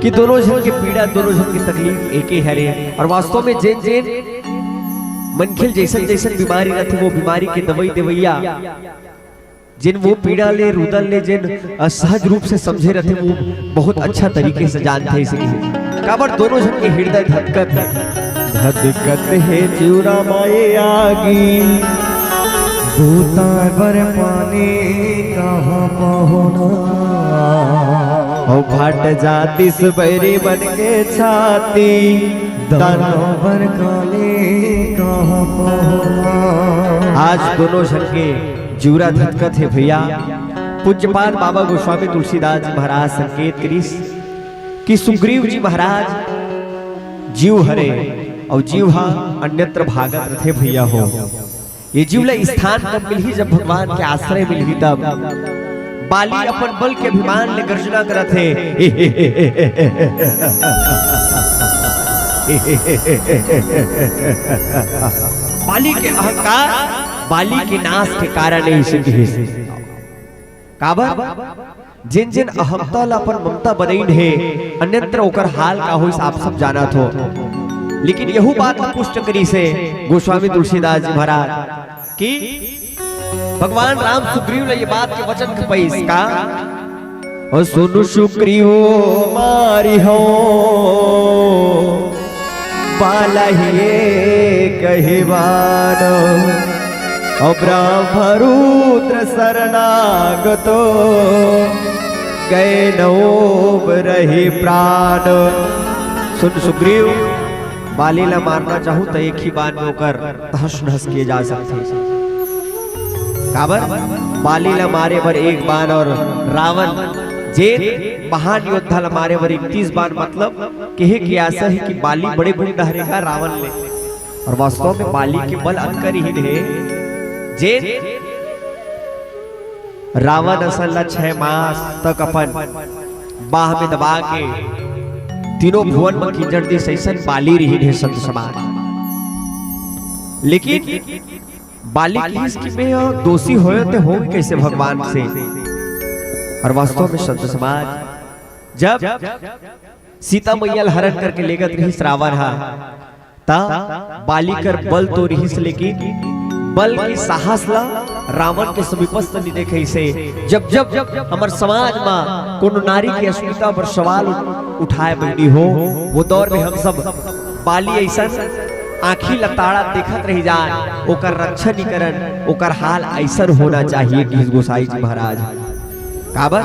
कि दोनों झन के पीड़ा, दोनों झन के तकलीफ एके हरे। और वास्तव में जेन जेन मनखे ल जैसन जैसन बीमारी रथे, वो बीमारी के दवाई देवैया, जेन वो पीड़ा ले, रुदन ले, जेन, अ, सहज रूप से समझे रथे, वो बहुत अच्छा तरीके से जानथे। इसलिए काबर दोनों झन के हृदय धधकत हे, धधकत हे जिउरा माये आगी, दूताय बर पानी कहाँ पहुना। ओ फट जातिस बैरी मन के छाती, दानव बर काली कहाँ पहुना। आज दोनों झन के जिउरा धधकत हे भैया। पूज्यपाद बाबा गोस्वामी तुलसीदास जी महाराज संकेत करिस कि सुग्रीव जी महाराज जीव हरे, अउ जीव ह अन्यत्र भागत रथे भैया हो। ये जीव ला स्थान कब मिलही? जब भगवान के आश्रय मिलही तब। बाली अपन बल के अभिमान ले गर्जना करत हे। बाली के अहंकार, बाली के नाश के कारण हे, इसे कहिस। काबर? जेन जेन अहमता ला अपन ममता बनइन हे, अन्यत्र ओकर हाल का होइस, आप सब जानत हो। लेकिन यहू बात ला पुष्ट करिस हे गोस्वामी तुलसीदास जी महाराज कि भगवान राम सुग्रीव ला ये बात के वचन खपइस का, "और सुन सुग्रीव मारी हो, बाला ही कही बान, और ब्रह्मरुद्र शरणागतो, गए नोब रही प्राण।" सुन सुग्रीव, बाली ला मारना चाहूं त एक ही बान में ओकर तहस नहस किए जा सकथे। काबर? बाली ला मारे बर एक बान और रावण, जे महान योद्धा ला मारे बर इकतीस बान, मतलब कहे के आशा हे कि बाली बड़े गुंडा हरे का रावण ले। और वास्तव में बाली के बल अतका रिहिन हे, जे रावण असन ला छह मास तक अपन बाह में दबा के तीनों भुवन में किंजर दिस, अइसन बाली रिहिन हे संत समाज। लेकिन बाली किहिस कि मैं ह दोषी होय ते होंगे कैसे भगवान से? और वास्तव में संत समाज, जब सीता मैया ल हरण करके लेगत रिहिस रावण हा, त बाली कर बल तो रिहिस, लेकिन बल के साहस ला रावण के समीपस्थ नइ देखे से। जब जब हमर समाज मा कोनो नारी के अस्मिता पर सवाल उठ-, उठाए बहिनी हो, वो दौर में हम सब बाली अइसन आँखी ला ताड़ा देखत रहि जान, ओकर रक्षा नइ करन, ओकर हाल अइसन होना चाहिए, किहिस गोसाई जी महाराज। काबर?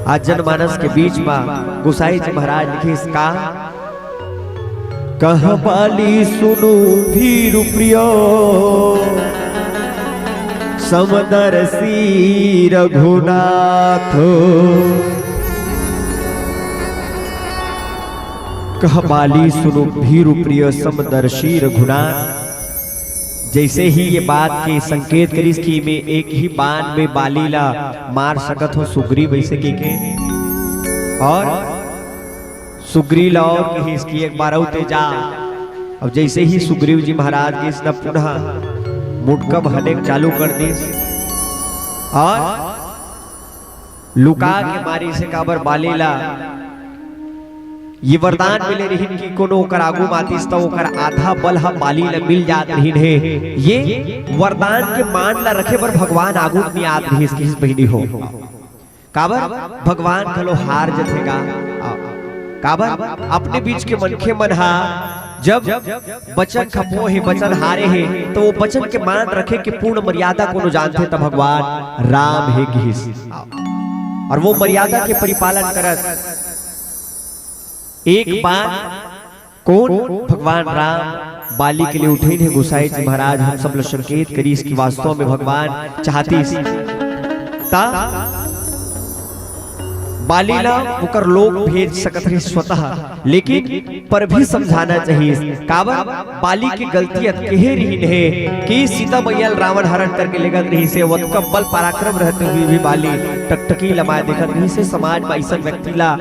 आज जनमानस के बीच मा गोसाई जी महाराज लिखिस का, कह बाली सुनु धीर प्रियो, समदर्शी रघुनाथ। कह बाली सुनु धीर प्रिय समदर्शी रघुनाथ। जैसे ही ये बात के संकेत करिस कि मैं एक ही बान में बाली ला मार सकत हो सुग्रीव, वैसे के, के और सुग्रीव ला और किहिस कि एक बार अउ ते जा। अब जैसे ही सुग्रीव जी महाराज के इसने पुनः मुटकब हनेक चालू कर दिस और लुका के मारिस हे, काबर बाली ला ये वरदान मिले रिहिन कि कोनो ओकर आगू म आतिस त ओकर आधा बल ह बाली ला मिल जात रिहिन हे। ये वरदान के मान ला रखे बर भगवान आगू नइ आत रिहिस, किहिस बहिनी हो। काबर? भगवान घलो हार जथे गा। आ, काबर? अपने बीच के मनखे मन हा जब वचन खपो हे, वचन हारे हे, त वो वचन के मान रखे के पूर्ण मर्यादा कोनो जानथे त भगवान राम हे, किहिस। और वो मर्यादा के परिपालन करत एक बार कोन भगवान राम बाली के लिए उठेन हे, गोसाई जी महाराज हम सब ल संकेत करिस कि वास्तव में भगवान चाहतिस त बाली ला ओकर लोक भेज सकत रहिस स्वतः, लेकिन पर भी समझाना चाहिए। काबर? बाली के गलती अतकेहे रिहिन हे कि सीता मैया ल रावण हरण करके लेगत रिहिस हे, ओतका बल पराक्रम रहते हुए भी बाली टकटकी लमाए देखत रिहिस हे। समाज म अइसन व्यक्ति ला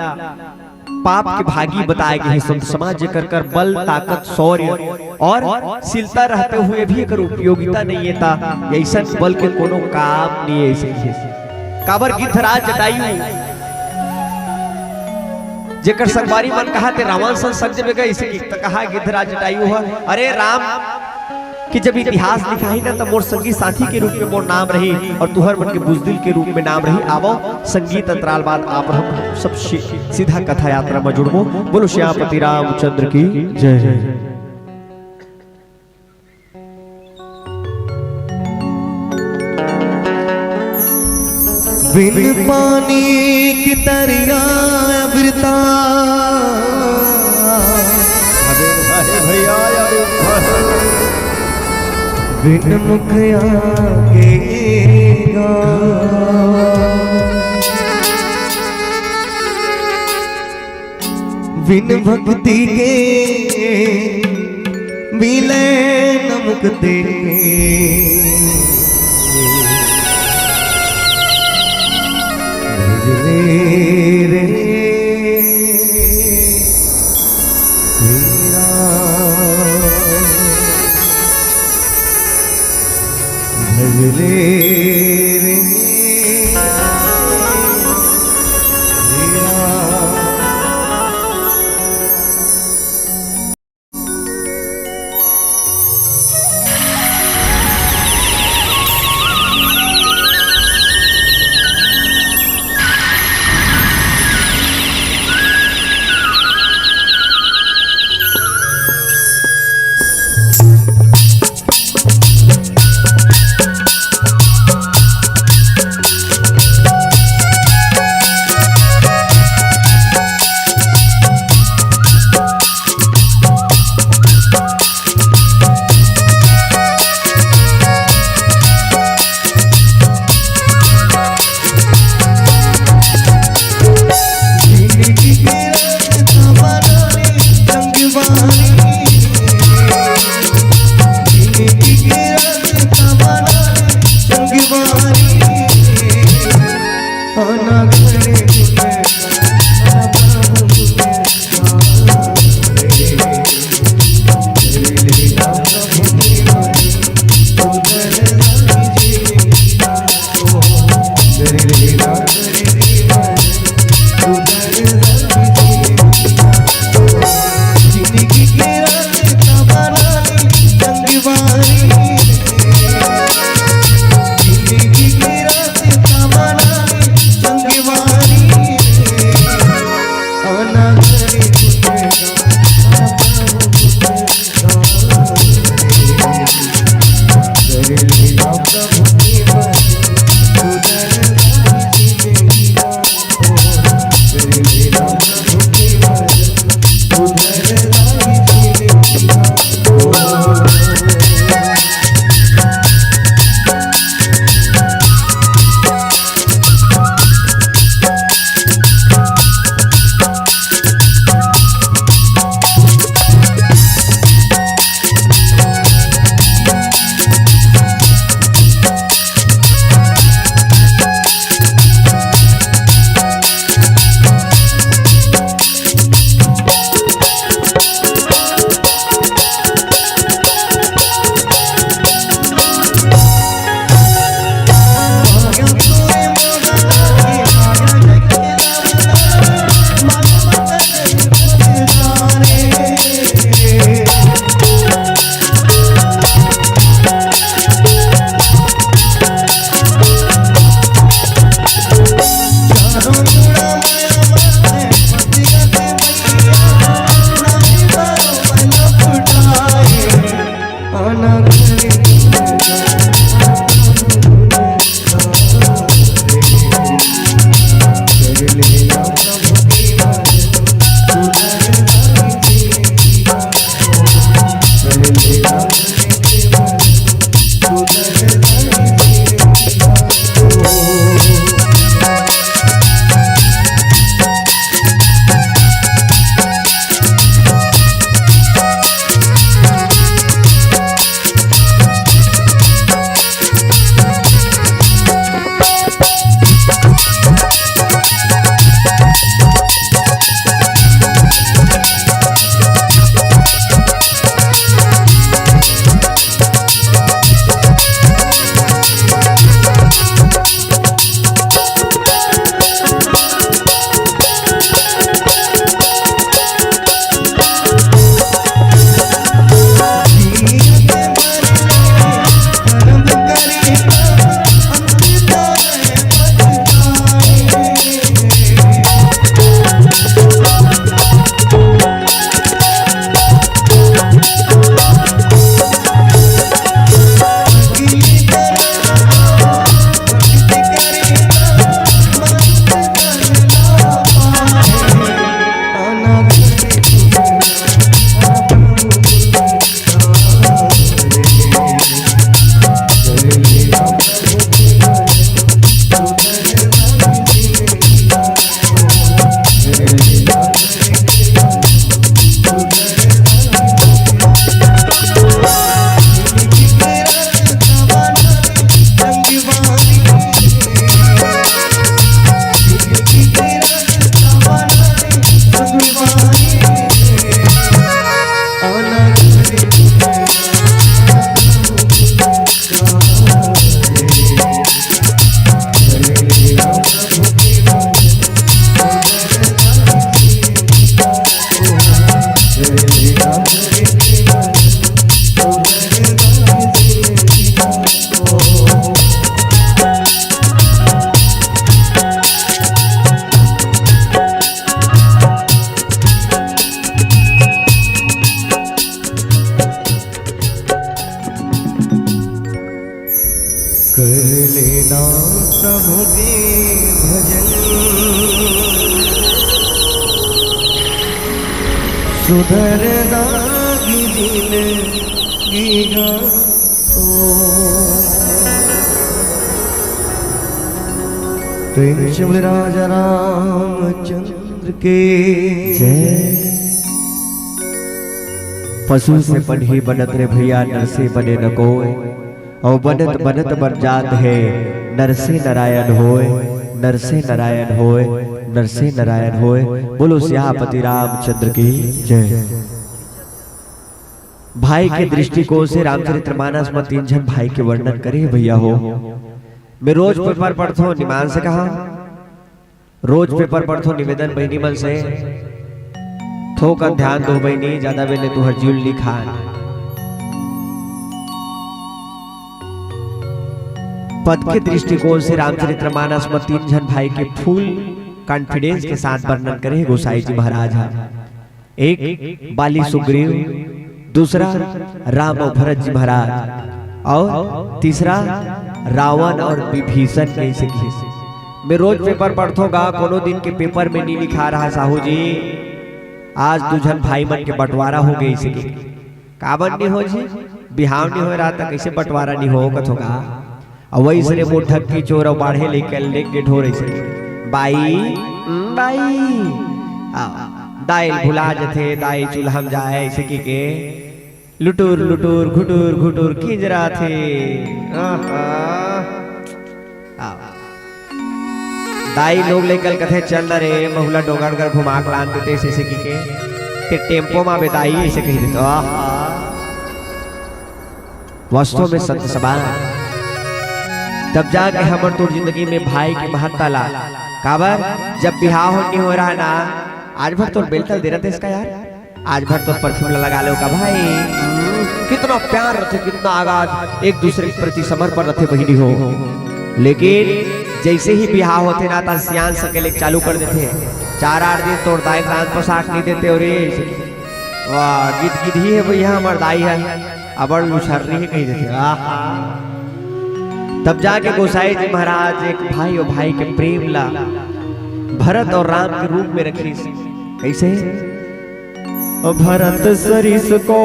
पाप के भागी बताए गे हे संत समाज, जेकर कर बल, ताकत, शौर्य और शीलता रहते हुए भी एकर उपयोगिता नइ हे, त अइसन बल के कोनो काम नइ हे, अइसे ही। काबर गिद्धराज जटायु, जेकर संगवारी मन कहा ते रावण सन सक जबे गए, इसे त कहा गिद्धराज जटायु ह, अरे राम, कि जब इतिहास लिखाही ना, त मोर संगी साथी के रूप में मोर नाम रही और तुहर मन के बुजदिल के रूप में नाम रही। आवो, संगीत अंतराल बाद आप हम सब सी-, सीधा कथा यात्रा में जुड़बो। बोलो श्यामपति रामचंद्र की जय। बिन पानी की तरिया अविरता। अरे भाई, भैया, अरे भाई। बिन मुखिया के गाँव। बिन भक्ति के मिले न मुक्ति। रे वीरा, भजले रे वीरा। सुधर जागी जिंदगी गा तो। प्रेम से बोले राजा रामचंद्र के जय। पशु से बनही बनत रे भैया, नर से बने न कोय। अउ बनत बनत बन जात हे नर से नारायण होय, नर से नारायण होय, नर से नारायण होय। बोलो सियापति रामचंद्र की जय। भाई के दृष्टिकोण से रामचरितमानस म तीन झन भाई के वर्णन करे हे भैया हो। मैं रोज पेपर पढ़थों, निमान से कहा, रोज पेपर पढ़थों, निवेदन बहिनी मन से, थोकन ध्यान दो बहिनी, ज्यादा बेले तुहर जीव ल नी खान। पद के दृष्टिकोण से रामचरितमानस म तीन झन भाई के full confidence के साथ वर्णन करे हे गोसाई जी महाराज ह। एक बाली सुग्रीव, दूसरा राम अउ भरत जी महाराज, अउ तीसरा रावण अउ विभीषण कहिसे कहिसे। मैं रोज पेपर पढ़थों गा, कोनो दिन के पेपर में नी लिखा रहा साहू जी, आज दू झन भाई मन के बंटवारा हो गे अइसे कहिके। काबर नी हो जी? बिहाव नी होय रहा त कइसे बंटवारा नी हो कथों गा? अउ वइसने मोर ढक्की चोर अउ बाढ़े लेके लेके ढोर अइसे। बाई, उम, बाई। आ, दाई ल भुला जथे, दाई चूल्हा म जाय अइसे कहिके। लुटुर लुटुर घुटुर घुटुर किंजराथे। आहा। आ। दाई लोग लइका ल कथे, "चल न रे, महूं ला डोंगरगढ़ घुमा के लान देते," अइसे कहिके। ते टेम्पो म आबे दाई, अइसे कहि देथे। आहा। वास्तव में संत सभा, तब जाके हमर तोर जिंदगी में भाई के महत्ता ला, काबर जब बिहाव हो नी होय रहा ना, आज भर तोर बेलतल दे रहितेस का यार, आज भर तोर परफ्यूम ला लगा लेव का भाई। कितना प्यार रथे, कितना अगाध एक दूसरे के प्रति समर्पण रथे बहिनी हो। लेकिन जइसे ही बिहाव होथे ना, त सियान सकेले चालू कर देथे। चार आठ दिन तोर दाई रांध पोसाक नी देते हो रे। वाह, गिदगिदही हे भैया हमर दाई ह, अबड़ लुछर्री हे कहि देथे। आहा। तब जाके गोसाई जी महाराज एक भाई अउ भाई के प्रेम ला भरत अउ राम के रूप में रखिस। कइसे? भरत सरिस को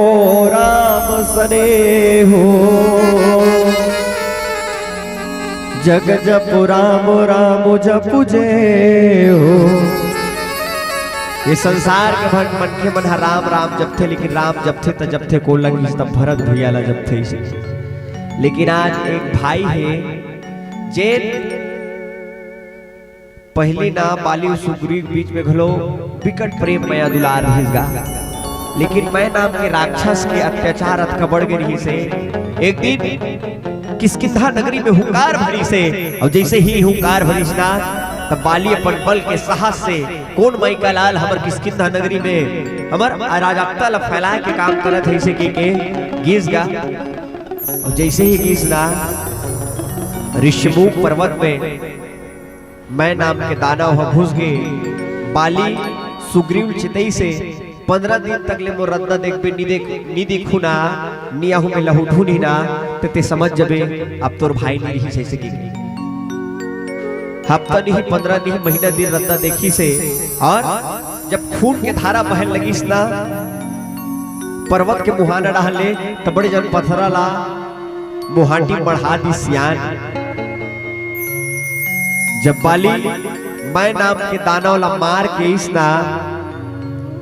राम सनेहो, जग जपु राम राम जपु जेहो। ये संसार के भन-, मनखे मन ह राम राम जपथे, लेकिन राम जपथे त जपथे कोन ल कहिस, त भरत भैया ला जपथे अइसे। लेकिन आज एक भाई हे, जेन पहिली ना बाली अउ सुग्रीव के बीच में घलो बिकट प्रेम मया दुलार रहिस गा, लेकिन मैं नाम के राक्षस के अत्याचार अतका बढ़ गे रहिस हे। एक दिन किष्किंधा नगरी में हुंकार भरिस हे, अउ जइसे ही हुंकार भरिस ना, तब बाली अपन बल के साहस से, "कोन माई का लाल हमर किष्किंधा नगरी में हमर अराजकता ला फैलाय के काम करत हे?" अइसे कहिके गिस गा। अउ जइसे ही गिस ना, ऋष्यमूक पर्वत में मैं नाम के दानव ह घुस गे। बाली सुग्रीव ल चितइस हे, "पंद्रह दिन तक ले मोर रद्दा देखबे, नी देख, नी दिखहूं ना, नी आहूं, मैं लहुटहूं नहीं ना, त ते समझ जबे, अब तोर भाई नी रहिस," अइसे कहिके। हफ्ता नहीं, पंद्रह नहीं, महीना दिन रद्दा देखिस हे, अउ जब खून के धारा बहन लगिस ना, पर्वत के मुहाना डाहर ले, त बड़े जन पथरा ला मुहाटी मढ़ा दिस सियान। जब बाली मैं नाम के दानव ला मार के अइस ना,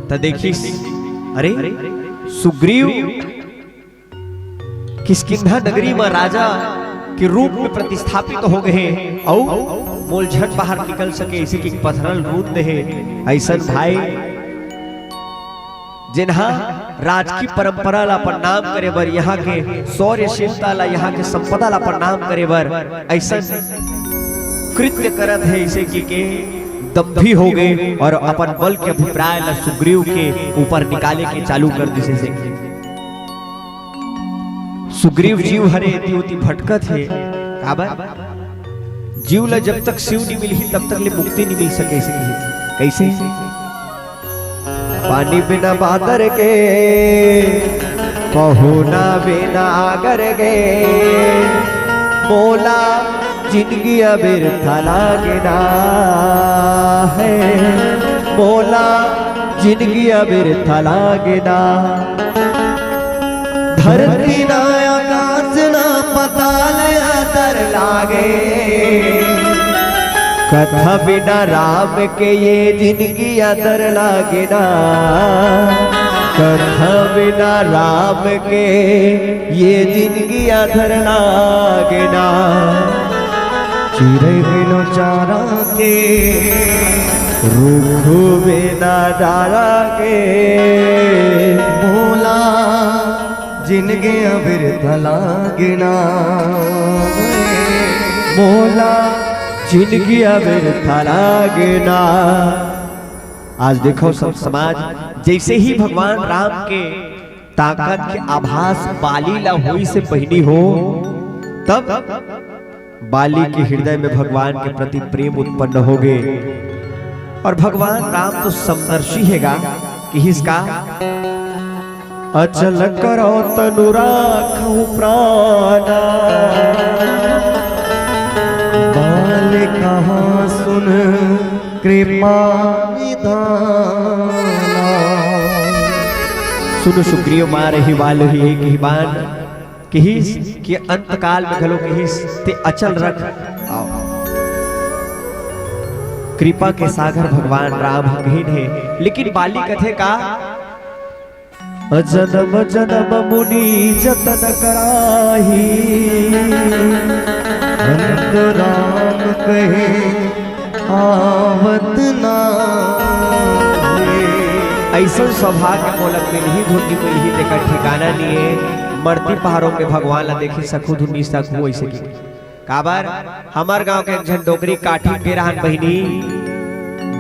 त देखिस, अरे, सुग्रीव किष्किंधा नगरी म राजा के रूप में प्रतिस्थापित हो गे हे, अउ मोला झट बाहर निकल सके, अइसे कहिके पथरा ल रूंध दे हे। अइसन भाई, जेन ह राजकी परंपरा ला अपन नाम करे बर, इहां के शौर्यशीलता ला, इहां के संपदा ला अपन नाम करे बर अइसन कृत्य करत हे, अइसे कहिके दंभी हो गे अउ अपन बल के अभिप्राय ला सुग्रीव के ऊपर निकाले के चालू कर दिस हे। सुग्रीव जीव हरे एती ओती भटकत हे। काबर? जीव ला जब तक शिव नी मिलही, तब तक ले मुक्ति नी मिल सके, अइसे कहिस। कइसे? पानी बिना बादर के, पहुना बिना आगर के, मोला जिंदगी बिरथा लागे ना हे, मोला जिनगी अबिरथा लागे ना। धरती ना, आकाश ना, पताल आदर लागे। कथा बिना राम के ये जिनगी आदर लागे ना। कथा बिना राम के ये जिनगी आदर लागे ना। चिड़ै बिनु चारा के, रुख बिना डारा के। मोला जिनगी अबिरथा लागे ना। मोला जिनगी अबिरथा लागे ना। आज देखो सब समाज, जैसे ही भगवान राम के ताकत के आभास बाली ला होई से पहिली हो, तब बाली के हृदय में भगवान के प्रति प्रेम उत्पन्न होगे। और भगवान राम तो समदर्शी हे गा, किहिस का, अचल करो तनु राखहु प्राणा, बाल कहा सुन कृपा विधाना। सुन सुग्रीव मारहि वाल ही एक ही बान, किहिस कि अंतकाल में घलो किहिस ते अचल रख। कृपा के सागर भगवान राम ह कहिन हे, लेकिन बाली कथे का, जनम जनम मुनि जतन कराही, अंत राम कहे आवत ना। ऐसन सौभाग्य मोला मिलही धुन मिलही, तेकर ठिकाना निये। मरती पहाड़ों के भगवान ला देखी सकू धुन सकू ऐसे की। काबर हमर गांव के एक झन डोकरी काठी के रहन बहिनी,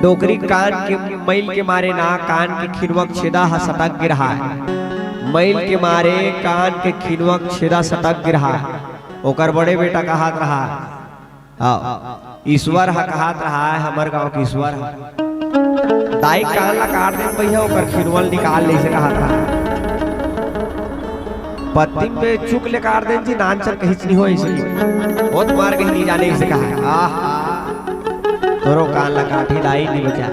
डोकरी कान के मैल के मारे ना, कान के खिनवक छेदा ह सटक गे रहा है। मैल के मारे कान के खिनवक छेदा सटक गे रहा है। ओकर बड़े बेटा कहत रहा, हाँ, ईश्वर ह कहत रहा है, हमर गांव के ईश्वर ह। दाई कान ला काट दे भैया, ओकर खिनवल निकाल ले से कहत रहा है। पत्ती में चुक ले काट दे जी, नान चल कहीं नहीं हो ऐसे। बहुत मार कहीं नहीं जाने इसे कहा है। आहा, तोरो कान ला काठी दाई नहीं बचा।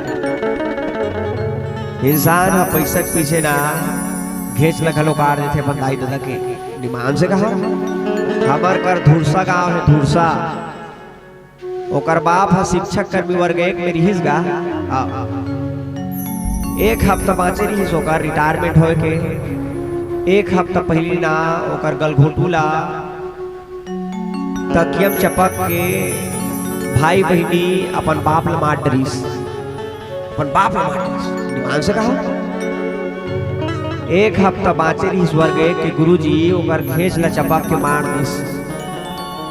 इंसान ह पैसा के पीछे ना, घेच ला घलो काट देथे अपन दाई ददा के। निमान से कहा, हमर कर धुरसा गांव है, धुरसा। ओकर बाप ह शिक्षक कर्मी वर्ग एक में रिहिस गा। आ, एक हफ्ता बांचे रिहिस ओकर रिटायरमेंट होए के। एक हफ्ता पहिली ना ओकर गलघोटू ला तकियम चपक के भाई बहिनी अपन बाप ल मार डरिस। अपन बाप ल मार डरिस। निमान से कहा, एक हफ्ता बांचे रिहिस स्वर्ग के गुरुजी ओकर घेंच ल चपक के मार दिस।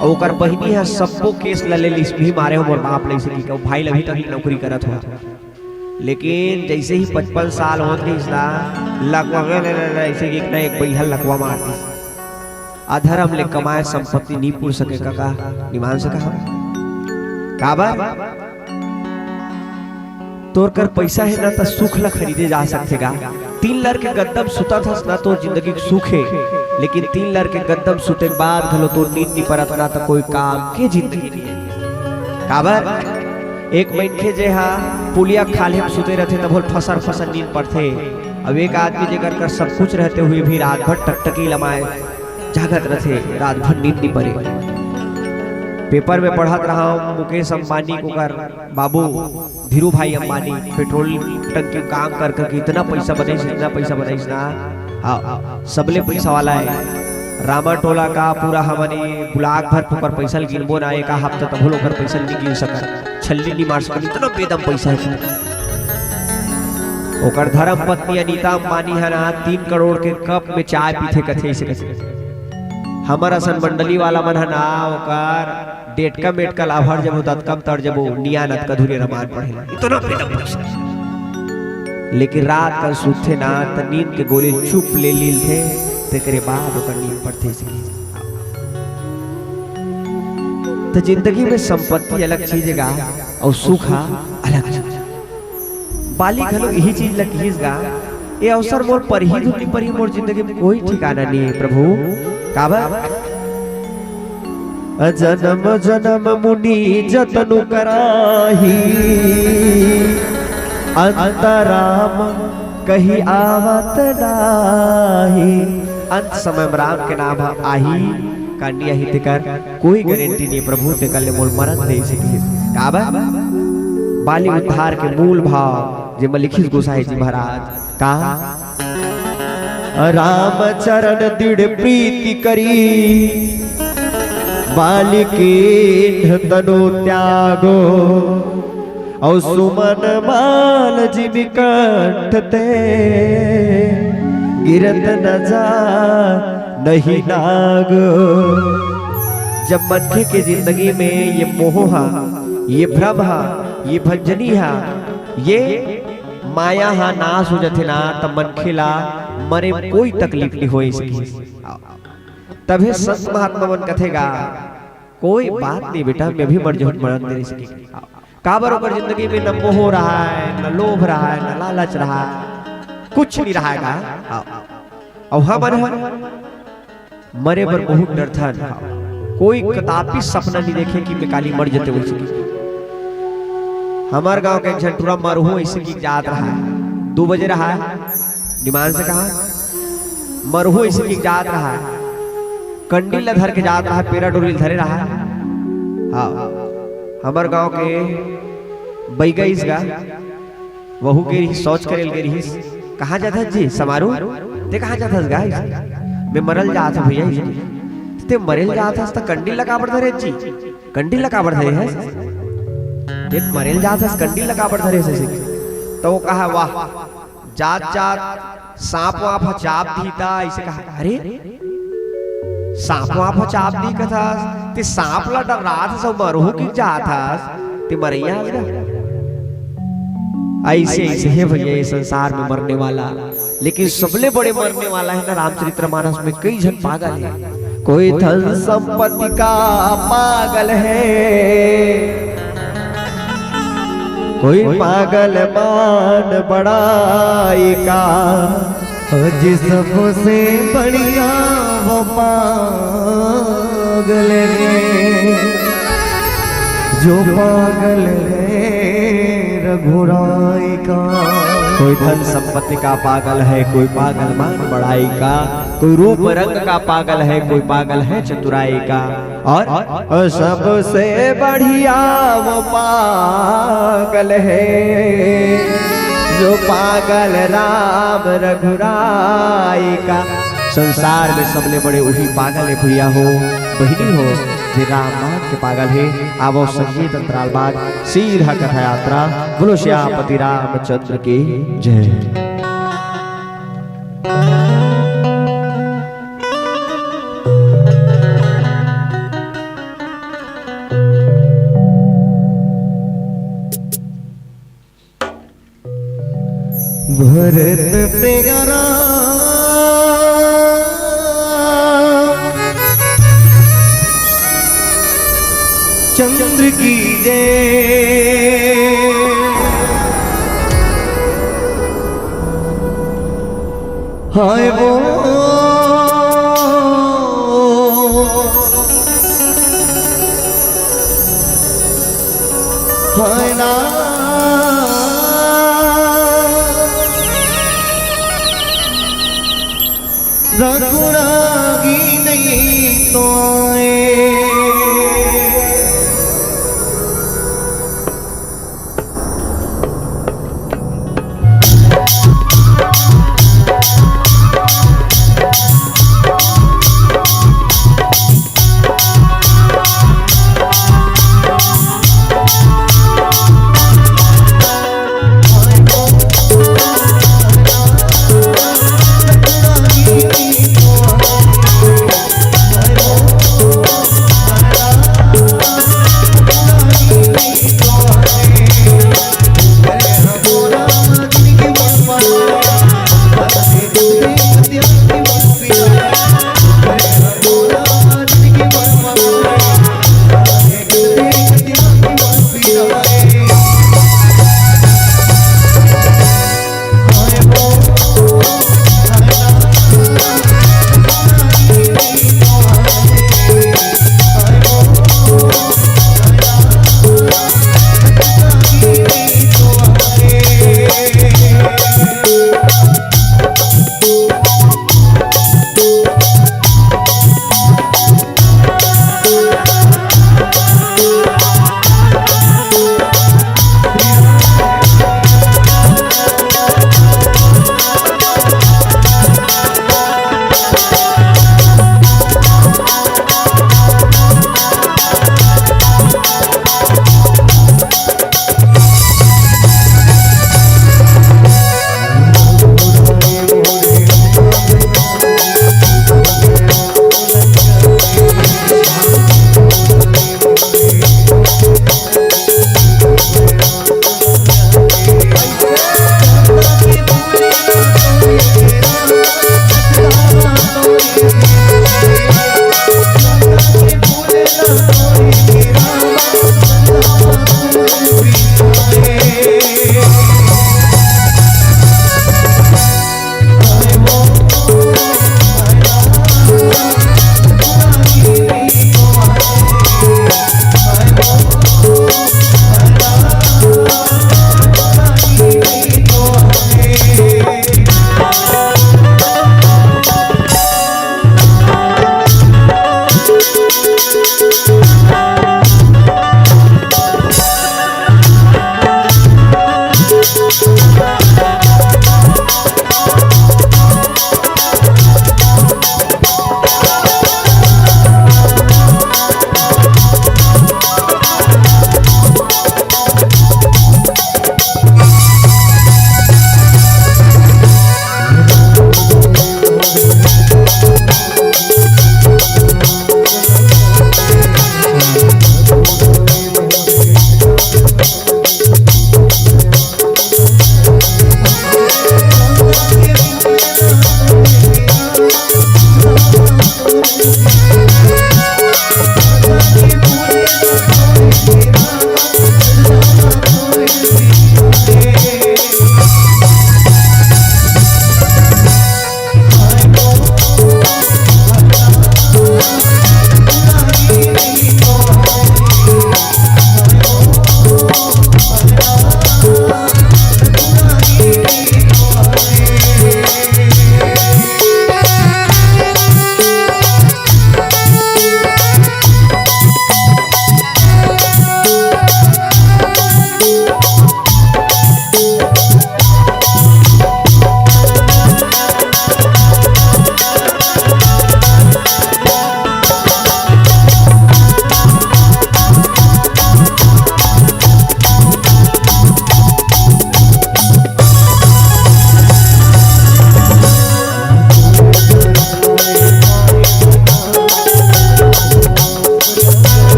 अउ ओकर बहिनी ह सब्बो केस ल ले लिस, "भी मारे हो मोर बाप ल," अइसे कहिके, अउ भाई ल अभी तक नौकरी करत हो। लेकिन जइसे ही पचपन साल होत रिहिस ना, लकवा ले, ले, ले, अइसे कहिके ना एक बइहल लकवा मार दिस। अधरम ले कमाए संपत्ति नी पुर सके कका, निमान से कहा। काबर? तोर कर पइसा हे ना, त सुख ल खरीदे जा सकथे गा। तीन लर के गद्दम सुतत हस ना, तोर जिंदगी के सुख हे, लेकिन तीन लर के गद्दम सुते के बाद घलो तोर नींद नी परत ना, त कोई काम के जिंदगी नी हे। काबर? एक मनखे जे हा पुलिया खाल्हे म सुते रथे, तभो ल फसर फसर नींद परथे। अब एक आदमी जेकर कर सब कुछ रहते हुए भी रात भर टकटकी लमाए जागत रथे, रात भर नींद नी परे। पेपर में पढ़त रहा हूँ, मुकेश अंबानी के ओकर बाबू धीरू भाई अंबानी पेट्रोल टंकी काम कर करके इतना पैसा बनाइस, इतना पैसा बनाइस ना। हाँ, सबले पैसा वाला हे। रामा टोला का पूरा हमन ब्लॉक भर ओकर पैसा ल गिनबो ना, एक हफ्ता तभो ल ओकर पैसा ल नी गिन सकत, छल्ली नी मार सकत, इतना बेदम पैसा हे। ओकर धर्म पत्नी अनीता अंबानी ह ना तीन करोड़ के कप में चाय पीथे, कथे अइसे कथे। हमर असन मंडली वाला मन ह ना ओकर डेटका मेटका ल अभर जबो, दतकम तर जबो, निया नतका धुरे रमान पढ़े ला। इतना बेदम पैसा। लेकिन रात कन सुतथे ना, त नींद के गोली चुप ले लीलथे, तेकरे बाद ओकर नींद पड़थे अइसे। त जिंदगी में संपत्ति अलग चीज हे गा, अउ सुख ह अलग चीज। बाली घलो इही चीज ल किहिस गा, "ए अवसर मोर परही धुन नी परही, मोर जिंदगी में कोई ठिकाना नी हे प्रभु।" काबर? "जनम जनम मुनि जतनु कराही, अंत राम कहीं आवत नाही। अंत समय में राम के नाम ह आही, कानी आही, तेकर कोई गारंटी नहीं। प्रभु तेकर ले मोर मरन दे सके। काबर? बाली उद्धार के मूल भाव जेमा लिखिस गोसाई जी महाराज का, राम चरण दृढ़ प्रीति करी, बाली कीन्ह तनु त्यागो। अउ सुमन माल जिमि कंठ ते, गिरत न जा नहीं नागो। जब मनखे के जिंदगी में ये मोह हा, ये भ्रम हा, ये भंजनी हा, ये माया हा नाश हो जाथे ना, त मनखे ला मरे में कोई तकलीफ नहीं होय सके। तभे संत महात्मा मन कथे गा, कोई बात नहीं बेटा, मैं भी मर जाहूं, मरन दे सके। काबर ओकर जिंदगी में न मोह रहा है, न लोभ रहा है, न लालच रहा है, कुछ नहीं रहा है गा। अउ हमन ह मरे बर बहुत डरथन। कोई कदापि सपना नहीं देखे कि मैं काली मर जते वइसे कि। हमर गांव के एक झन टूरा मरहू अइसे कि जात रहा है, दू बजे रहा है, निमान से कहा, मरहू अइसे कि जात रहा है, कंडील ला धर के जात रहा है, पेरा डोरी ल धरे रहा है। हाँ, हमर गांव के बइगा इस गा, वहू गे रिहिस, शौच करे ल गे रिहिस। "कहाँ जात हस जी?" "समारू।" "ते कहाँ जात हस गा?" "मैं मरल जात हस भैया।" "ते मरल जात हस त कंडील ला काबर धरे जी? कंडील ला काबर धरे हस? ते मरल जात हस, कंडील ला काबर धरे हस?" त वो कहा, "वाह, जात जात सांप वाप ह चाप दिही त," अइसे कहा। "अरे, सांप वाप ह चाप दिही कथस, ते सांप ला डरात हस अउ मरहू कि जात हस, ते मरइया हस गा।" अइसे, अइसे हे भैया, ये संसार में मरने वाला, लेकिन सबले बड़े मरने वाला है ना, रामचरित्र मानस में कई झन पागल है। कोई धन संपत्ति का पागल है, कोई पागल मान बड़ाई का। जी, सबसे बढ़िया वो पागल है, जो पागल है रघुराई का। कोई धन संपत्ति का पागल है, कोई पागल मान बड़ाई का, कोई रूप रंग का पागल है, कोई पागल है चतुराई का। और सबसे बढ़िया वो पागल है, जो पागल राम रघुराई का। संसार में सबले बड़े उही पागल है भैया हो, बहिनी हो, जे राम नाम के पागल है। आवो संगीत अंतराल बाद सीधा कथा यात्रा। बोलो सियापति रामचंद्र की जय। भरत प्यारा चंद्र की जय। हाय वो हाय ना रघुरागी नहीं तो आए।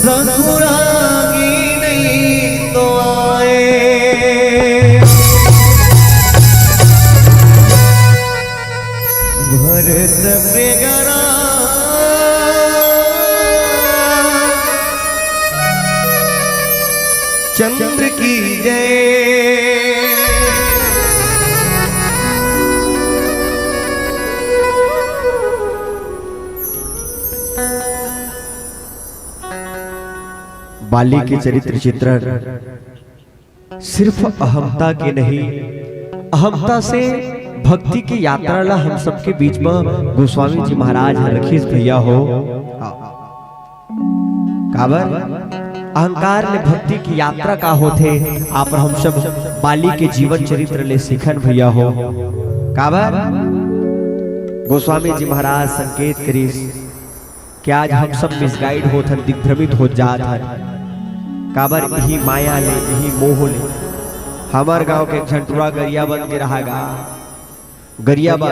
रघुरागी नहीं तो आए। भरत बेगरा चंद्र की जय। बाली के चरित्र चित्रण सिर्फ अहमता के नहीं, अहमता से भक्ति के यात्रा ला हम सबके बीच में गोस्वामी जी महाराज ह रखिस भैया हो। काबर? अहंकार ले भक्ति के यात्रा का होथे, आप हम सब बाली के जीवन चरित्र ले सीखन भैया हो। काबर? गोस्वामी जी महाराज संकेत करिस कि आज हम सब मिसगाइड होत हन, दिग्भ्रमित हो जात हन। काबर? इही माया ले, इही मोह ले। हमर गांव के एक झन टुरा गरिया बन के रहा गा। गरिया बन,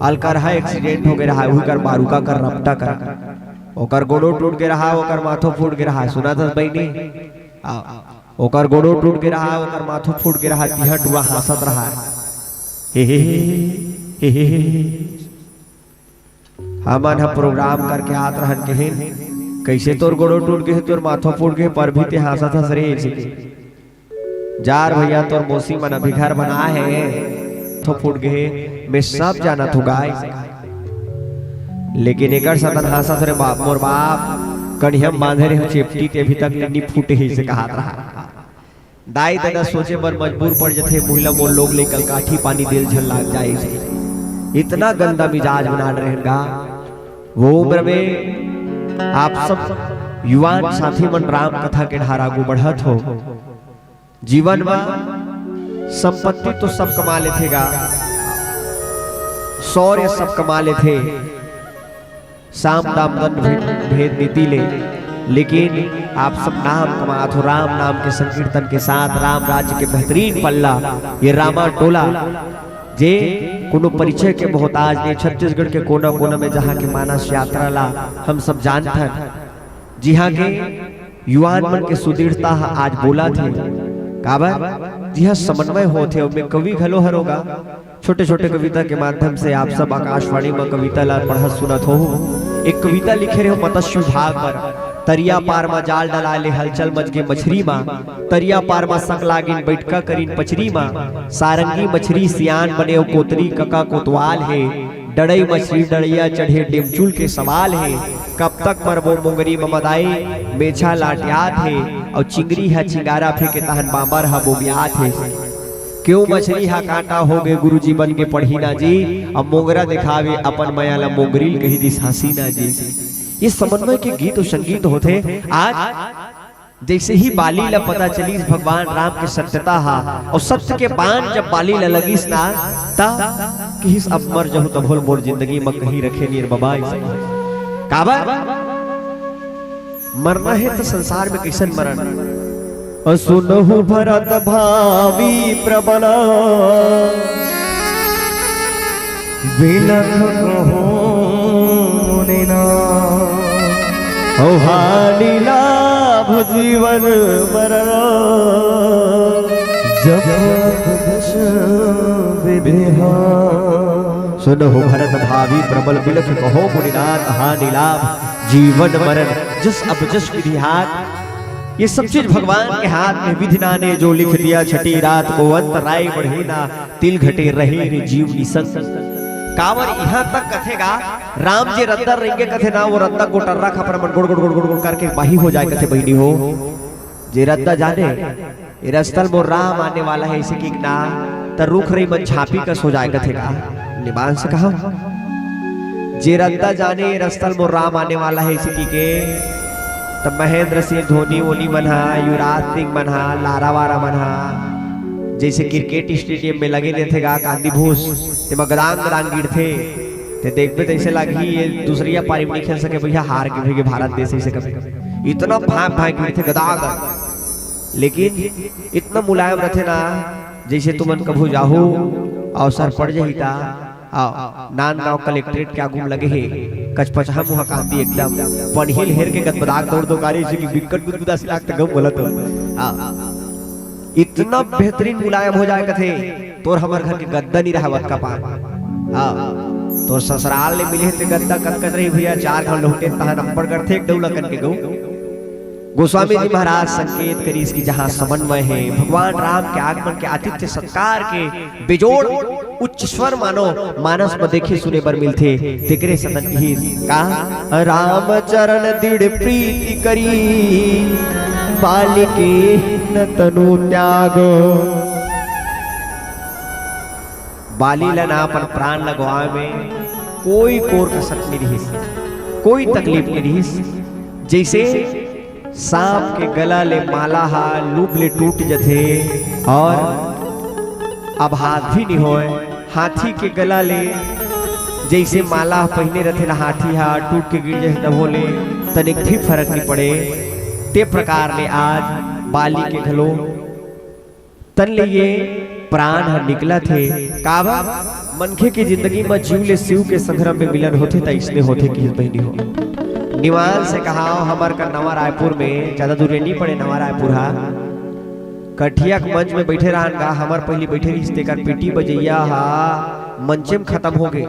अलकरहा एक्सीडेंट हो गे रहा, उही कर बारूका कर रपटा कर। ओकर गोड़ो टूट गे रहा, ओकर माथो फूट गे रहा। सुनत हस बहिनी? आ, ओकर गोड़ो टूट गे रहा, ओकर माथो फूट गे रहा, तिहा टुरा हाँसत रहा। हे, हे, हे, हे, हे, हे। हमन ह प्रोग्राम करके आत रहन, कहिन, "कइसे तोर गोड़ो टूट गे, तोर माथो फूट गे, पर भी ते हाँसत हस रे?" अइसे कहिन। "जा रे भइया, तोर मौसी मन अभी घर बनाए हे, माथो फूट गे, मैं सब जानत हूँ गा," अइसे कहिन। "लेकिन एकर सतन हाँसत रे बाप, मोर बाप, कनिहा म बांधे रहे चेपटी, ते अभी तक ले नी फूटे हे," अइसे कहत रहा। दाई ददा सोचे बर मजबूर पड़ जथे, मुहिला मोर लोग ले कलकाठी पानी देल झन लाग जाए। इतना गंदा मिजाज बना रहे गा। वो उम्र में आप सब युवान साथी मन राम कथा के धारा आगू बढ़त हो। जीवन में संपत्ति तो सब कमा लेथे गा, शौर्य सब कमा लेथे, साम दाम दंड भे-, भेद नीति ले, लेकिन आप सब नाम कमात हो राम नाम के संकीर्तन के साथ। राम राज्य के बेहतरीन पल्ला, ये रामा टोला, जे कोनो परिचय के मोहताज नहीं, छत्तीसगढ़ के कोना कोना में जहाँ के मानस यात्रा ला हम सब जानथन, जिहाँ के युवान मन के सुदृढ़ता ह आज बोलत हे। काबर? जिहाँ समन्वय होत हे, ओमे कवि घलो हरो गा। छोटे-छोटे कविता के माध्यम से आप सब आकाशवाणी म कविता ला पढ़त सुनत होहू। एक कविता लिखे रहे हो मत्स्य विभाग पर, "तरिया पार म जाल डलाए ले हलचल मच गे मछरी म, तरिया पार म सक लागिन बइठका करिन पचरी म, सारंगी मछरी सियान बने अउ कोतरी कका कोतवाल हे, डड़ई मछरी डड़ैया चढ़े डेमचुल के सवाल हे, कब तक मरबो मोंगरी म मदाई मेछा लाटियात हे, अउ चिंगरी ह चिंगारा फेंके तहन बांबर ह बोबियात हे।" क्यों मछली हा कांटा हो गे गुरुजी बन के पढ़ी ना जी, अब मोंगरा दिखावे अपन मया ला मोंगरी ल कही दिस हसीना जी। ये समन्वय के गीत अउ संगीत होथे। आज जैसे ही बाली ला पता चलिस भगवान राम के सत्यता हा, अउ सत्य के बाण जब बाली ला लगिस ना, त किहिस, "अब मर जहूं तभो ल मोर जिंदगी म कहीं रखे नी रे बबा।" काबर? मरना हे त संसार में कइसन मरन? सुनहु भरत भावी प्रबल, बिलख कहूं मुनिना। हो हानि लाभ जीवन मरण, जब जस विधि हा। सुनहु भरत भावी प्रबल, बिलख कहूं मुनिनाथ, हानि लाभ जीवन मरण, जस अब जस विधि हाथ। ये सब चीज भगवान के हाथ में, विधि नाने जो लिख दिया, छठी रात को अंत राय बढ़े ना, तिल घटे रहे रे जीव निसंग। काबर इहां तक कथे गा, राम जे रद्दा रेंगे कथे ना, वो रद्दा गोटर्रा खपरा मन गोड़ गोड़ गोड़ गोड़ गोड़ करके बाही हो जाए कथे बहिनी हो। जे रद्दा जाने, ए रस्तल मोर राम आने वाला हे, अइसे किहिस ना, त रूख रई मन झांपी कस हो जाए कथे का। निमान से कहा, जे रद्दा जाने, ए रस्तल मोर राम आने वाला हे, अइसे किहिके, त महेंद्र सिंह धोनी वोनी मन हा, युवराज सिंह मन हा, लारा वारा मन हा, जइसे क्रिकेट स्टेडियम में लगे देथे गा कांदी भूस, तेमा गदांग गदांग गिरथे, ते देखबे त अइसे लागही, ये दूसरिया पारी में नहीं खेल सके भैया, हार के भैया भारत देश अइसे कभी। इतना भांय भांय गिरथे गदागद। लेकिन इतना मुलायम रथे ना, जइसे तुमन कभू जाहू, अवसर पड़ जाही ता, आओ, नांदगांव कलेक्ट्रेट के आगू में लगे हे, कचपचहा मुहा कांदी एकदम, पनही ल हेर के गदबदाक दौड़ दो गाड़ी, जइसे कि बिक्कट गुदगुदा से लागत गम बोलत हो। हाँ। इतना बेहतरीन मुलायम हो जाए कथे, तोर हमर घर के गद्दा नहीं रहा वतका पान। हाँ, तोर ससुराल ले मिले ते गद्दा कतकत रही भैया, चार घन लहुटे तहन अब्बड़ करथे एक डौला कन के गऊ। गोस्वामी जी महाराज संकेत करिस कि जहाँ समन्वय हे, भगवान राम के आगमन के आतिथ्य सत्कार के बेजोड़ उच्च स्वर मानो मानस म देखे सुने बर मिलथे, तेकरे सतन किहिस का, राम चरण दृढ़ प्रीति करी, बाली कीन्ह तनु त्याग। बाली ला ना अपन प्राण लगवाए में कोई कोर कसक नहीं रहिस, कोई तकलीफ नहीं रहिस। जैसे सांप के गला ले माला हा लूप ले टूट जथे और अब हाथ भी नहीं होय। हाथी के गला ले जैसे माला पहिने रथे ना हाथी हा, टूट के गिर जाए तभो ले तनिक भी फर्क नहीं पड़े। ते प्रकार ले आज बाली के घलो तन ले ये प्राण ह निकलत हे। काबर? मनखे के जिंदगी म जीव ले शिव के संग्राम में मिलन होथे, त इसने होथे कि बहिनी हो। निवान से कहा, हमर कर नवा रायपुर में, ज्यादा दूर नहीं पड़े नवा रायपुर हा, कठिया के मंच में बैठे रहन गा, हमर पहली बैठे रहिस, तेकर पेटी बजैया हा मंचे में खत्म हो गए।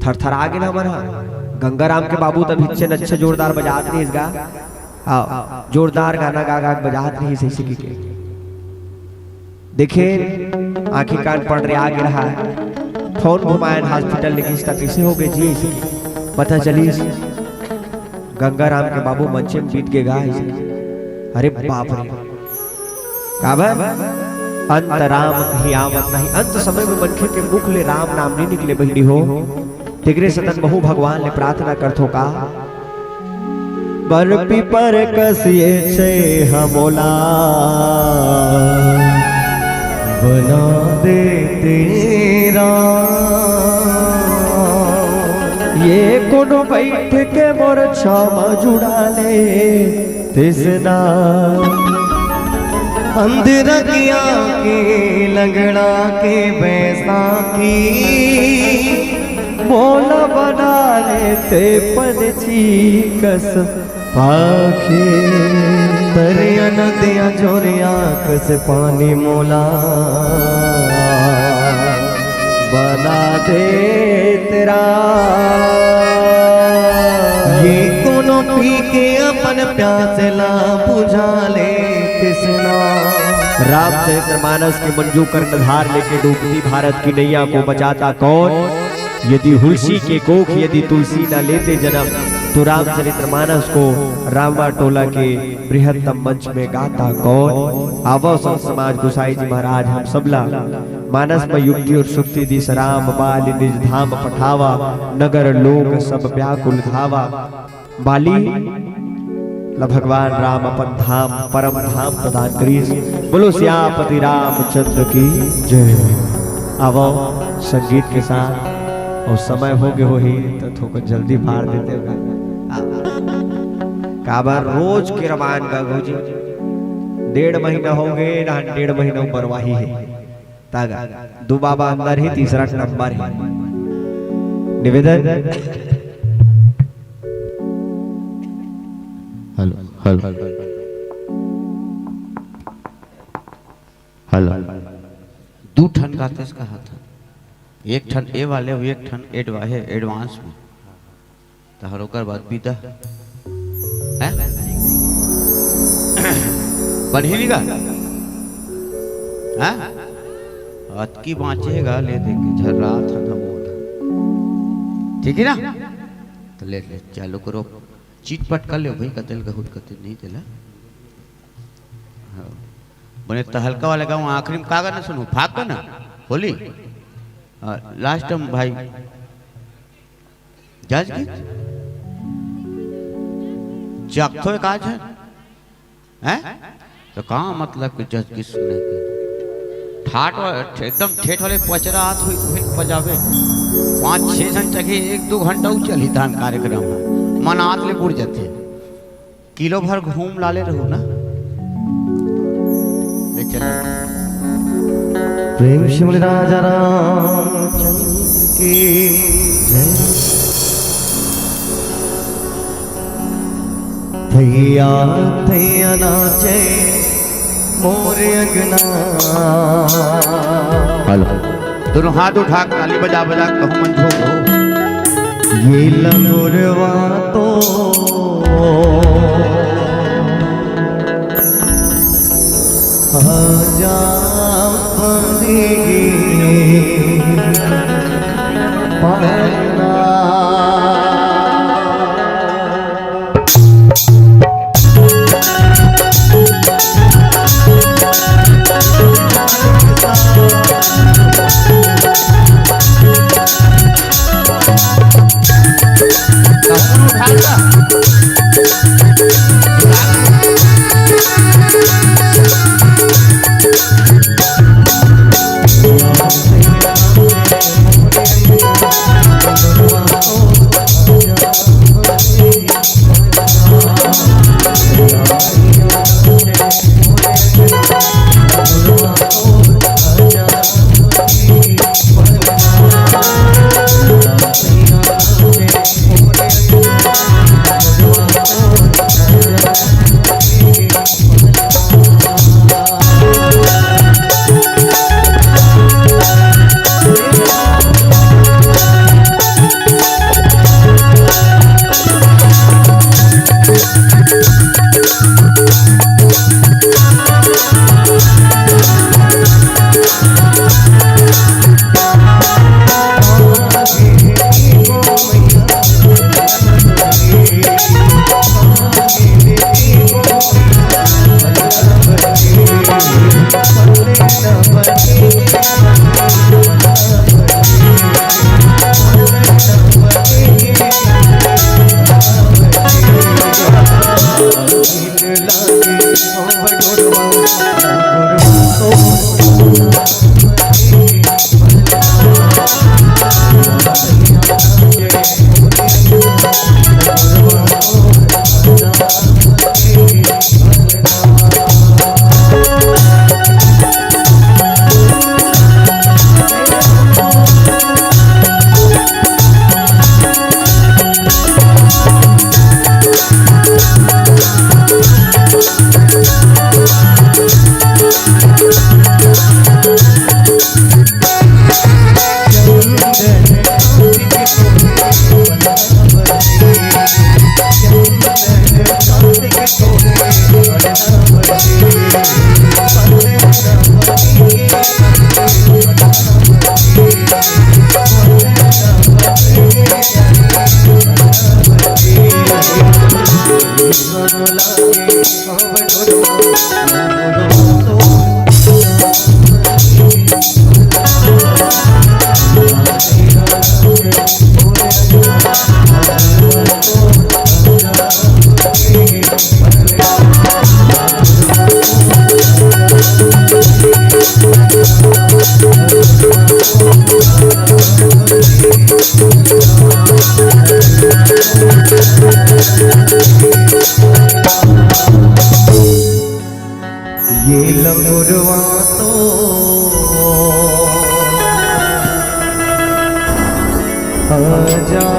थरथरा गे ना हमर हा। गंगाराम के बाबू तब हिच्चन अच्छा जोरदार बजात रहिस गा। हाँ, जोरदार गाना गा गा के बजात रहिस, ऐसे की के। देखे, आंखी कान पड़रिया गे रहा है। फोन घुमायन हॉस्पिटल लेकिन इसका कैसे हो गए जी, ऐसे की। पता चलिस गंगाराम के बाबू मंचे में बीत गे गा, ऐसे की। अरे बाप रे, काबर? अंत राम कहीं आवत नहीं। अंत समय में मनखे के मुख ले राम नाम नहीं निकले बहिनी हो। तेकरे सेती महूं भगवान ले प्रार्थना करथों का, बर पीपर कस ये छे हमोला बना दे तेरा। ये कोनो बैठ के मोर छामा जुड़ा ले तइसना। अंधरगिया के लंगड़ा के बैसाखी, मोला बना ले ते पंछी कस पाखी। तरिया नदिया झोरिया कस पानी मोला बना दे तेरा। ये कोनो पी के अपन प्यास ला बुझा ले तइसना। रामचरितमानस के मंजू कर्णधार लेके डूबती भारत की नैया को बचाता कौन? यदि हुलसी के कोख, यदि तुलसी न लेते जन्म, तो रामचरितमानस को रामा टोला के बृहत्तम मंच में गाता कौन? आवो संत समाज, गुसाई जी महाराज हम सबला मानस में युक्ति और सुक्ति दिस, राम बालि निज धाम पठावा, नगर लोक सब व्याकुल धावा। बालि ला भगवान राम अपन धाम, परम धाम प्रदान करिस। बोलो सियापति रामचंद्र की जय। आवो संगीत के साथ, और समय हो गए होही तो थोड़ा जल्दी फाड़ देते हो। काबर रोज के रमान का गुरुजी, डेढ़ महीना हो गए ना, डेढ़ महीना बरवाही है। तागा दू बाबा अंदर ही, तीसरा नंबर है। निवेदन। Hello, hello, hello. दू ठन गातेस कहा था, एक ठन ए वाले अउ एक ठन एडवा-, हे, एडवांस में। तहर ओकर बाद बिदा। हैं? बनही नहीं गा? हैं? अतकी बाँचे गा, ले दे के झर्रा थन हम ओला। ठीक है ना? तो ले, ले, चालू करो। चिटपट कर ले भाई, कते ल गहुत, कते नहीं तेला। हाँ। बने तहलका वाले गाँव आखिरी में का गाना सुनहू? फाग गाना? होली? आ, लास्ट में भाई जज गीत? जगथो एक आज है? हैं? तो का मतलब कि जज गीत सुने के? ठाट वा-, एकदम ठेठ वाले पचरा आत हुई, हुई बजावे। पाँच छह झन चघे, एक दो घंटा उ चली धान कार्यक्रम। मन आत ले बुड़ जाथे। किलो भर घूम लाले रहू ना। ले चल। प्रेम से बोले राजा रामचंद्र की जय। थैया, थैया नाचे मोर अंगना। हेलो। दोनों हाथ उठा के ताली बजा बजा के कहूँ मन झूम हो। ये लंगुरवा तो आजा बंदी पहना। ये लंगुरवा तो आजा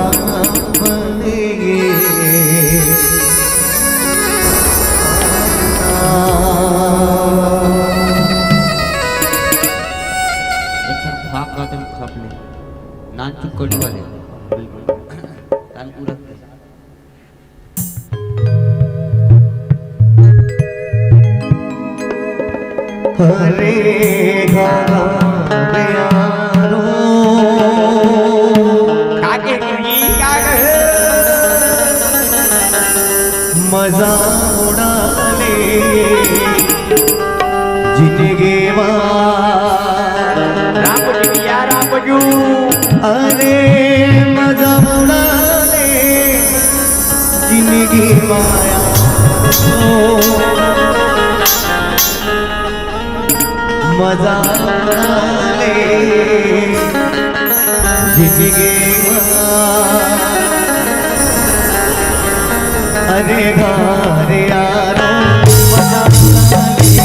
बन गे। अच्छा, भाग का तुम खपने। नान चुप कर वाले। तान पूरा। अरे घाघ यारो, का के कुली का कहे? मजा उड़ा ले जिंदगी मा। राम जी, या राम जी। अरे मजा उड़ा ले जिंदगी माया। मजा ले जिंदगी मा। अरे घाघ यारो, मजा ले।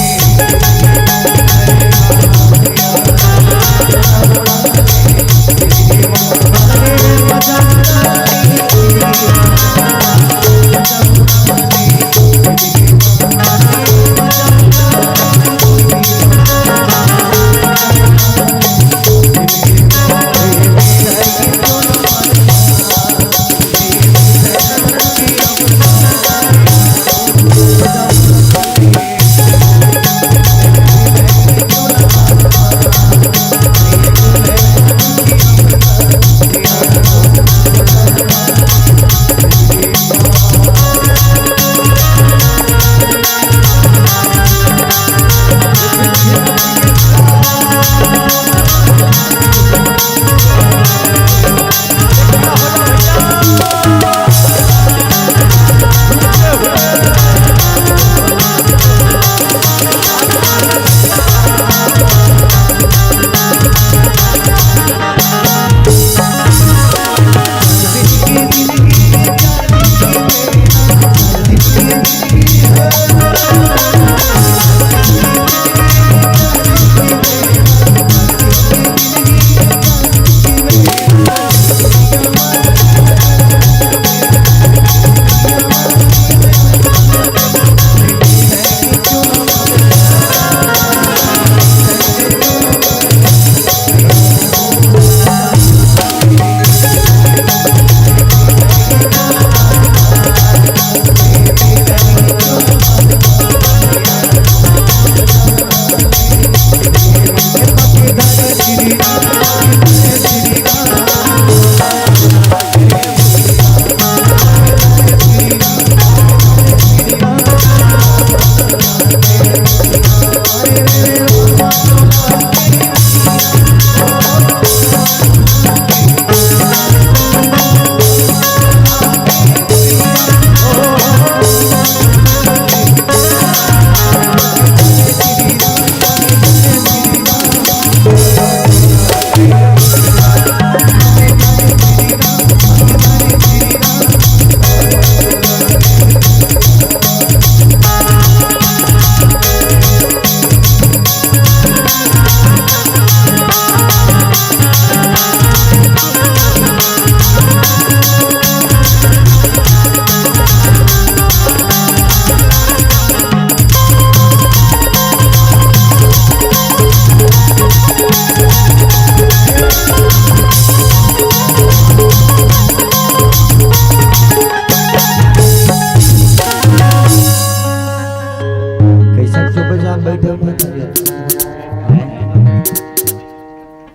कैसन चुपचाप बैठे हो?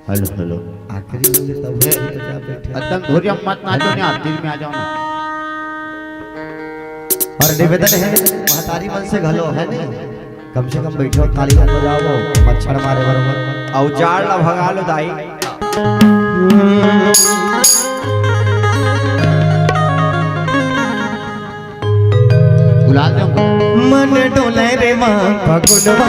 Hello, hello. आखिरी में ये तब है, चुपचाप बैठे। एकदम धोरिया मत नाचो ना, दिल में आ जाओ ना। अउ निवेदन हे महतारी मन से घलो, हे नहीं, कम से कम बइठो, ताली मन बजाओ, मच्छर मारे बरोबर। अउ जाड़ ला भगा लो दाई। बुला दो। मन डोले रे माँ फगुनवा,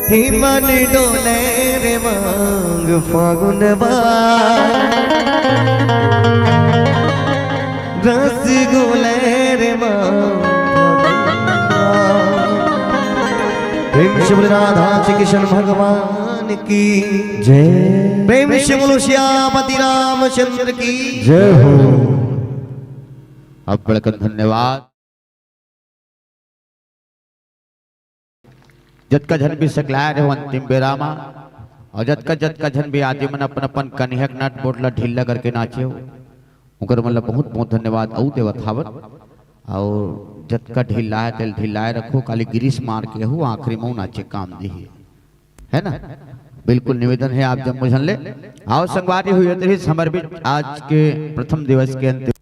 हे मन डोले रे मांग फागुनवा, रस घोले रे मांग। प्रेम से बोले राधा श्री कृष्ण भगवान की जय। प्रेम से बोलो श्यामति रामचंद्र की जय हो। अब बड़कन धन्यवाद। जतका झन भी सकलाय रहे हो अंतिम बेरा मा, अउ जतका जतका झन भी आदमी मन अपन अपन कनिहा के नट बोल्ट ला ढीला करके नाचे हो, उकर मन ला बहुत बहुत धन्यवाद अउ देवत हावन। अउ जतका ढीला हे तेल ढीलाय रखो, काली गिरीश मार के हो आखिरी मा नाचे काम दिही, है ना? बिल्कुल निवेदन हे आप जम्मो झन ले। अउ संगवारी हो, ये तरी समर्पित आज के प्रथम दिवस के अंतिम